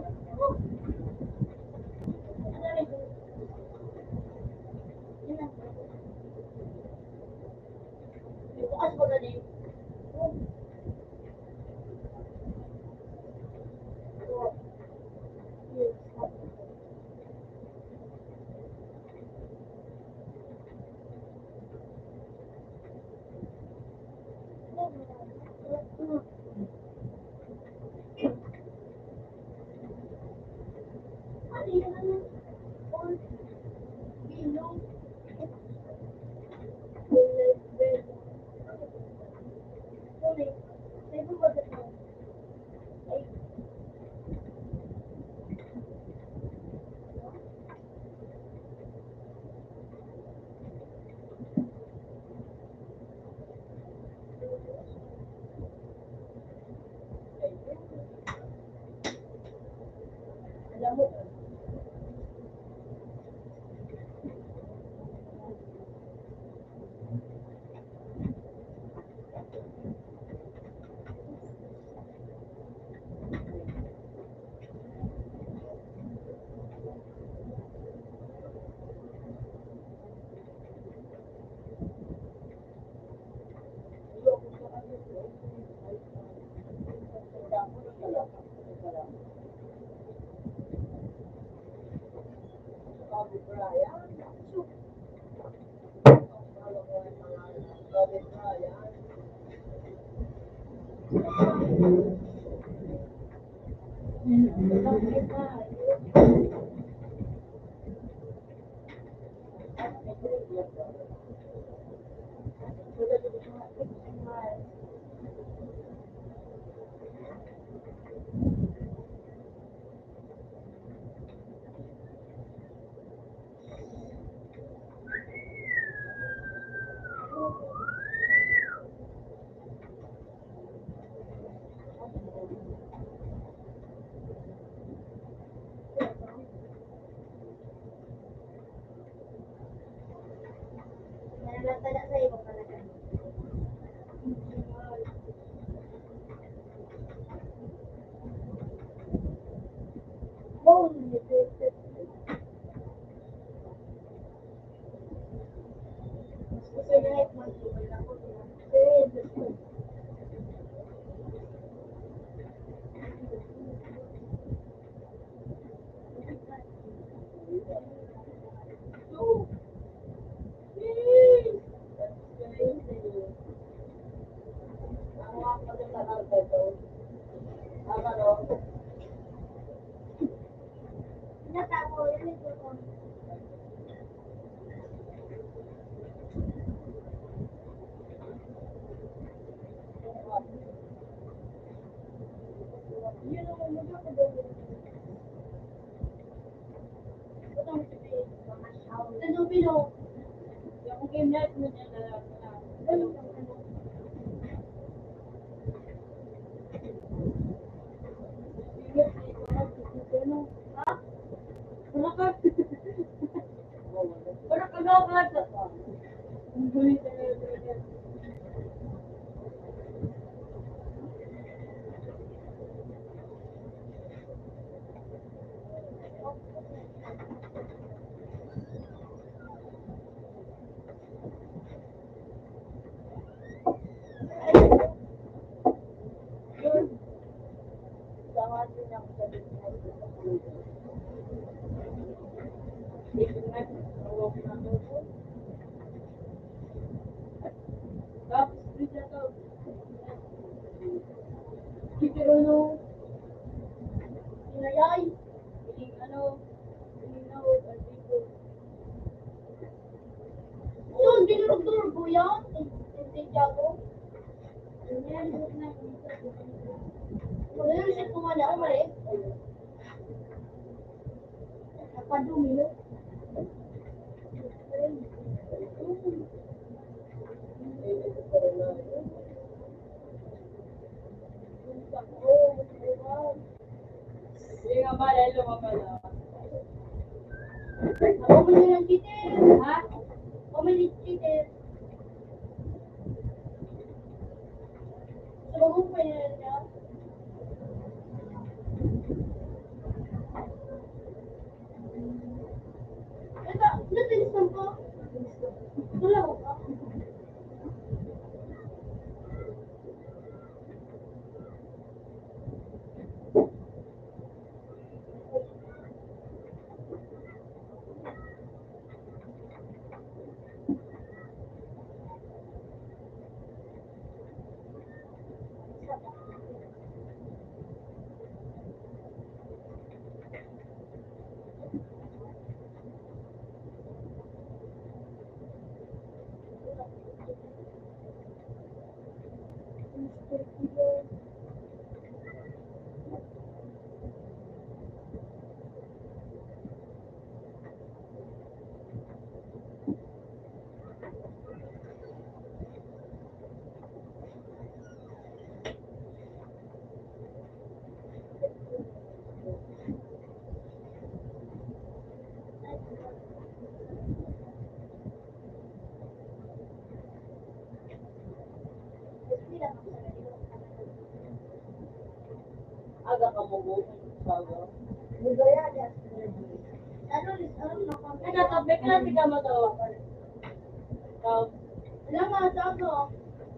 Bukas pa gani. Aga ka mo, bago. Nagkatabi ka, di ka matawa. Ikaw? Wala nga, tago.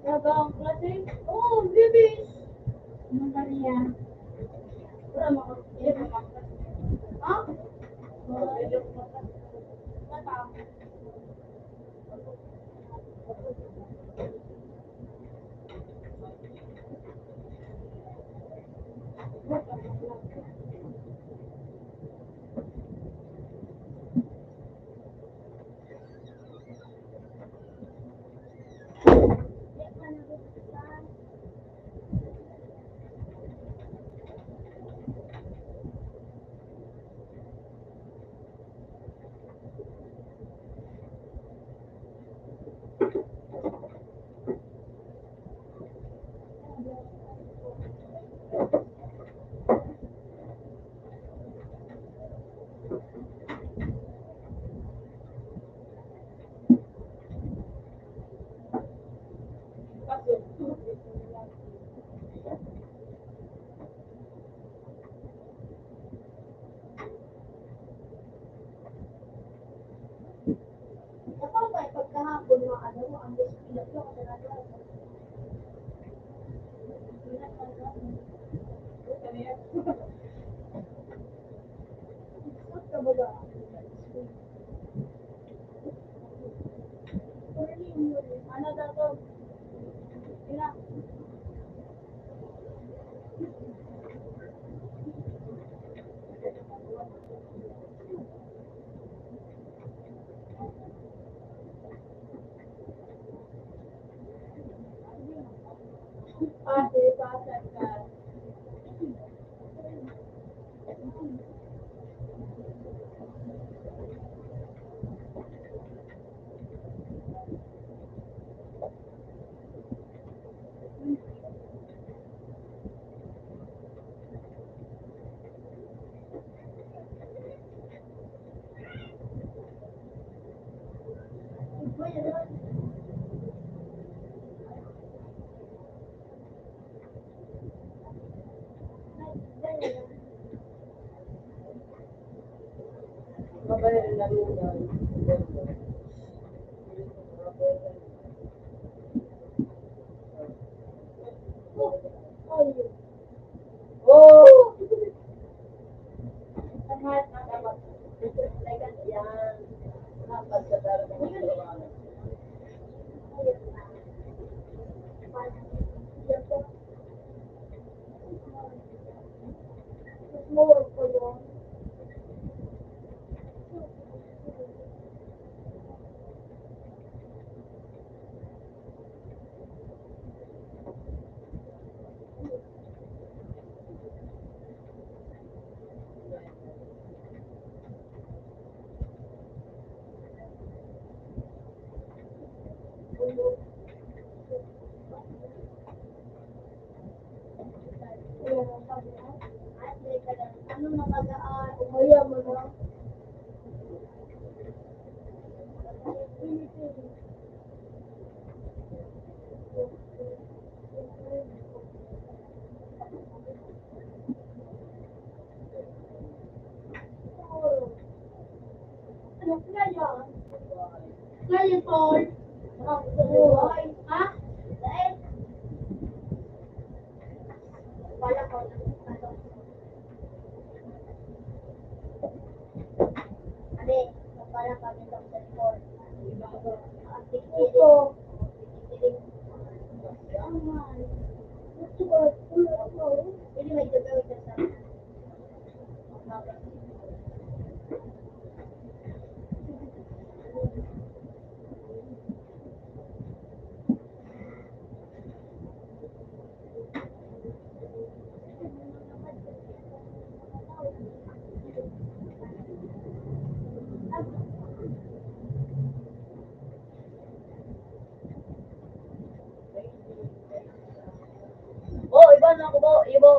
Tago ang klase? Oo, baby. Ano ka niya? Wala, maka-, hindi, maka-, ha? Maka-, Kapag may pagkahapon, mga ano, ang eskwela ko, ang ginagawa ko. Sa kabaga, ano daw to? Sila. Babayaran namin yan. Oh! Ano na pag-aari? Ayaw mo na. Ano sila yan? Sila yung tol. Ha? Dahil, wala ko. Abi, magpala kami sa cellphone. Ang tigpiling. Ang tigpiling. Pwede may gagawin ka sa Oh, iba na ako, bo. Ibo.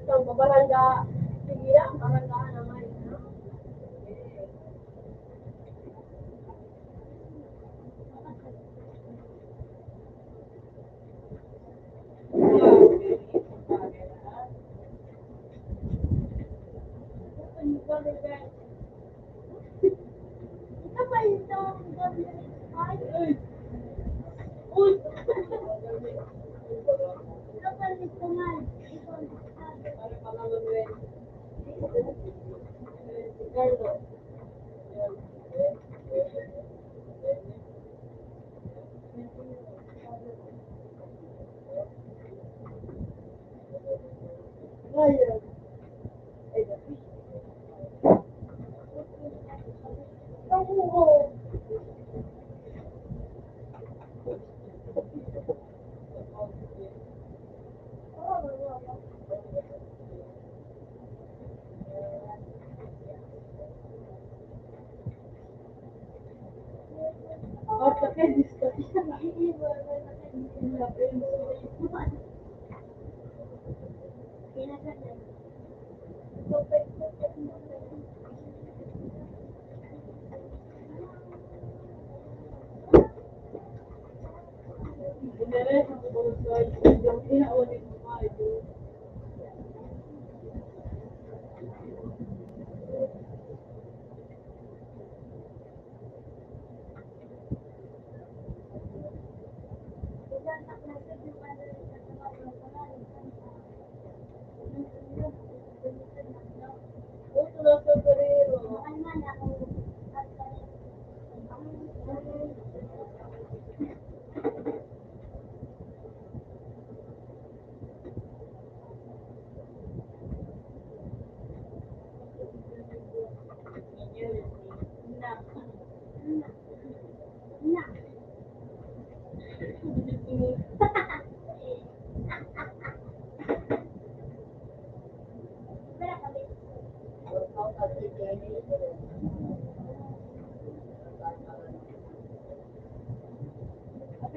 Isang babarangga, sige lang, barangga naman, no?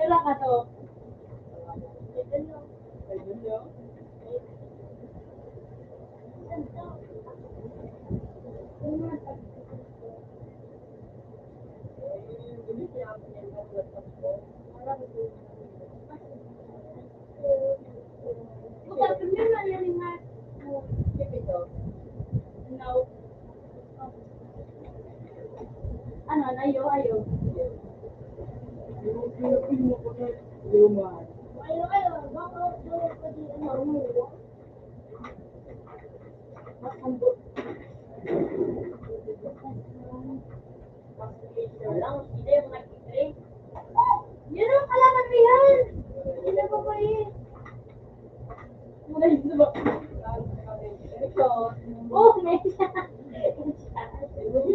Pila ka to? Ano, ayo, ayo. Ayo, ayo. Baka, baka, baka, Picture lang, hindi yung nag-drink. Yun ang kalaban mo yan. Hindi na pa ba eh. Wala yung sabak. Oh, may siya. Ay,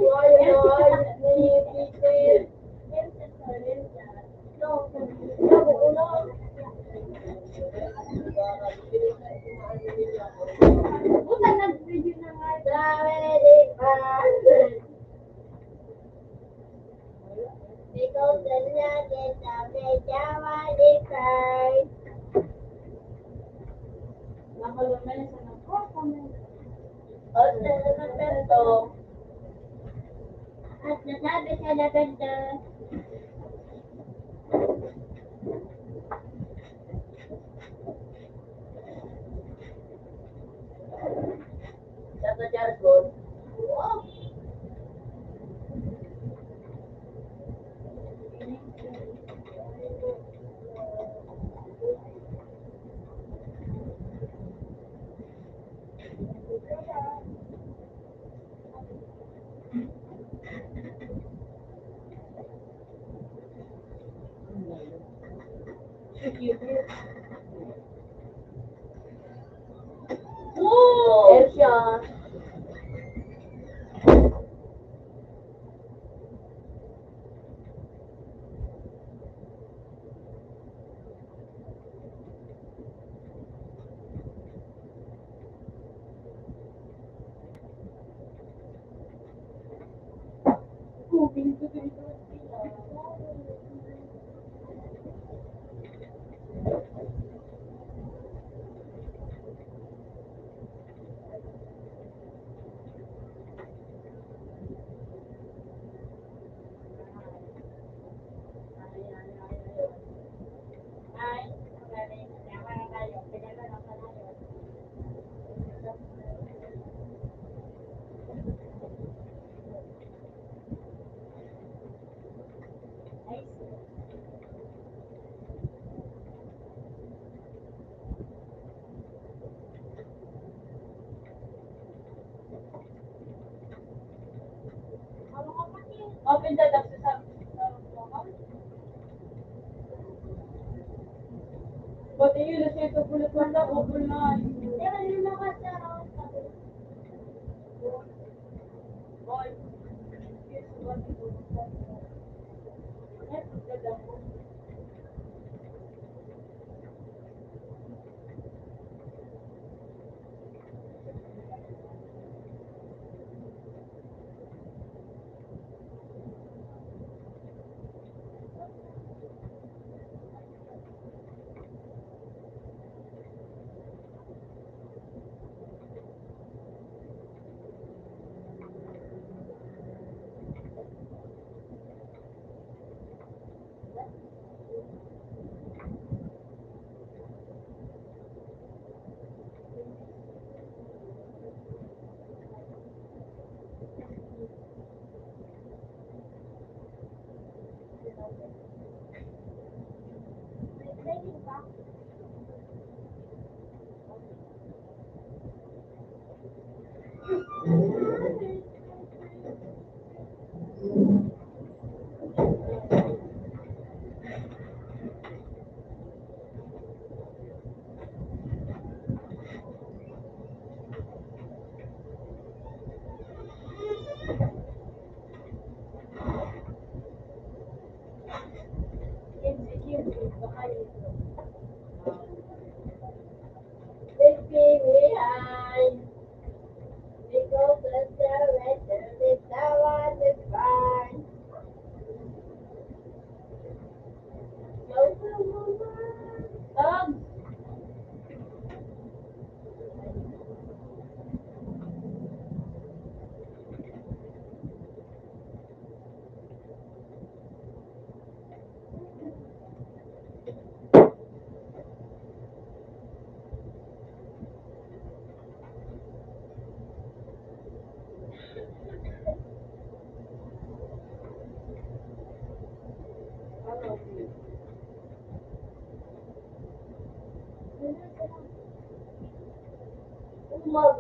ay, ay, ay, ay. Puta, nag-video na nga. Dami, di ba? Because the nugget of the Java defy. Makulong na yun sa nagkakaman. At sa nagkakaman. At nasabi sa nagkakaman. Sa jargon. Wow! Ayan siya. Open the dogs sa, sa, pati yun, nasa ito, bulot na, bulot na. Boy. Bro,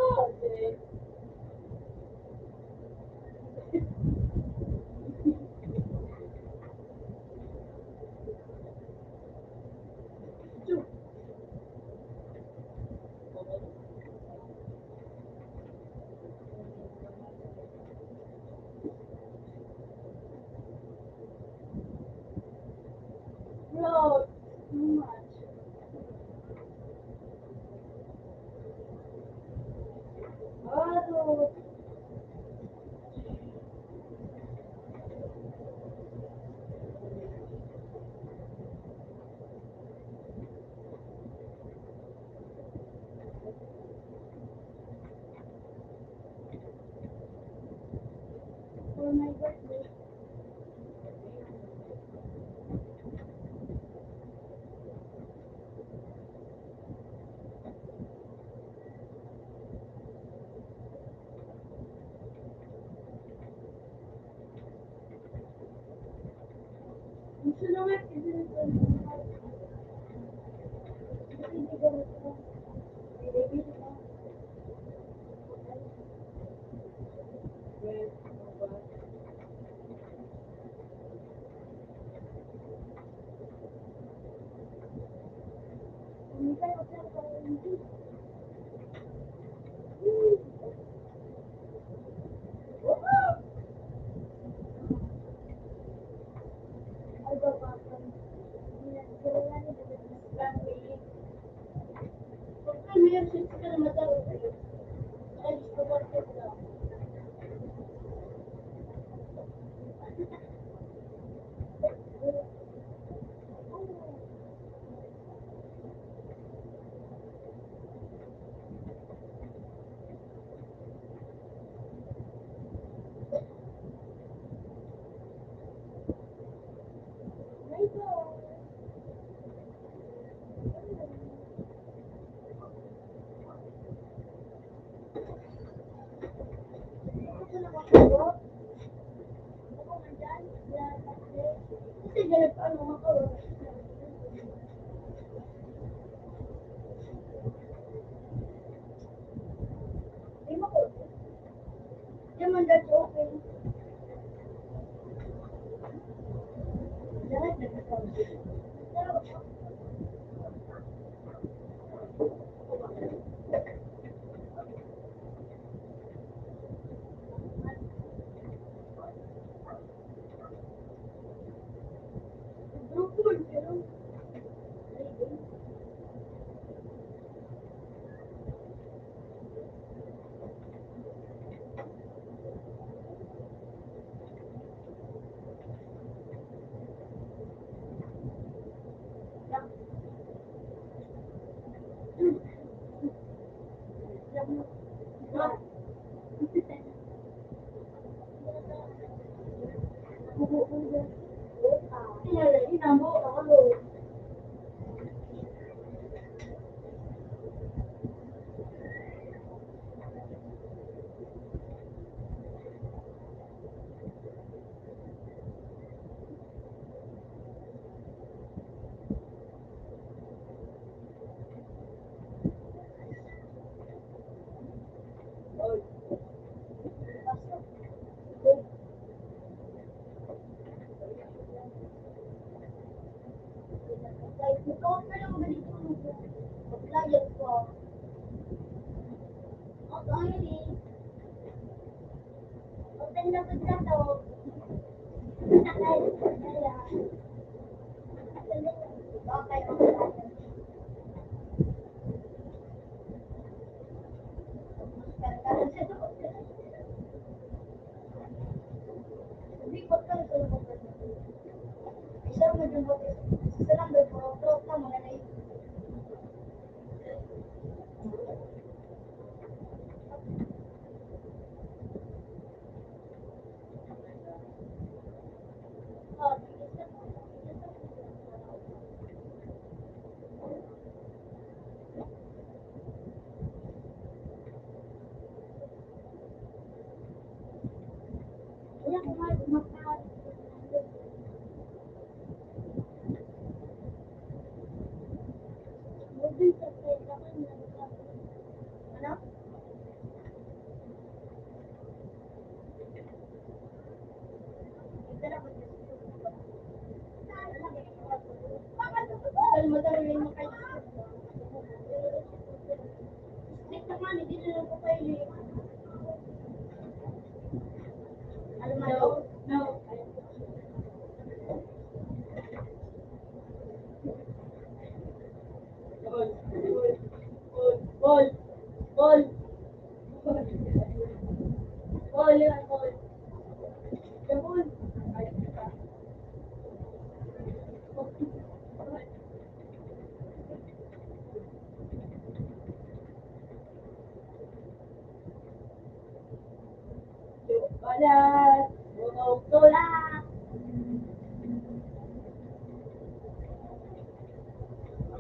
too much. Bro. For my birthday.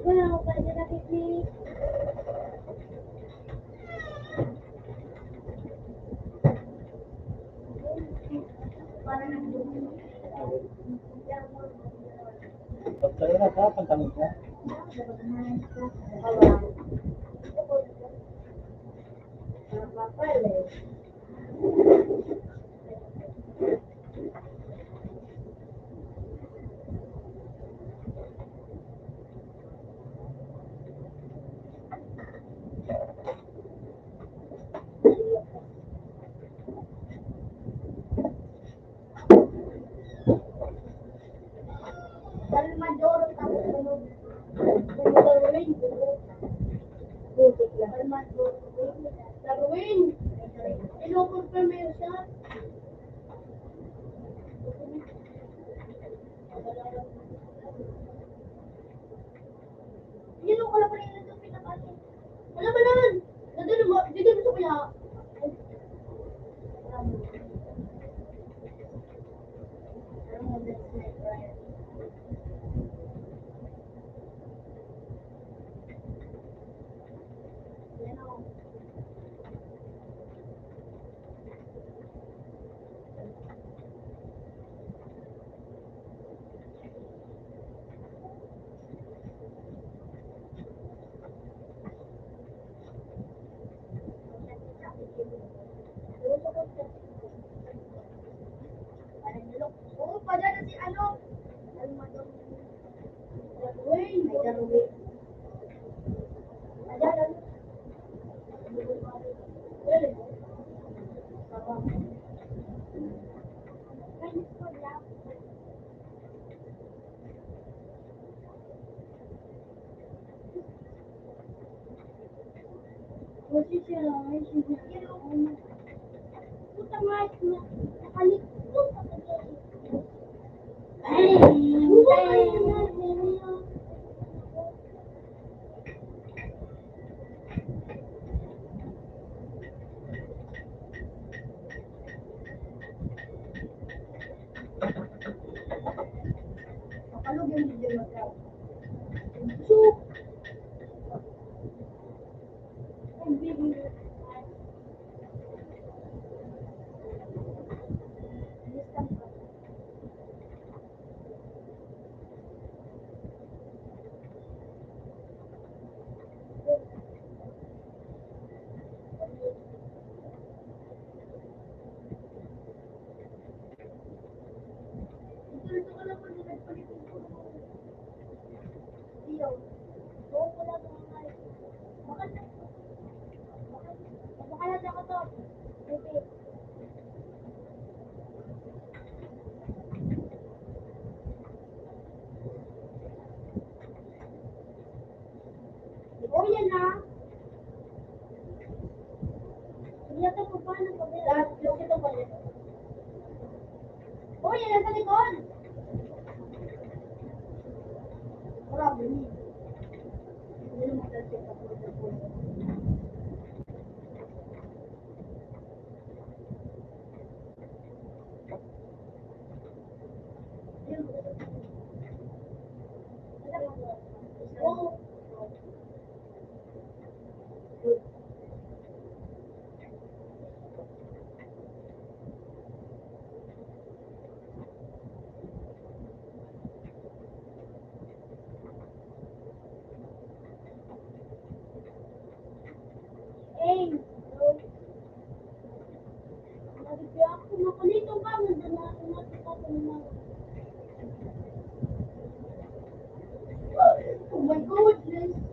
Wala ko pa dyan nakikita. Pagkaya na ka, pagkaya na. Salvador, tapos ano, Darwin. Putik na. Salvador. Darwin. Ino-confirm mo yun siya? Yun ang pala pala yung pinapatay. Wala ba naman? Nandun mo, dito mo sa kuya. Oo, padala si ano? Uy, may garuwi. Padala. Oh, yan na. Hindi ito po pa, ano pa ba? Lahat, yung ito pa rin. Oh, yan ang sa likod. Grabe. Hindi naman kasi kapag Oh my goodness.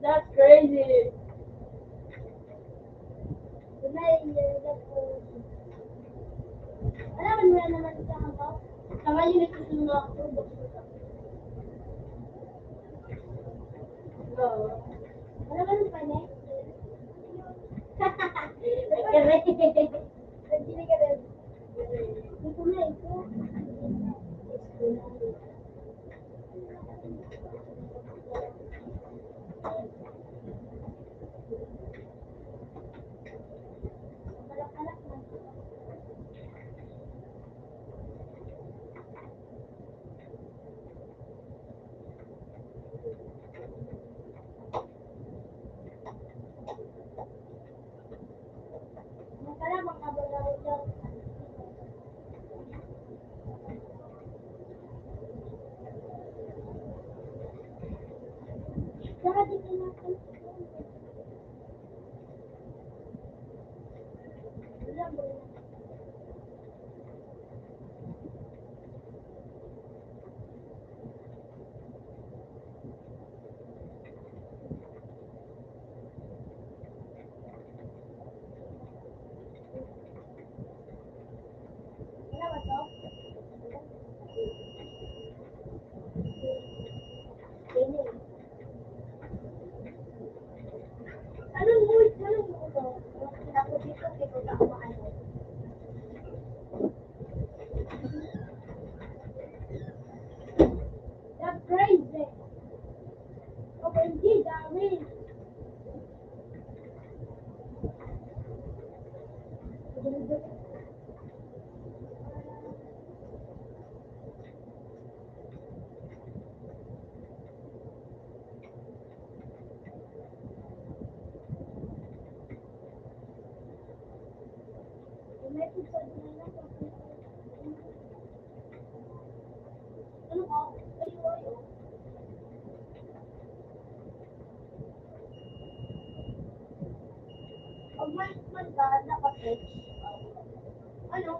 That's crazy. Alam mo na naman sa ako. Sa ngayon, ito yung mga product ko. Oo. Alam mo pa niya? Nagkare. Nagkare ka rin. Ito na ito. May man ba na pa-text? Ano?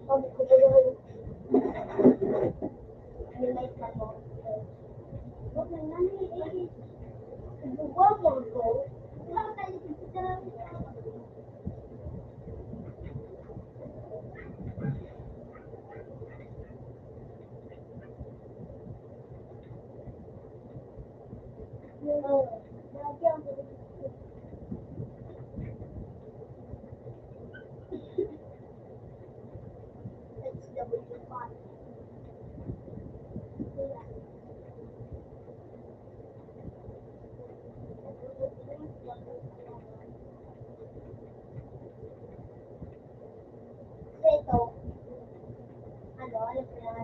Sabi ko ba yun? May light na po. Huwag na nga, eh. Buwa mo ako. Wala ka, eh. Ito. Ano, ano po yan?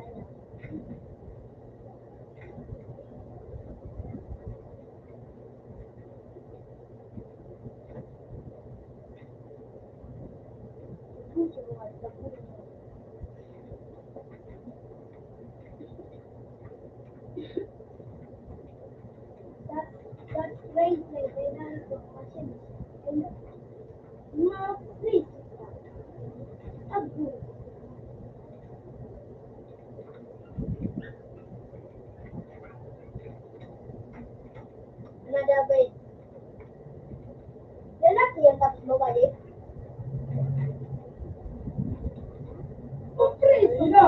That's, that's great, my favorite question. Mga prinsipya. Agoy. Mga David. Lalaki yan, tapos babae. Pagprinsipya.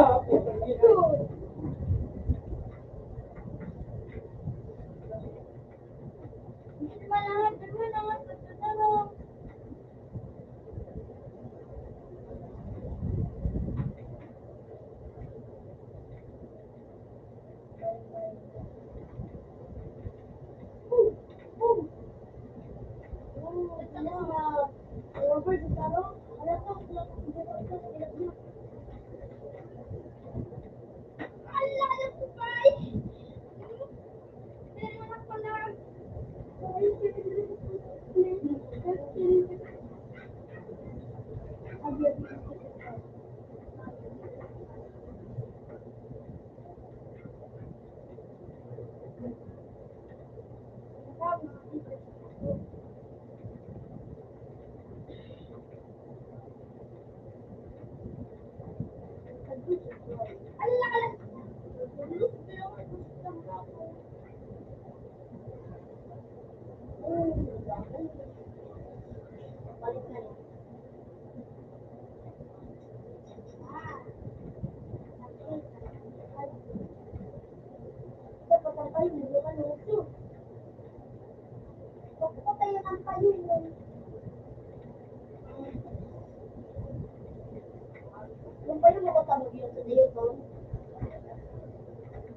Yung pa yung makatanog yun sa diyo ko.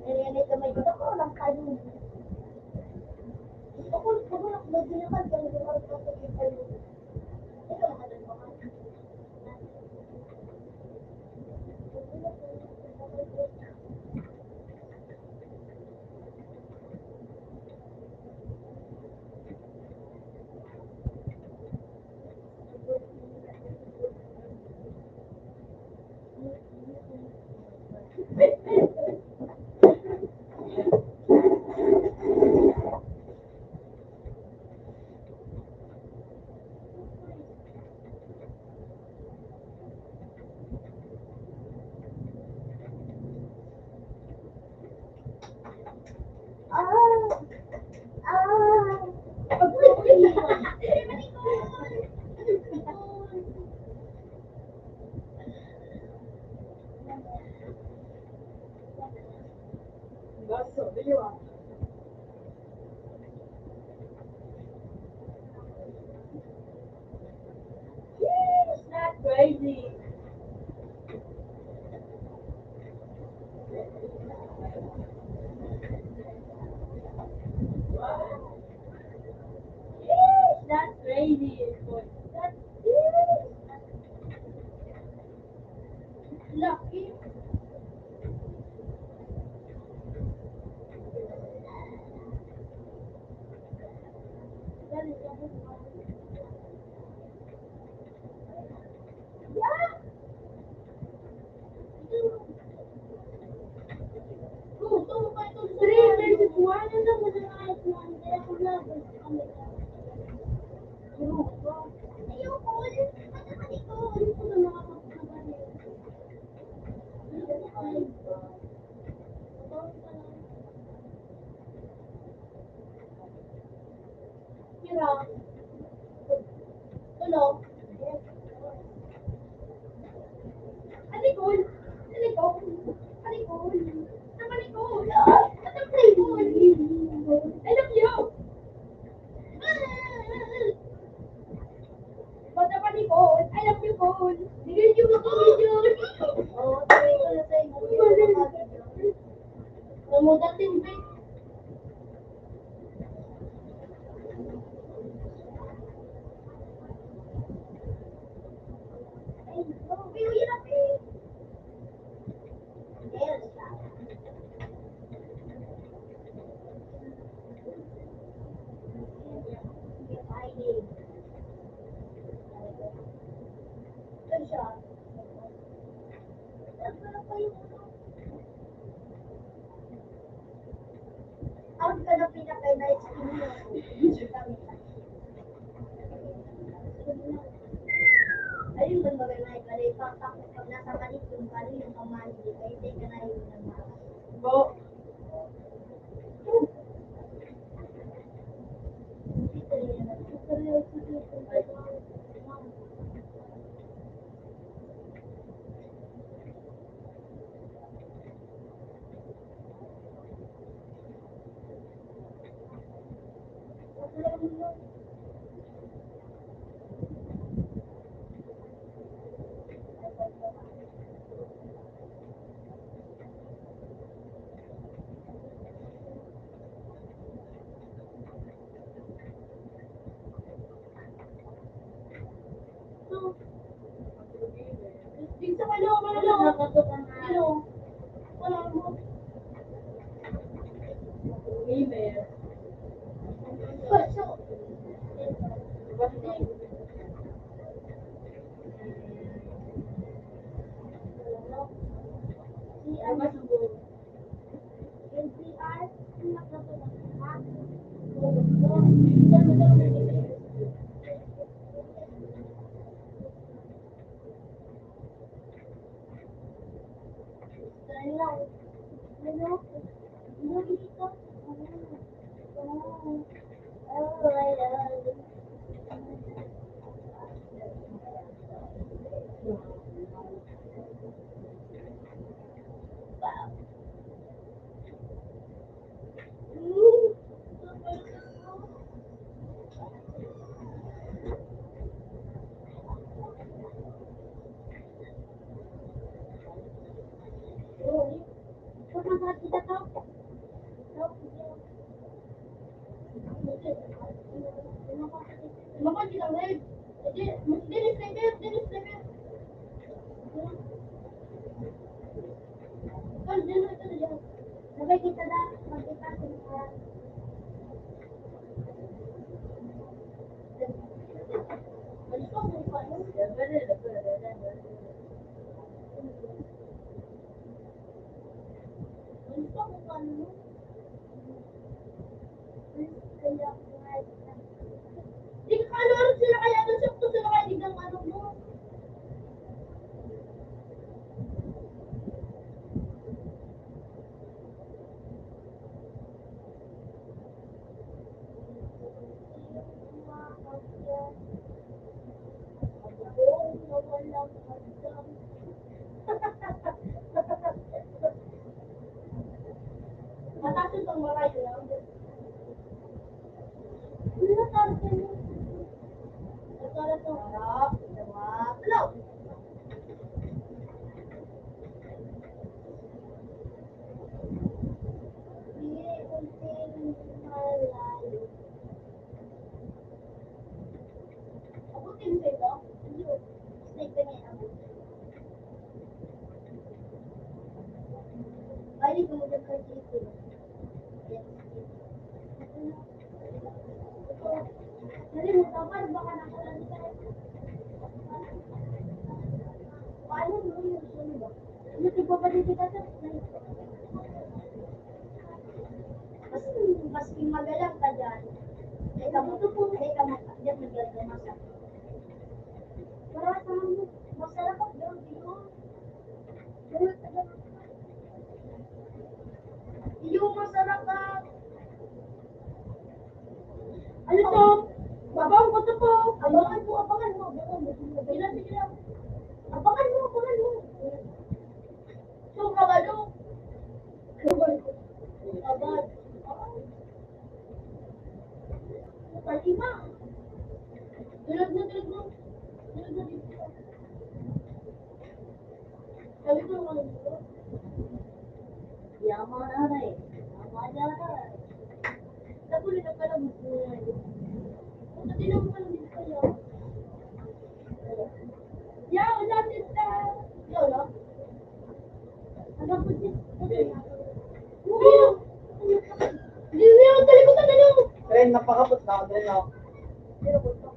Narinig ka may gusto ko, lang tayo. Gusto ko, gusto ko, may ginakan, pero gusto ko, gusto ko, gusto ko. Ito, makatanog ako. Ah! Ah! That's so, do you want? Sheesh, that's crazy. Wow. Sheesh, that's crazy. That's, sheesh. Laki. Three versus one, ano mo na nga ito? Ang kaya ko na, gusto ko na. Tulog. Alikol! Alikol! Alikol! Nakalikol! Nakalikol! I love you! Bata pa ni Paul. I love you, Paul. Bigay niyo ako, Paul. Oo, sabi ko na sa inyo. Namudatin, be. Ang ka na pinakay na experience. Ayun, pag magana, pag nasa kalit yung pali, yung pamali, di kayo, di ka na yung nagmamahal. Bo. Mataas yung pangmarayo lang. Mas, mas magalang ka dyan. Teka mo, teka mo, diyan naglalamasan. Para sa masarap ang daw yun. Yung masarap ah. Ano to? Abang ko to po. Abangan mo, abangan mo. Sige lang, sige lang. Abangan mo, abangan mo. So, kabalo. Abad. Palima. Tulog na, tulog na. Tulog na, tulog na. Sabi ko, mga gusto, yaman na eh. Yaman na eh. Sabi ko, "Lina pala, gusto niya eh." Ang sabi lang pala, gusto niya. Yaw, lapit ka. Yaw, no? Ang lapit niya. Hindi, hindi, ang talikod na gano'n. Ren, napakapot na ako, Ren, oh. Hindi, napot na.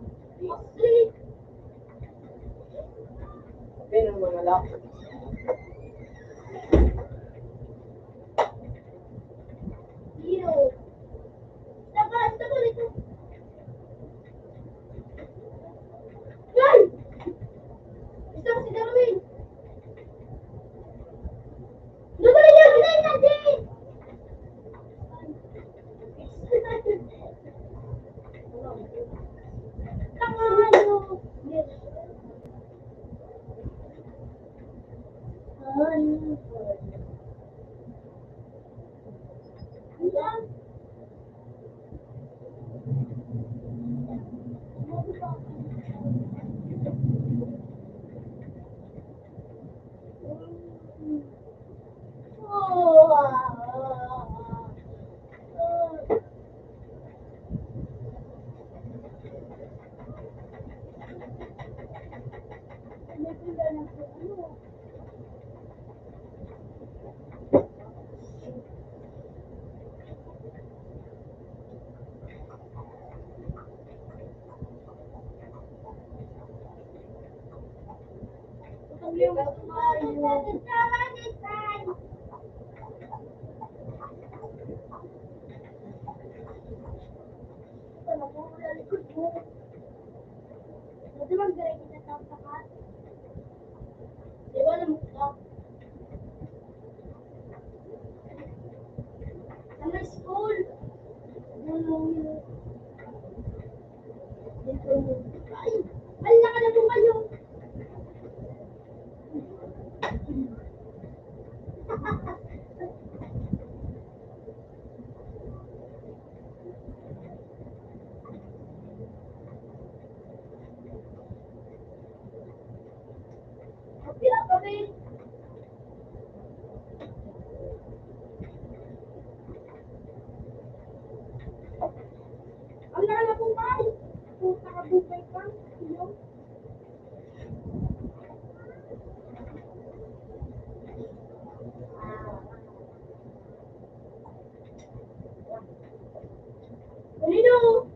Hindi. Pin ang mga lak. Iyo. Taba, taba nito. Yan! Gusto ko si Darwin. Gusto ko si Darwin, Darwin! Di ba, alam mo ka? Sa may school. Ay, ay, laka na po kayo. Ang laki na pong bahay. Puta ka, bukay ka. Iyo. Pulido!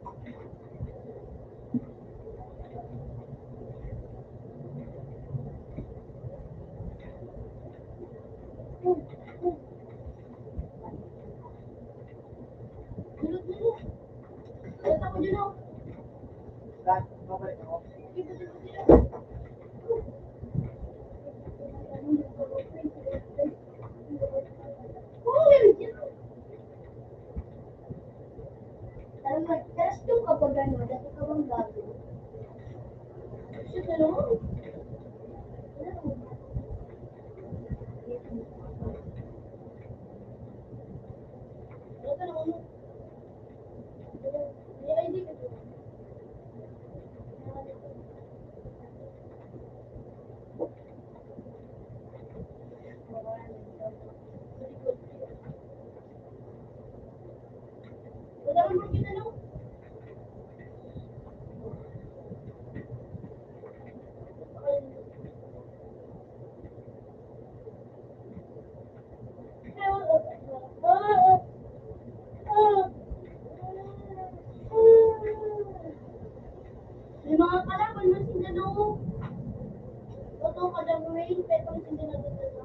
Dulot na yun. Dulot ako dyan, oh. Dad, babalik ako. Alam mo, trust yung kapag ano, dati ka bang gago? Shit, ano? Ito naman. May mga kalaban na sila, no? Totoo ka, Dang Rain, pero ang sila na dito.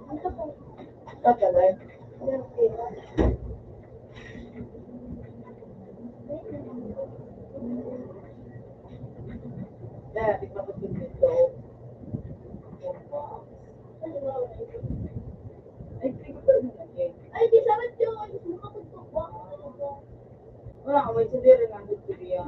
Ano po? Tagalay. Dati pa ko dito. Ay, di, sabi ko, May sundiri na, Victoria.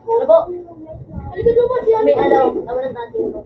Ano po? May alaw. Tawanan natin po.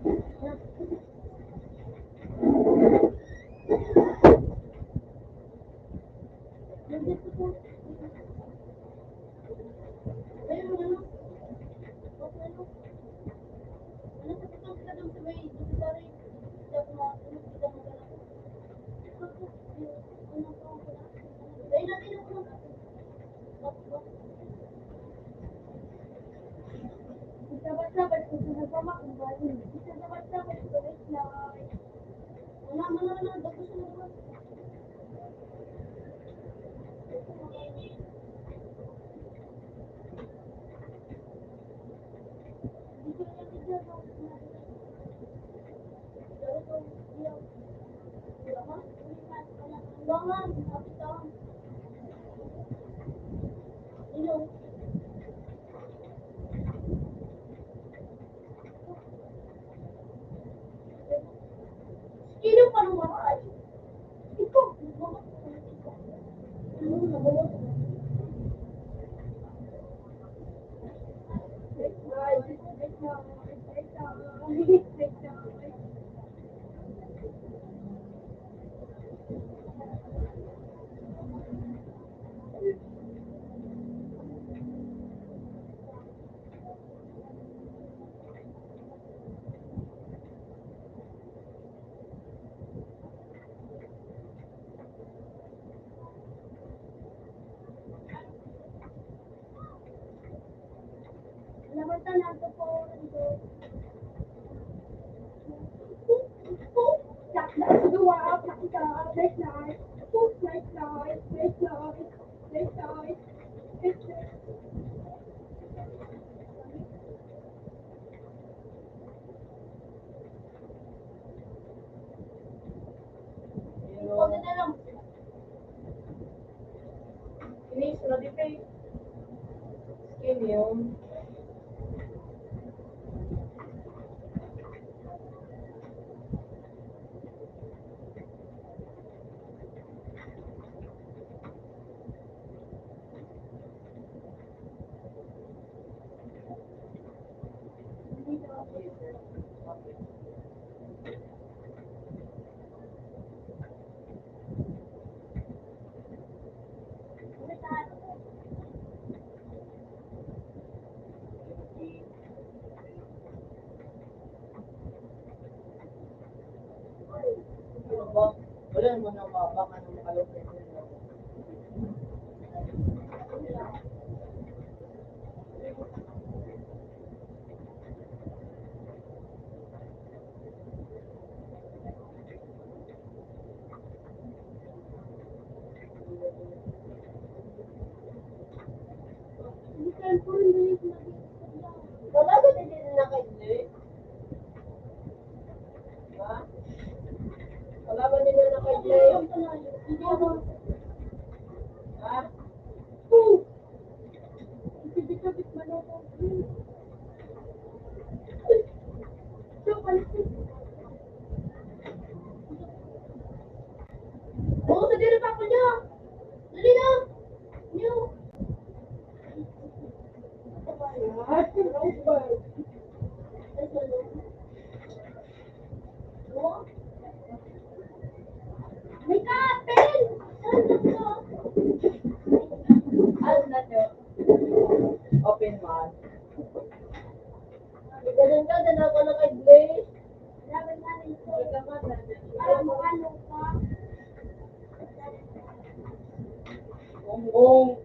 Wala naman ang mabaka ng makalupit. Wala ba din na kayo? Ha? Wala ba din na kayo? Ha? Oo, sa diri pa ako niya. May kapil! Ano na yun? Open mouth. Ganun ka, ganun ka na kay Blaze. Para makano ka. Bongbong.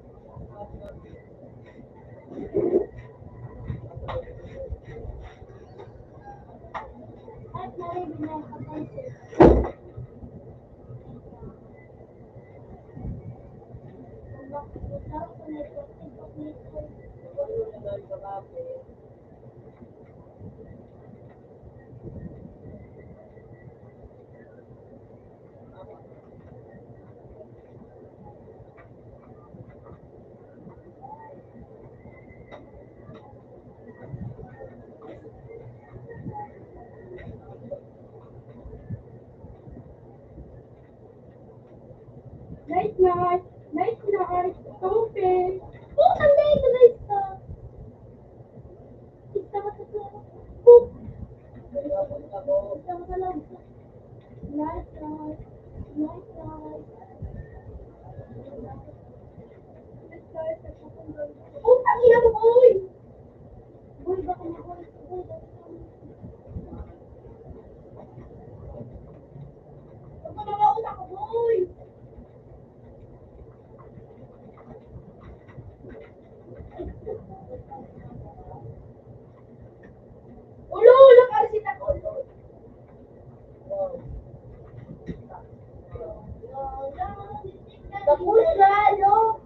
Night, night. Night, night. Coffee. Oh, ang night, night ka. Isa ka sa, oh. Isa ka sa lang. Night, night. Night, night. Night, night. Oh, ang ina mo, boy! Boy, baka mo, boy. Boy, baka mo. Huwag ka mamauna ko, boy! Ulo, ulo, para si Takol. Takol na, no?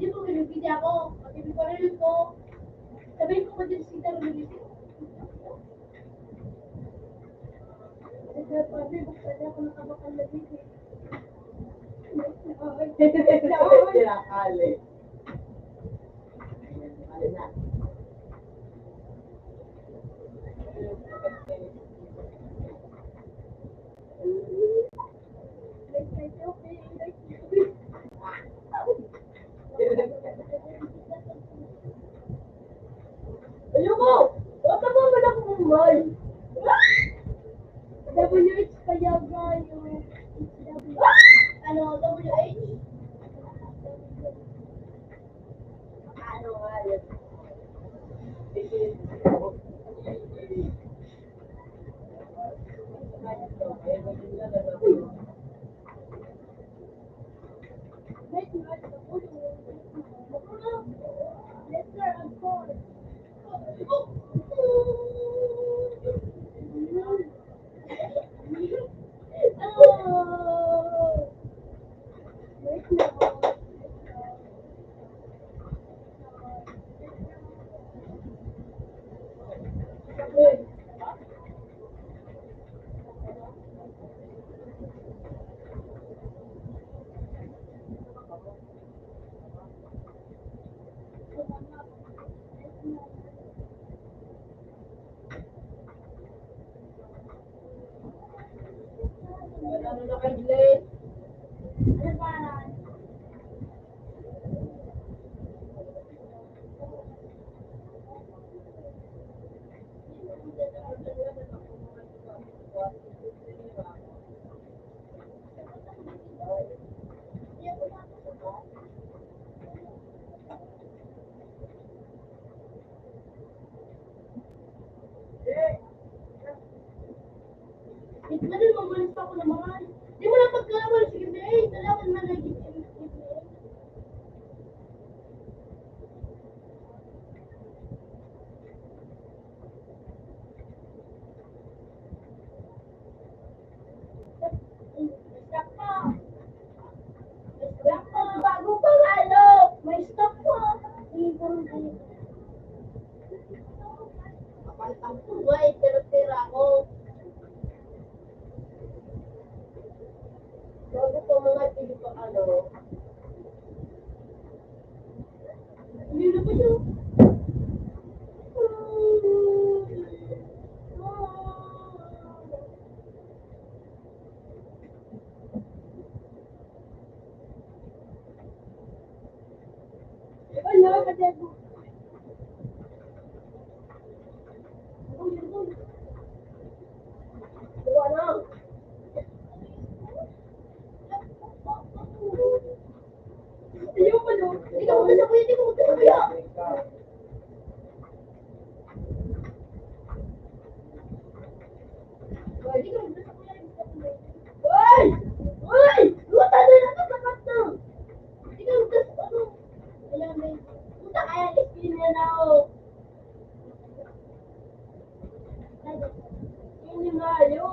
Di mo binibigyan ako. Pati yung pamilya ko, sabihin ko ba din si Taro Luis? Kasi pati, buksan niya ako nakabakal na dito. Tinakali. Ayoko! Huwag ka ba wala kong umay? W H kaya ba yung H W? Ano, W H? Ano nga yun? Ito na din, mamalis pa ako na mahal. Di mo lang pagkalaban, sige, be, eh. Kalaban man lagi, sige, sige, be. May stock pa. May stock pa. Bago pa nga, ano? May stock pa. Hindi ko rin alam. Ang tugay, pero pera ako. Bago pa mga pili pa ano. Hindi na pa siya. Uy! Uy! Luta na lang sa tapat na! Ikaw, tas ano? Ayan, may puta kaya, ispin niya na ako. Hindi maayo.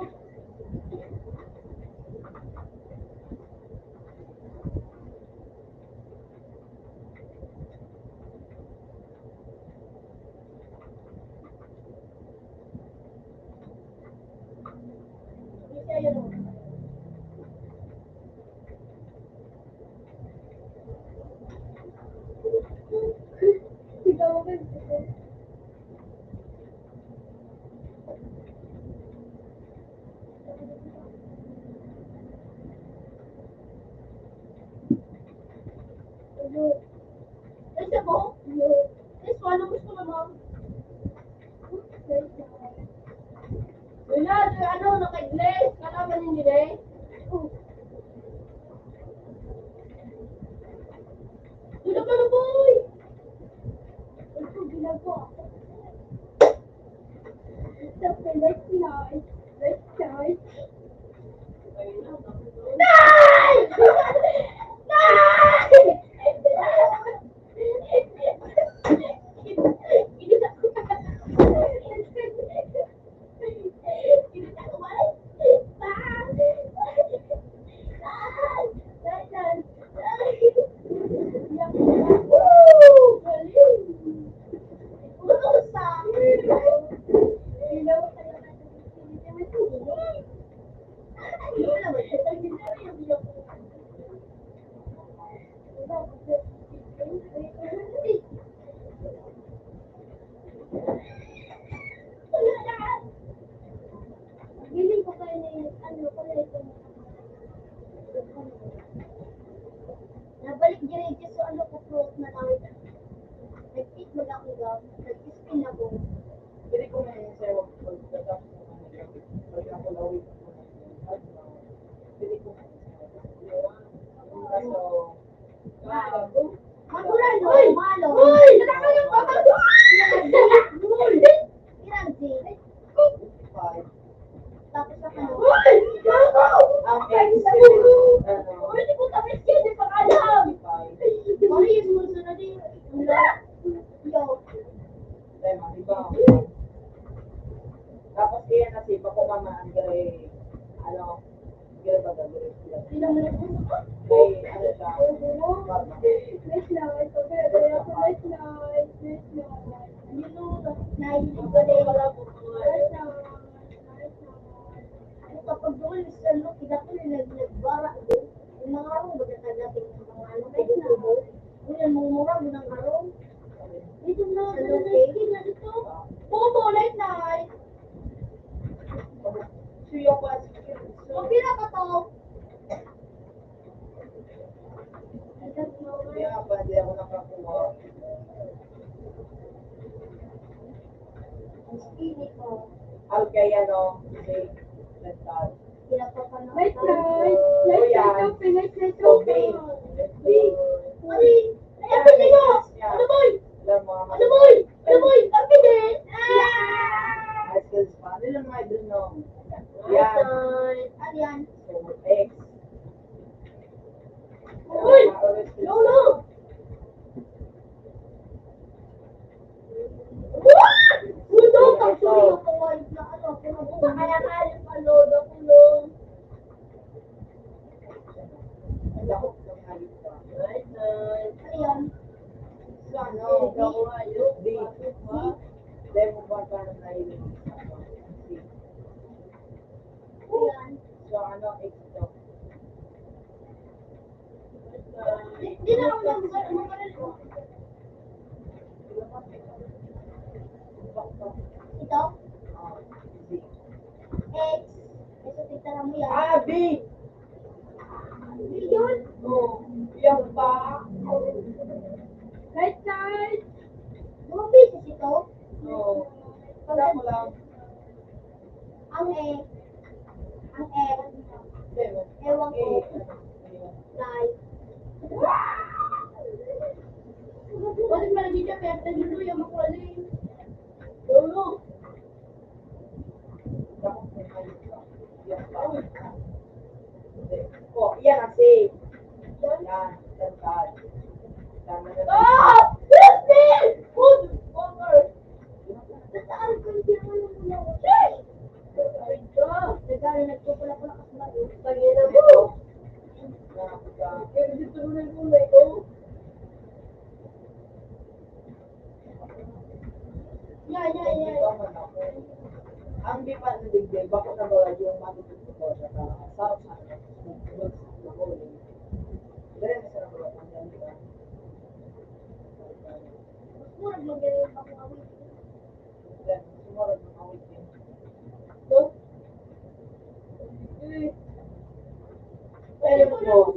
Ay, sa buhok niyo. Ay, swallow, gusto na, ma'am. Wala, ano, naka-glaze. Kalaban yung glaze. Tulog ka na, boy! Ito, ginagawa ko. It's okay, let's night. Let's night. Nay! Nay! Feeling ko kayo na yung ano, pala itong nabalik diretso sa ano ko, fruit na lang. Nag-eat mag ako daw, nag-spin ako. Pwede ko na yung sayo, pag ako lawit ako na yung pwede ko na yung sayo. Kaso, Magulang, no? Uy! Malo. Uy! Nagkakalang pa ba? Uy! Ilang G? Tapos na ka na. Uy! Gago! Ang ex, ano? Uy, di ko tapos yan, di pa alam. Uy, yung susunod eh. Yo. Problema, di ba? Tapos, iyan na si Paco Mama, ang gray, ano, gray ba, gray sila. May, ano siya, Night, night, night, night. Ano kapag doon sa ano, kita ko nila nagbara doon. Yung mga arong, baga tagating ng mga ano, kaya na, uy, ang mumura mo ng arong. Dito na, sa looking na dito. Bobo, night, night. Suyo pa, sige. Mapira ka to. Kaya pa, hindi ako nakakuha. Ang spirit ko. Alkayano, si Rental. Night, night. Night, night, open. Night, night, open. Big. Ay, ay, ay, ay, ay. Ano, boy? Alam mo, ano, boy? Ano, boy? Ang bilis. Ah! High school pa. Ano lang mga idol, no? Yan. Ano yan? So, ex. Uy! Lolo! Uy, no, pag sumigaw ko, wala na, ano, pumunta ka na, alis pa, lolo, kulong. Night, night. Ayan. Sana, di, di, di. Dahil mo ba paano na yun? So, ano, extra? Di, di na ako nang, ito? Ah, sige. X. Ito, tignan mo yan. Ah, B. Yun. Oh, yan pa. Right side. Di ba B sa ito? Oo. Wala mo lang. Ang E. Ang E. Ewan ko. Like. Bakit malagay siya? Kaya tayo yung makuha na eh. Lolo. Oh, yan ang safe. Yan, tantad. Tama na. Ah! Yes, please! Good! Over! Saan ko yung pinangalan mo na? Ay, ka! Nagkano nagpupula-pula ka sa bato? Tangina mo! Kaya dito mo na yung kulay ko. Ya, ya, ya, ya. Ang di pa nadigdig, bako na ba yung matututo sa sa sa Dere sa mga pangyan ka. Murag magaling pa ko awit. Yan, sumurag ng awit yan. So, eh, alam ko,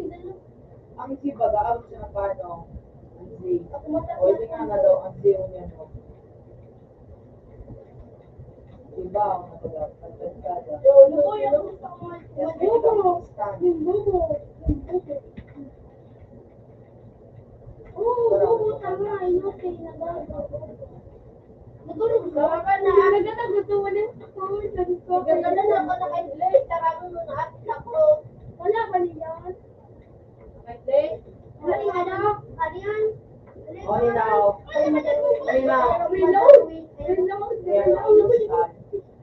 ang sibaga, ang siya paano, ang si, o, hindi nga nga daw, ang siyo niya, no? Iba ang matagal, pagkagkada. Yes, may nag-understand. Oo, oo, tama. Ayun, okay, nagagawa. Nagurog ka? Tama na. Nagkatagutuan yung ako, sabi ko. Ganda na ako naka-blade, tarami mo na at ako. Wala ba niyan? Naka-blade? Ano yung ano? Ano yan? Ano yung ano? Ano yung ano? Reload. Reload. Reload.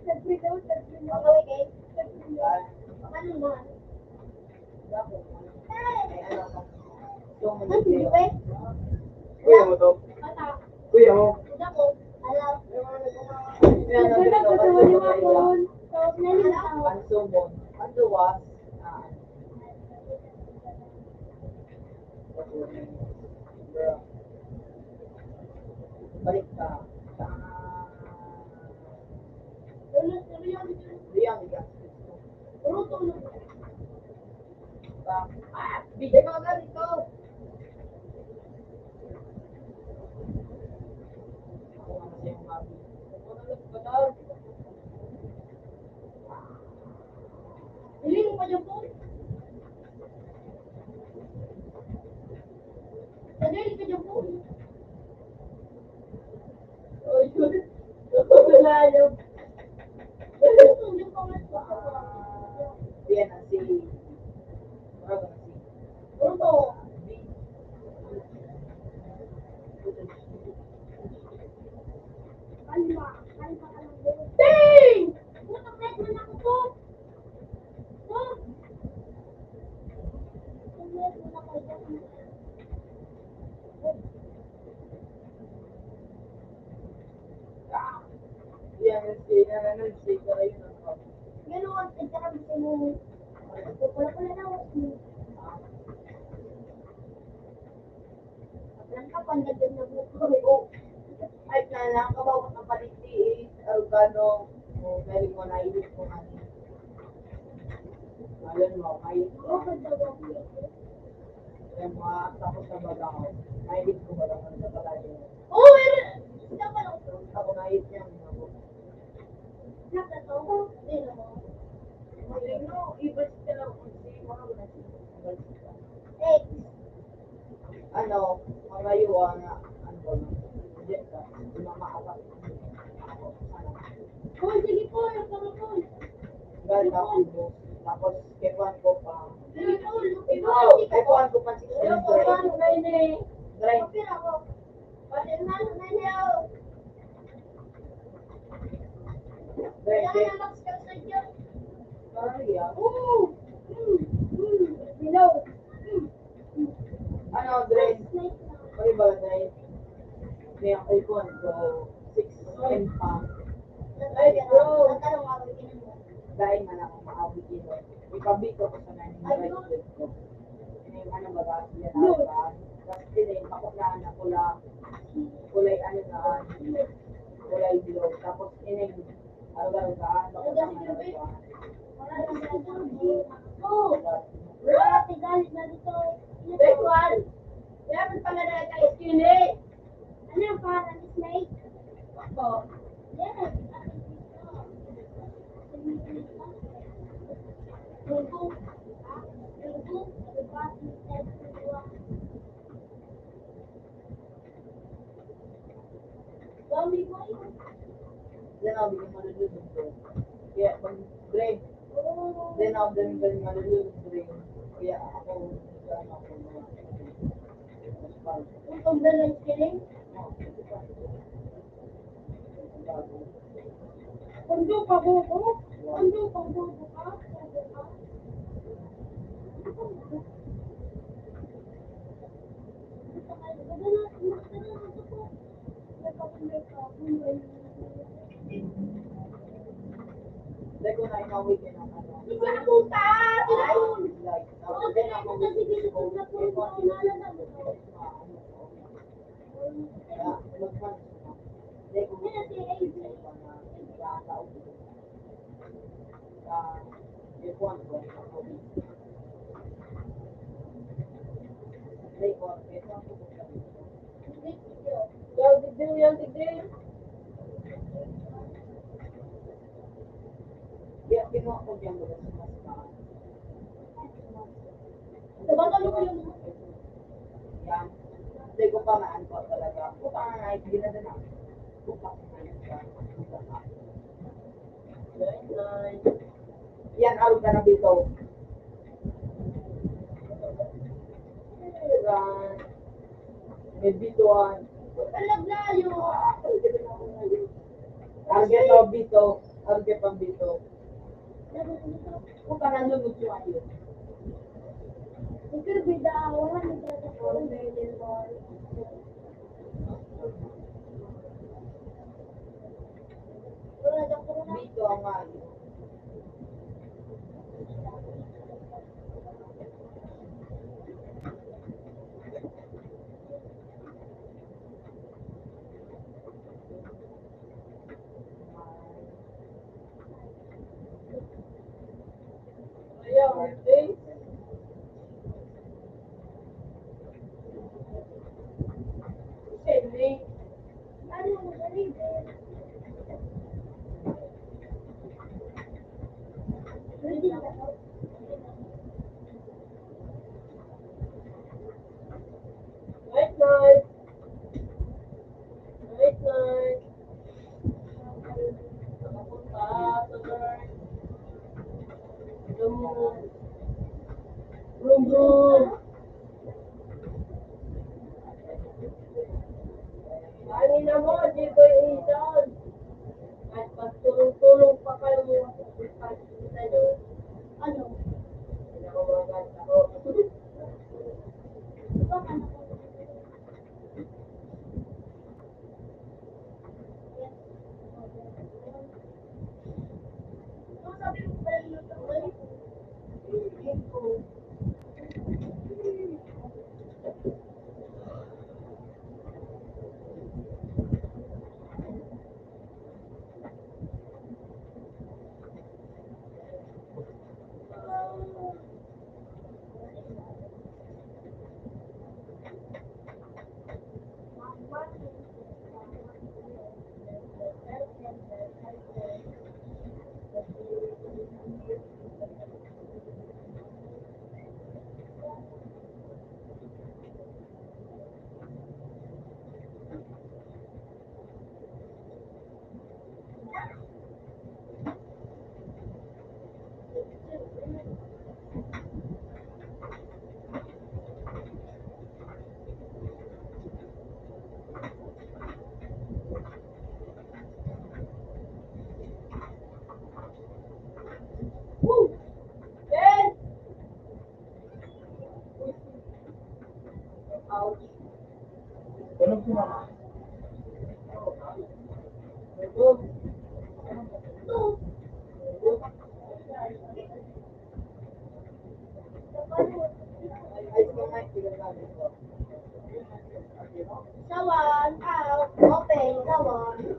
Nag-reload, nag-reload. Ang awit eh. Ano ba? Ay, hindi pa eh. Kuya mo to? Kuya mo? Nagkakagulo ni Mapon. Ang sumbong. Ang luwas. Ah. Balik ka. Riyan, riyan. Bruto na. Bigay mo agad ito. Hiling pa dyan po. Hiling pa dyan po. Ay, wala yun. Yan ang si, ano ba si? Bruto. Kalma, kalma ka lang, bro. Ding! Puta, kahit man ako to. Oh! Yan, yan, yan, yan, yan, yan, yan, yan. Yan, oh, ang tignan sa mo. Pula-pula na, oh. Ang kapandagan na buko. Ay, na lang, kabawat ang paligdi, eh, organo, o, dahil mo na, ilit mo na. Ayun mo, may, oh, yung mga tapos na baga ko, may ilit ko baga ko sa palayo. Oh, meron! Isa pa lang. Ako na ilit niya, mga buko. Nakato ko, hindi na mo. Hindi, no, iba siya lang kung si, mga wala siya. Eggs. Ano, marayo ang, ano ba, hindi ka, hindi mamaapat. Ako, ano. Oh, sige po, yung mga po. Dahil ako, tapos, kekuan ko pa. Sige po, sige po. Kekuan ko pa, six hundred. Ano ba, ano ba yun eh? Drive. Pati na, ano na yun? Drive, drive. Kaya na, Max, kasi yun. Sorry, ah. Oo. Hmm, hmm. Hello. Hmm. Ano, Dre? Pwede ba, Dre? May ang iPhone ko, six. Ay, bro. Dahil man ako maawit yun. Ipabito ko sa nanay ni Ray ko. Ini yung ano, baga, yan, ano ba? Tapos ini, bakit na anak ko lang. Kulay ano na, kulay blue. Tapos ini, ano ba, ano ba? This one. Dapat pala na ka skinny. Ano yung pangalan ni Snake? Ako. Yes. Yan ang bigyan mo ng lulog, bro. Kaya pag grade, then ako din, then malulog, bro. Kaya ako, ano ako, mga, Ang pagdala ng kiling? Kundo pa bubo? Kundo pa bubo ka? Bubo ka? Hindi ko na inawit yun ang ano. Hindi na punta! Tinapon! Like, Hindi na punta, sige, sige, sige, sige, sige, sige. Yan, tignan, yan, tignan. Kaya kinuha ko dyan, wala sa mas pa. Sabagay mo yung Yan. Hindi ko pa maan ko talaga. Puta nga, hindi na din ako. Puta nga, hindi na din ako. Yan, arog ka na dito. Yan. May bituan. Talaglayo. Arog ka na, bito. Arog ka pang bito. Puta nga, lumuto ayo. Ikaw, bida, wala nang trabaho. Dito ang ayo. Night, night. Night, night. Nakapunta, Sir. Room, room. Room, room. Hangin na mo, di ko iitan. At magtulong-tulong pa kayo mo sa pagkakita nyo. Ano? Hindi na ako mga ganda ko. H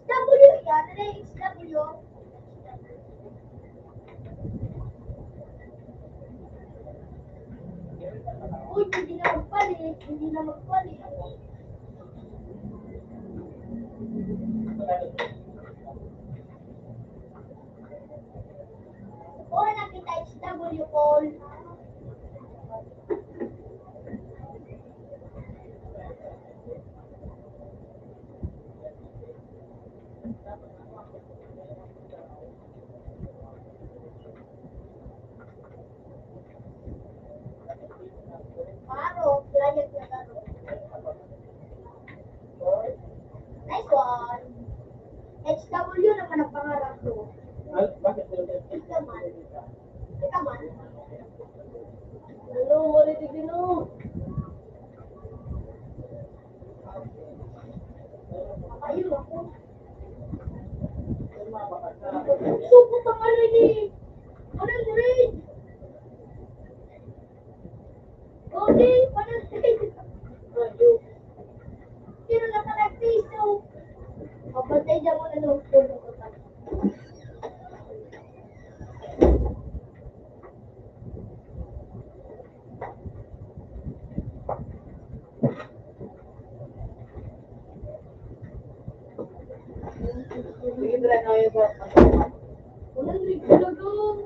W yan, ano yung H W? Uy, hindi na magpalit, hindi na magpalit. Ora na kita H W call. Paro, kaya niya tinataro. Nice one. H W naman ang pangarap ko. Ikaw man. Ikaw man. Ano, wala di gino? Ayun ako. Supot ang ano ini. Ano yung grade? Coding, panagpis. Pero nakalagpiso. Kapatay niya mo na nung puno ko pa. Sige, try na yun sa Walang regular doon.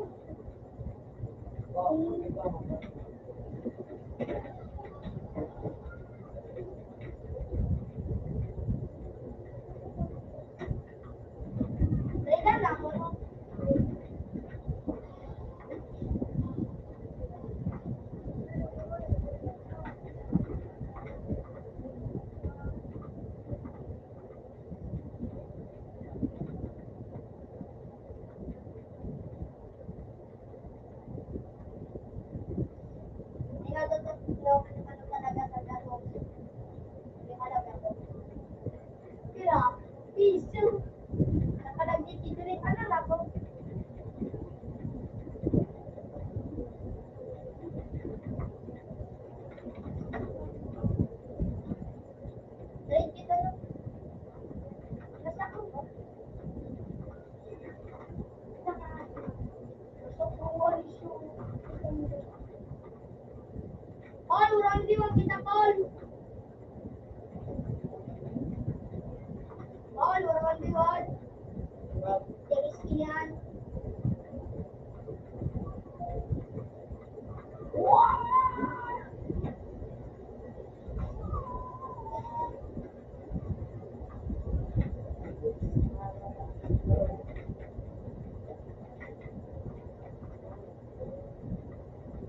Pira? Piso. Nakalagay dito rin. Ano na po? Thank you, Lord. Basta ako po. Paul, urang liwat kita, Paul. Paul, urang liwat. Tiris iyan.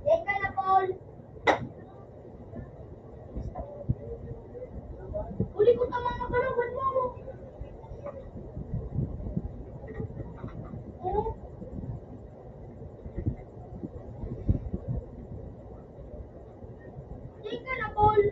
Teka na, Paul. Huli ko tama na pala, ba't mo ako? Oo. Teka na, Paul.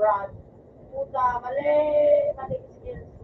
Brad. Puta, mali. Mali skills.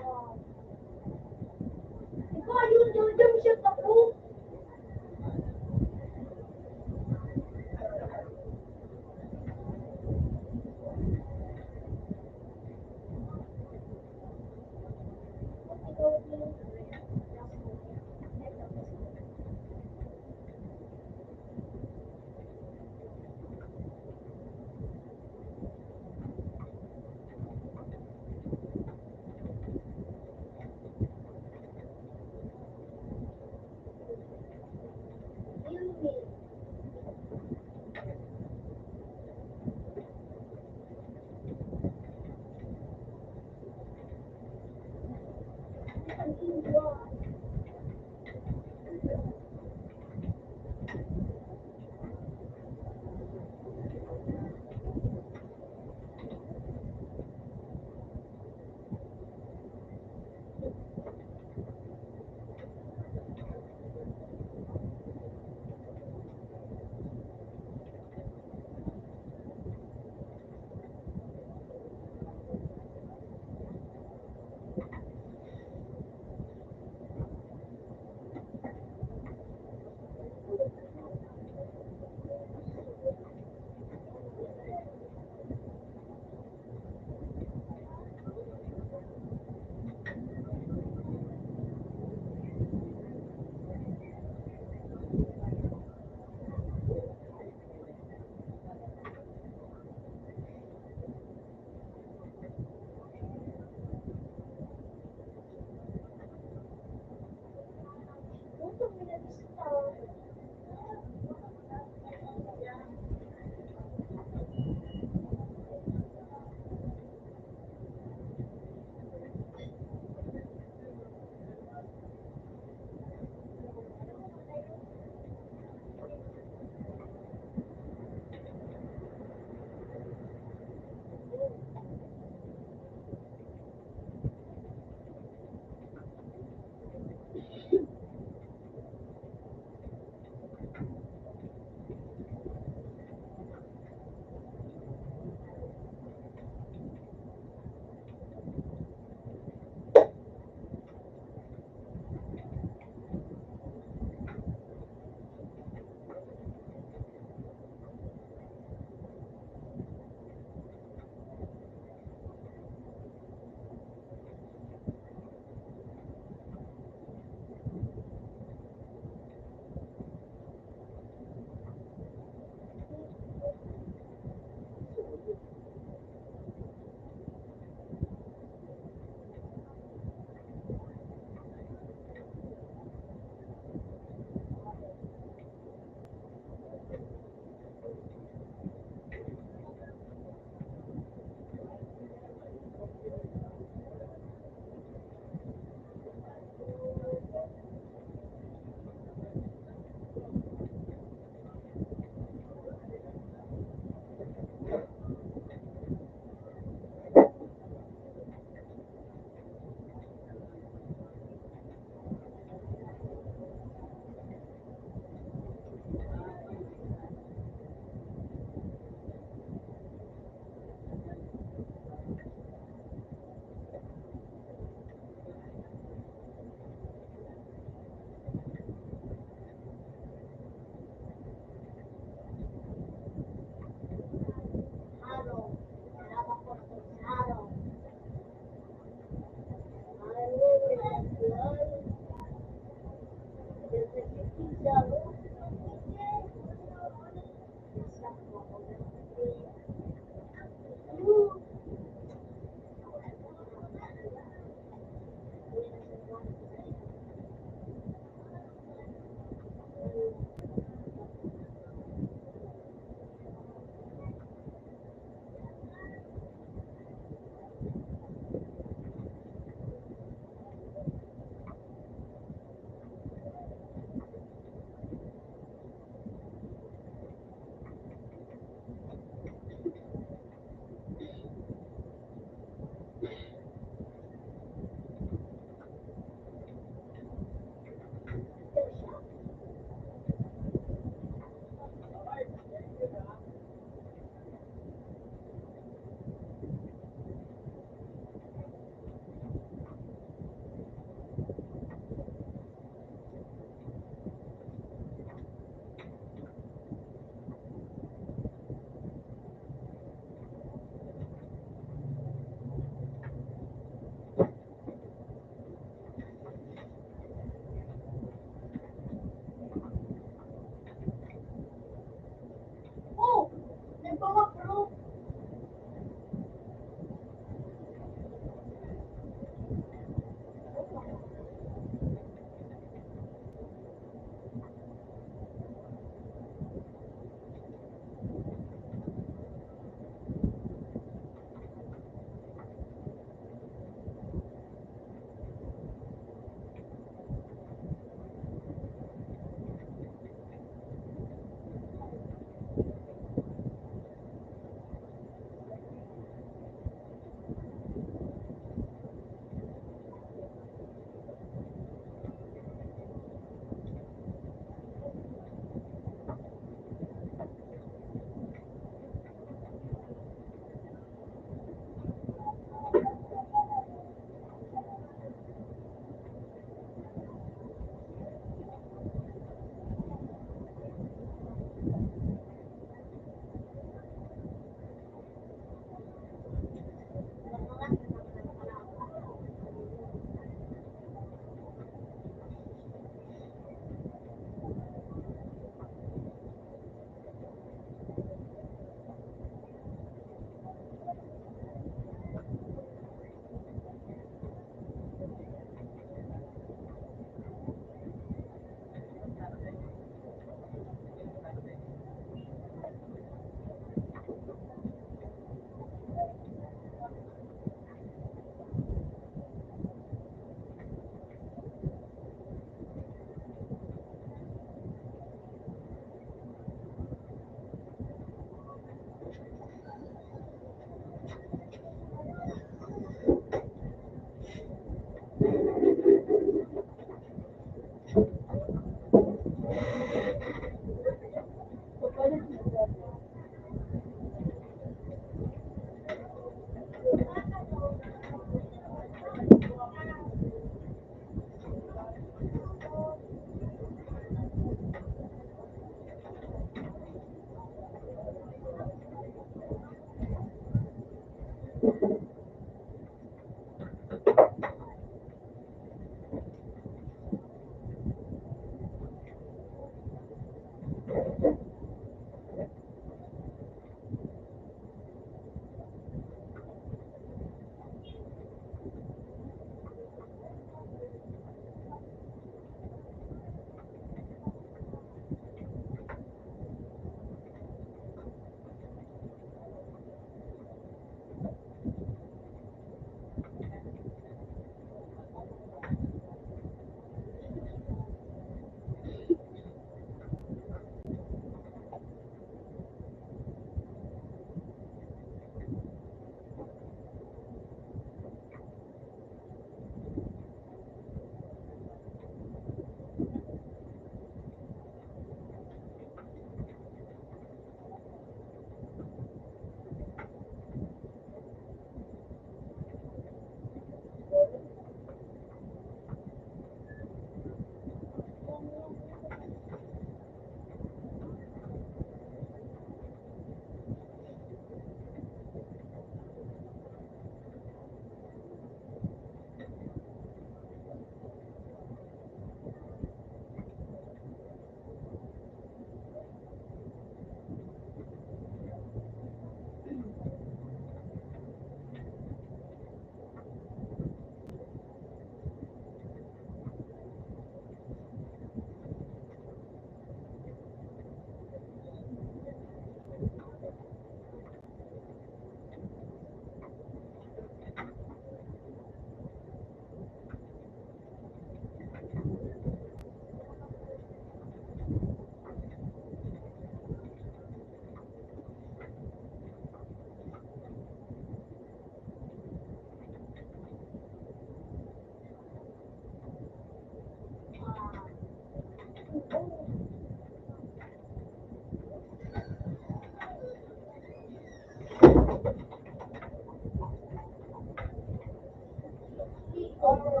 Alright.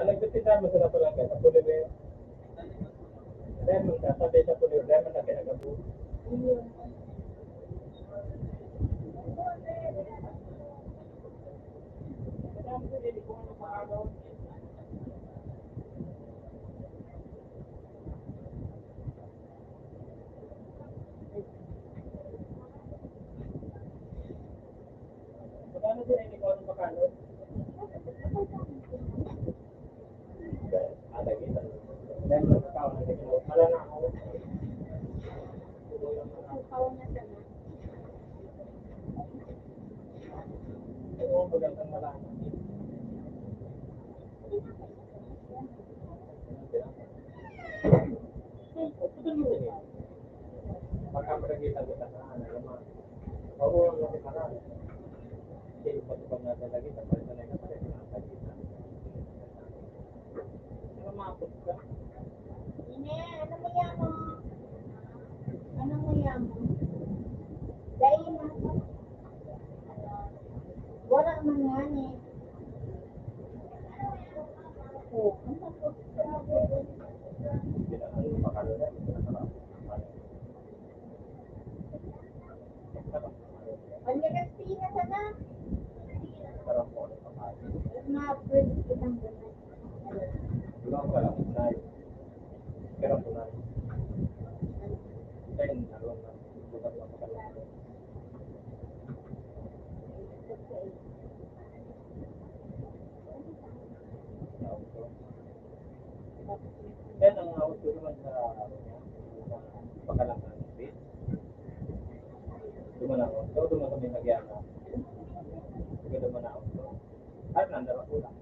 Ang nagtitinda mo sa Palangga, sa Pulibero. Diamond ka, sabi sa Pulibero, diamond na pinagabuo. Ine, ano mo yan mo? Ano mo yan mo? Dahil mo. Wala man nga ni. Oh, ano ba? Ang Legazpi na sana. Mas ma-pwede kitang ganun. Yan ang awit ko naman sa, ano niya, sa pagkalangan ng beach. Duman ako. So, duman kami nagyana. Sige, duman ako. So, ano, nandara ko lang.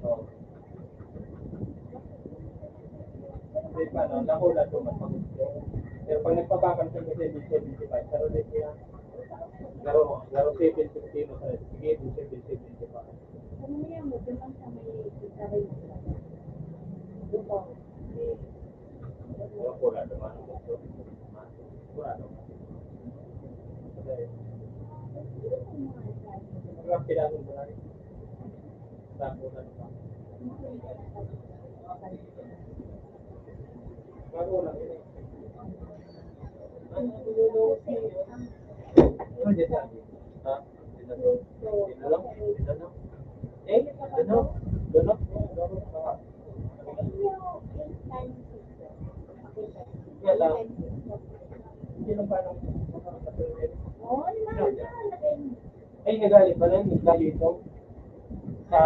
Oo. Kasi paano, nahula duman. Pero pag nagpabakal ka kasi, dito, dito, pero di siya. Laro, laro seven fifteen mo sa sige, seven seventy pa. Ano mo yan? Doon lang sa may gitara yun. Doon pa. Wala po na naman. Wala naman. Wala kailangan mo na rin. Sa ako na naman. Bago lang yun eh. Ay, nagali pala, naglayo ito. Sa,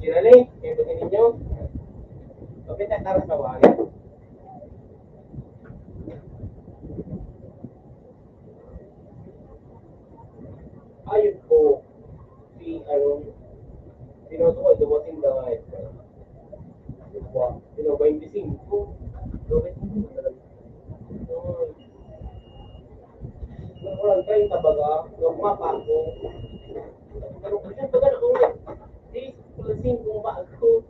Kirali, kaya ba ninyo? Kapit na tara sa wari. Ayun po, si, ano, sinusuko, dumating na nga ito. Sino, twenty-five? Twenty-five talaga. Nung walang treinta baga, nagmapa ako. Pero kasi baga na kung di, alas singko pa ako.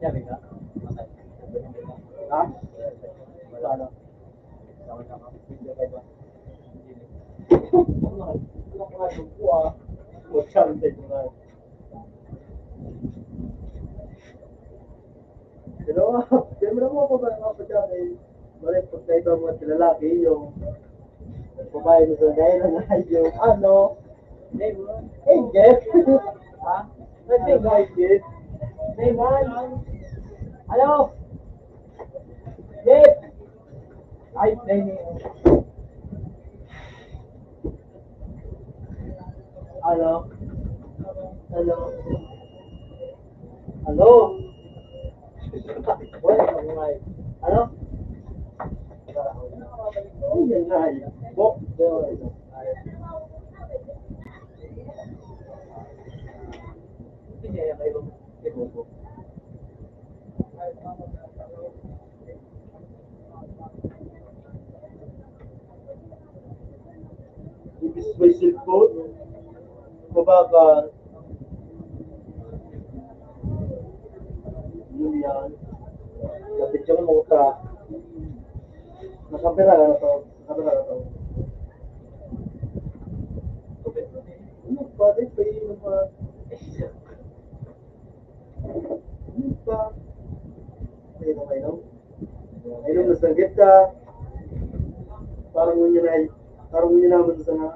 Sabi ka? Ha? Wala na. Pero, pero mo ako ba, mga pagkain? Balik, pag sa iba mga lalaki, yung babae mo sa dahil na yung ano, Hey, Jeff. Ha? Ano, Jeff? Hello? Jeff? Ay, Lenny. Hello? Hello? Hello? Wala, wala. Ano? Ay, yan na, ay. Bok, bok. Ibis may cellphone. Baba ka. Yun yan. Lapit ka na mo ka. Nakapira ka na to. Nakapira ka na to. Ano pa? Di pa yun pa. Ano pa? Ayun, okay, no? Ayun, nasangkit ka. Parang yun yun ay, parang yun yun naman sa nga.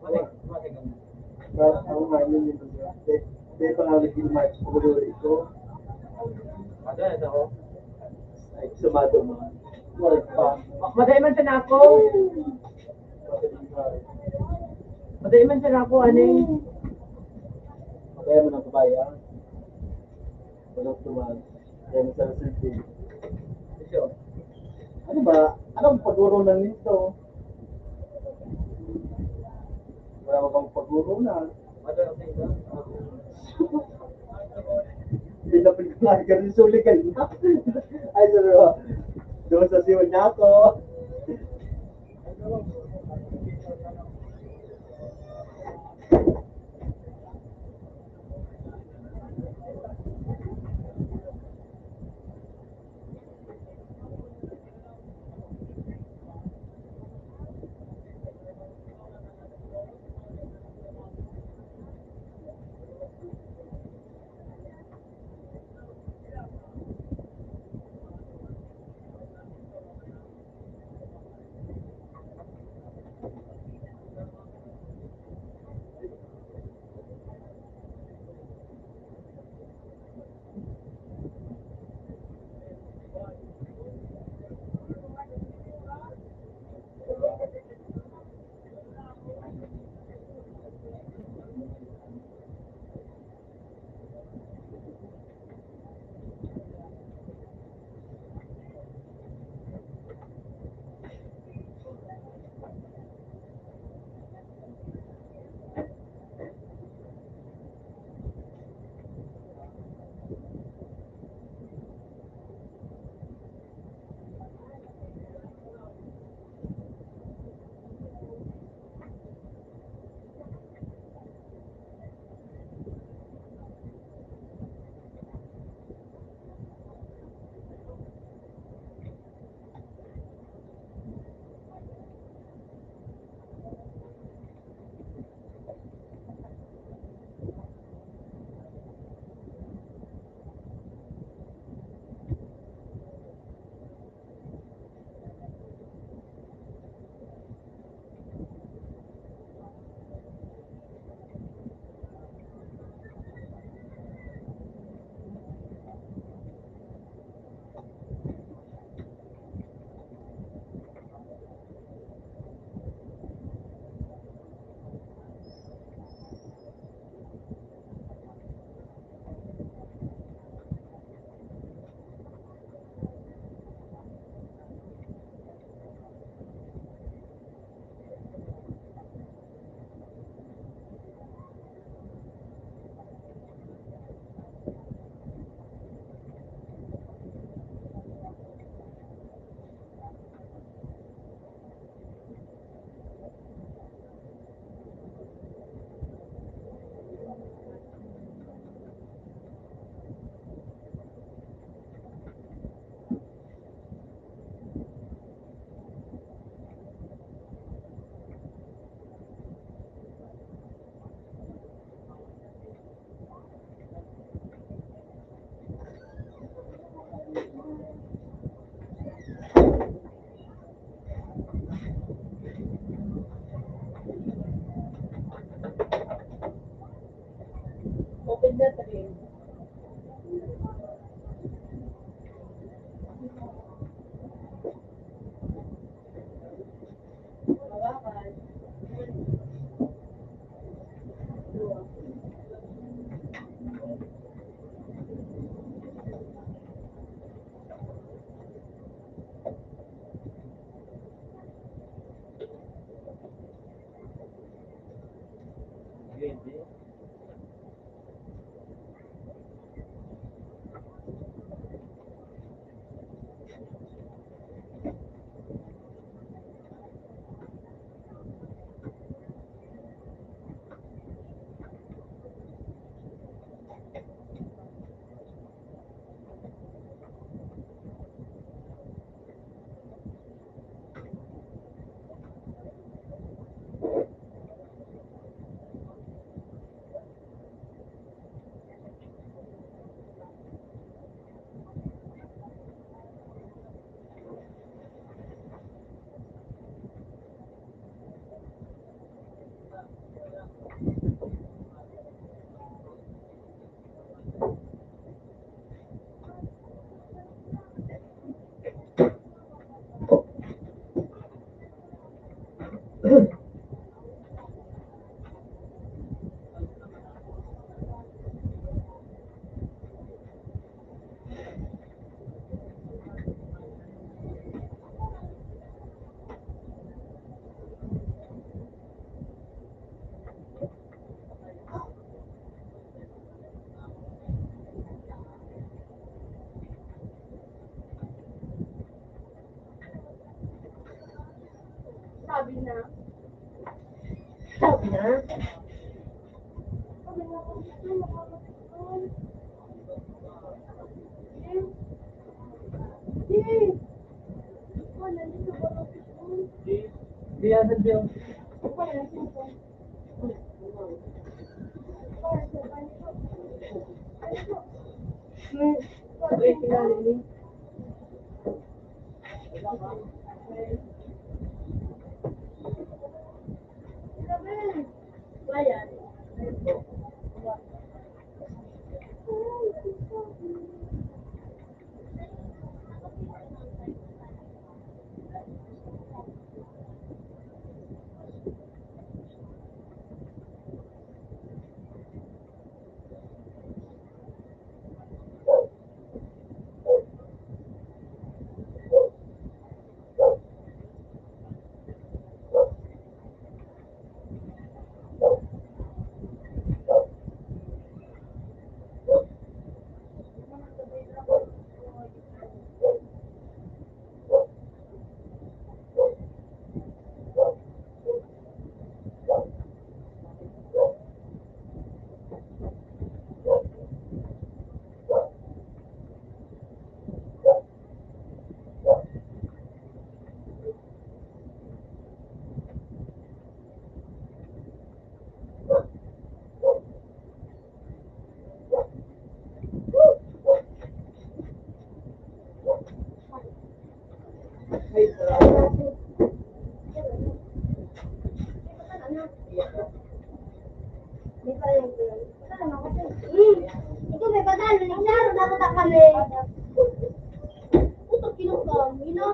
Balik, balik. Parang ako nga, yun yun. Dahil, dahil pangalit yung mic, paguluri ko. Ano, ano ako? Ay, sumado mo. Balik pa. Madali man sana ako. Madali man sana ako, ani. Kaya mo nang kabaya. Walang tumahan. Kaya mo sana silbi. Ito. Ano ba? Anong paguro ng nito? Wala mo bang paguro na? Hindi na pinaglagan ng suligan. Ay, sorry. Doon sa siwan niya ako. Sabi na. Sabi na. Biyanan daw. Ito may bagal, may klaro na kita kami. Puto, kinuha, you know?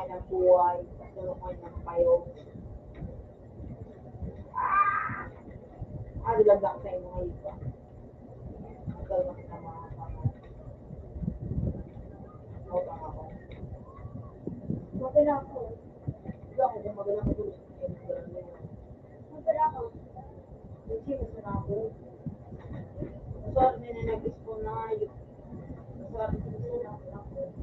Ang buhay, sa tulungan ng payo. Ah! Ano lang lang sa mga iba. Ang tulungan ng mga pangalan. Ako, ako. Okay na ako. Hindi ako gumagalaw, ako. Maswerte na nag-expose na yun. Maswerte na nag-expose na ako.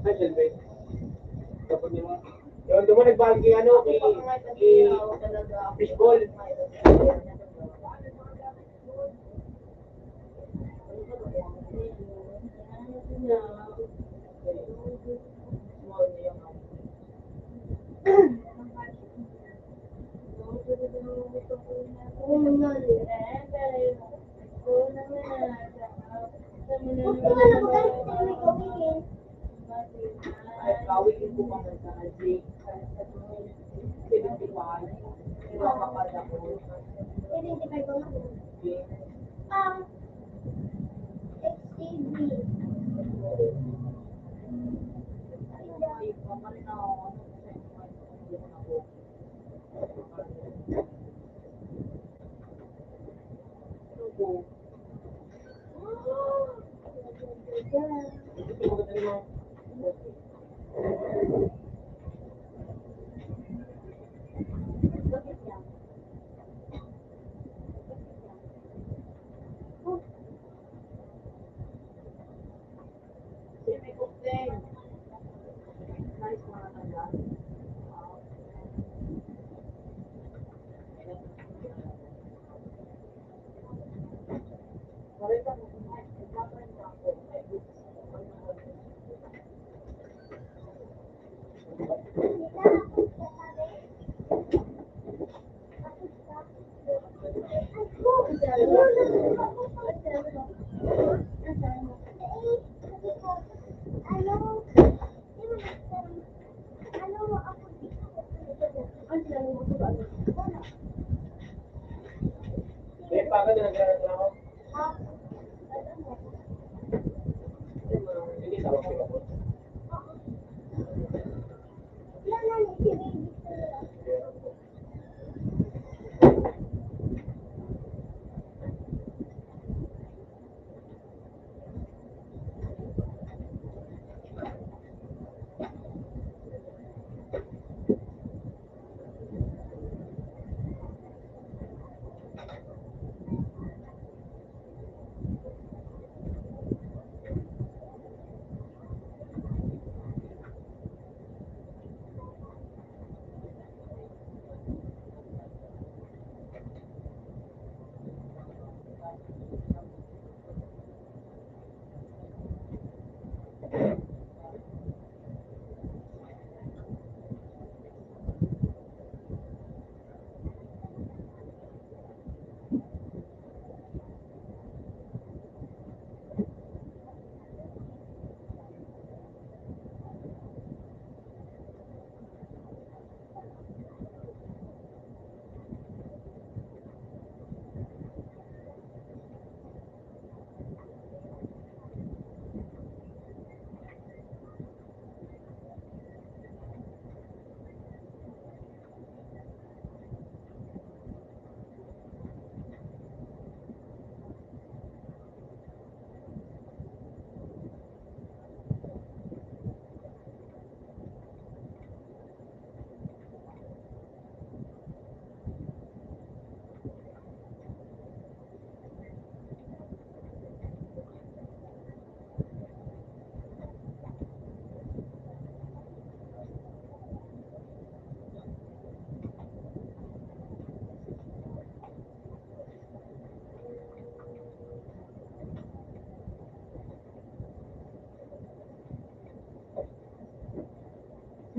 Ay, Shelby. Tapos yung mga, yung doon mo nagbalik yung ano, kay, kay fishball.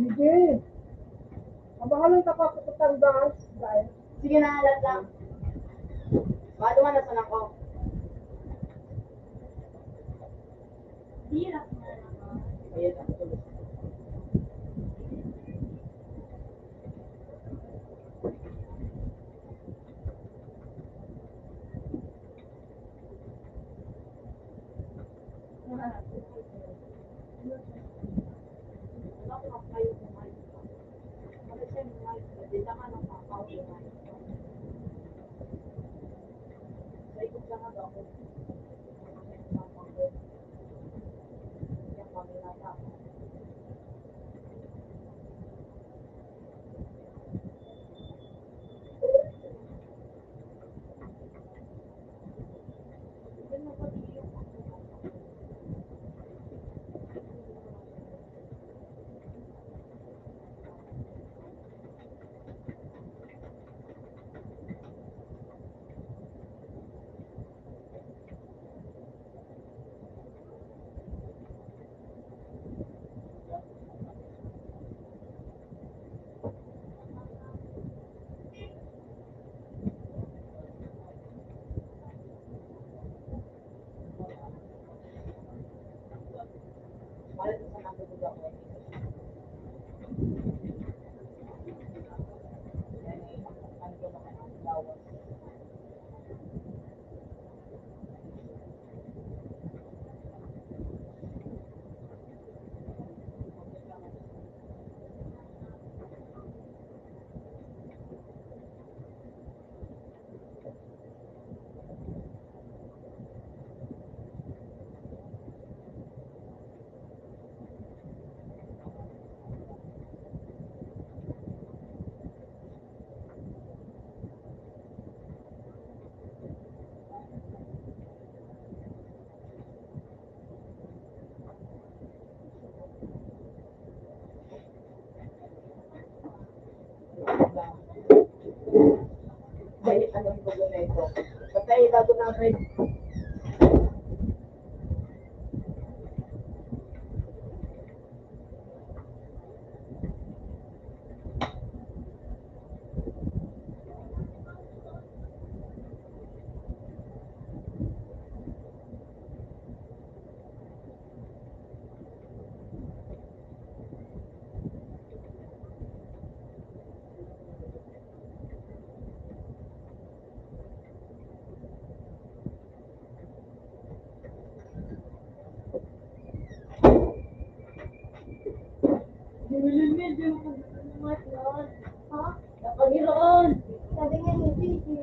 Sige. Mabahalan ka pa sa dance, guys. Sige na, halat lang. Baka duman na sana ko. Hirap na naman. Ayan ang tulos. Ay, anong gulo na ito? Patay, bago na ako. Sabi nga ni Gigi.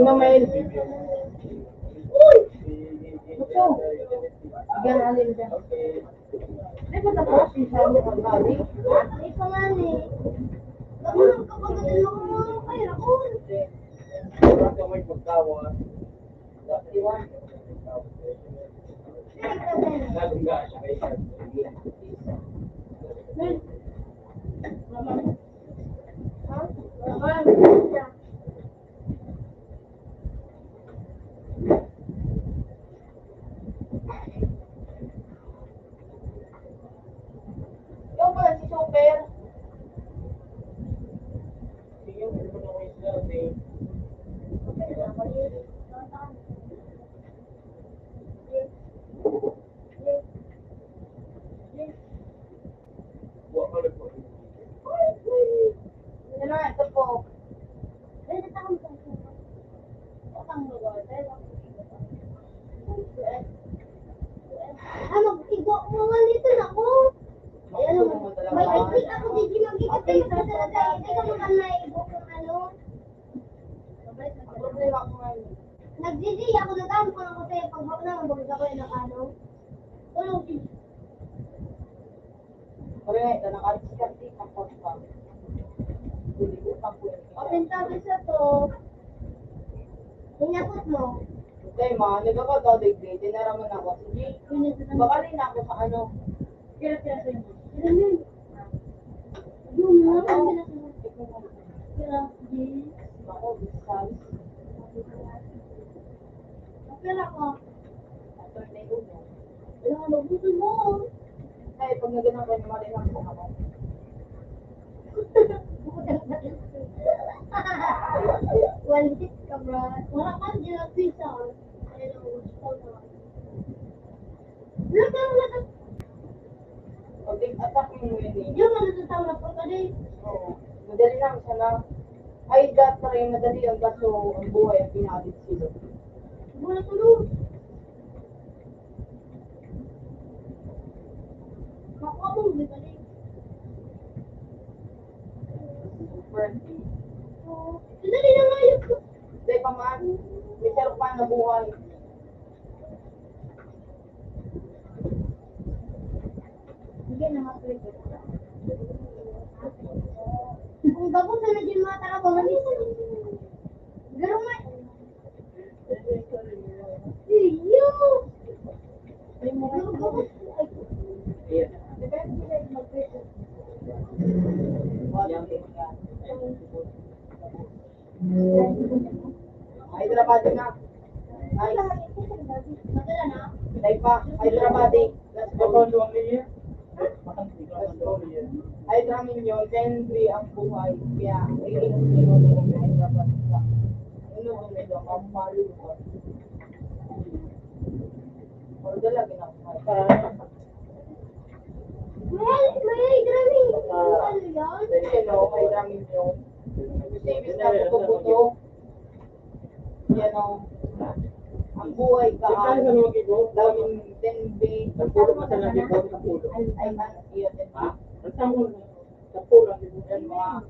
Mamail. Ito. Bigyan na nila. Di ba tapos? Isa mo ang gabi? Di pa nga ni. Gawin ang kapagdalo mo. Ay, ako. Wala ka may pagkawa. Ikaw pala si Super. Ano, igwa ko nga nito na ko. Ay, ano, may tiktik ako, di, di mag-ikot, di mag-ikot, di ka makanay, igwa ko, ano. Ang problema ko ngayon. Nagdidi ako, nagdaan ko lang ko sa'yo, pag wala na, magbagay ako yung ano. Tulog. Pare, na nakadiskarte ka pa pa. Hindi ko pa po. Open tab sa to. Hinapot mo. Okay, ma, nagkakataw digdi, tinaraman ako. Sige, bakali na ako sa ano. Kira-kira sa inyo. Ano yun? Yung mga ano? Kira, di. Ako, bisan. Kira ko. Ato na yung ulo. Alam mo, gusto mo. Ay, pag nagano'n kayo, mali lang po ako. One hit ka, bro. Wala ka, di na pizza. Ay, gusto ko. Wala ka, wala ka. Pag attack mo yun eh. Yung ano sa tao na po ka din. Oo. Madali lang siya na. Ay, gat pa rin, madali ang gaso, ang buhay, ang pinakadit sila. Wala ko doon. Makakabong, di ba, di? Super. Oo. Sandali lang, ayos ko. Hindi pa man. May sarap pa na buhay. Sige na nga, pwede. Kung gabos na naging mga tarabangan, pero may, iyo! Pero gabos, ay, Hyderabad na. Ay. Ay pa, Hyderabad eh. Let's go. Hyderabad yun, then free ang buhay. Kaya, iinom-inom yung Hyderabad pa. Inom-inom, ang palupa. Pero dala, ginagawa. May, may Hydramin. Ano yan? Pwede, no? May Hydramin yun. Kasi, imbis na buto-buto. Yan, no? Ang buhay ka, ah, daming dengue. Ang pulo ka sa lagi, ang pulo. Ay, ay, ay, ay, ay. Ha? Ang tamo, sa pulo, ang ibo. Yan, mga,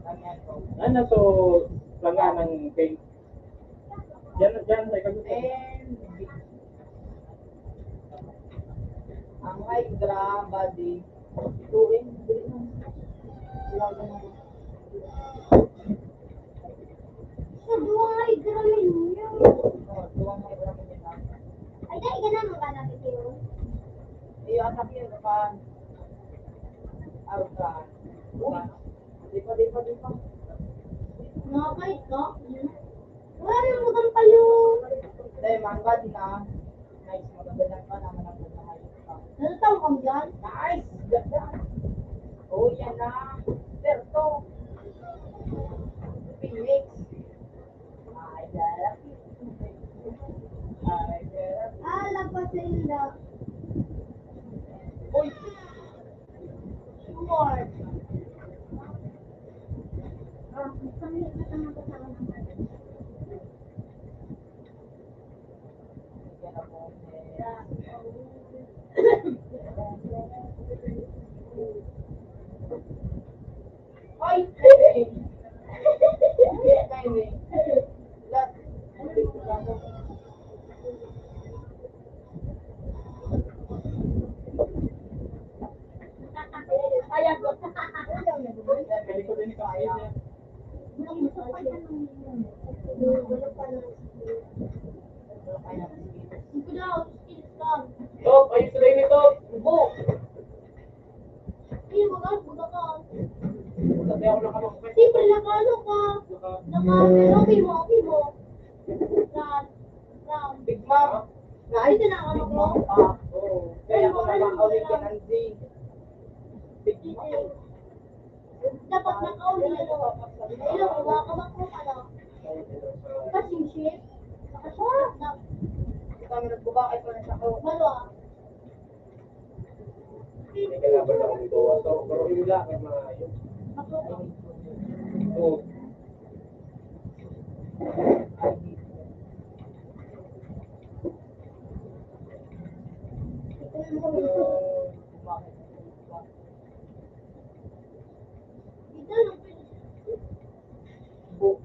ganyan, no? Ano, so, planga ng paint. Diyan, diyan, sa ikagusto. And ang Hydra body, two in, dili na. Wala ka na. Sa duwang Hydra ninyo. Oh, duwang Hydra ninyo na. Ay, dahil ka naman ka natin yun. Iyo, ang sabi yun, kapan? Out ka. Uy! Di pa, di pa, di pa. Nakakait ka? Wala nang magandang payo. Dahil mangga din, ah. Nice, magagandang pa naman ang buhay. Ano tawag kang dyan? Nice! Ganda! Oh, yan na. Berto. Phoenix. Ay, dara. Ay, dara. Ah, lapas sa inda. Uy! Lord. Ah, ang pangit na tanong ko sa mga Top, ayos na yun ito. Bo! Iyo, baga, baga ka. Kasi pala naka-ano ka. Naka-, okay mo, okay mo. Ram, ram. Big Mom. Ay, ito na ang anak mo. Big Mom pa. Oo. Kaya ako na makaulit ka ng Zig. Big Mom. Dapat nakauli, ano, ayun, mga kamakong, ano, passing ship, nakasulat na. Ikaw na nagbaba, ay, pala sa ako. Malo, ah. May kalaban ako dito, so, pero yun lang, ang mga yun. Ako, oo. Ito yung mga Bu-,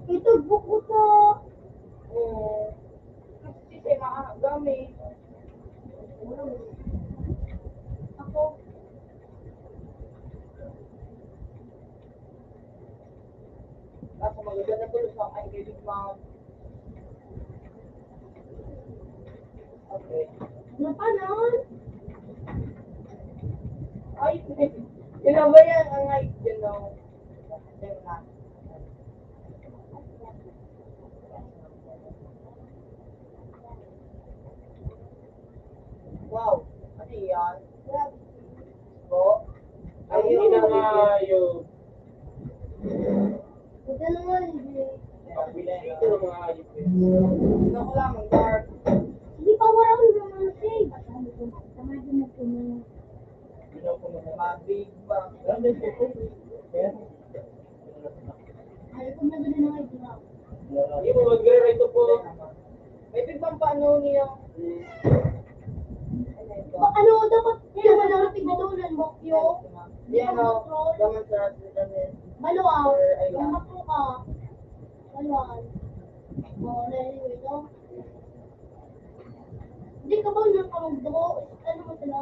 ito, buko sa, oh, kasi siya maaga, eh. Ako. Kaso maganda na tuloy sa akin, kay Big Mom. Okay. Ano pa nun? Ay, sila ba yan? Ang ay, you know. Yan na. Wow. Ano yan? Po? Ayun na nga yun. Ito naman, Jay. Ang pinakita ng mga hayop eh. Ito ko lang, ang dark. Hindi pa wala akong naman, Jay. Tama din na ito, mga. Hindi na ako mag-, mga big bang. Alam mo yung photo? Kaya? Ay, ito na din ang idea. Hindi mo mag-, ito po. May big bang paano niya? Ba-, ano, dapat, yun, wala nang pigdudulan mo, yo. Yan, oh. Control. Daman sa hospital, eh. Maluwag. Or, ayun. Ang matuka. Maluwag. Oh, anyway, no? Hindi ka ba nang kamagdugo? Ano mo sila?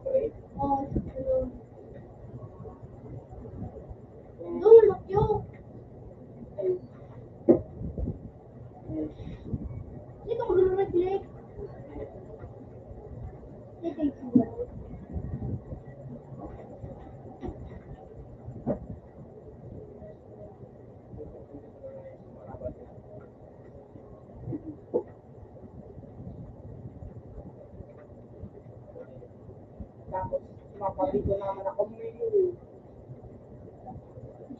Wait. Oh, ano? Doon, makyo. Ito, mag-reflect. Ito, ito. Tapos, mapabito naman ako, may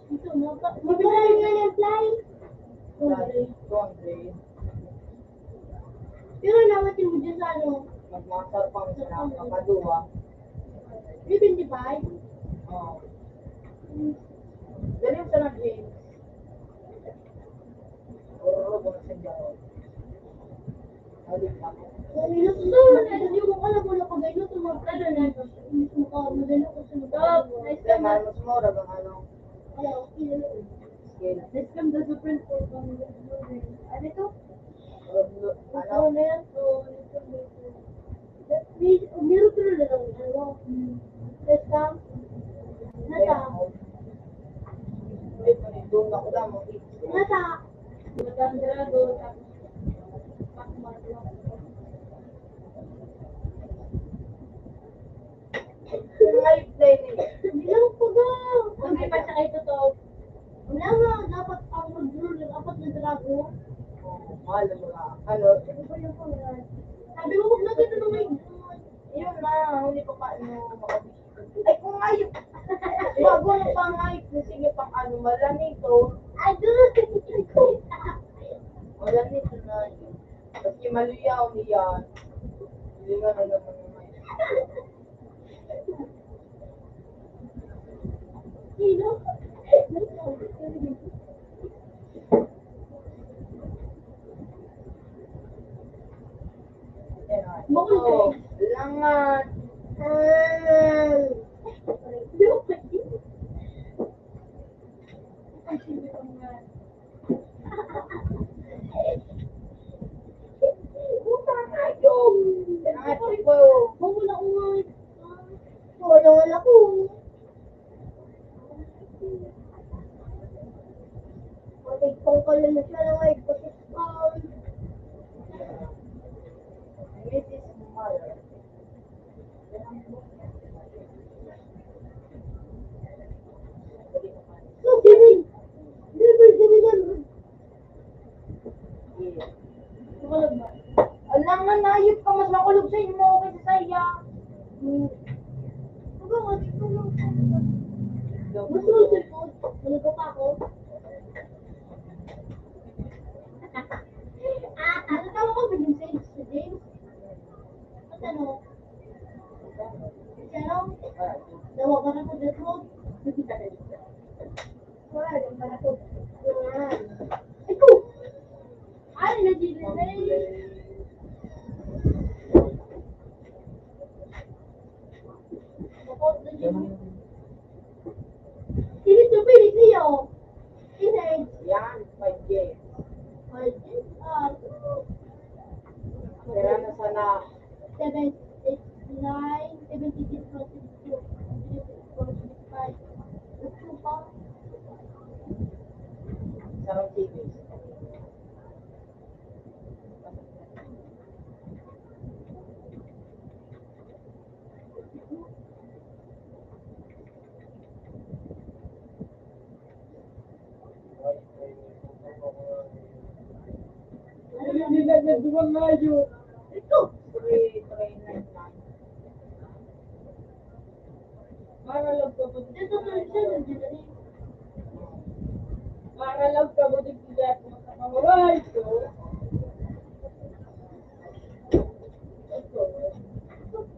Ito, mapa-, mapapalay nga yung fly. Fly, fly. Pero nawat yung dyan sa ano? Magmasar pang sa kapaduwa. Three twenty-five? Oo. Dali yung sa nag-games. Oo, mga sandyan. Balik pa. Ang inot na, hindi mo alam kung napag-inot o mag-, ano na, inot mo ka, madali ko sa mga. Stop! Nice. Kaya naman. Mahal mo sumura, baka ano. Ay, okay na lang. Scale. Let's come to the print for pang-, ano ito? Ano? Ano na yan? So, let's come to the May, meron pero na lang, ano? Let's come. Nasa? Nasa? Madam Drago, tapos, Lifeline eh. Bilang ko ba? Ang iba tsaka ito to. Wala nga, dapat ang mag-rule ng apat na drago. Oh, mahal ang mga, ano, ano ba yung pangalan? Sabi mo, huwag na ganun ang may Yun na, hindi pa paano makabisita. Ay, kung ayun. Bago na pang ayun, sige, pang ano, malanito. Ay, doon. Malanito na yun. Kasi maluyaw niya. Hindi nga na naman yung may. Sino? Bukol ko. Langat. Ah. Puta kayo! Langat ko. Wala, wala ko. Pati pangkalan na siya, Alangan, hayop ka, mas makulog sa imo kaysa saya. Mas makulog. Malugo pa ako. Ah, ano tawag ko? Vincent, si James. At ano? Si ano? Dawa ka na po, Deadwood. Wala, di ba na po? Ito! Ay, nagiging na eh. Tapos, nagiging Ini tu pili niyo. Ini. Yan, five years. Five years. Ah, Tira na sana. Seven, eight, nine, seventy-six, forty-two, forty-five. Ito pa. Sarang T V. Ano yung nila na duwang layo? Ito. Para lang ka ba dito? Para lang ka ba dito sa mga kamaway ko?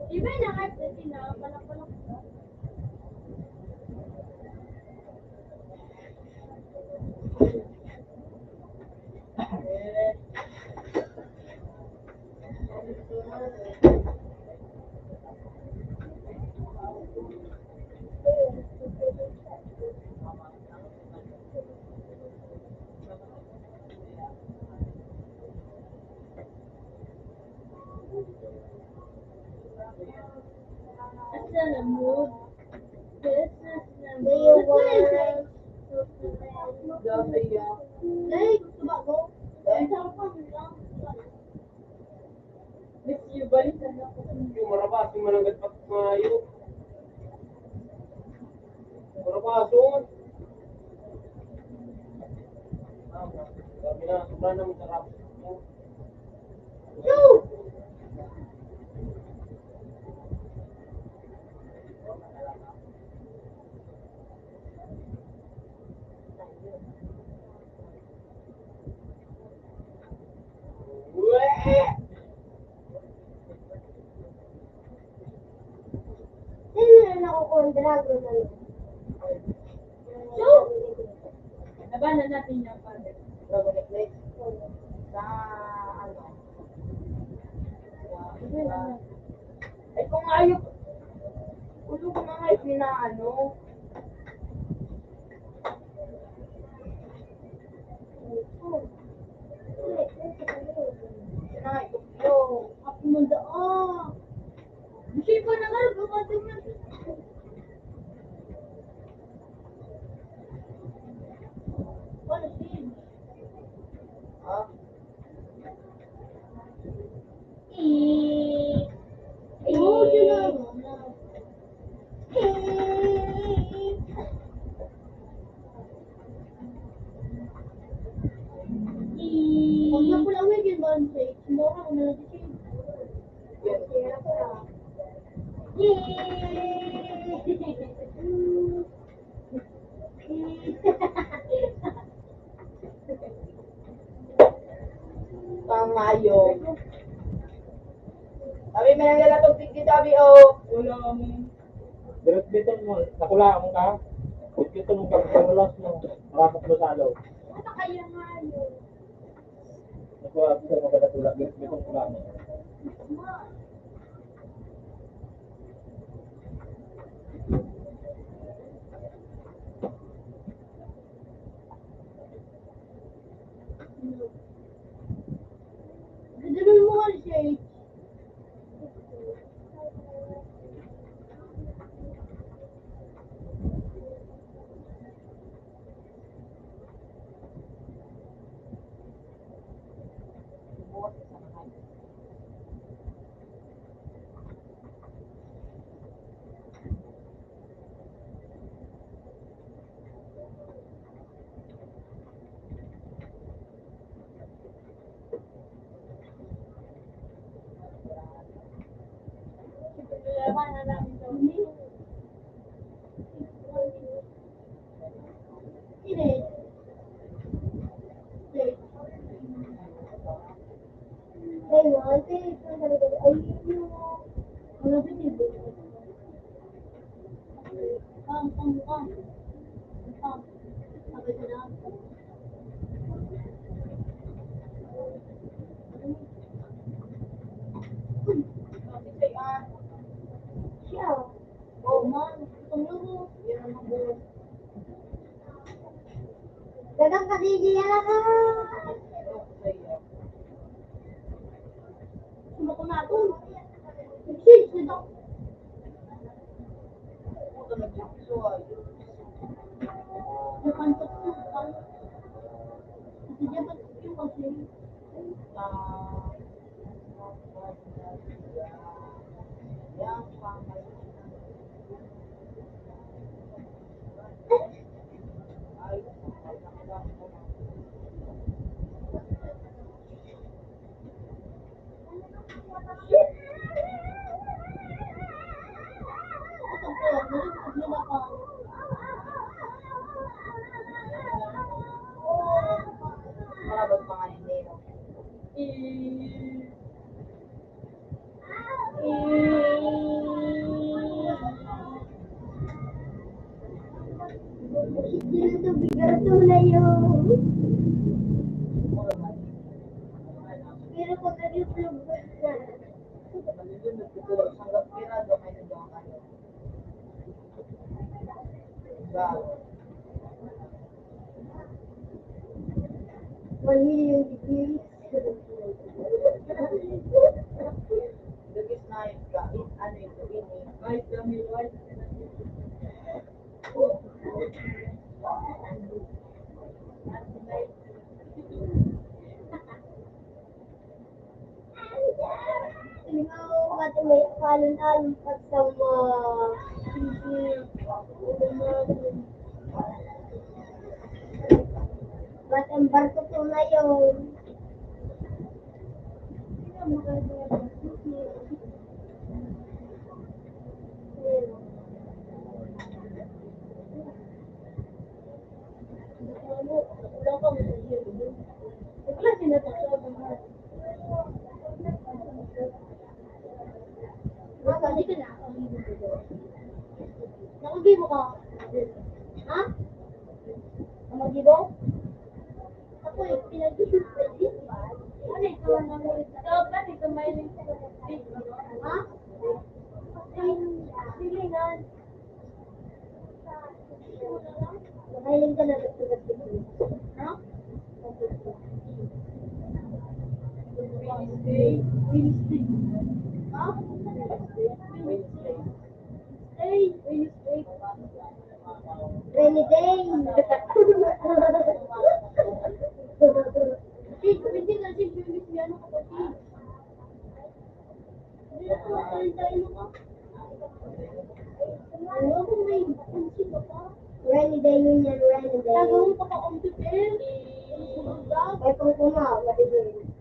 Di ba yung nakakas na tinawag? Palak-palak. Asa na mo? Asa na mo? Do you want Like, tumago. Ang sarap pa, no? Miss you, balik na ako. Yung marabas, yung mananggat pa maayo. Marabas, oh. Ah, sabi na, sobra na masarap. Sino na nakukuha ang dragon na yun? So, labanan natin yung father. Dragon necklace? Sa ano? Sa, sa, ay, kung ayaw, ulo ko na nga, ipinaano. Ay, Tokyo. Ako man daa. Di siya pa nakarap, kapatid na. Ano, Steve? Ha? Huwag na pulawin yung bonsai. Mura ko na lang siya. Pangayo. Sabi, may nanggalatog tigdi, sabi, oh. Wala kami. Diretso dito mo, nakulaan ka. Dito mo, pag nakulas mo, marapot mo sa alaw. Ano kaya nga yun? Nakuha ako sa mga katula, ganito ang plano. Ganda ng mga shades. Dagang kadidi yan, ah. Sino ko na ito? Exchange nito. Japan to. Japan to. Ito, bigato na yun. Pero pag nag-vlog na, one million degrees. Lugis na yun ka. Ano ito? Ini. Ay, kami, ay. Ikaw, pati may alon-alon pagsama. Ba't ang barko ko ngayon? Nakagibo ka? Ha? Nakagibo? Ako eh, pinag-ibig ko eh. Ano ito? Ano ito? Ano ito? May Ha? Silingan. Mahiling ka na nagsulat dito. Ha? Wednesday. Wednesday. Ha? Wednesday. Wednesday. Wednesday. Rainy day. Hindi, hindi na si Julius yan, kapatid. Rainy day yun yan, rainy day. May pangkuma, madilim.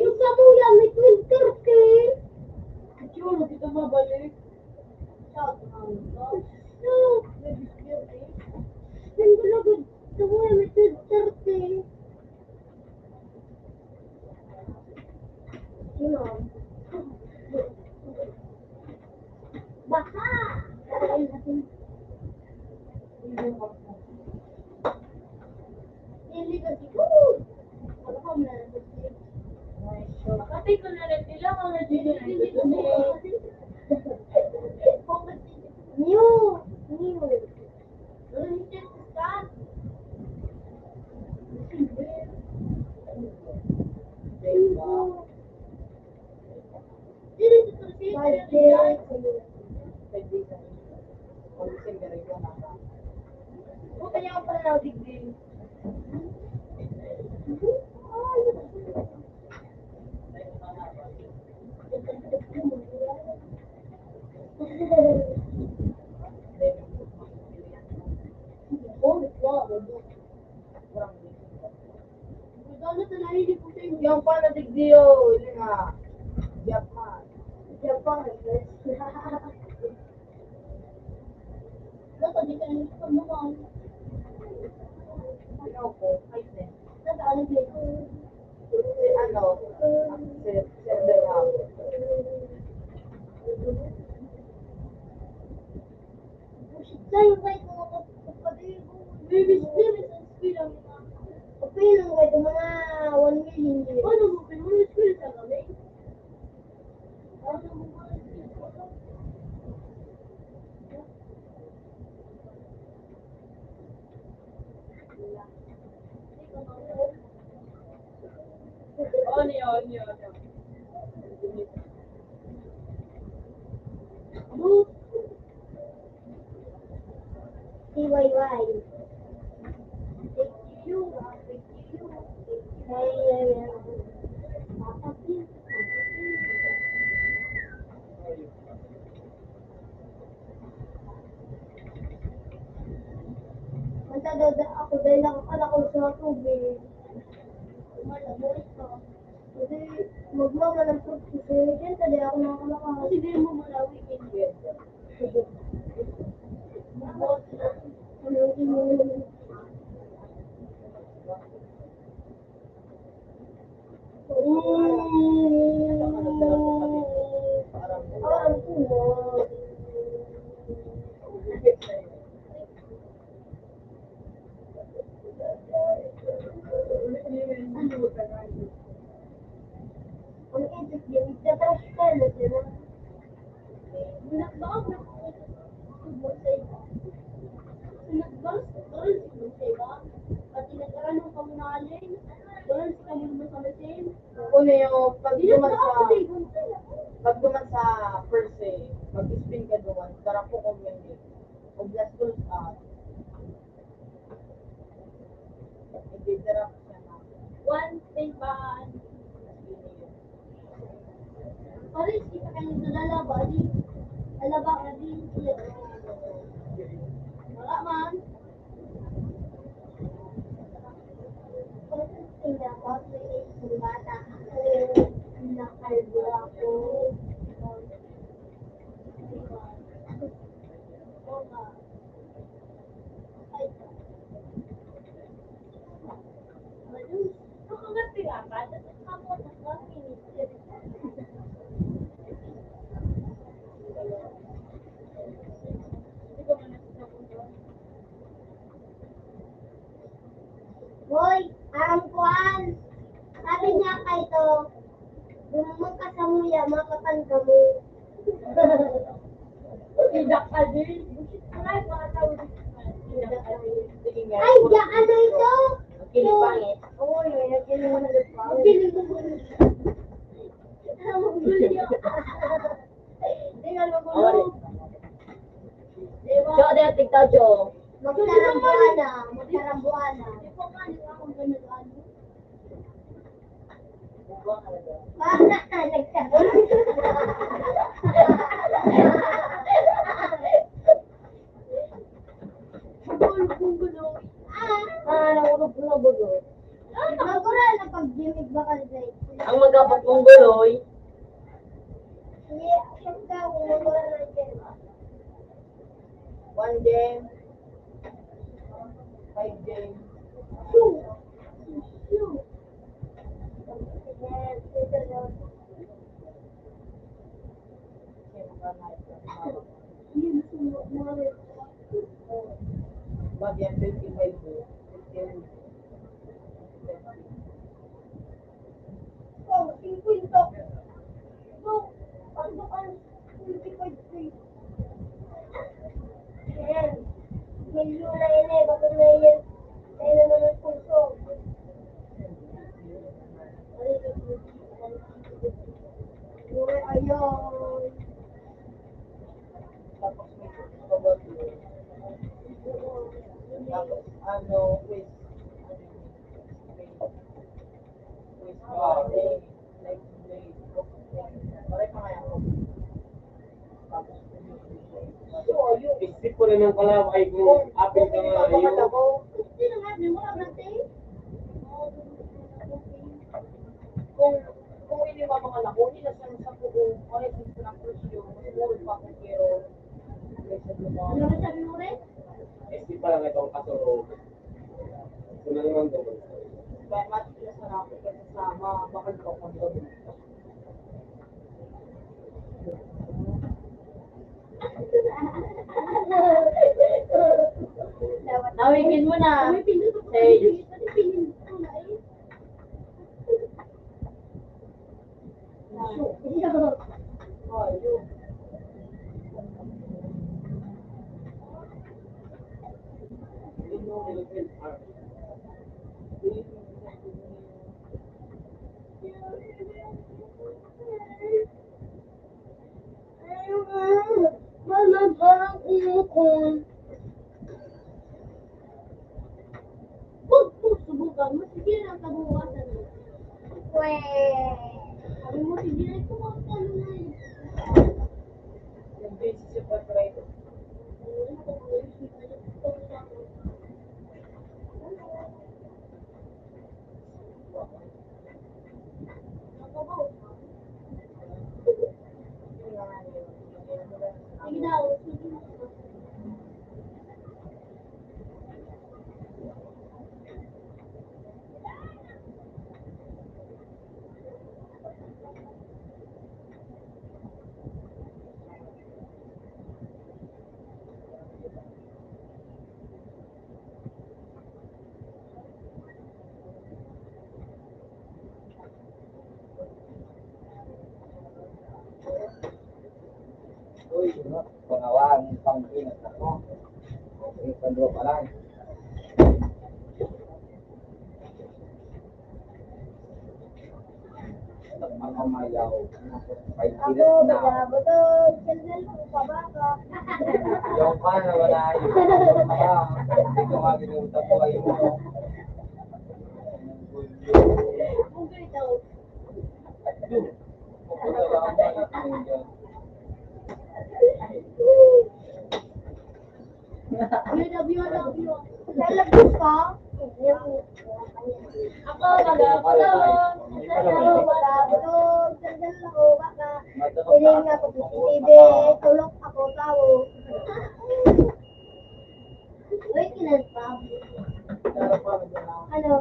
Yung samuya, may twelve thirty. Siguro, di ka mabalik. Shout out. No, may twelve thirty. Yung gulagod, samuya, may twelve thirty. Sino? Baka. Hindi ka siguro. Ano ka, meron? Kapatid ko na rin sila, mga Hindi ko na. New. New. Ano, digdi? Yang pala digdi, oh, ini nga. Japan. Japan. Dapat di ka nang pagmamahal. Ano ko? Ay, ne. Dapat alam mo. Si ano? Si, si Abraham. Sa'yo, kahit mga kapatid ko, babies, babies ang eskwela, mga kapatid ko, kahit mga one million years. Paano mo, pero eskwela sa gabi? Paano mo ba eskwela? T Y Y. Ay, ay, ay. Matagal ako dahil nakakalakaw sa tubig. Malabo ito. Kasi magmamalasog si Sir Jen, kaya ako nakakalakaw. Kasi di mo malawi, hindi. Nagbaon na kami sa iba. Nagbaon sa iba. Pati nag-ano kami na alin, doon sa kami sa masin. Ako na yung pag duman sa, pag duman sa first eh, mag-spin ka duman, tara po kung yun eh. Oblas ko sa One thing ba? Paris, kita kayo sa lalaba, di? Lalaba ka di? Wala man. Kung dapat may isang bata, nakalbo ako. Hoy, ang kuwan. Sabi niya kay to, "Dumuman ka sa muya, makakan kami." Idak ka din. Ay, mga tao din. Idak ka din. Sige nga. Ay, diyan, ano ito? Ang kilig pangit. Oo, yun, yung kilig mo na. Ang kilig mo na. Ang gulo. Tingnan mo, gulo. Diba? Diyan, diyan, tignan, Jo. Magkarambuan na, magkarambuan na. Di pa nga, di pa akong ganun, ano? Ah, nahulog ko na gulo. Magura na pag-gimik ba ka, Zay? Ang magabot mong guloy. Hindi, siyempre ako, magura na dyan. One gem. Five gem. Two. Two. Ba't yan, twenty-five po? Oh, fifty. Oh, ano ka? Twenty-five K. Ayan. Milyon na yun eh. Bakit na yun? Kaya naman ang pulso. Ayun. Tapos, ano, quiz. Quiz pa. Like, like, Isip ko na ng kalaway kung apil ka nga, yun. Kung, kung ini mga anak ko, hindi na siya sa pugo, kaya di ko na presyo, siguro pa kung pero, ano ba sabi mo, Ren? Isip pa lang itong kaso. Kung ano man to. Kaya mas pinasarap ko sa mga bakal ko kung Nawigin mo na. Say. Mama, parang kumukul. Huwag mong subukan. Mas sige lang sa bukasan mo. Pwe. Sabi mo, sige lang, subukan mo na yun. Yung basis yung pagkaray ko. Uy, ano? Pangawang pangkinas ako. Uy, pandua pa lang. Ako, baga, butog, sandal ko, pababa. Yung pa na wala yun. Hindi ko nga binuta po kayo mo. Lalabos ka? Ako, baga, butog. Ako, baga, butog. Sandal ako, baka. Piling ako, T V, tulog ako, tao. Uy, kinalpag. Ano?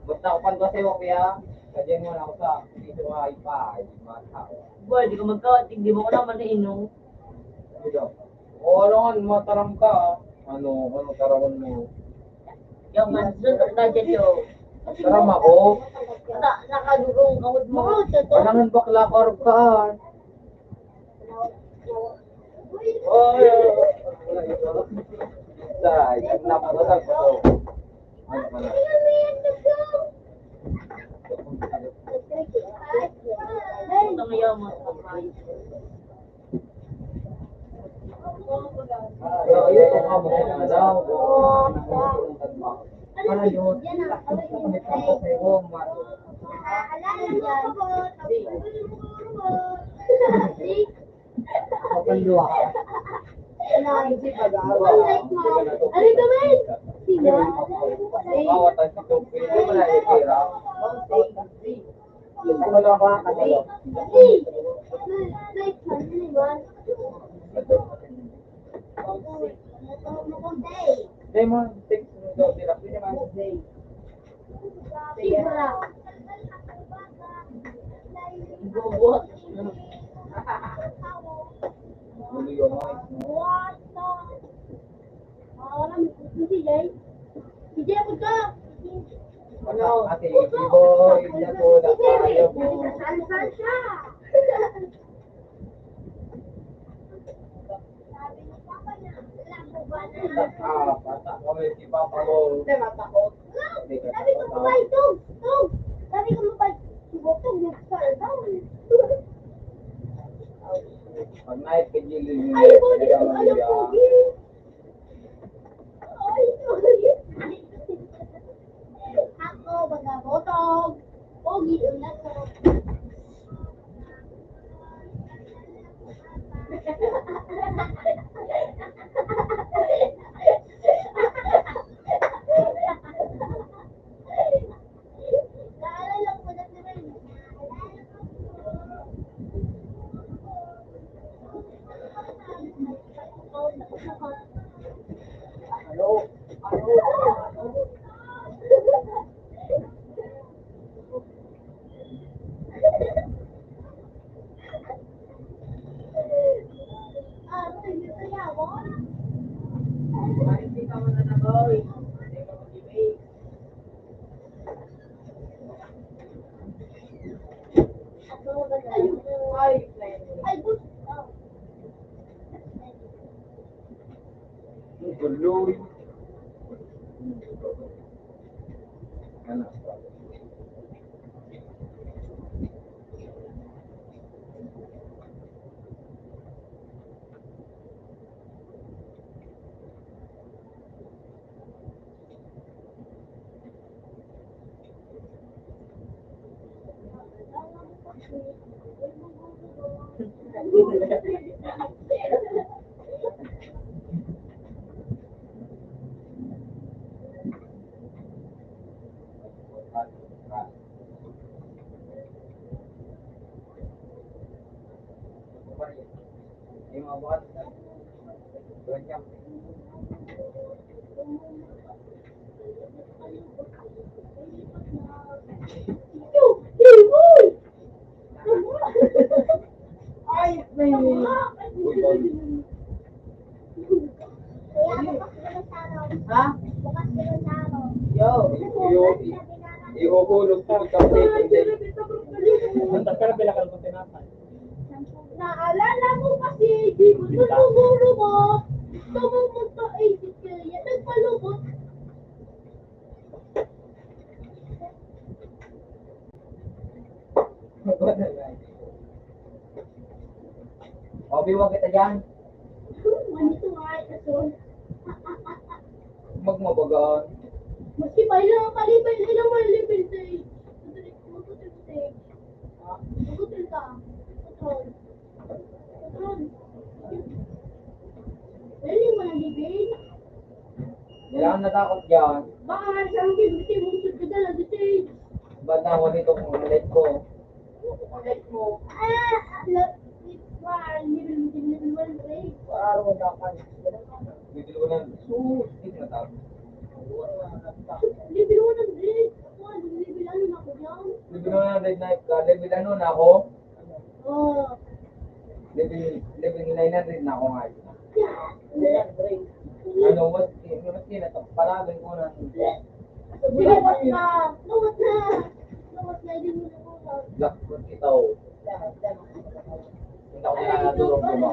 Basta ako pan kasi, okay, ah. Kadyan mo na ako sa dito nga ipa, ay, mga tao. Boy, di ka magkawatig, di mo ko naman nainom. Ikaw. O, alangan, mataram ka, ah. Ano, ano tarawan mo? Yung mas, doon sa budget ko. Taram ako. Sa, nakadugong kawad mo. Alangan bakla ka, arog ka, ah. Oy, oy, oy, oy. Ay, ang napakasal ko to. Ano ka na? Ito nga yaman. Yo, ito nga, maganda daw. Ano yun? Kapalwa. Ano ka, man? Sino? Bawat ang sitong pwede mo na itira. Diamond, six, no, tira. Pwede man. Sibra. Bubuhat. Ano yung mga What the? Ah, alam, si Jay. Si Jay, punta. Ano? Ate, boy, na po, na po, ayaw po. Saan, saan siya? Ah, bata kami, si Papa ko. Hindi, matakot. Sabi ko, "Bye, Tog! Tog!" Sabi ko, "Bye." Ay, pagilid niya. Ay, pogi, ay, pogi. Ay, pogi. Ako, baga, botog. Pogi, ulat ko. Ay, may... Ha? Yo. Yo, i-, ihulog ko sa pwede. Ang takal, pila ka tinapay? Naalala mo pa si Jimmy? Nung guro mo, gusto mo magpa-eighty kaya nagpalubot. O, biwag kita dyan. Ano ito nga, ito? Magmabagaan. Maski pa ilang kalibay, ilang mga level sa Magutol ka. Magutol. Magutol. Dali mo na, David. Kailangan natakot dyan. Baka nga sa akin, gusto mo sa kadala, gusto eh. Ba't na ako nito kung ulit ko? Ulit mo. Ah, ah, la-, ah, level one, level one, eh. Parang dapat. Level one. Sus, di na tao. Level one, eh. Ako, level ano na ako dyan? Level one hundred na ka. Level ano na ako? Oh. Level, level nine hundred na ako ngayon. Ano, mas, mas kinatapalaban ko na. Lawat na! Lawat na! Lawat na, hindi mo na po. Black fruit ito. Hindi ako nakakatulog ko, ma.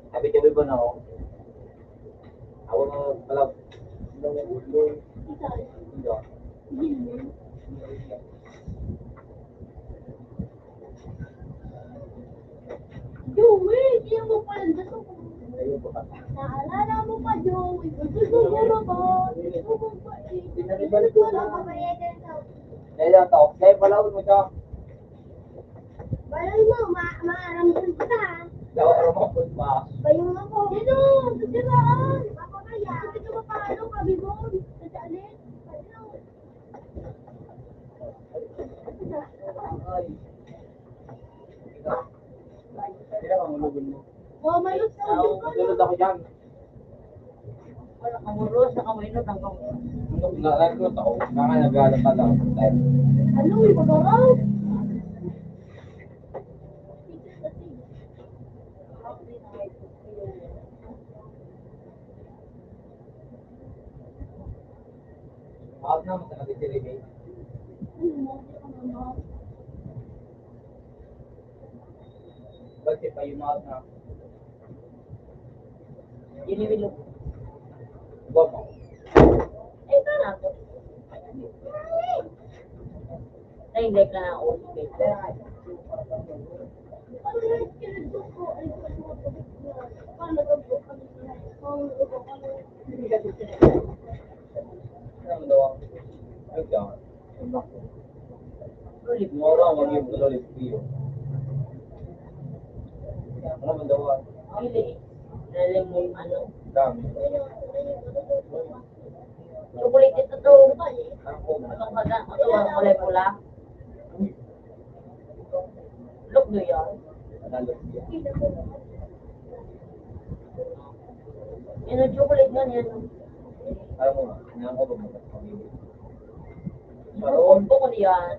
Abi-abi ba na ako? Ako na pala. Hindi. Joey, di mo pala nasa. Naalala mo pa, Joey? Gusto ko ba? Gusto ko ba? Pinaribalik ko na. Kaya to, kaya pala mo siya. Balay mo, ma-, maaram din kita, ha? Daw, aram mo, put ba? Bayong ako. Dito, sa siraan. Papakaya. Gusto ko paano, kabibon? Sa alin? Ay. Hindi na, mangulugon mo. Oh, mayos ka. Ako, matulog ako dyan. Wala kang uros, saka mainot ang kang- Ano, na, ano, tao? Naka, naghahanap ka lang. Ano, iba ka raw? Out na, masakit si Rene. Ba't si Payumaot na? Iniwilo. Ba mo? Eh, tara to. Ay, hindi ka na usok eh. Ano daw ang, ano daw? Lollipop. Mura, maging lollipop. Ano man daw ang, pili. Lalim mo yung ano. Dami. Chocolate ito to. Ano ba? Ito ang kulay pula. Look do yan. Yan ang chocolate nga niyan. Alam mo, nga, nga ako ba magkakabili? Maroon. Bukod yan.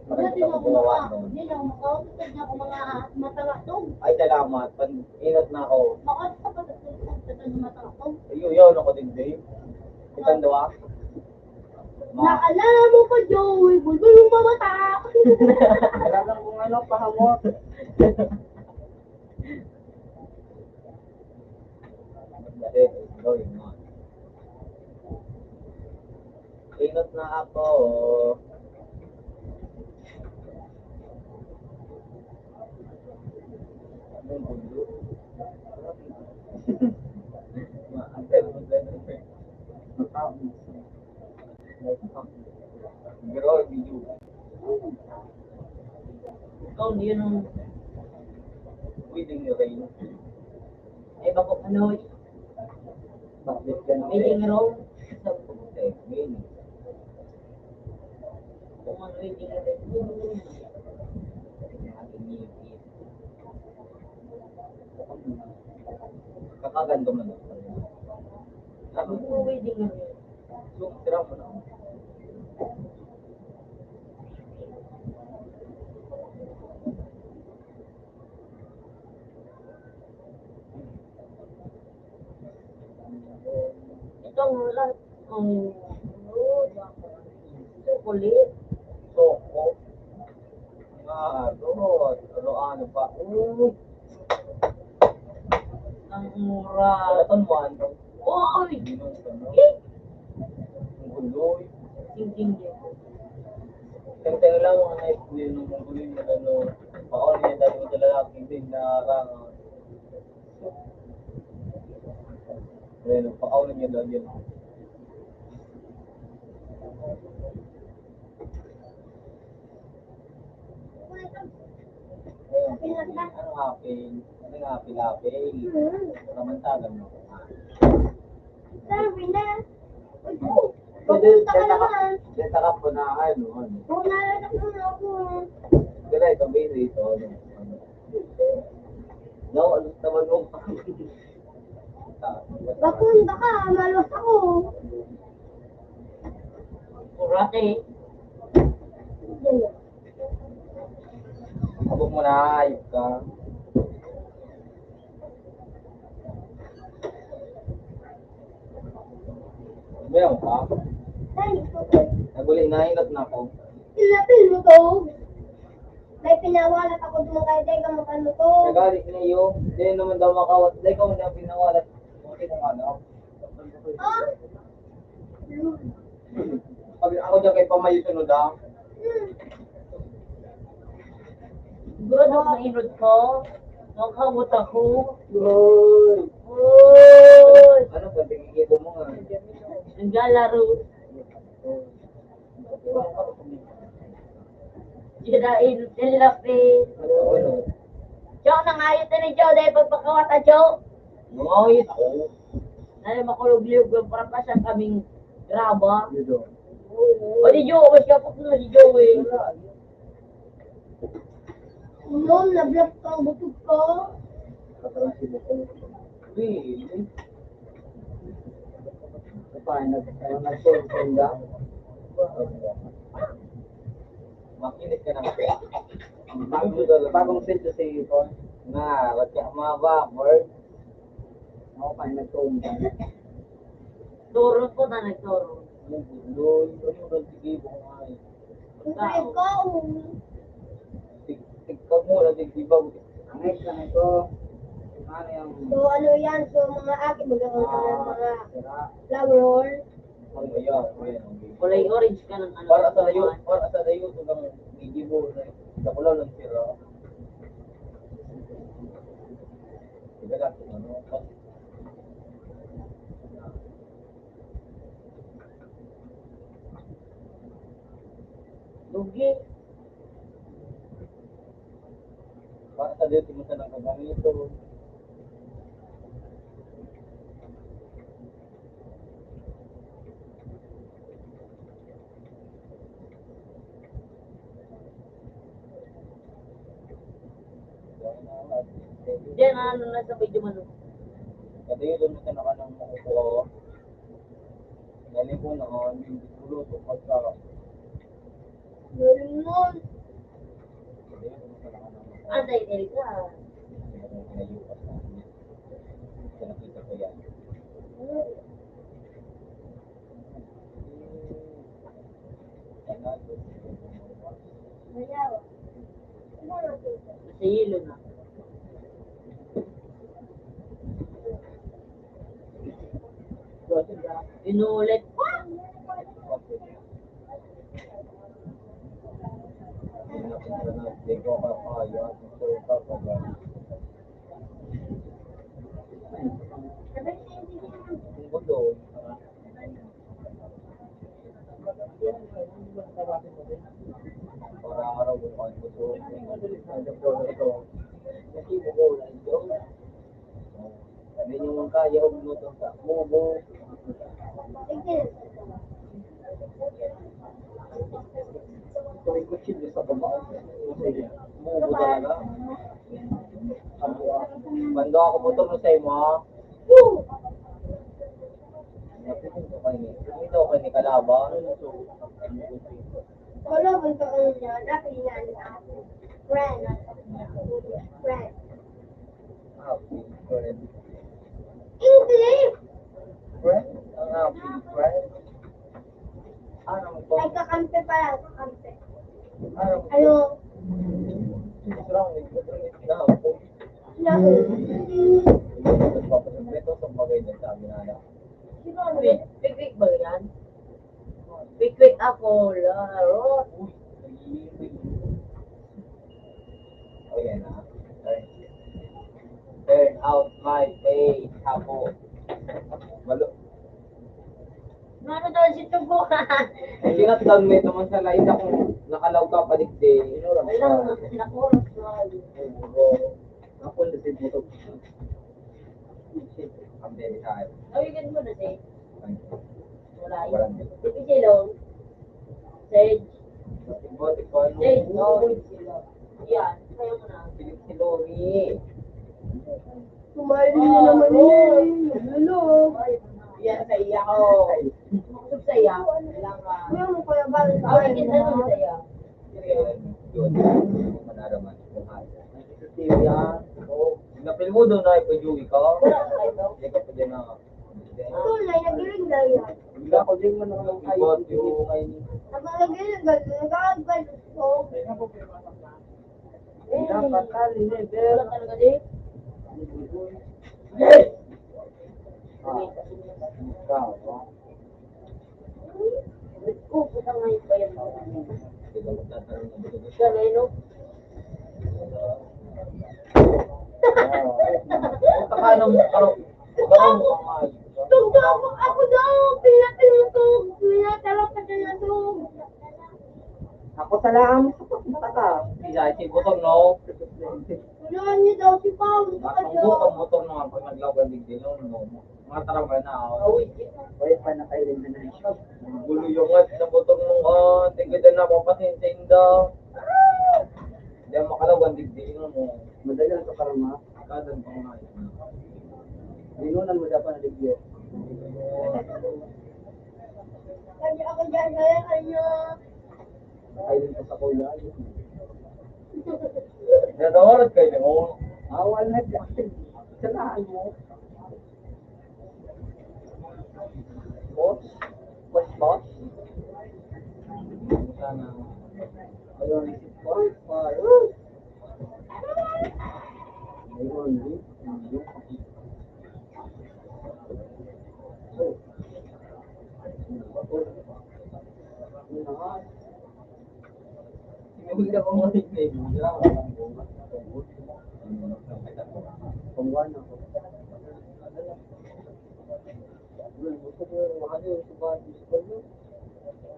Dati mo ako maka-, hindi na ako makausap na ako mga matalatong. Ay, salamat. Pag ingat na ako. Makausap ka pa sa mga matalatong. Ayun, yun ako din, babe. Itang dua. Ma- Naalala mo pa, Joey? Bulbul yung mamata. Wala lang kung ano, pahamot. Inot na ako. Anong gulo? Ma-, ang gulo. Matapos. Grabe yun. Ikaw, yun ang wedding ring. Ay, bako, ano, bakit ganun? Wedding ring. Sa, eh, wedding. Kung ang wedding ring. Kakaganda man. Sabi ko, wedding ring. So, tira mo na. Itong lahat, um, chocolate. Choco. Nga, ano, ano, ano pa? Uy. Ang mura. Wala pang one. Oy! Ang guloy. Tingting din. Tenteng lang mga nais ko yun, ang guloy na ano, paon niya dati mo sa lalaki din na rangaw. Ayun, paon niya daw yun. Ano nga, Pin? Ano nga, Pin? Apil-apil. Kamantagan mo ko nga. Sabi na. Papunta ka naman. Dito ka po na, ano, ano. Punayan ako na ako. Dito, ito, baby, ito, ano, ano. No, ano naman mo? Papunta ka, malos ako. Kurate. Abot mo na, ayok ka. Meron pa? Ay, ito. Naguli na, ingat na ako. Ilapil mo to. May pinawalat ako doon kay Dega, makan mo to. Nagalit na iyo. Hindi naman daw makawat. Dega, mo na pinawalat. Okay kung ano. Ah? Sabi, ako dyan kay Pamayo sunod, ah. Sigurado na inod ko. Nakawat ako. Uy. Uy. Ano ba, tingin mo nga? Naglalaro. Sira inod nila, Pin. Ano, ano? Joe, nangayot na ni Joe, dahil pagpakawat na, Joe. Nangayot ako. Dahil makulog-liyog, para pa siya kaming graba. Dito. O, di Joe, mas kapag na si Joe, eh. Unom, nablak ka, butog ka. Katarang si Bukong. Hindi, hindi. Apa, nag-, ano, nag-solve ka? Makinig ka na. Bagong, bagong send ko sa iyo, Paul. Na, wag ka mababor. Ako pa, nag-solve ka. Turo ko na nagturo. Ang gulo, ito yung nagsigibo ko nga eh. Ang drive ko, um. Tig-, tigkag mo, nagsigibo. Ang next na ito, ano yung So, ano yan? So, mga akin, mga, mga, Ah, mga sira. Flower. Kulay orange ka ng ano. Para sa layo, para sa layo, ito lang, gigibo na, dakulaw lang sira. Ito lang, ano, Lugi. Para sa dito mo sa nagkaganito. Diyan, ano na sa medyo manok. Pati yun, doon sa nakanang makukuha. Galing ko na, oh, yung siguro, ito pagka. Galing nun. Pati yun, doon sa nakanang makukuha. Antay, Erika. Yung pinayukas na. Sa nakita ko yan. Sa yelo na. Inulit pa. Kaya huwag mo itong sa mubo. Ito yung kutsilyo sa baba. Mubo talaga. Bando ako motor mo sa imo, ha? Woo! Napitin ko kayo ni, ito kayo ni Kalaban. Wala man sa kanya, dati nga ni Ate. Friend. Friend. Happy friend. English! Friend? Ang happy friend? Ano mo ba? Ay, kakampi pala, kakampi. Ano mo ba? Ano? What's wrong with you? Kahapon. Naku. Nagpapasabi ito sa bagay na sabi na lang. Sino ano yun? Big, big ba yan? Wait, wait, ako, Laro. Uy, nag-iibig. O, yan, ah. Turn, turn out my face, hapo. Malo. Ano daw si Tugo? Ay, kinatdan mo ito, man sa lain akong nakalaw ka, padigdi. Alam mo, nakurot ko. Ay, bro. Ako, nasip mo to. Ang very high. Tawigan mo na, Sage. Wala yun. Walang Isilong. Sage. Bote ko, ano? Sage, no. Isilong. Yan. Sayo mo na. Piling si Lori. Kumain na naman yun. Hello. Yan, sa iya ko. Kumakusog sa iya. Kailangan. Kuya mo, Kuya Bal. Tawigan na naman sa iya. Yun. Manaraman. Kung haya. Ang C C T V yan. Oo. Napil mo doon na ipa-Joey ka? Hindi ka pwede na. Tunay, nagiling na yan. Hindi ako din man ang Ibot yung Ang mga giling na, nag-aagad. Oo. Dapat ka, leader. Wala talaga, di? Yes! Ah. Ikaw, no? Oh, puta nga yung bayan mo. Siya, Leno. Paano mo, ano? Tugtog ako, ako daw, pinatulog, pinatalapad na natulog. Ako sa laang, taka. Isa, si Butong, no? Wala niya daw si Paul, baka daw. Ang Butong, no, pag naglaban, digdi, no, no. Mga tarawa na, oh. Uy, pa na kayo rin na. Gulo yung nga, sa butong nung, ah, tigil na napapasin sa inda. Hindi ako makalawan, digdi, no, mo. Madali lang sa karma. Kadan pa nga. Linunan mo dapat na digdi. Kanya ako dyan, kaya kanya. Ay, din pa sa kuya. Natawarat kayo, no? Awal na dyan. Salahan mo. Boss? Boss, boss? Sana. Ayun, boss, boss. Ayun, ayun. So, Hindi ako mga nickname. Wala akong mga nickname. Kung one ako.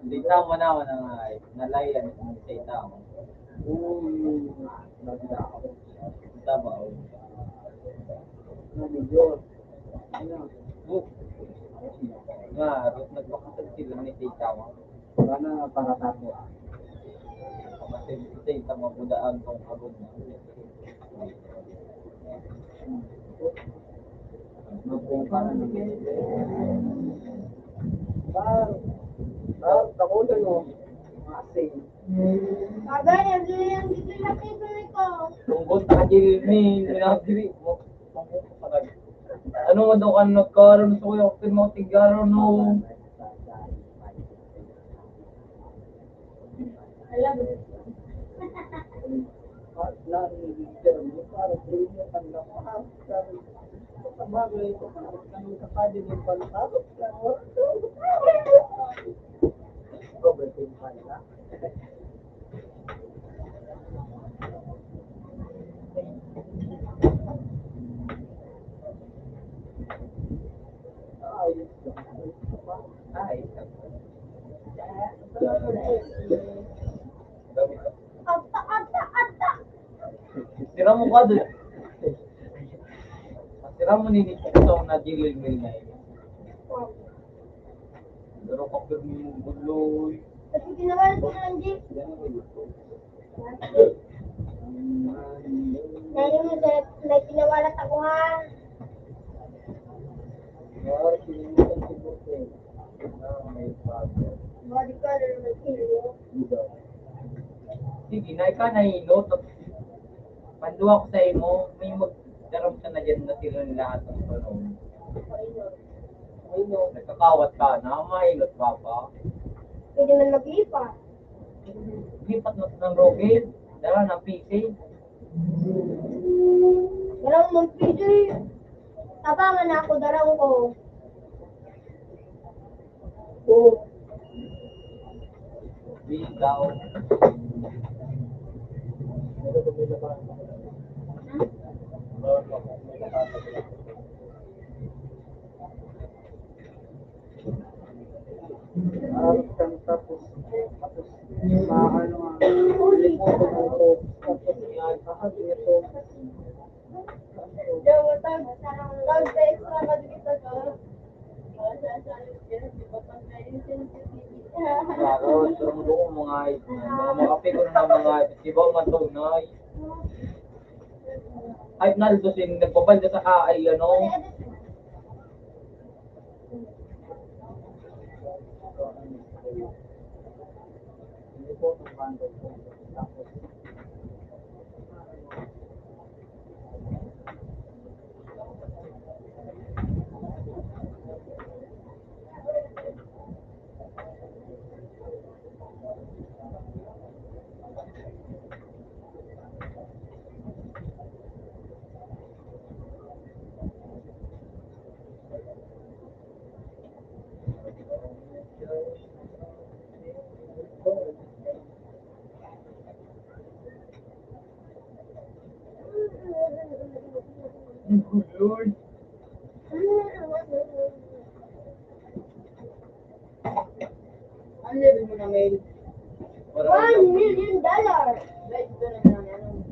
Hindi tama na, wala nga ay. Nalayan kung sa tao. Tama, oh. Ano yun? Ano? Nga, nagpakasal sila ni Tita mo. Sana para tapo. Kasi Tita mo, budaan tong abon mo. Magpungka na naman. Bar, bar, takutan mo. Masing. Bagay, ang ganyan, dito na kayo ko. Tungkol sa kadil ni, pinagdiri mo. Ano nga daw ka nagkaroon sa kuya? Kung mga tigaro, no? Alam mo. At nang, parang, parang, parang, parang, parang, parang, parang, parang, parang, parang, parang, parang, parang, Sira mo ka doon. Sira mo nini sa na jilil mo na. Pero kapag mo yung buloy. Kasi ginawa ko ng jeep. Dahil mo sa may pinawalat ako, ha? Body color, may kilo. Sige, na ikaw nahinot. Panduwa ko sa imo, may magdaram ka na dyan na sila lahat ng panahon. Ay, no. Nagkakawat ka na, mahinot ka pa. Pwede man maglipat. Lipat na ng Roque, dala ng P C. Dala ng P C. Tabangan na ako, dala ko. Oo. Bitaw. Tapos, tapos, maano nga, tapos, tapos, tapos, Jowa, tag-, tag-, sa extra ka dito, tag-, Ako, turong-turong mga, mga, mga kape ko na mga, di ba, matunay? Ay, Naldo, sin, nagbabalda sa kaay, ano? Lord. Ang level mo na, Mel? One million dollar! Guys, ito na lang, ano?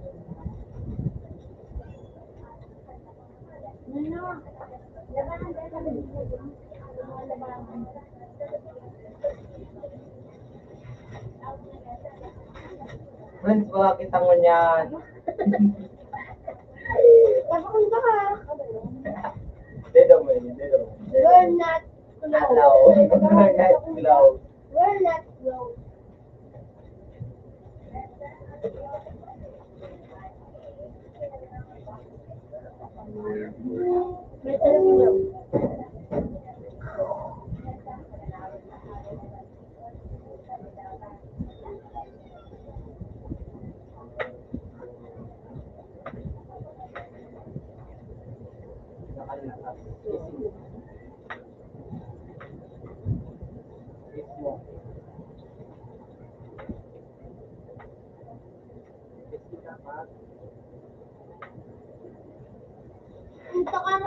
Ano? Labahan tayo sa mga labahan. Friends, wala kitang ngunyan. Tapos ka. Dito mo yun, dito mo. You're not close. Hello. You're not close. We're not close. May tanong yun.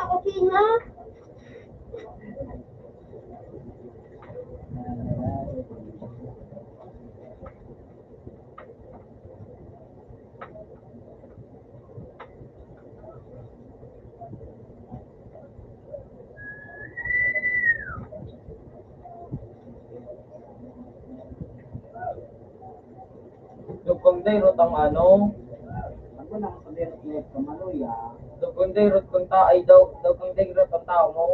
Ako, Pina. Dugkong day rot ang ano? Ako na sa Bertlet, Kamaluya. Dugkong day rot kung ta-, ay, daw, dugkong day rot ang tao mo.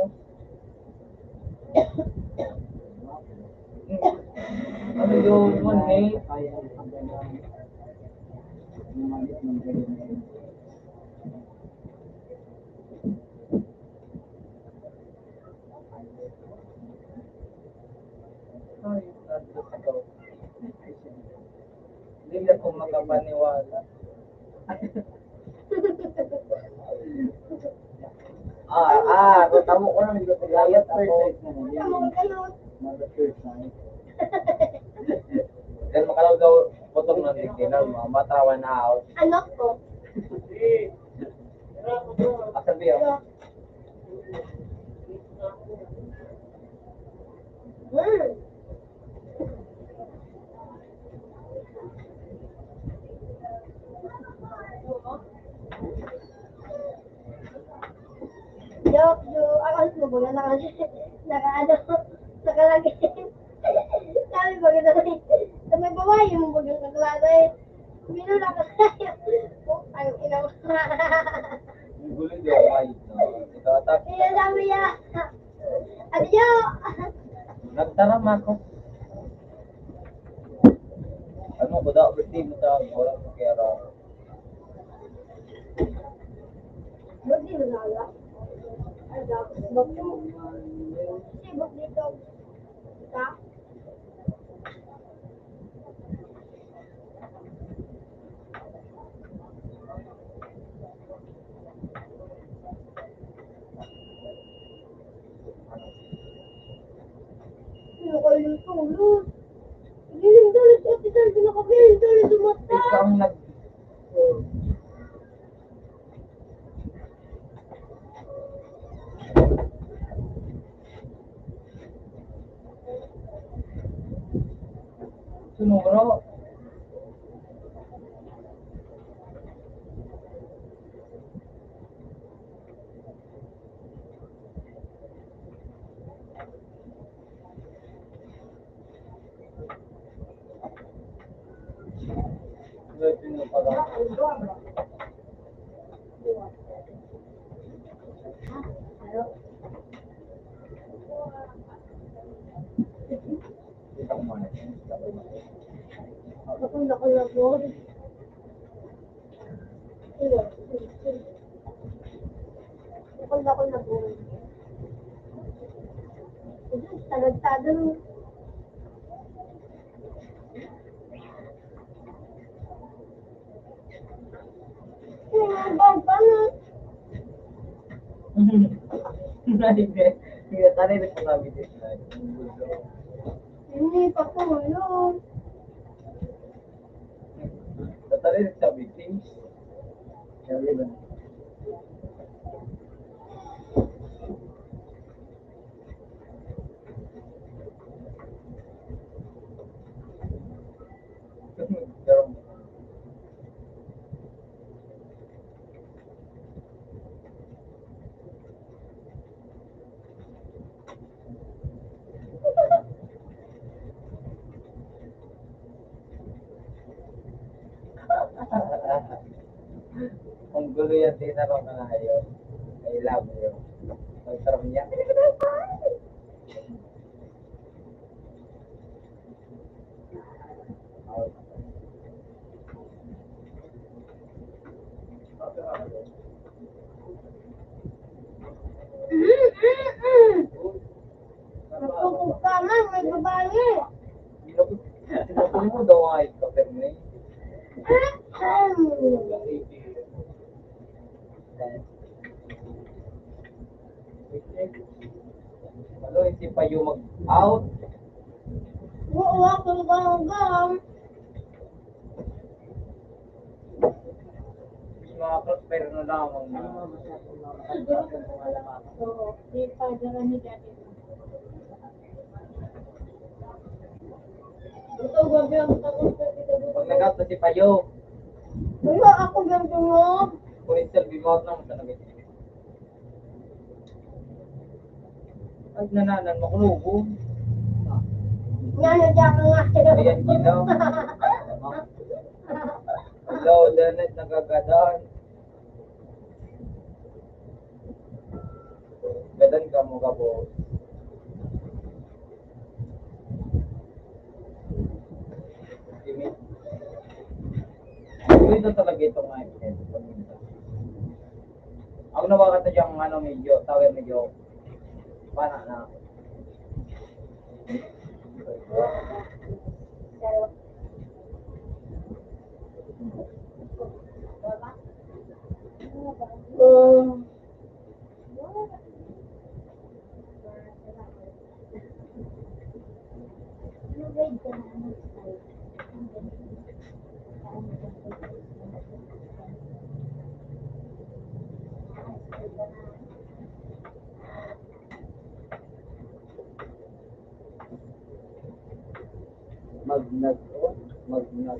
Ano yun, man, eh? Ay, Santo ko. Hindi na ako makapaniwala. Ah, ah, kung tamo ko lang, hindi ko paglayot ako. Tamo ka, no? Mga first time. Then makalaw daw, putong ng tigtinan mo, matrawan na out. Anak ko. Asabi ako. Hmm. Joke, joke. Ako, gusto mo na naka-, naka-, ano, nakalagay. Sabi ba, gano'n, sa may babae, yung bagang kaklase. Minura ka tayo. Oh, ang ina mo. Ang gulo, di ako ayos na. Ikaw, atak. Kaya sabi niya, "Adiyo!" Nagtaram ako. Ano, kuda, birthday mo sa wala mo kaya raw. Birthday mo na wala? Ay, dapat. Birthday mo. Kasi birthday daw. Ika? Ano kayo yung tulog? Hindi yung tulog sa ospital, hindi na kami yung tulog sa mata. Ikaw ang nag- Sunuro. Gutom na ko na po. Bukol ako na buhay. Diyos, talagtado. Yung bag, ano? Hindi, hindi, tayo na po kami dito. Hindi pa po, yun. Tatari sa meetings. Sabi ba? Pero Ang gulo yan, tinanong na nga yun. I love you. Ang sarap niya. Natubog ka man, may babae. Tinapon mo daw ay kape mo eh. Ano, hindi pa yung mag-out? Oo, ako naghahagang. Pero na lamang na. Siguro kung wala ako, di pa dala ni dati. Ito, grabe ang takot ko dito. Pag nagato si Payo. Wala ako nang tungog. Kulit sa bimot lang sa nagit. Ay, nananan, makunugo. Nga na dyan ka nga. Ayan, ginaw. Hello, Janet, nagagadan. Gadan ka mo, gabo. Ito talaga itong mga evidence. Ang nawakat na diyang ano, medyo, tower medyo, pana na. Magnag, oh, magnag.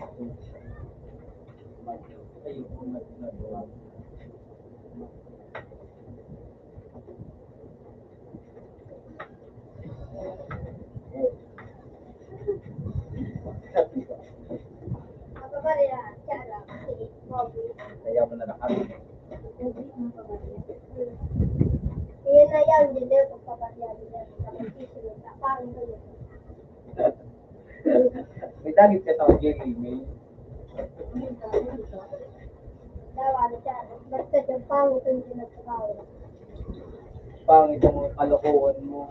Mag, ayun, magnag. Kaya mo na lahat. Iyan na yan, hindi na pagpapatiyari na sa pagkisiro sa pangit ko yun. May dagit ka sa J B, may Dawa na siya. Basta yung pangit yung pinagkakawa. Pangit ang mga kalokohan mo.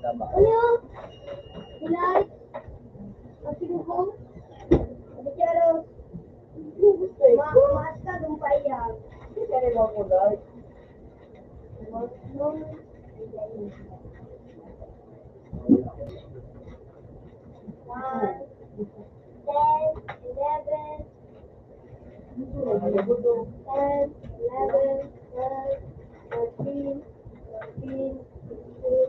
Tama. Ano? Hilay? Ang sinubo? Ano siya, ano? Ma-, maas ka, dumpay yan. Kaya mo ko, Lord. One, ten, eleven, ten, eleven, twelve, thirteen, fourteen, fifteen.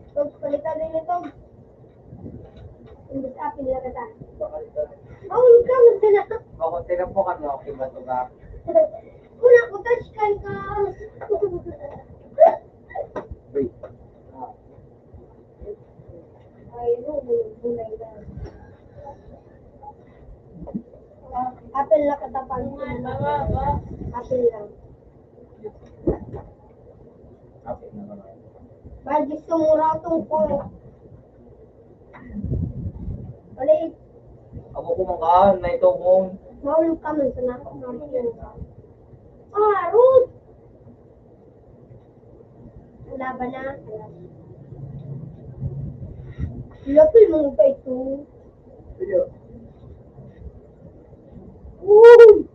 Ito, palitan na yun ito. Imbis apil na kita. Oh, ikaw na. Ako, tinan po kami, okay ba ito ka? Wala ko, touch ka ka. Wait. Ah. Ay, no, bulay na. Apil na katapang. Apil lang. Okay na naman. Bahal gusto mo raw itong ko. Ulit. Ako kumakain na ito mo. Mahulog ka man sa nakakamarin. Ah, Ruth! Ang laban na. Lapil mo pa ito. Uy!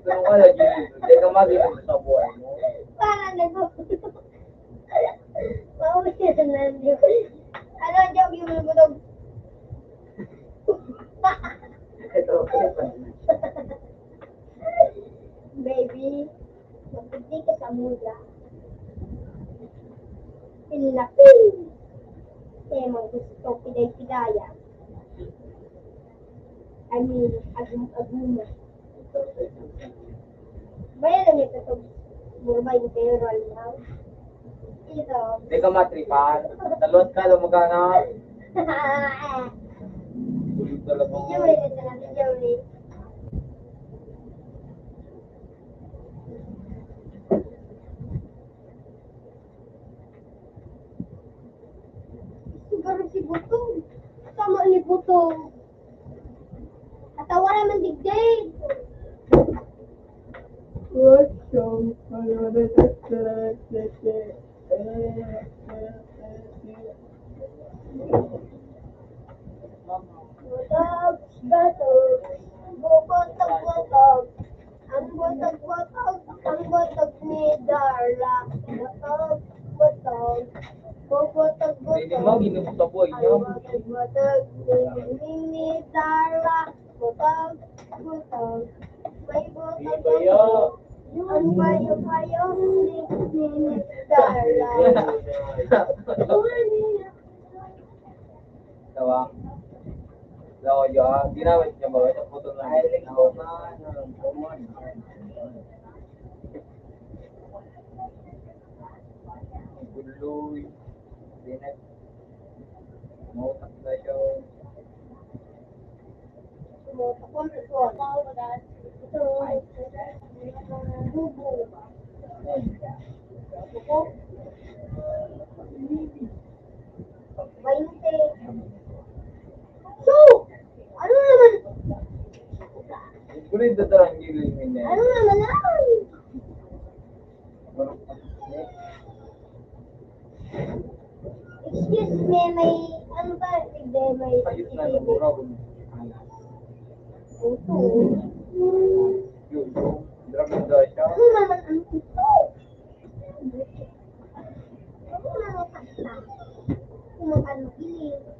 Pero wala, Jimmy. Hindi ka mag-inom sa buhay mo. Para nag- Pauwi na lang. Ano ang joke yung mga butog? Ito, ito. Baby, magpigil ka sa muda. Pinlapin. Tema gusto, pigay-pigayan. I mean, agum-aguma. Bayan na niya ito. Murmay ni Pero Almaw. Ito. Hindi ka matripan. Talot ka, lumagana. Talaga. Video ulit na lang. Video ulit. Siguro si Butong. Tama ni Butong. Atawa naman digdi. What's up? Hindi mo, ginubot sa buhay niya. Watag, watag, nini, dara, watag, watag. May butag ako. Ang payo-payo, ni, nini, dara. Tawa. Tawa, yo, ah. Ginamit niya ba? Ito, putol na. Ay, ito na. Guloy. Pinag-, mautak na siya. Baynte. So, ano naman? Ano naman yan? Excuse me, may ano ba? Tigde, may Ayos na, nagmura ko. Ito. Yun, yun. Drug na siya. Ano naman ang ito? Ano naman ang ito? Kung ano, giling.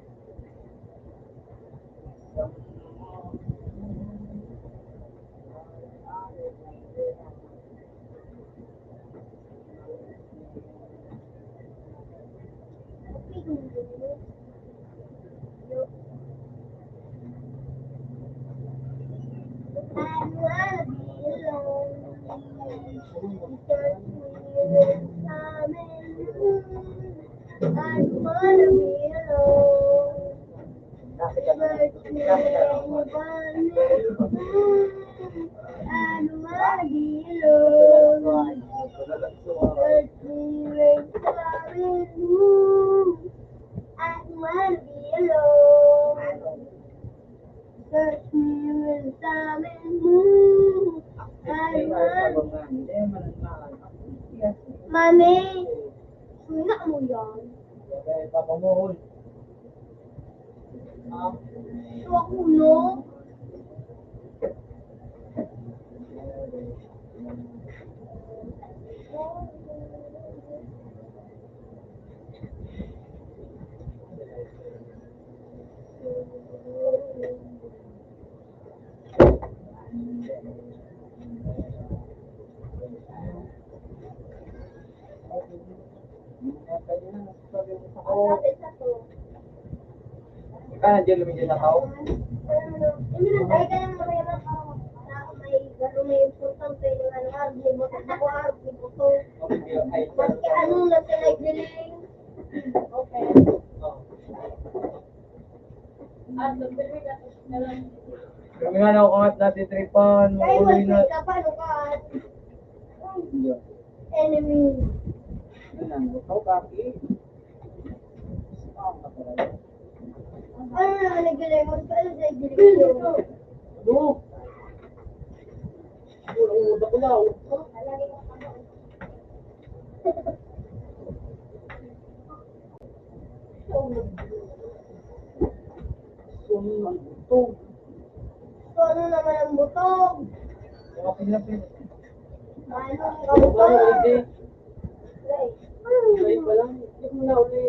Mami, suna mo yan. Ito ako, no? Ikaw, nandiyan lumigyan na tao? Maski ano na sila giling. Okay. Kami nga na ukangat natin, tripan, Kaya maguloy na. Ka pa, ano ka? Enemy. Yun ang ikaw, Kaki. Ano naman nagdala mo? Ano sa giling mo? Ano? Wala akong utak ko na, oh. Gusto mo ng butog? So, ano naman ang butog? Mga pinapin. Ano ang Ano, butog? Hindi. Ay. Ay, pala. Hindi mo na uli.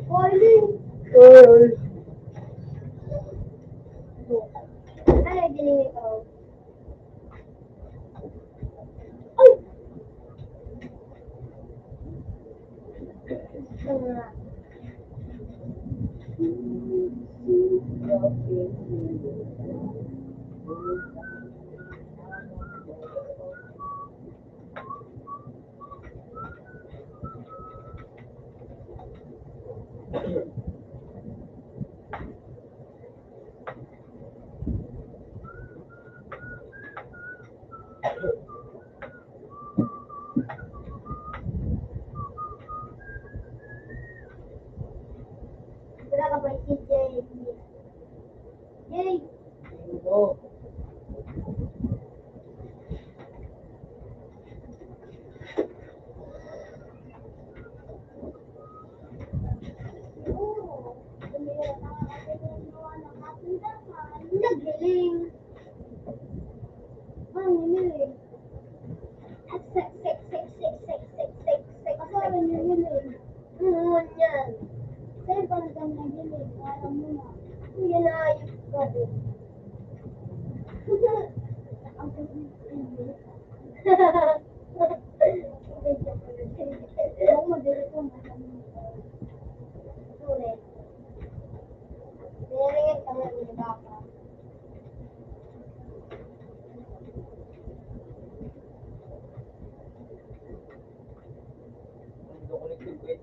Oily. Oy. Ano yung giling ito? Ay! Ito nga. Wala ka pa, si Jay. Jay.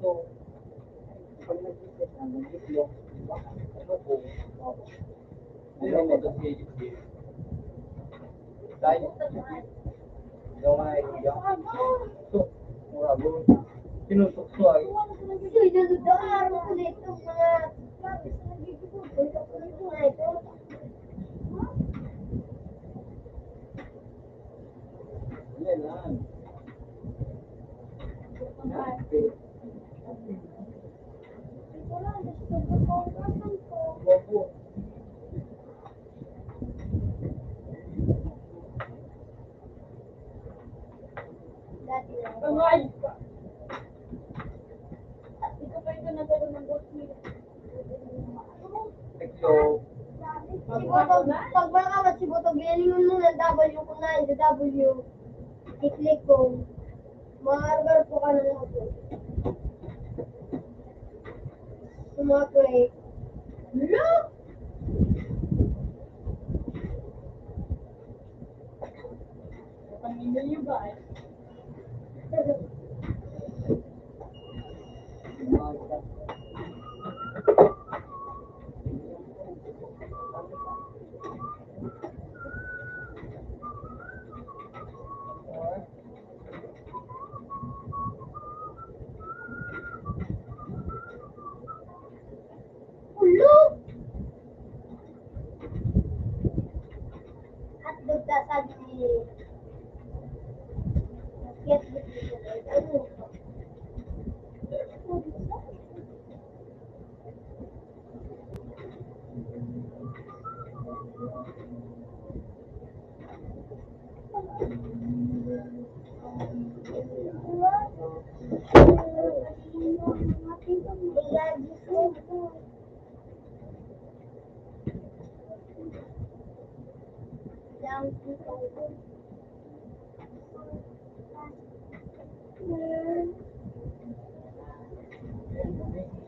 So, pag nag-isip na, nag-itlog, ano po, ano po, Pag, pag, pag makamat si Boto, gilingon mo ng W ko na, yung W. I-click ko. Mahargar po ka na lang po. Sumaklay. Look! Panginoon yung bahay. Ulo! At dugta sa di.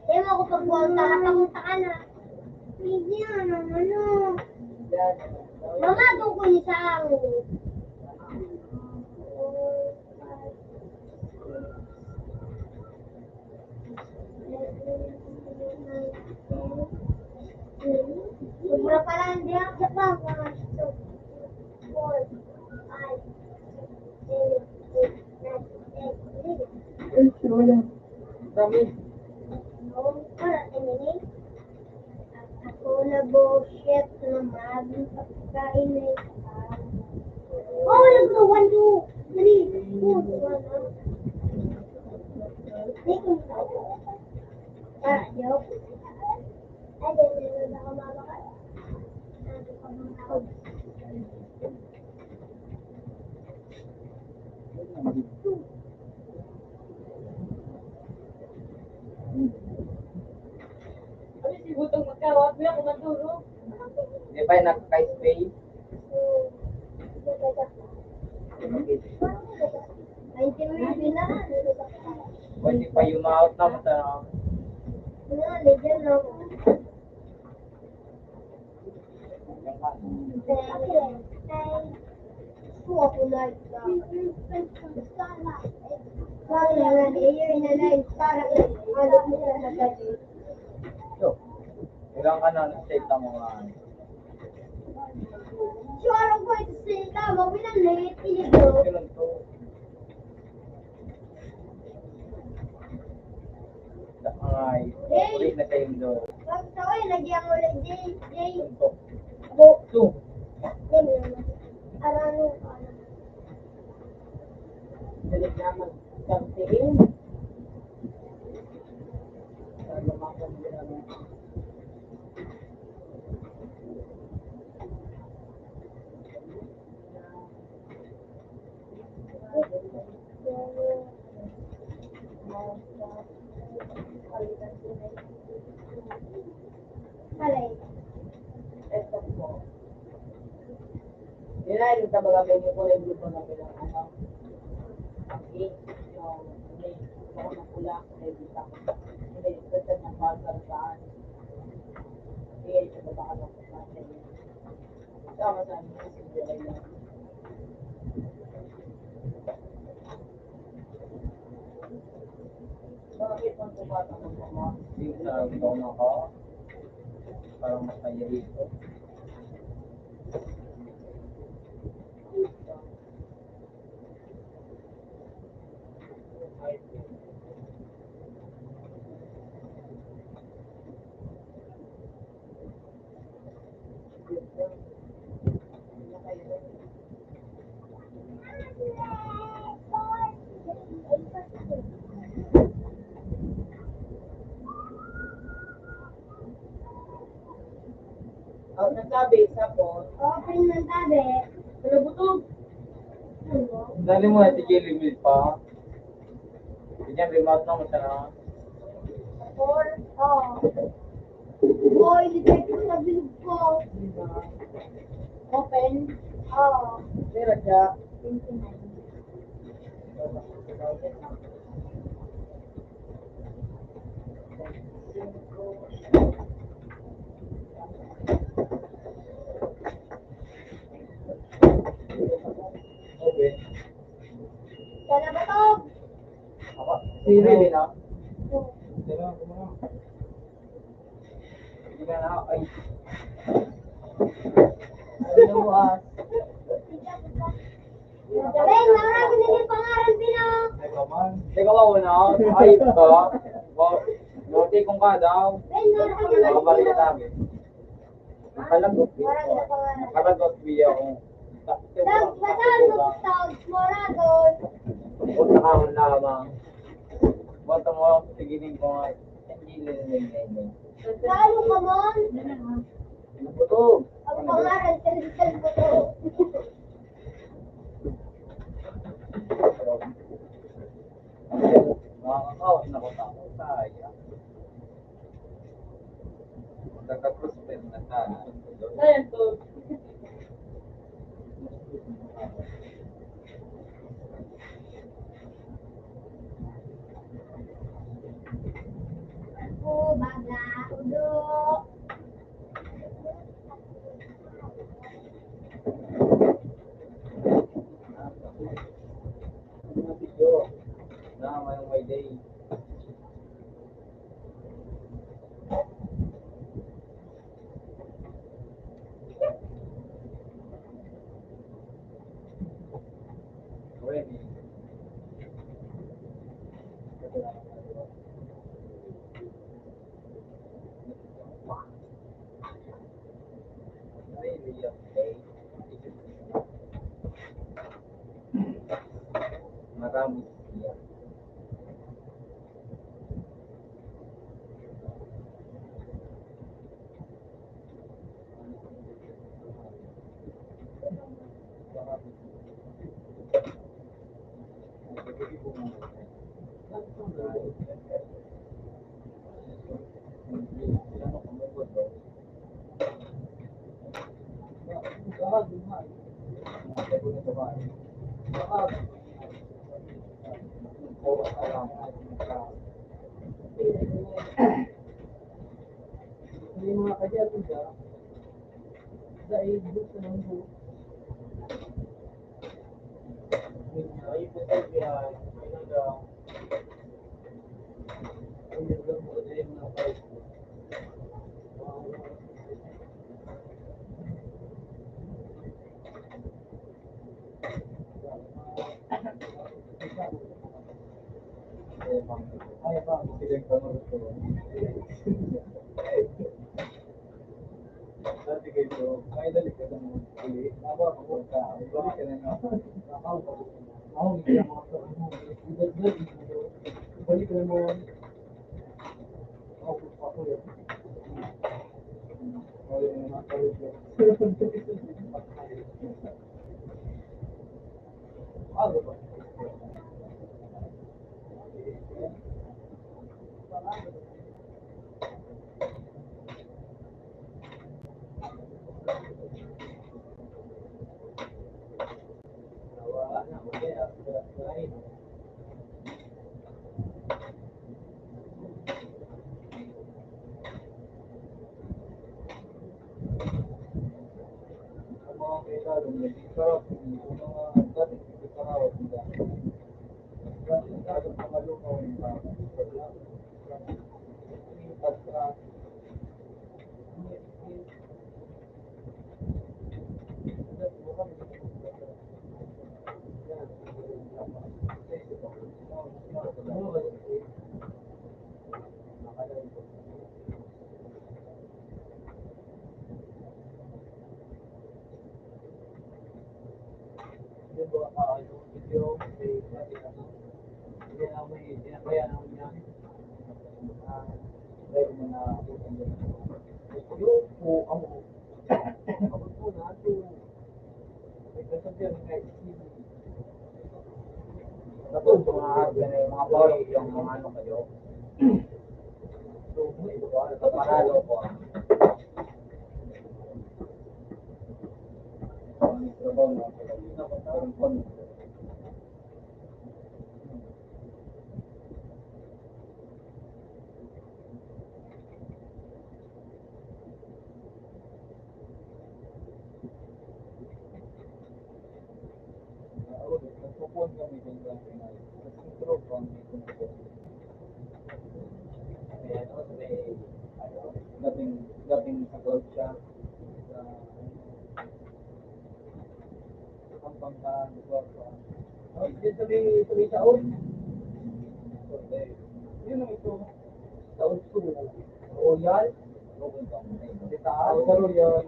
Di mo ako pagbuwang, takatakot ka na. Hindi naman, ano. Mama, doon ko niya sa angin. Sobra pa lang, di ako sa baba. Four, five, six, seven, eight, nine, ten, eleven. Ay, wala. Dami. Ako na po, chef naman. Pagkain na ito. Oh, wala ko. One, two, three, four, one, ah. Thank you. Ah, joke. Ay, di, di, di, baka mabaka. Ano si Butong magkawat? May ako matulog. Di ba yung nakaka-spray? Ay, di, may bilangan. Pwede pa yung out na mata. Wala, legend lang. So, ilang ka na nag-save ng mga ano? Sure ako ito sa ikaw, mawilang late, iligo. Ganun to. Ay, ulit na kayong do. Pag tawag, lagyan mo lang, Jay, Jay. Suntok. Bo. Two. Yan, yan. Arano, ano. Dali naman. Kampihin. Para lumakad din ang Alay. Ito po. Yun na, yung tabaga, may yung kulay blue po na bilang ano. Ang ink, yung, may, baka mapula, may bisa. Hindi, ito sa nabasa saan. Hindi, ito baka lang sa akin. Tama sa amin, kasi hindi lang. Bakit ang Yung sa mga ko, parang masaya dito. Oh, nagtabi, tapos? Okay, nagtabi. Pero butog. Dali mo, ate Jelly Milk pa. Ganyan, remote na mo siya na. Four. Oh. Boy, detect ko sa bilog ko. Open. Oh. Pera siya. Twenty-nine. Sana ba to? Ako? Sino yun, ah? Hindi na, ay. Ano mo, ah? Ben, Laura, binili pangaran, Pino. Teka man. Teka ba, una? Ay, ba? Wa-, Lote kong ka daw. Ben, Laura, binili Makabalik ka namin. Nakalagot. Parang sa pangalan. Nakalagot, biya ko. Tag, basahan mo, Tag, Moragon. Huwag na kahon lamang. Huwag na mo, sige din ko nga. Hindi, hindi, hindi, hindi. Saan mo ka, Mon? Butog. Ang pangalan, Trinidad Butog. Makakakaos na ko tao. Sayang. Nagka-prosper na sana. Sayang to. Ako, baga, udo. Maraming siya. Yung mga kanya, dahil gusto ng buo. Tapos, mga, mga bawal yung mga ano kayo. Manalo ko. Dating, dating sa cloud siya. Sa Pampanga, Negros, ah. Oh, dyan sa may, sa may Saon. Okay. Yun ang ito. Saon to. Royal. Sa Royal.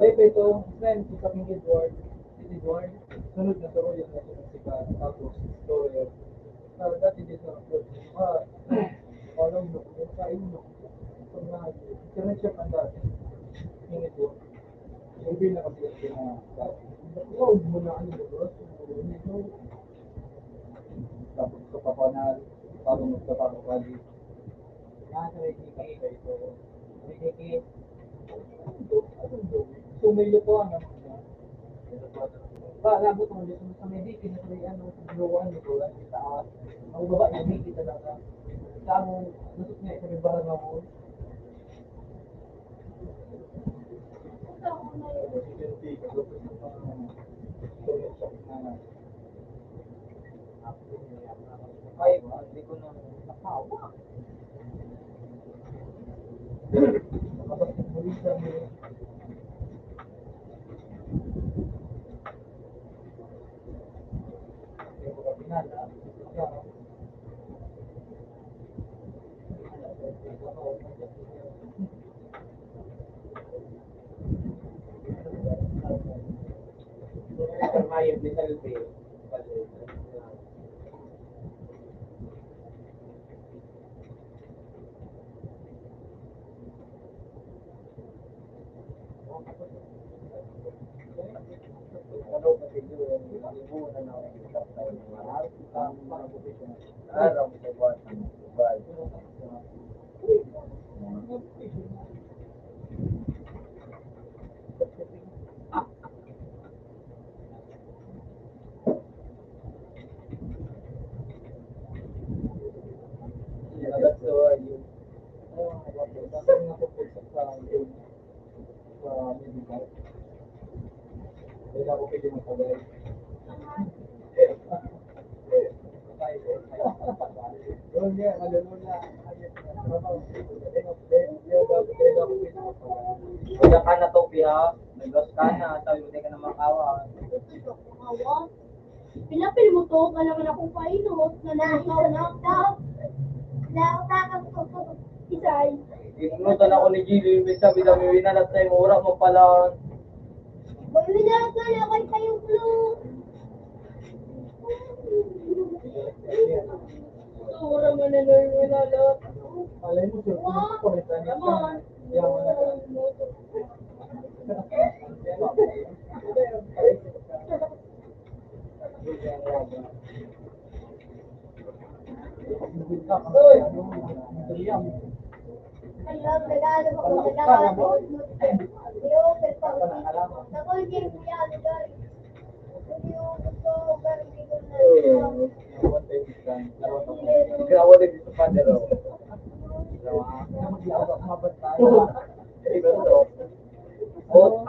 May pa ito. Then, sa King Edward. King Edward. Sunod na sa Royal na siya sikat. Tapos, Royal. Sa dati din sa Royal. Ah, alam mo, yung kain mo. Pag na, internet siya pa dati. King Edward. Yung pinakasikat ko na dati. Wow, muna ano, bro? Tapos sa Papa na, parang sa Papa Kali. Ah, sa may Kiki. Sa may Kiki. So, may lutuan naman niya. Ba, labot mo dito sa may Kiki, na sa may ano, sa Buluan, dito, sa taas. Ang baba niya, may kita na ka. Sa among, lusot niya, sa may barang ako. Ay, hindi ko na nakawa. Wala ka na to, piha. Nag-loss ka na. Sabi mo, di ka na makawa. Pinapil mo to, wala man akong painot, nanakaw na ka. Nautakan ko to, isay. Inutan ako ni Jilly, minsan bida may winalat sa'yo, mura mo pala. May winalat nga na, kay kayo, Blue. Mura man na, may winalat. Alay mo, sir, Wow. Come on. Yaman na ka. Grawa din sa padero. Oh,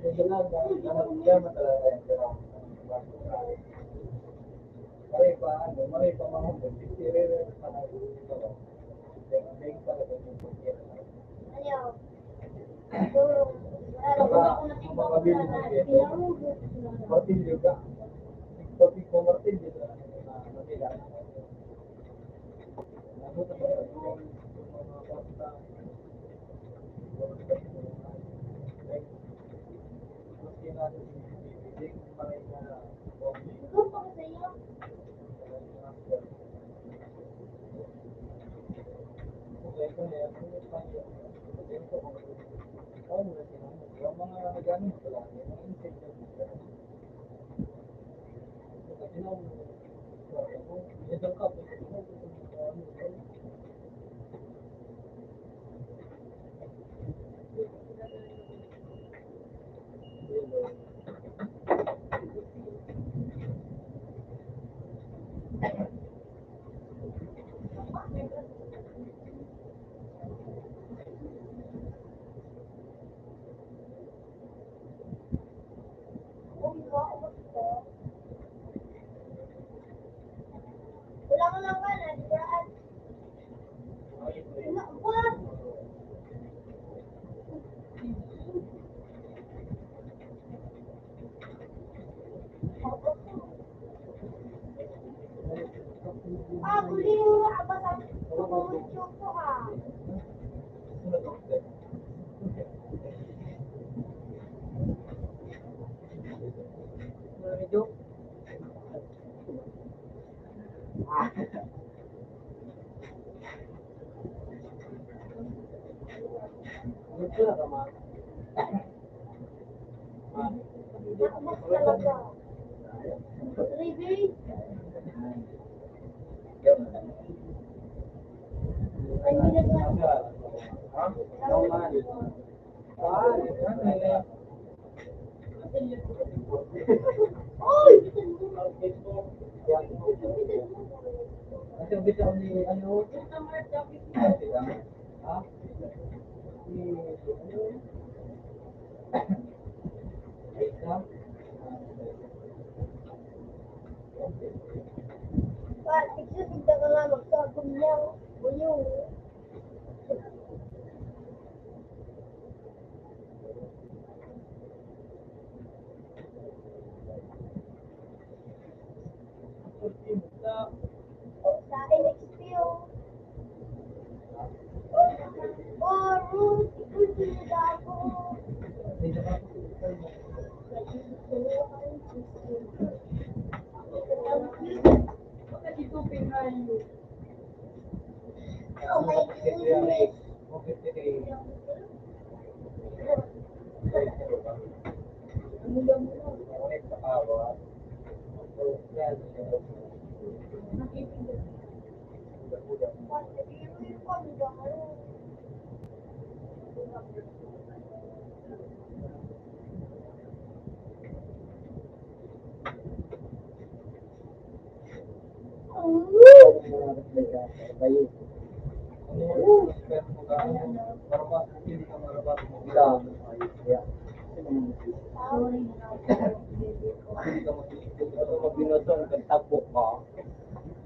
Kailangan, ano, yaman talaga yan, pero, maray pa, ano, maray pa mga, beng talaga yung pagkira. Ayaw. Saka, ang mga bili mo, martilyo ka. Pag ikaw martilyo, na, na, na,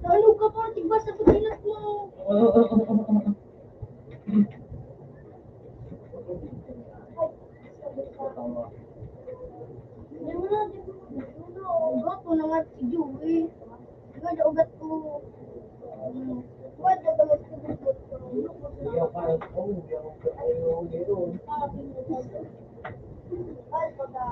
Ano ka pa? Tigbas sa paghilat mo. Ugat ko na nga si Joey. Ugat, ugat ko. Ugat na gamot ko. Ay, pagka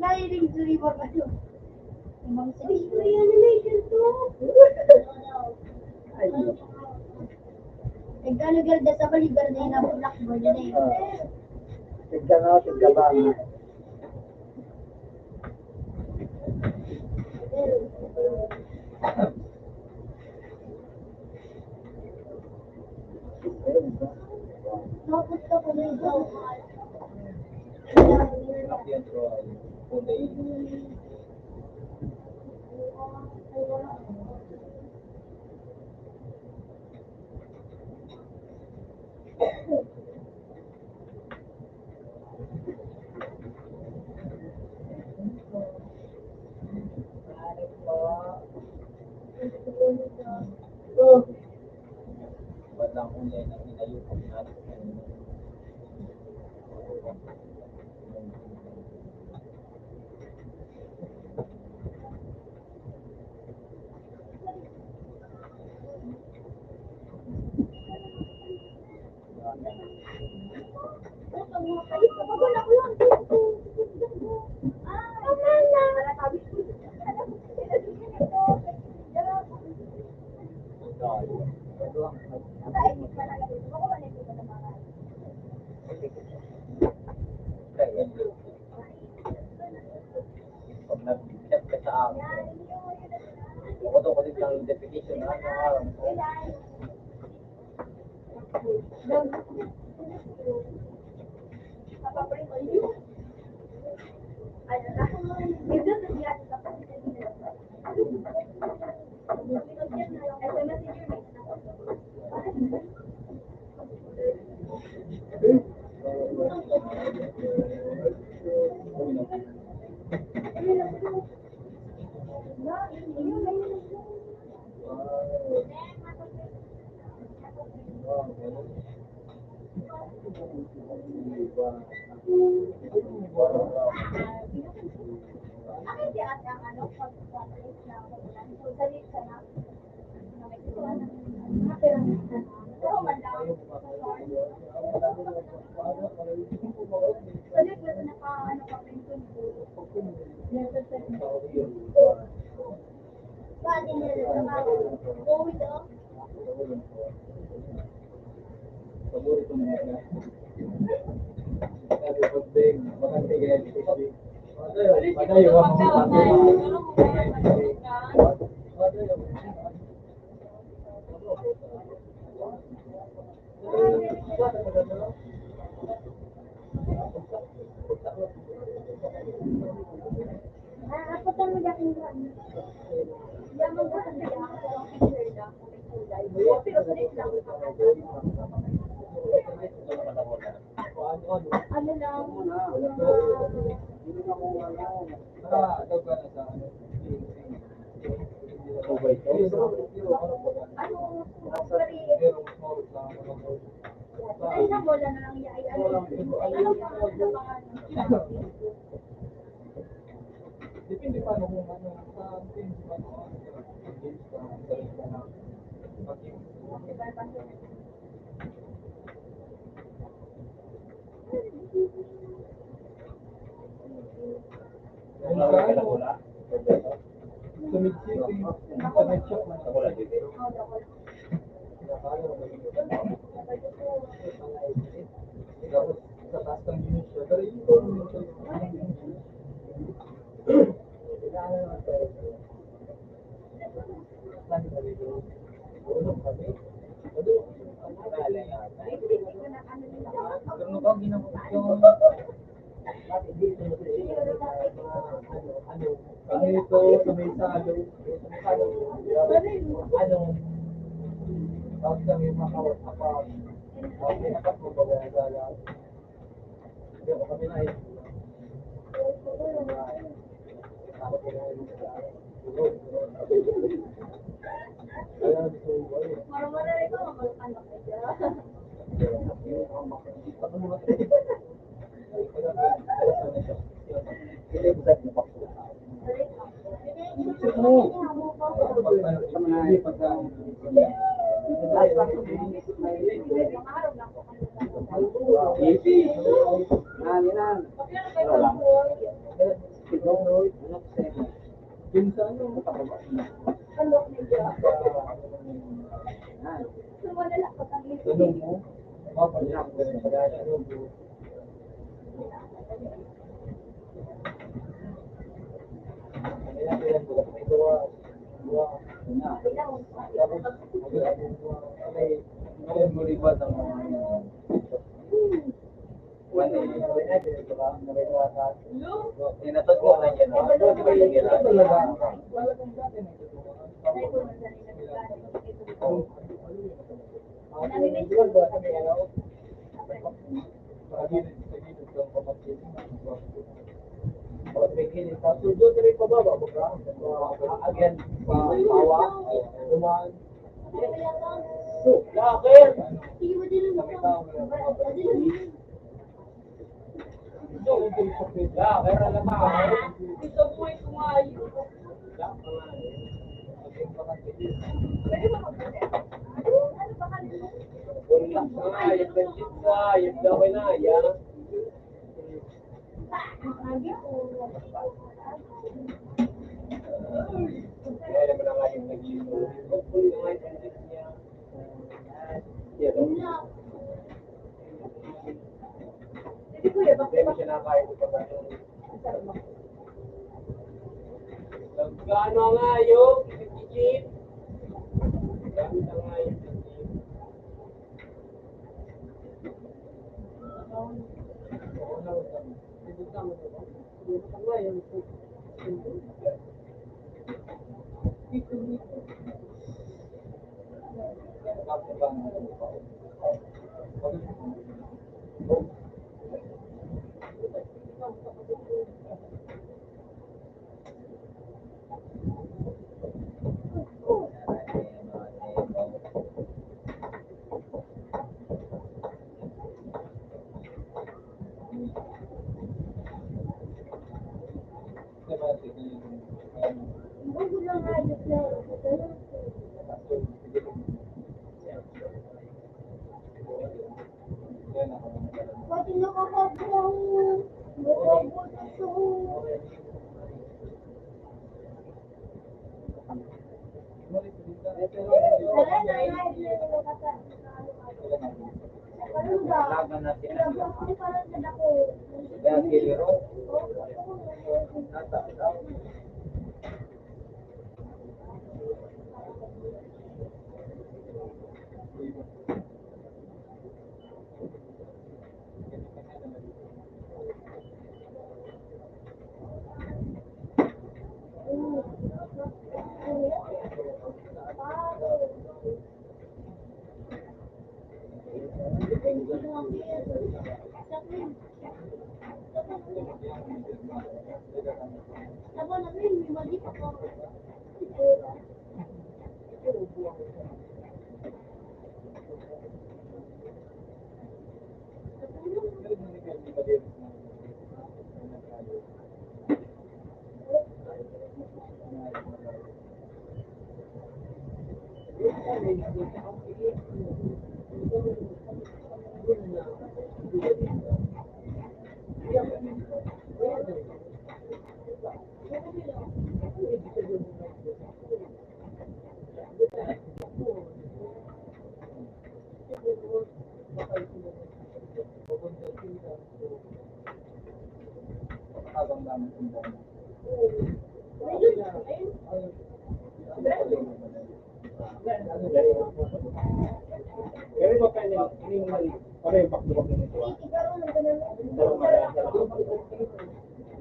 Nailing sa riba kayo. Umang sa riba yan, may ganito. Ay, Nagkalugar da sa balibar na inabulak mo yun eh. Tigka na, tigka ba? Pag nag-chat ka sa akin, ako to, kasi ang notification na ano, Nagkano nga yung chichit? Gamit ang nga yung chichit.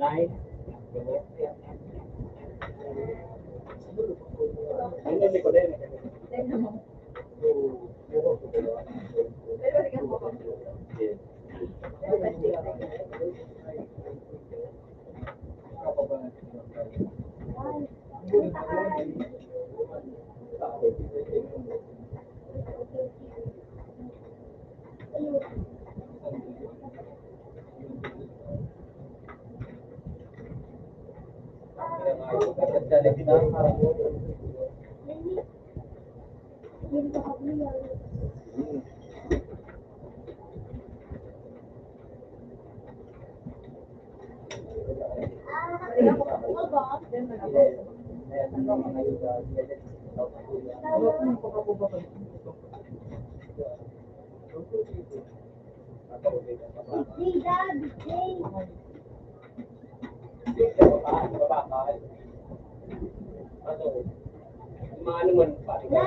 Nine. Ano ni Kodene? Mga ano man, pati ka,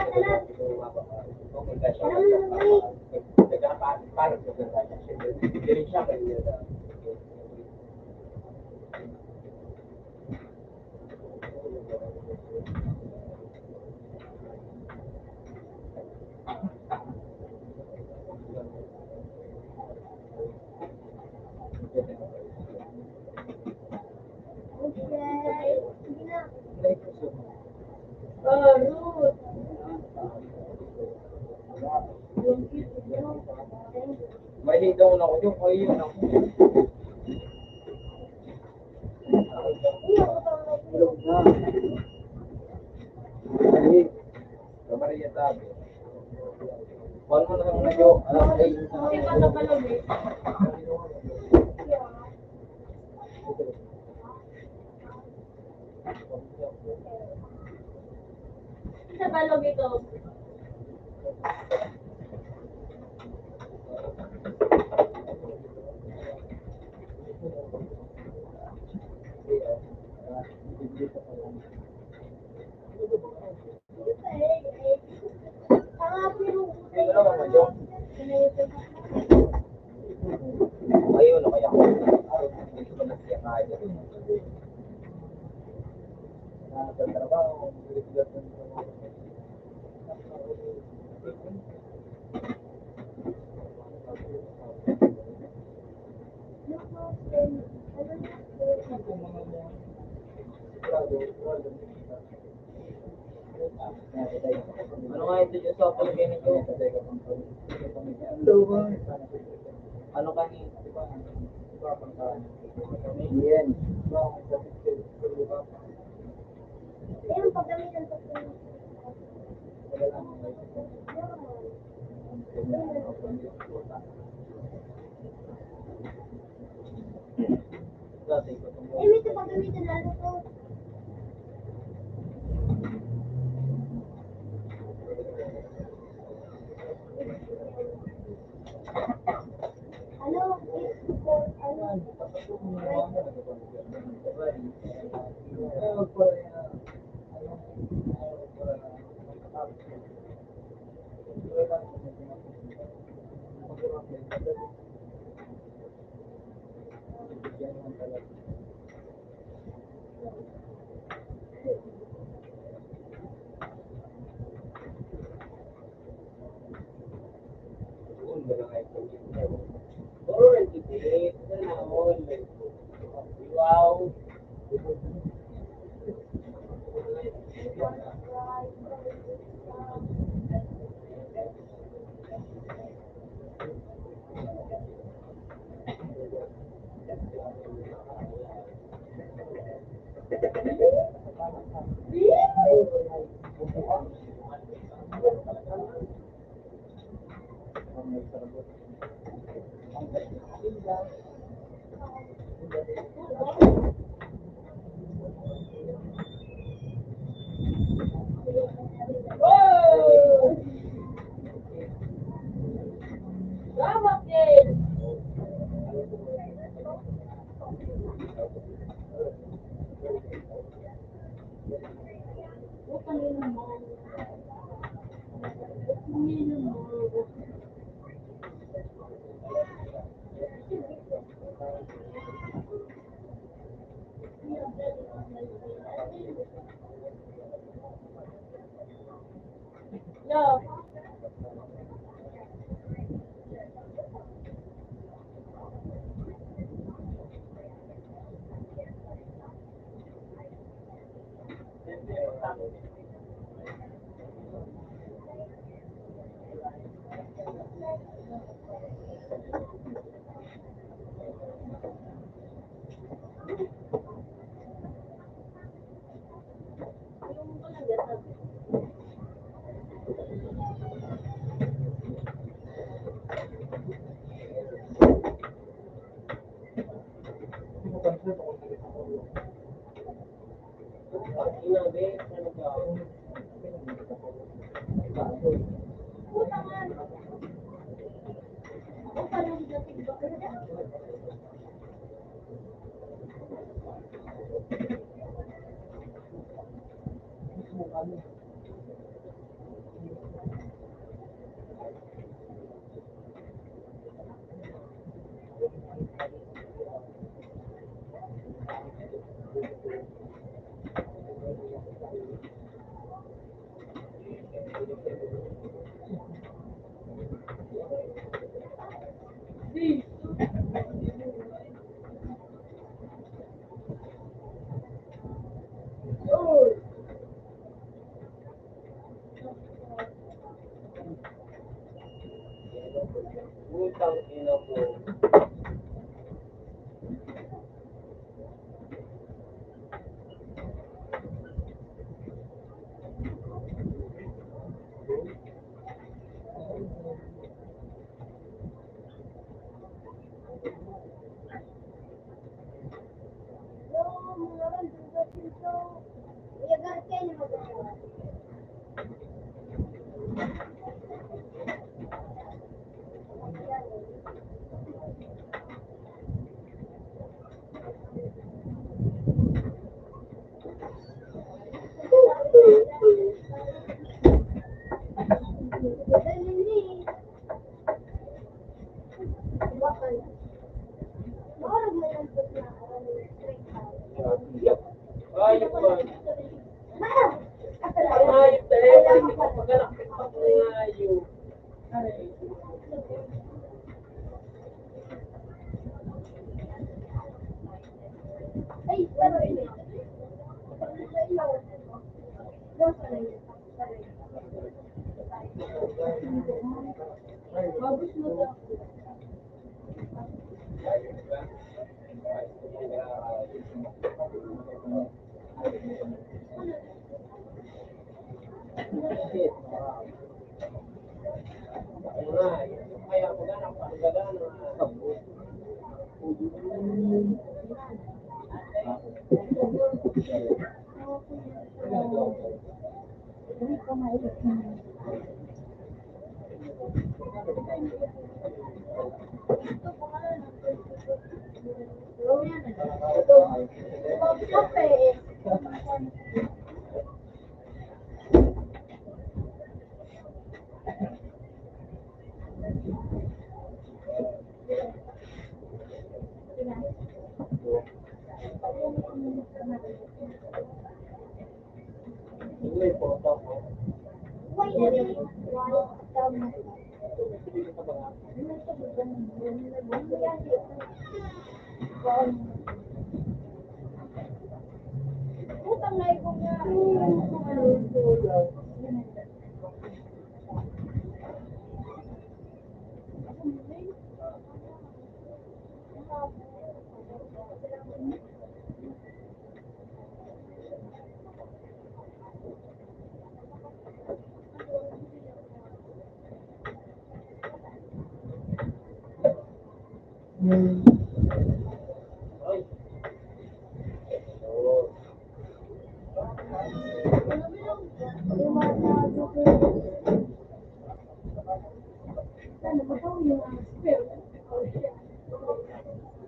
Mahidaw na ko yung kayo na. Maria tabi. Kuan mo na yung medyo, ah, ay. Sa balog ito. Ayun, okay ako. Ano nga ito yung sa palagay nito? Ano ka ni? Yan. Ayun, paggamitan ko po. Eh, may ito paggamitan na ano to. Ano? Ano? Wow.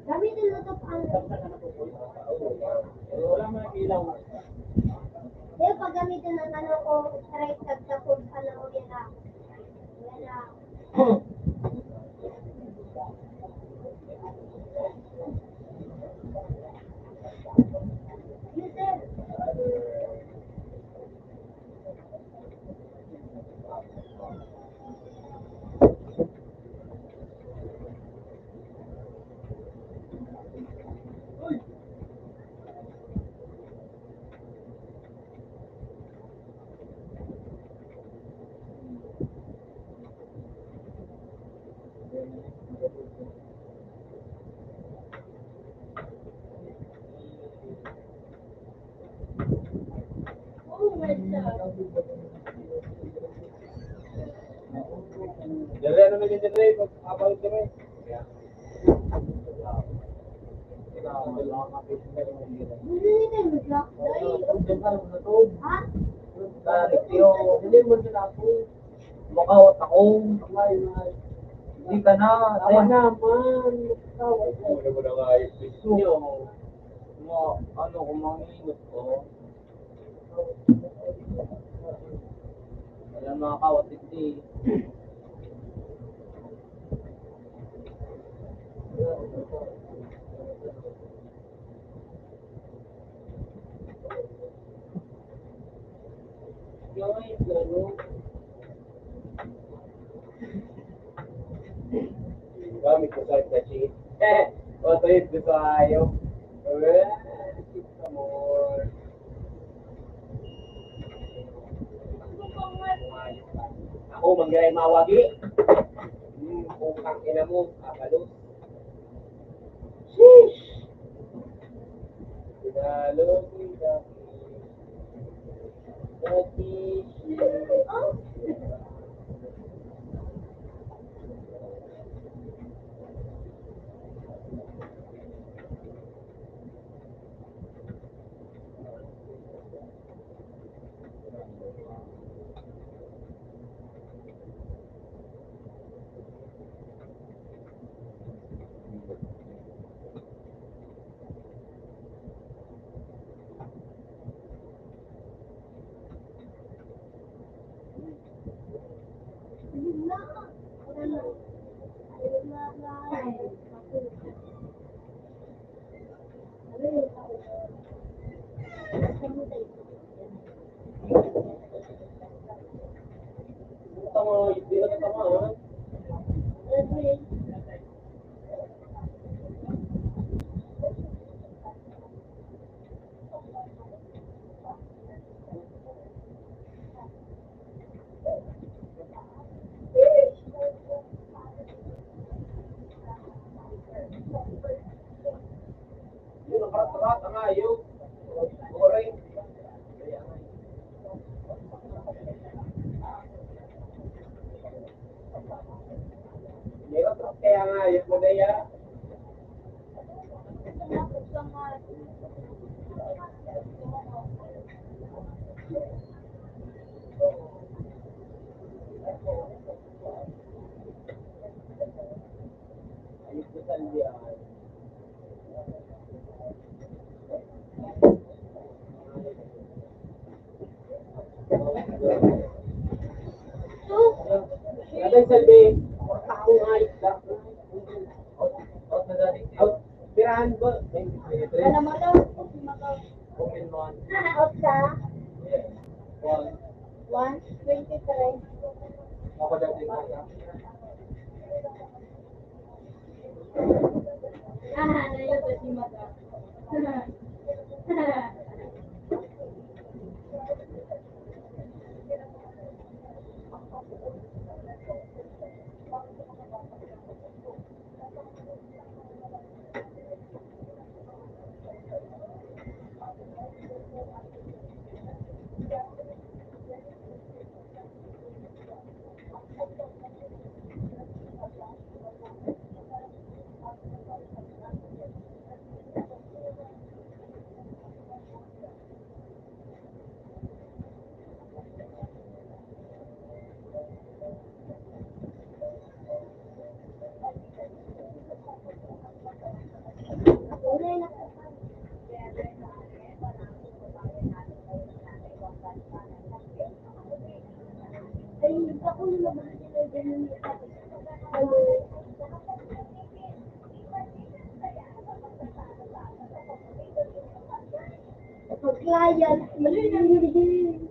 Gamitin mo to, ano? Di, paggamitin ang ano ko, straight, tagtapos, ano, yan na. Yan na. Yes, sir. Dali, ano na yun, dali, pag-abal ka na eh. Ha? Dali, pero dili mo na ako. Makawat ako. Hindi ka na. Ako naman. Makawat ako. Ano mo na nga yung gusto nyo? Mga, ano, kung mga ingot ko. Wala, mga kawat, hindi. Gamit ko sa cheat. O, tuyod ko sa ayaw. Alright, amor. Ako, manggaray mawagi. Hmm, putang ina mo, kabalos. Sheesh! Pinalo ko yung dati. Dati, sheesh. Tatay Salvi, porta akong ayos na. Out, out na dati. Out. Pirahan ba? Ano mo to? Open mo. Out sa? Yes. One. One twenty-three. Ako dati yung isa. Ah, naiba si Madam. Pag-client, mali na yun.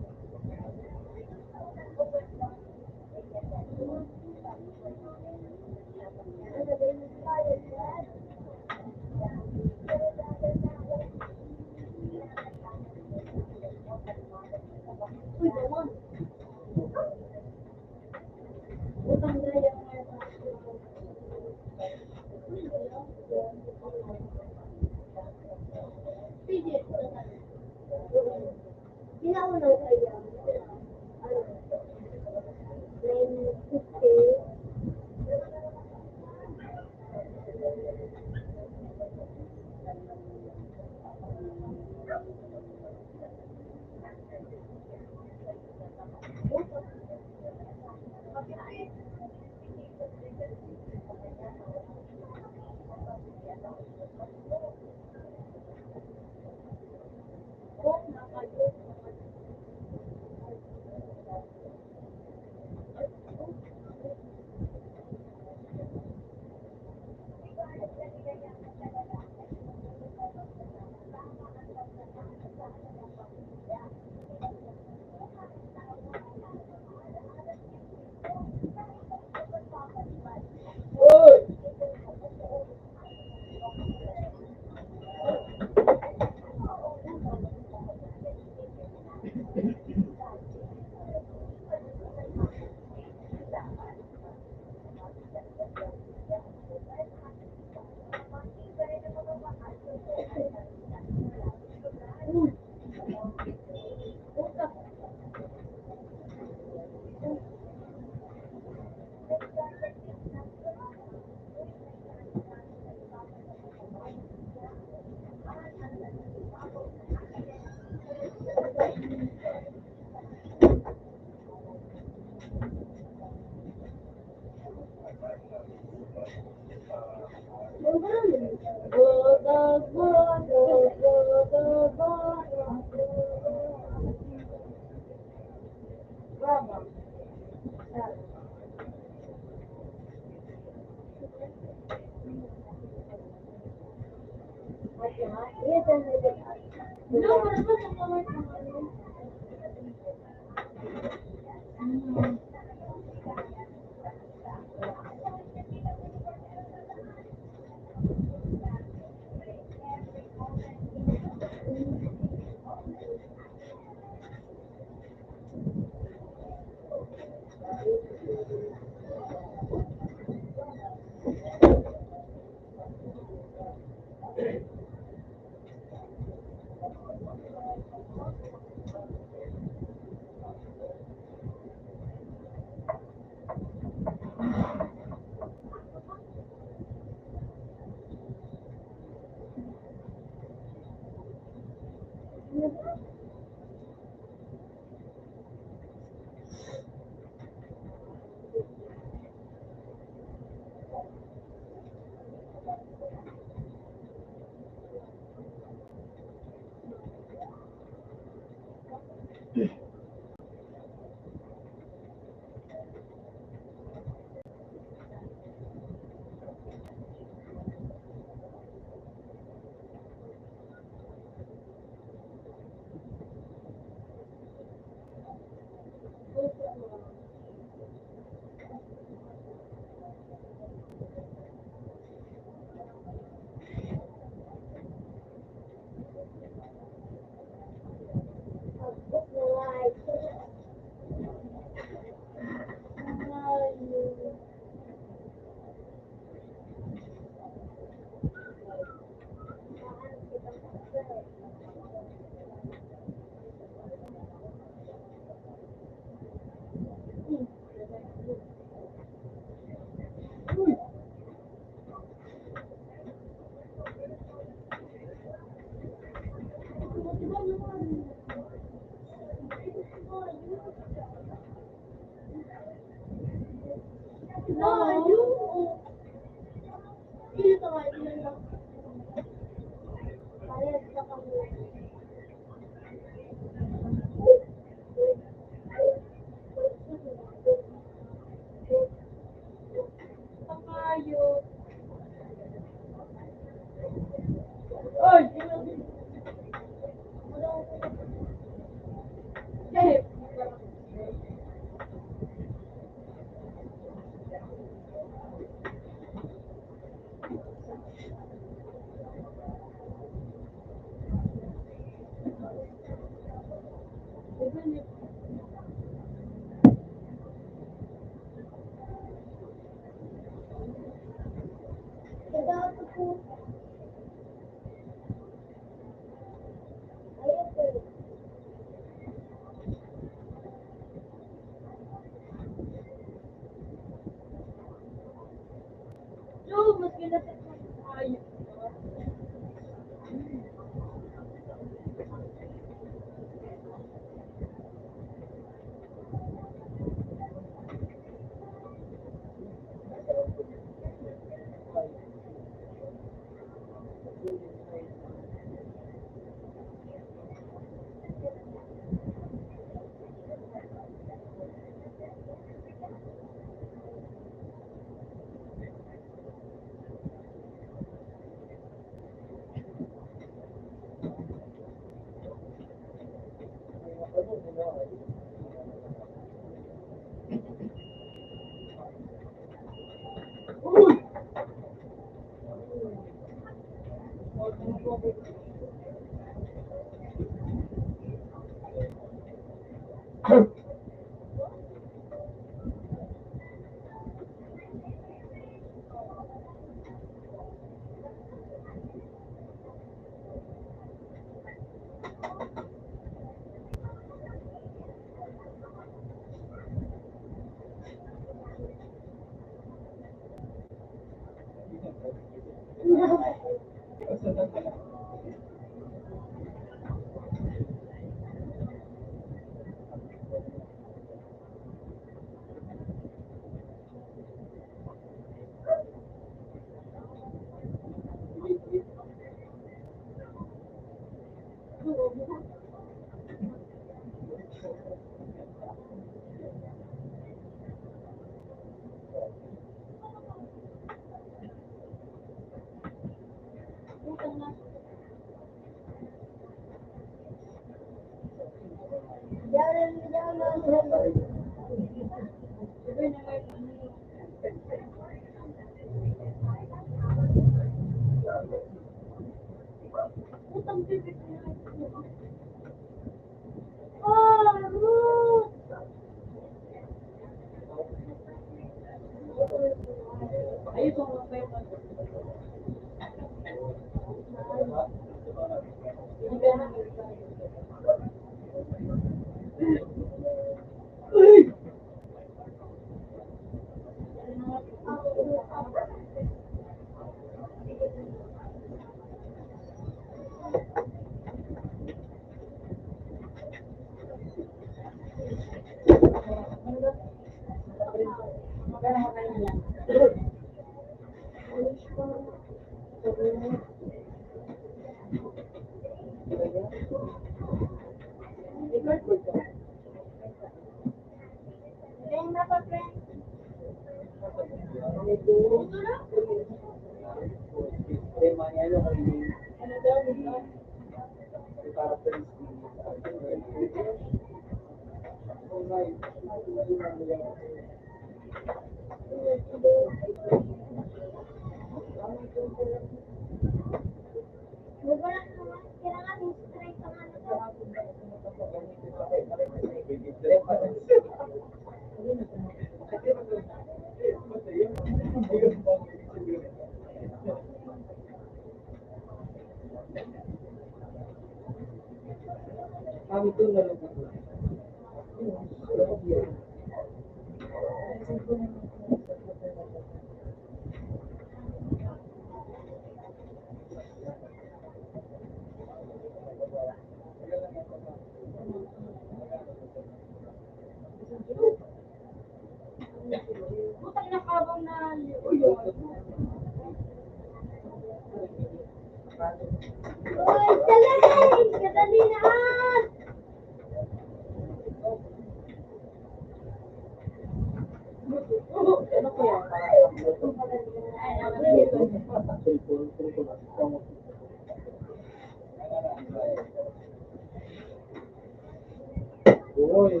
Uy,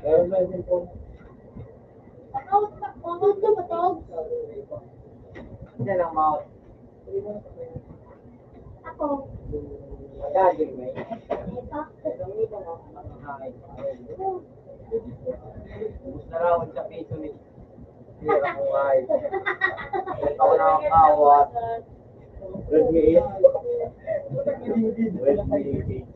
meron na yung cellphone. Ako, ako, ako, ako. Hindi lang, mouth. Ako. Magaging, eh. Ito. Gusto raw sa piso ni Sira ang buhay. Ikaw na ang kawat. Redmi eight. Redmi eight.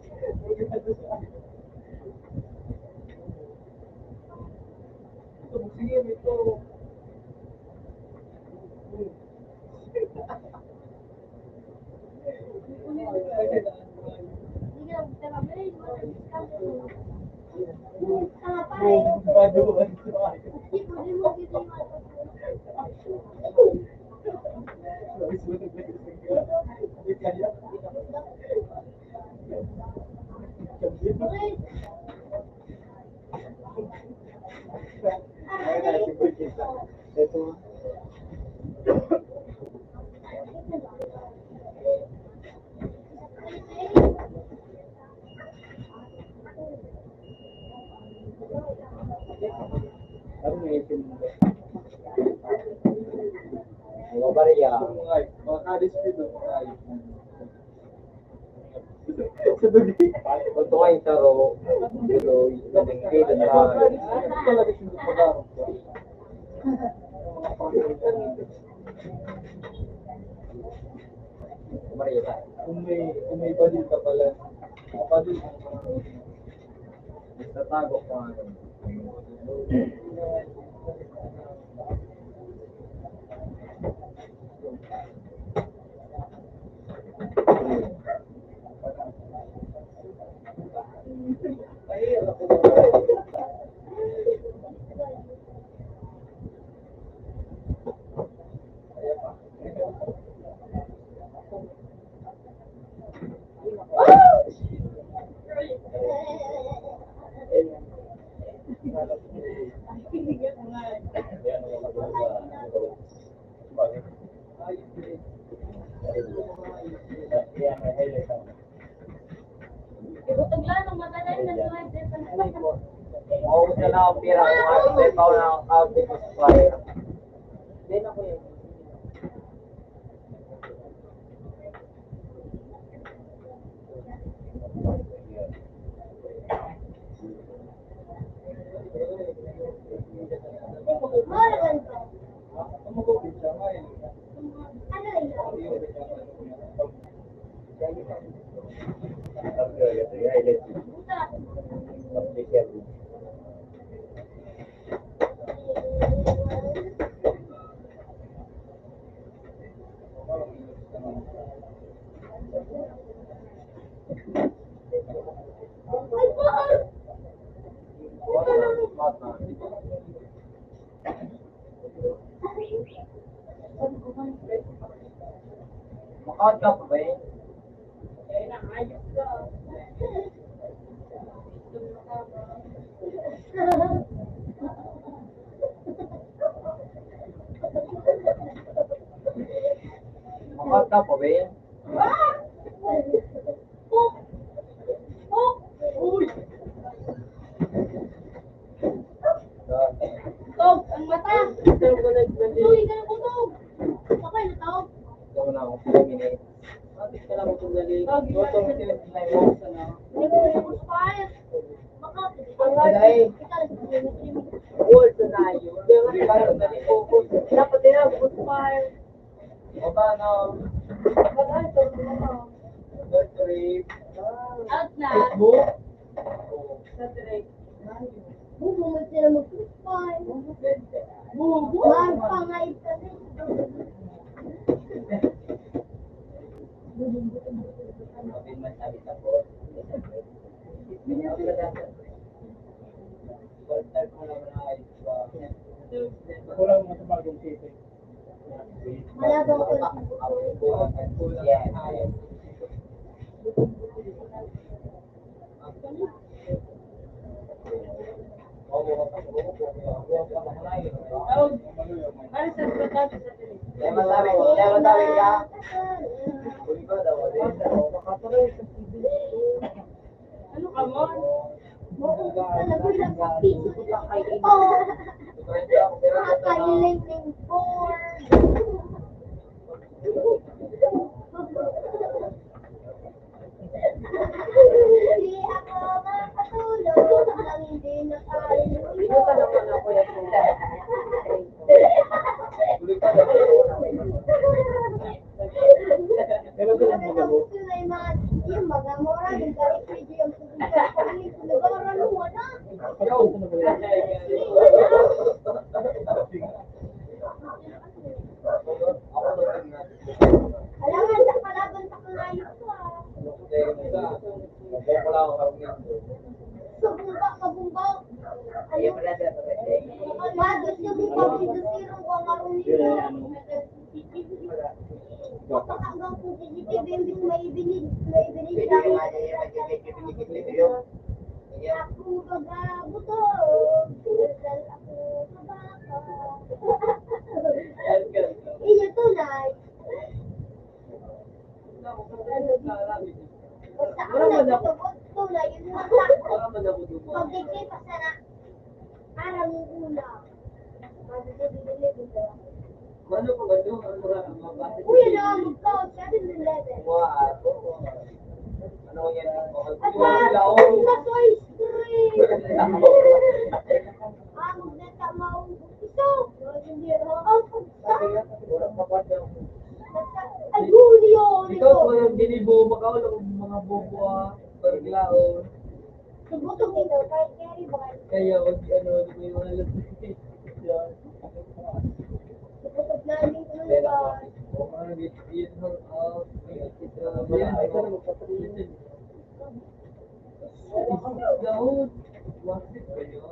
Mga barya. Mga ka-dispute, mga ayos. Ito nga yung taro, pero yung naging kailan na Kung may, kung may balita pala, kapatid, nagtatago pa nga. Ibutog lang ang mata na yun, nag-live din sa Maubos na lang ang pira. Kung ano, may pauna ang outfit sa supplier. Hindi na po yun. Makaon ka pa ba eh? Makaon ka pa ba eh? Tog ang mata. Uy, ka na kutog. Ako ay natog. Ito na ako. Five minutes. Bakit ka lang kung dali? Tog, ito na. Hindi ko yung fire. Baka, Aray. Ikaw, World na yun. Hindi ka lang dali. Dapat din ako, fire. Baba na. Baba, ito, ito. Third grade. Out na. Facebook. Sa direct. Bubo mo sila mag-goodbye. Bubo. Mahal pa nga ito. Sabi man sabi sa boss. First time ko naman na ayos pa. Ako lang mga bagong case. Malabo ko. Ano ka mo? Talaga lang sa piso. Oh, nakakailing ng board. Hindi ako makatulog nang hindi nakainom. Pero ito lang, alam mo, yung mga, yung mga mura, yung galit, yung Alam nga, sa palaban sa kangayot ko, ah. Sa bumba, sa bumba. Ayun. Bago siya bumba, pinasiro ko ang karunito. Hanggang kung C C T V, imbis may ibinid-, may ibinid lang. Ako baga buto, pinasal ako sa baka. Iyo, tunay. Basta ako nagtutubod, tunay, yun lang sa ako. Pag-ibig pa sana. Aram mo una. Ano pa ba ito? Ano ba ang mga bata? Uy, ano ang magkaon? Seven Eleven. Wow. Ano yan? At saka, sa Toy Story. Ang nagtamaw. Ito. Hindi, oh, ang pagsa. Ay, Julio, Ito, Julio. Mga ginibo, makaon ang mga bobo, ah. Paglaon. Gutom ito, kahit carry ba? Kaya wag, ano, wag mo yung alas. Yan. Gutom na, hindi ko na ba? Yun, yun, ah, yun, ah, yun. Daon. Wakit ba yun?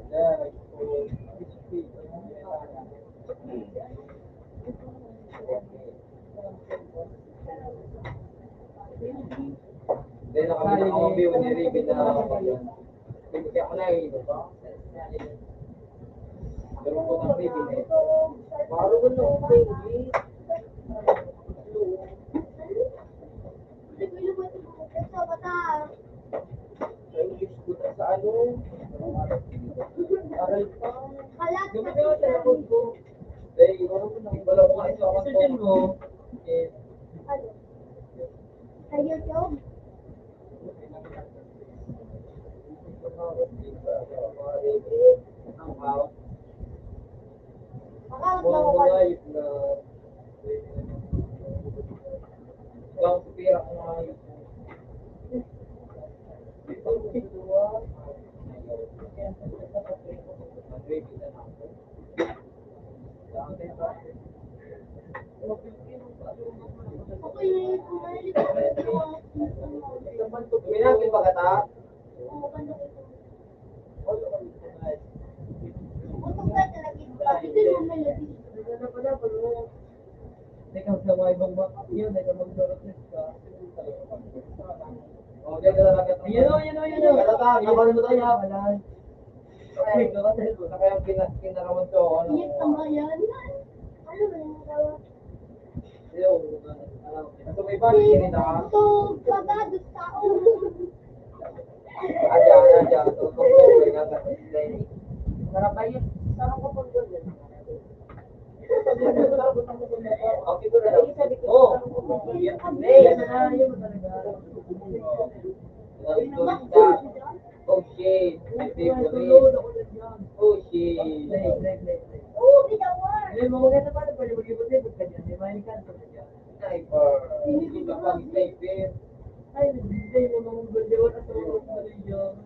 Yan. Dahil nakabit ako ang view ni Ricky na hindi ako nahihilo. Pero po ng Ricky na ito. Parang ko nung baby. Sa mata. Sa ano? Aral pa. Halat. Yung mga telephone ko. Ay, wala ko nang, wala ko nang Sa dyan mo, eh, Ano? Sa YouTube? Ang house. Account mo ko. Mga live na, ikaw, pira ko nga yun. Minapit ba ka ta? Ikaw sa mga ibang ba-, yun, ikaw magdorot ka. Oh, dito talaga. Ayan o, ayan o, ayan o. Wala pa, kapan mo tayo, ha? Wala. Ay, wala pa. Sa kaya pina-, pinarawan ko, ano? Iyak ka ba yan? Ano ba yung nagawa? Ayaw, ano, ano, ito may balik, kinita ka? Ito, pagado sa ulo. Ayan, ayan. Ito, ito, ito, ito, ito. Sarap ba yun? Sarap ko pag ganyan. Oh, yan na, yan na, yan na talaga. Oh, shit. My favorite. Oh, shit. Play, play, play, play. Oh, maganda pala, pwede mag-ibot-ibot ka dyan. May mga kanto ka dyan. Sniper. Hindi ka pang sniper. Ay, nagbibigay ng mga guldewan at mga guldewan.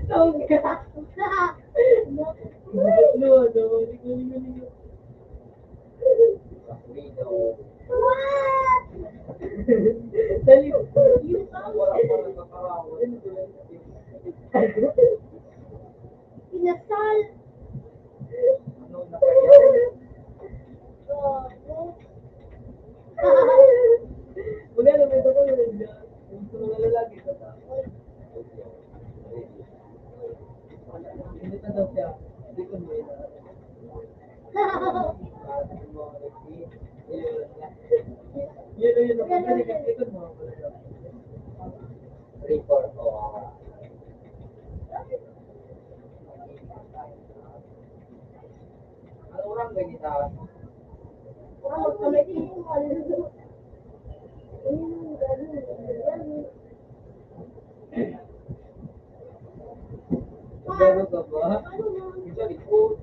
Tawag ka. No, no, hindi ko, hindi ko, hindi ko. What? Dali. Wala pa nagkakarawan. Pinasal. Wala na, may tatlo na rin dyan. Yung gusto mo na lalaki, tatapos. Hindi pa daw siya. Hindi ko mo yun. Yun, yun. Record, oh. Ano orang ba kita? Pero ka ba? Ito, likod.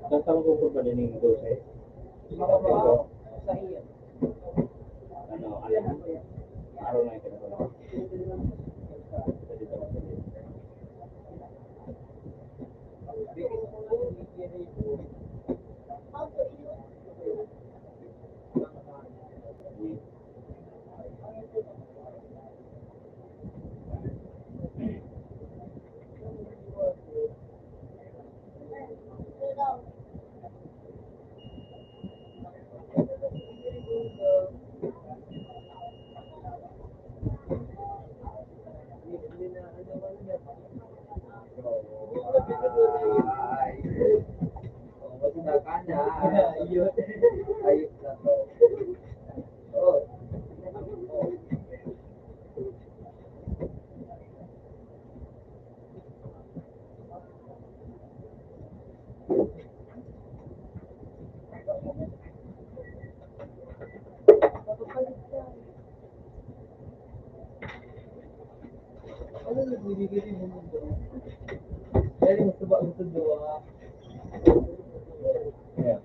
Tatawag ko pa ba din yung dosis? Sa iyo. Ano, alam mo? Araw na yung pinapalabas. Ano nagbibigay din ng mundo? Dahil mas taba ang sundo, ah. Yeah.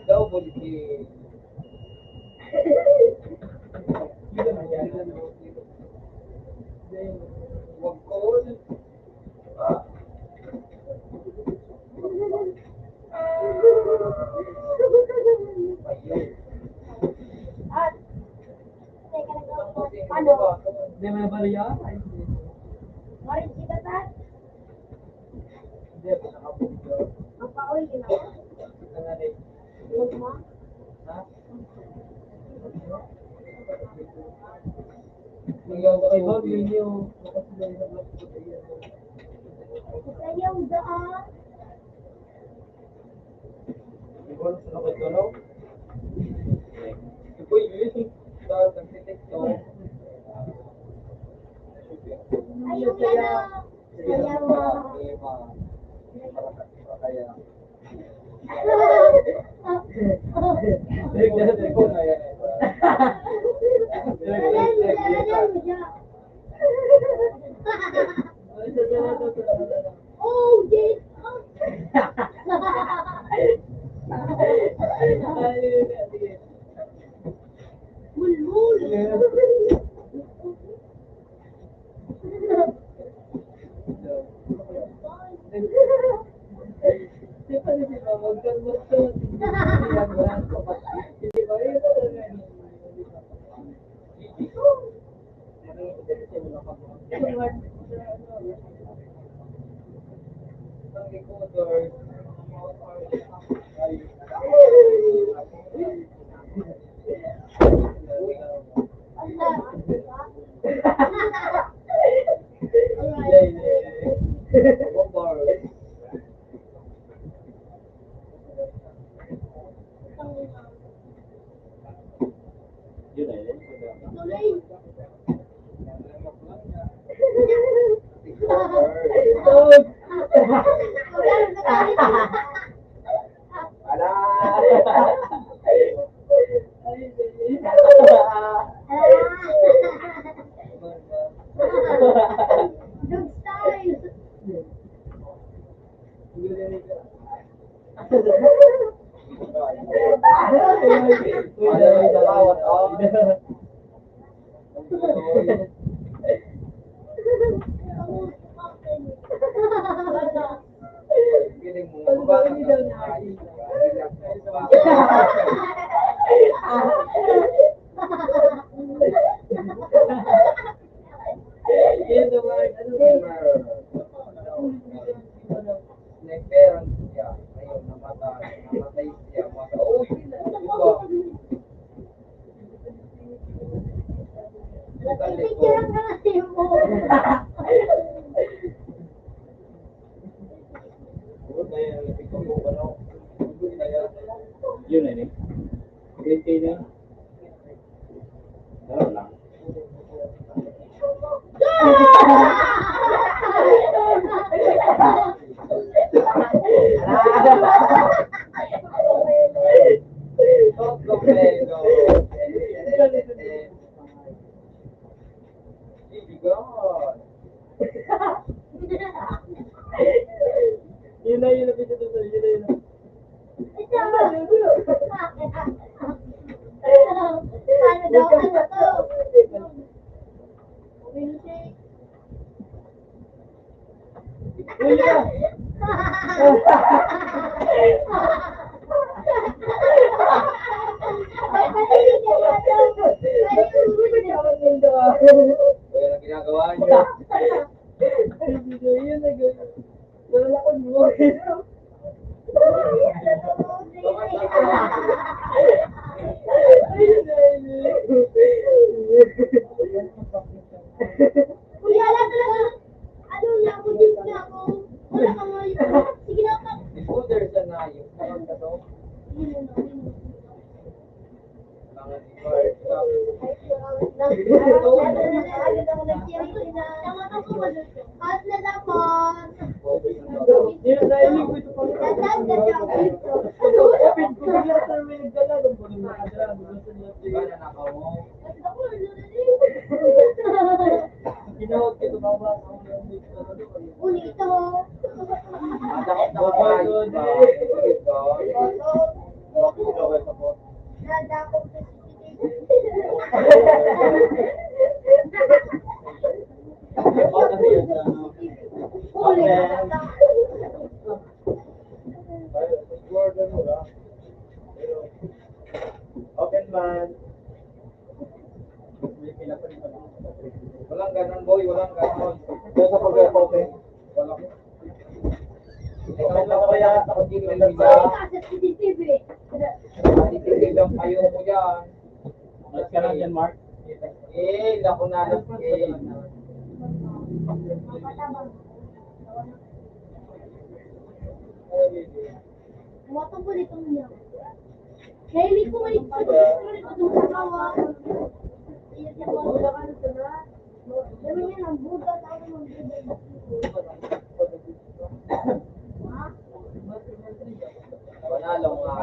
Double kill. Wag ko. Ayun. Ano? Di may bariya? Ay, hindi. Orange kita, Tat? Hindi, basta ka po. Ang paoy, di ba? Ang ano eh. Huwag mo? Ha? Ang ganda kay Bob, yun yung makasabay na vlog ko sa iyo. Sa iyo, daan. Ikaw na sa kapag gano'n? Ikaw yun, sa nagtitiktok. Ayun ka na. Kaya mo. Kaya. Kaya mo siya, kaya mo siya. Oh, yes. Mulmul. Nag-parent siya. Ayun, namatay. Namatay siya. Mata-, uy! Ikaw, Yun na yun. Grade K na. Laro lang. Yun na, yun na, yun na, yun na. Paano daw? Ano to? Uy, na! Kaya na ginagawa niyo. Ay, video yun, nag-, nalalakad mo. Kuya, wala talaga. Ano, nabudis na ako. Wala ka nga yun. Sige na, pa. Scooter sa nayo. Yun, yun, yun. Open man. Walang ganon, boy. Walang ganon. Kaya sa pag-open. Walang. Ikaw na kaya sa pag-ibig nila. Positive ang payo ko yan. Mas ka lang yan, Mark. Eh, lako na lang. Eh. Huwag kang kulit ang niya. Nahilig ko ulit sa gusto ko ulit itong sakawa. Iyan siya po. Pero yan, ang buga, tawag ng buga. Ha? Wala lang nga.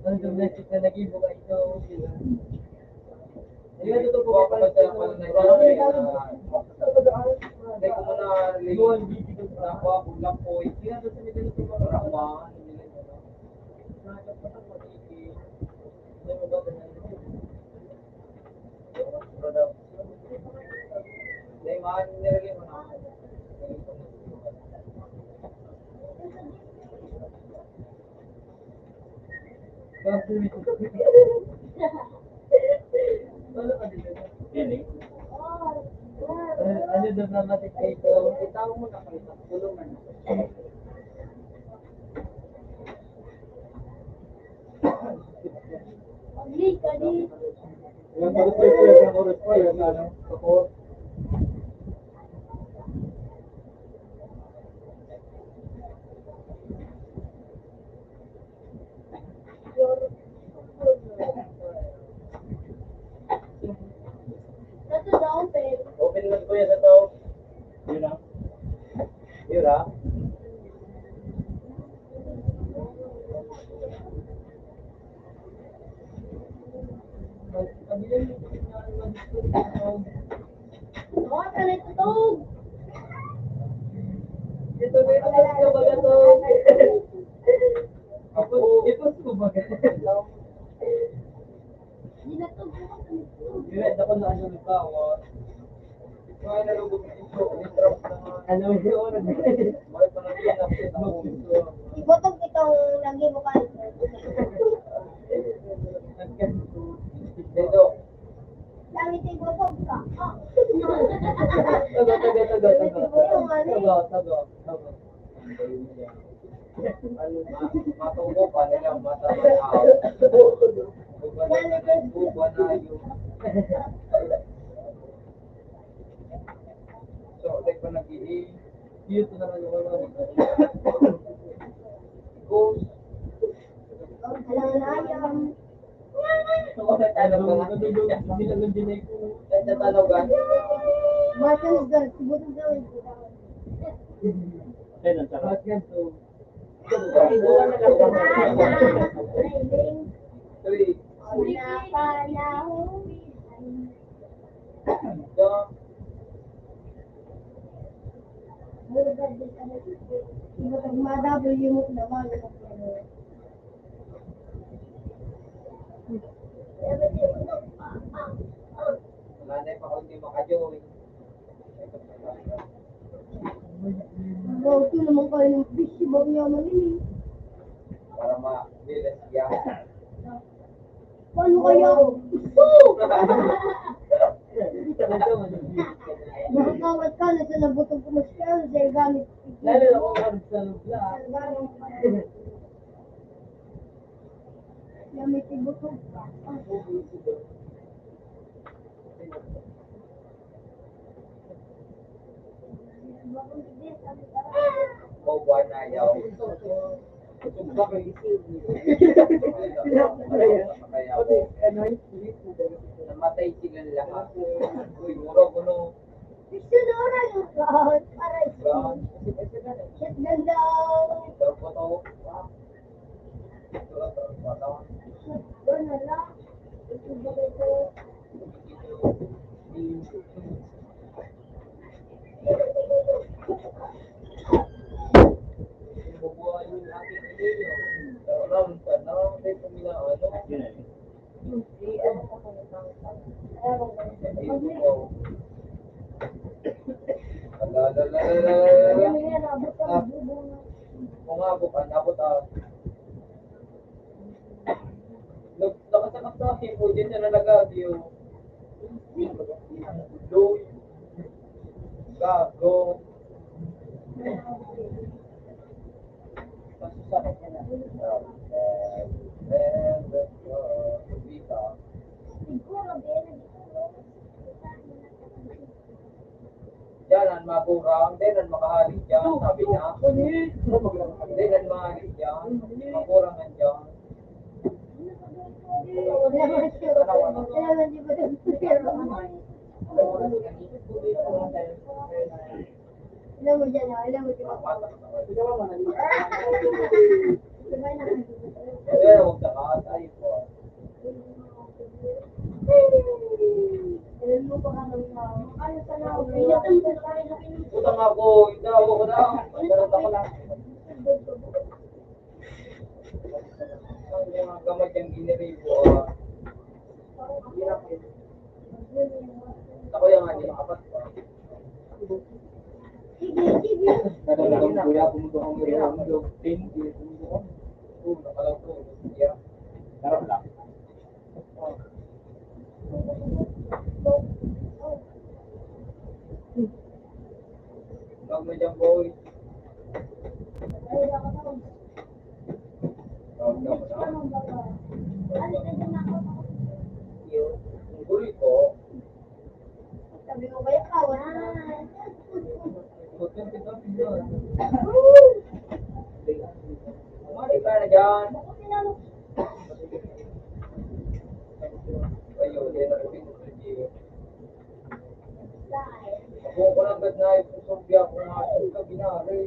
Ang domestic na nag-ibo ka ito. Hindi ko muna liwan, hindi ko na ako, lapoy. Hindi ko na sa mga mga mga mga mga Ano daw na matik kayo? Itaw mo na kayo. Tulungan mo. Ang pag-prepare sa oras pa, yan, ano, sa court. Open lang, kuya, sa tao. Yun, ah. Yun, ah. Ito, may mga baga to. Ipos, ipos ko baga. Hindi na to. Hindi na, ako na ano nagkawa. Ano yung oras? Ibutog itong lagi mo kayo. Dito. Dami tayo ibutog ka. Ah. Tago, tago, tago, tago. Ibutog, ano? Tago, tago, tago. Ano, ma-, matubo pa nila, mata, mata. Buba na, buba na yun. So, like pa nag-iing. Cute na lang yung ano. Ghost. Alangan ayam. Ano ba talaga? Ganda talaga. Batas gan, siguro daw ito. Ayun, ang sarap. Batas gan to. Three. Mga panahon. Madabo yung naman. Nanay pa ko hindi makajoin. Bawal ko naman kayo ng fish, ibang yaman yun eh. Para ma-, bilas yan. Paano kaya? Gusto! Makakawat ka na sa nabutong kumaskal, sa gamit. Lalo na kung ang sa lubla. Sa gamit. Gamit ibutong pa. Bobo na yaw. Namatay silang lahat. Uy, mura ko, no? Gusto na oras yung kahon para sa shotgun daw. Ito po to. Ito po to. Shotgun na lang. Ito ba ito? Kung abot, ah, abot, ah. Nag-, nakasanak sa akin po, dyan na nalagag yung Loy. Gago. Masusanak yan, ah. Eh, eh, eh, Vita. Siguro, Ben, Diyan an magurang, diyan an makahali diyan, sabi niya. Diyan an mahali diyan, magurang an diyan. Alam mo dyan, ah, alam mo dyan. Ayan, huwag na ka, tayo po. Alam mo, baka nang, ah, ano ka na, Utang ako, hindi ako na. Pero ako na. Ang mga gamay niyang giniribo, ah. Ako yung ano, apat pa. Sige, sige. Kada lang kuya, pumunta kang iribo, ano daw, ten, eh, pumunta kang, oh, nakalaw ko, yeah. Harap lang. Huwag mo dyan, boy. Huwag mo dyan. Yun. Ang guri ko. Sabi mo ba yung kawan? Umali ka na dyan. Ayun, yan ang pinag-review. Ako ko lang gad na ipusog niya kung nga sa binari.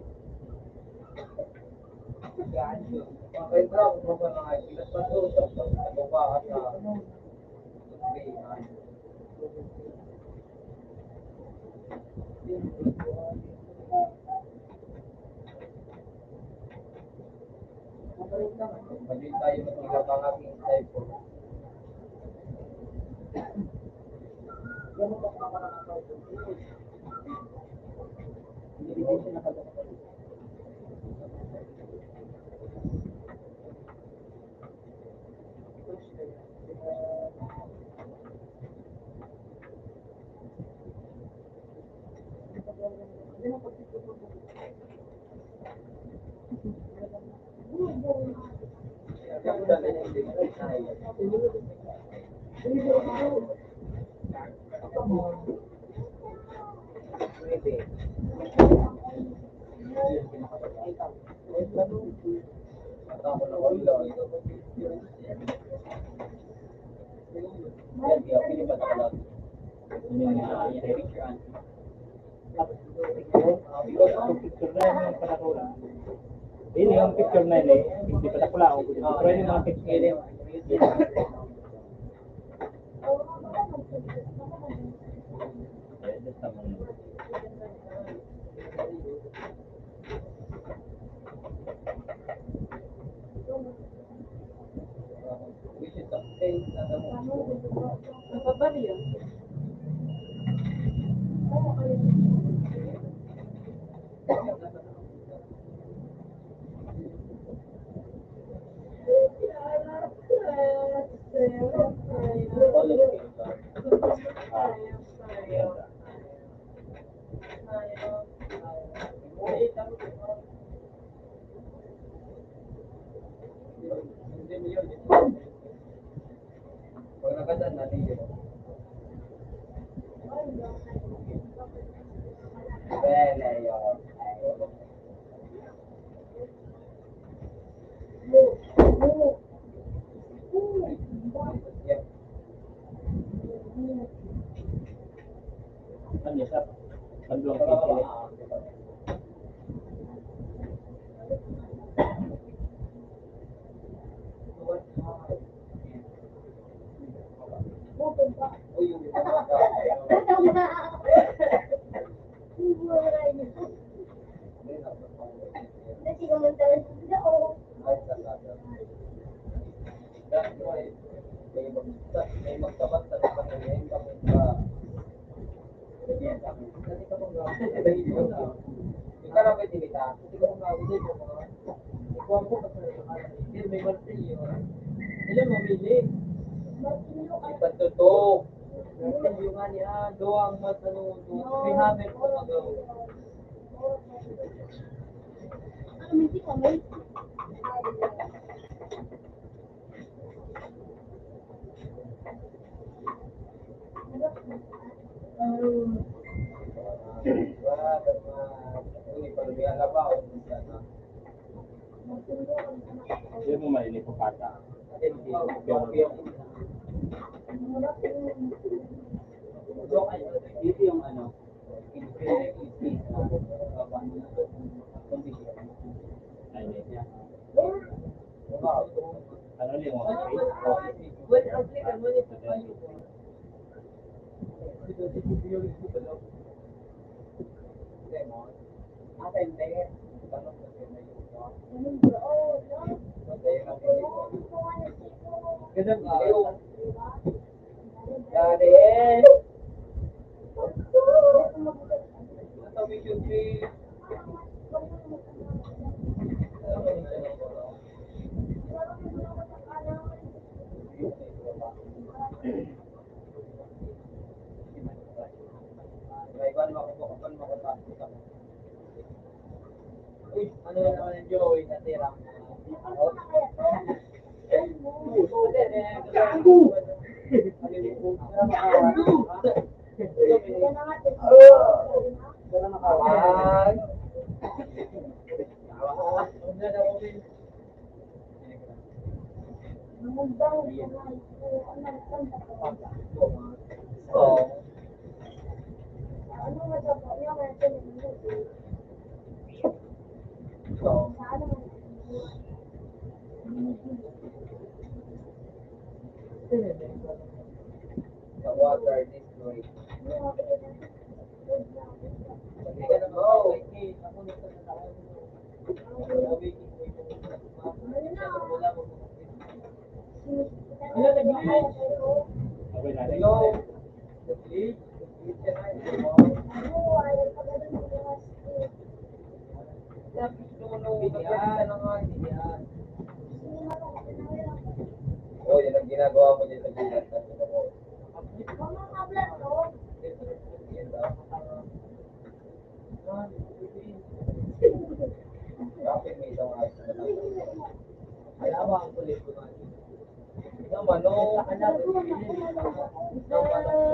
Yan. Mga kaibigan, kung mga pinagpatuloy sa pagkababahan na Mali tayo, mas maganda ang ating typo. Because ang picture na yan, yung pala ko lang. Yun yung picture na yun eh. Hindi pala ko lang. Pero yun yung mga picture. Ano siya? Panduang piso. Ipagtutok. Martilyo nga niya, duwang mas ano, may hammer ko magaw. Yan mo mainit ang bata. Ito yung ano, Ano ni mo? Ganun ba? Dali. Uy, ano na naman yung Joey? Natira. Gago! The water destroyed. Oh, yan ang ginagawa mo dyan sa gilid. Bakit may isang ayos na lang? Kaya ba ang kulit ko na? Isang manok. Isang manok.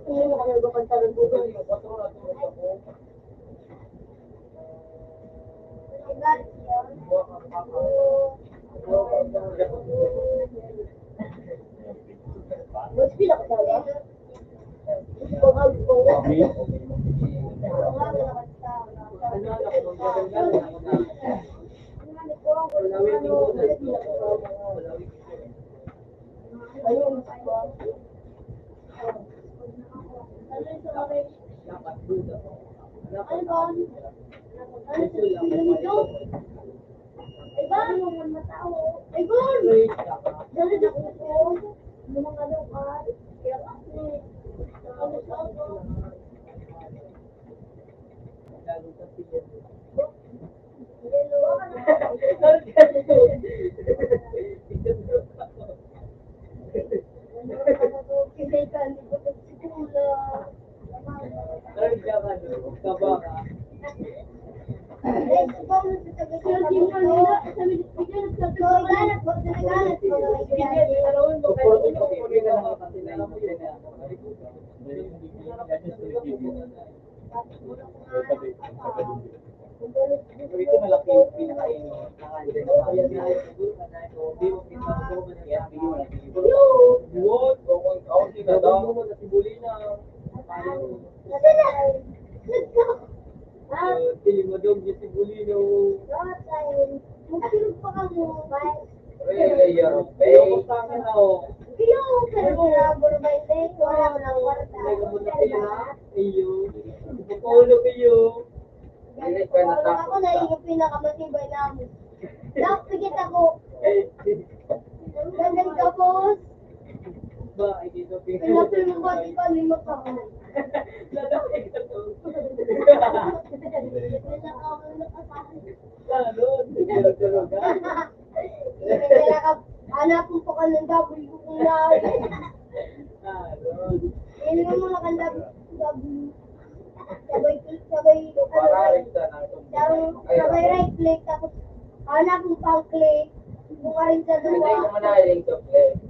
Hindi mo kami magpapantalon dito. Yung kwatro na tulog ako. Ako na yung pinakamatibay namin. Nakapikit ako. Ganun ka, boss. Pinapil mo ba, di ba, may mata ko? Hanapin ko ka ng W kung na. Hindi mo mga kanda W. Sabay, sabay, ano, sabay, sabay right click, tapos hanap mo pang click, kung arin sa duwa. Hindi ko manahiling sa click.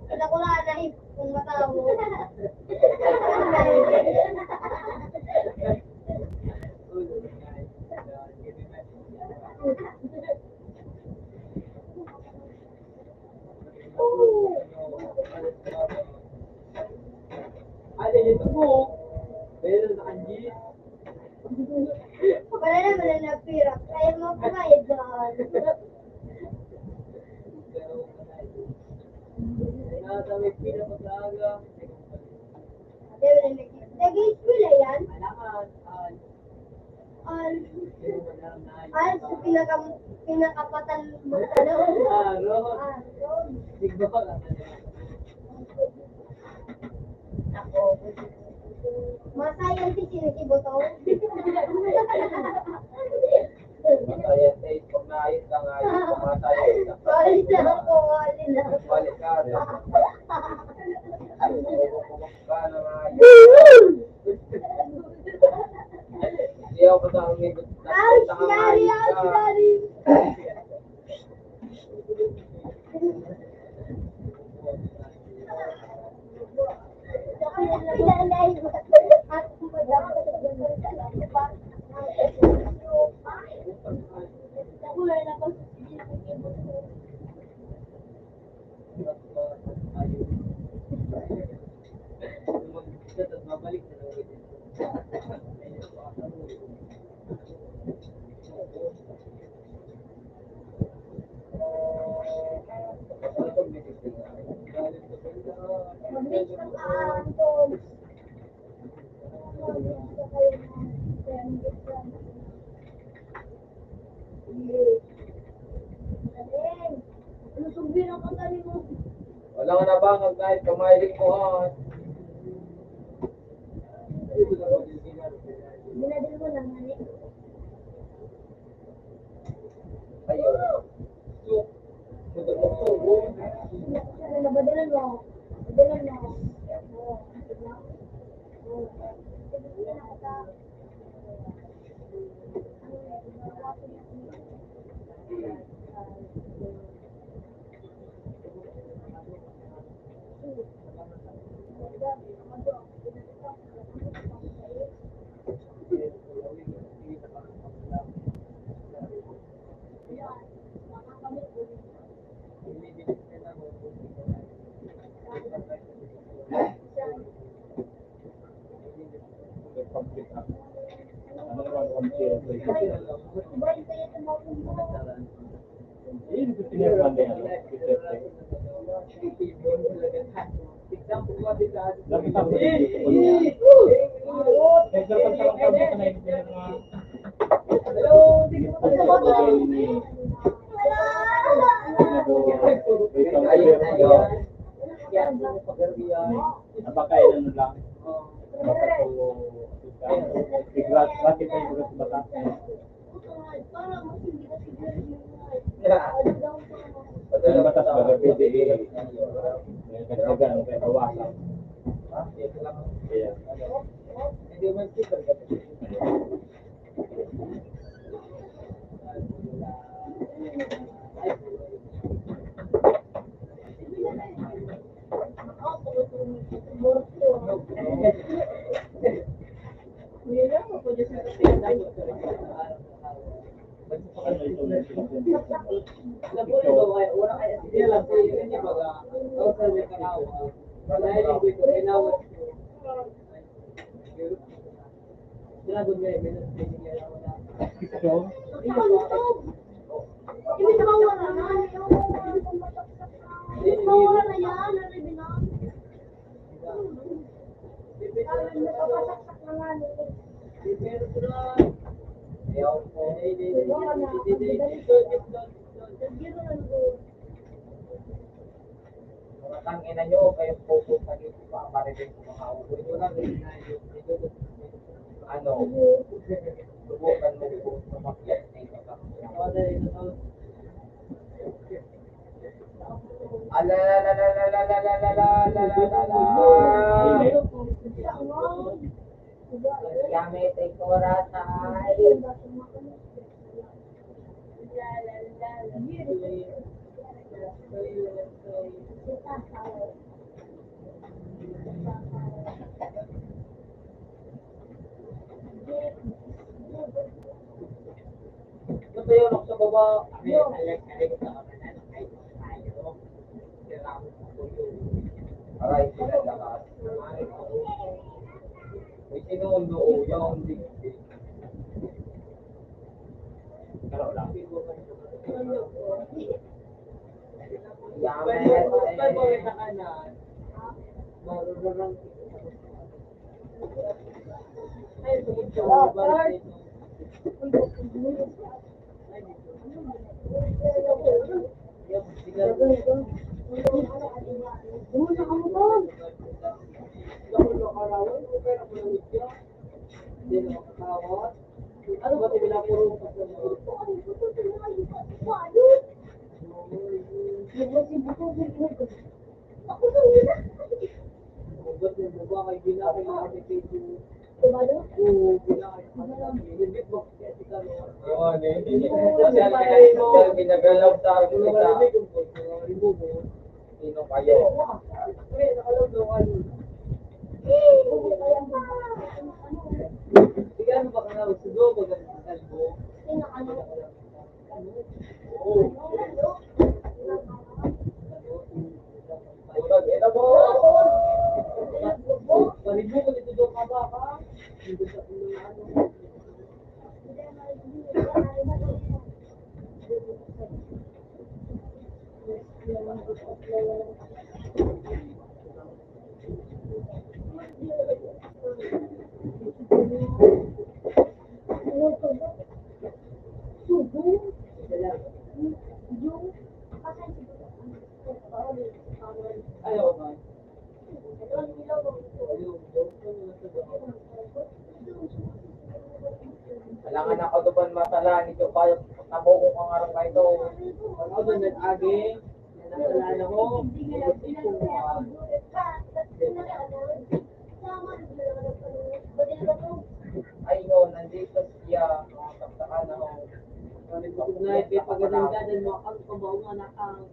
Wala ko lang na kung matao. Wala naman ang napira. Kaya mo kumayad doon. Nag-eskwela yan? Al, al, sa pinaka-, pinakapatan mo talaga. Ah, no. Ah, no. Siguro. Ako. Masaya ang sisinikibo to. Masaya ang taste. Pag naayos ka, ayos ka, masaya ka. Balik na ako, balik na. Balik ka. Ka na nga. Hindi ako pa sa akin. Ay, sorry, ay, sorry. Wala nga nabangag kahit kamay din ko, ha. Binadil mo lang, mali. Ayun. Nabadalan mo. Nabadalan mo. Oo. Napakain ano lang. Napakain. Grabe sa bata. Ang batas baga pwede eh. May kadagdagan, may kabawasan. Kaya, Mga tangina nyo, kayong focus na dito, mga marinig ko, mga ulo nyo lang, eh. Ano, subukan mo po, umakyat na yung mga Ala, la, la, la. Gamit ay koratay. Ito yung sa baba. Ay, ay, ay, ay, ay, ay, ay. Aray, pinalakas. May sinundo, oh, yung digdig. Pero lang. Yaman, eh. Ay, Ugot ng buga kay Gina, kay mga kay Pedro. Oo, Gina, kay mga kay Pedro. Hindi ba? Kasi ano, kasi pinag-, pinag-, pinag-allow sa akin sa sino kayo? Sige, ano ba ka na? Sudo, magandang kalbo. Alangan ako doon masala, nito kayo, tabo ko kang araw na ito. Ako doon nag-agi, nasala na ko. Ay, no, nandito siya, mga saksakan ako. Nandito na, ipagandang mo ang kabaong anak ang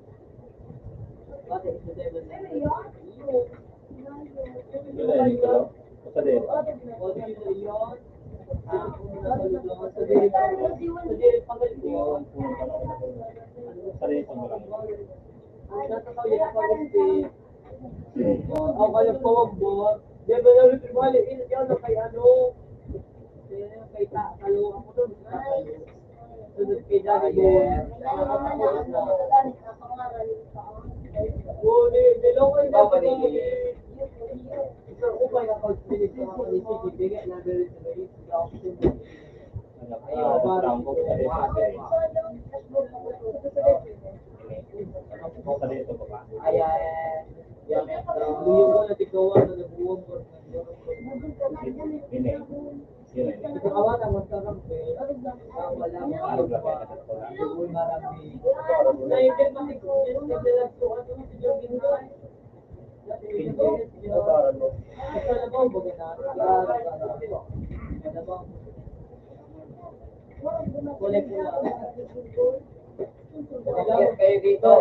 Kayo dito.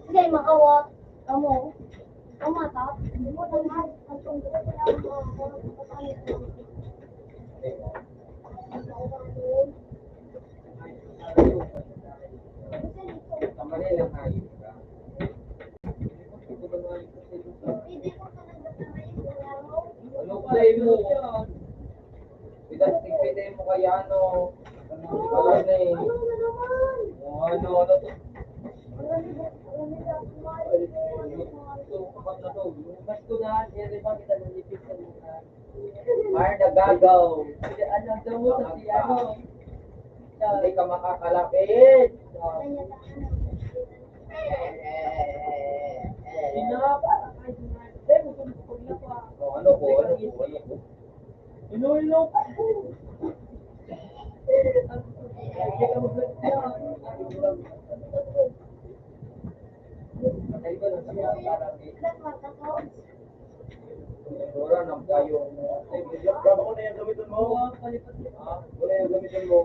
Hindi, makawat. Amo. Amo, ta? Ano play mo? Bidas tigpinay mo kaya ano? Ano na eh? O ano, ano to? Ito, kapat na to. Yung Pasko na, eh, di ba, kita nanipis sa mga Mar Nagagaw. Ano, daw mo sa si ano? Hindi ka makakalapit. Pinapa. O, ano po, ano po, ano po? Inulo. Ora ng payo mo. Bravo ko na yung gamitin mo. Ha? Wala yung gamitin mo.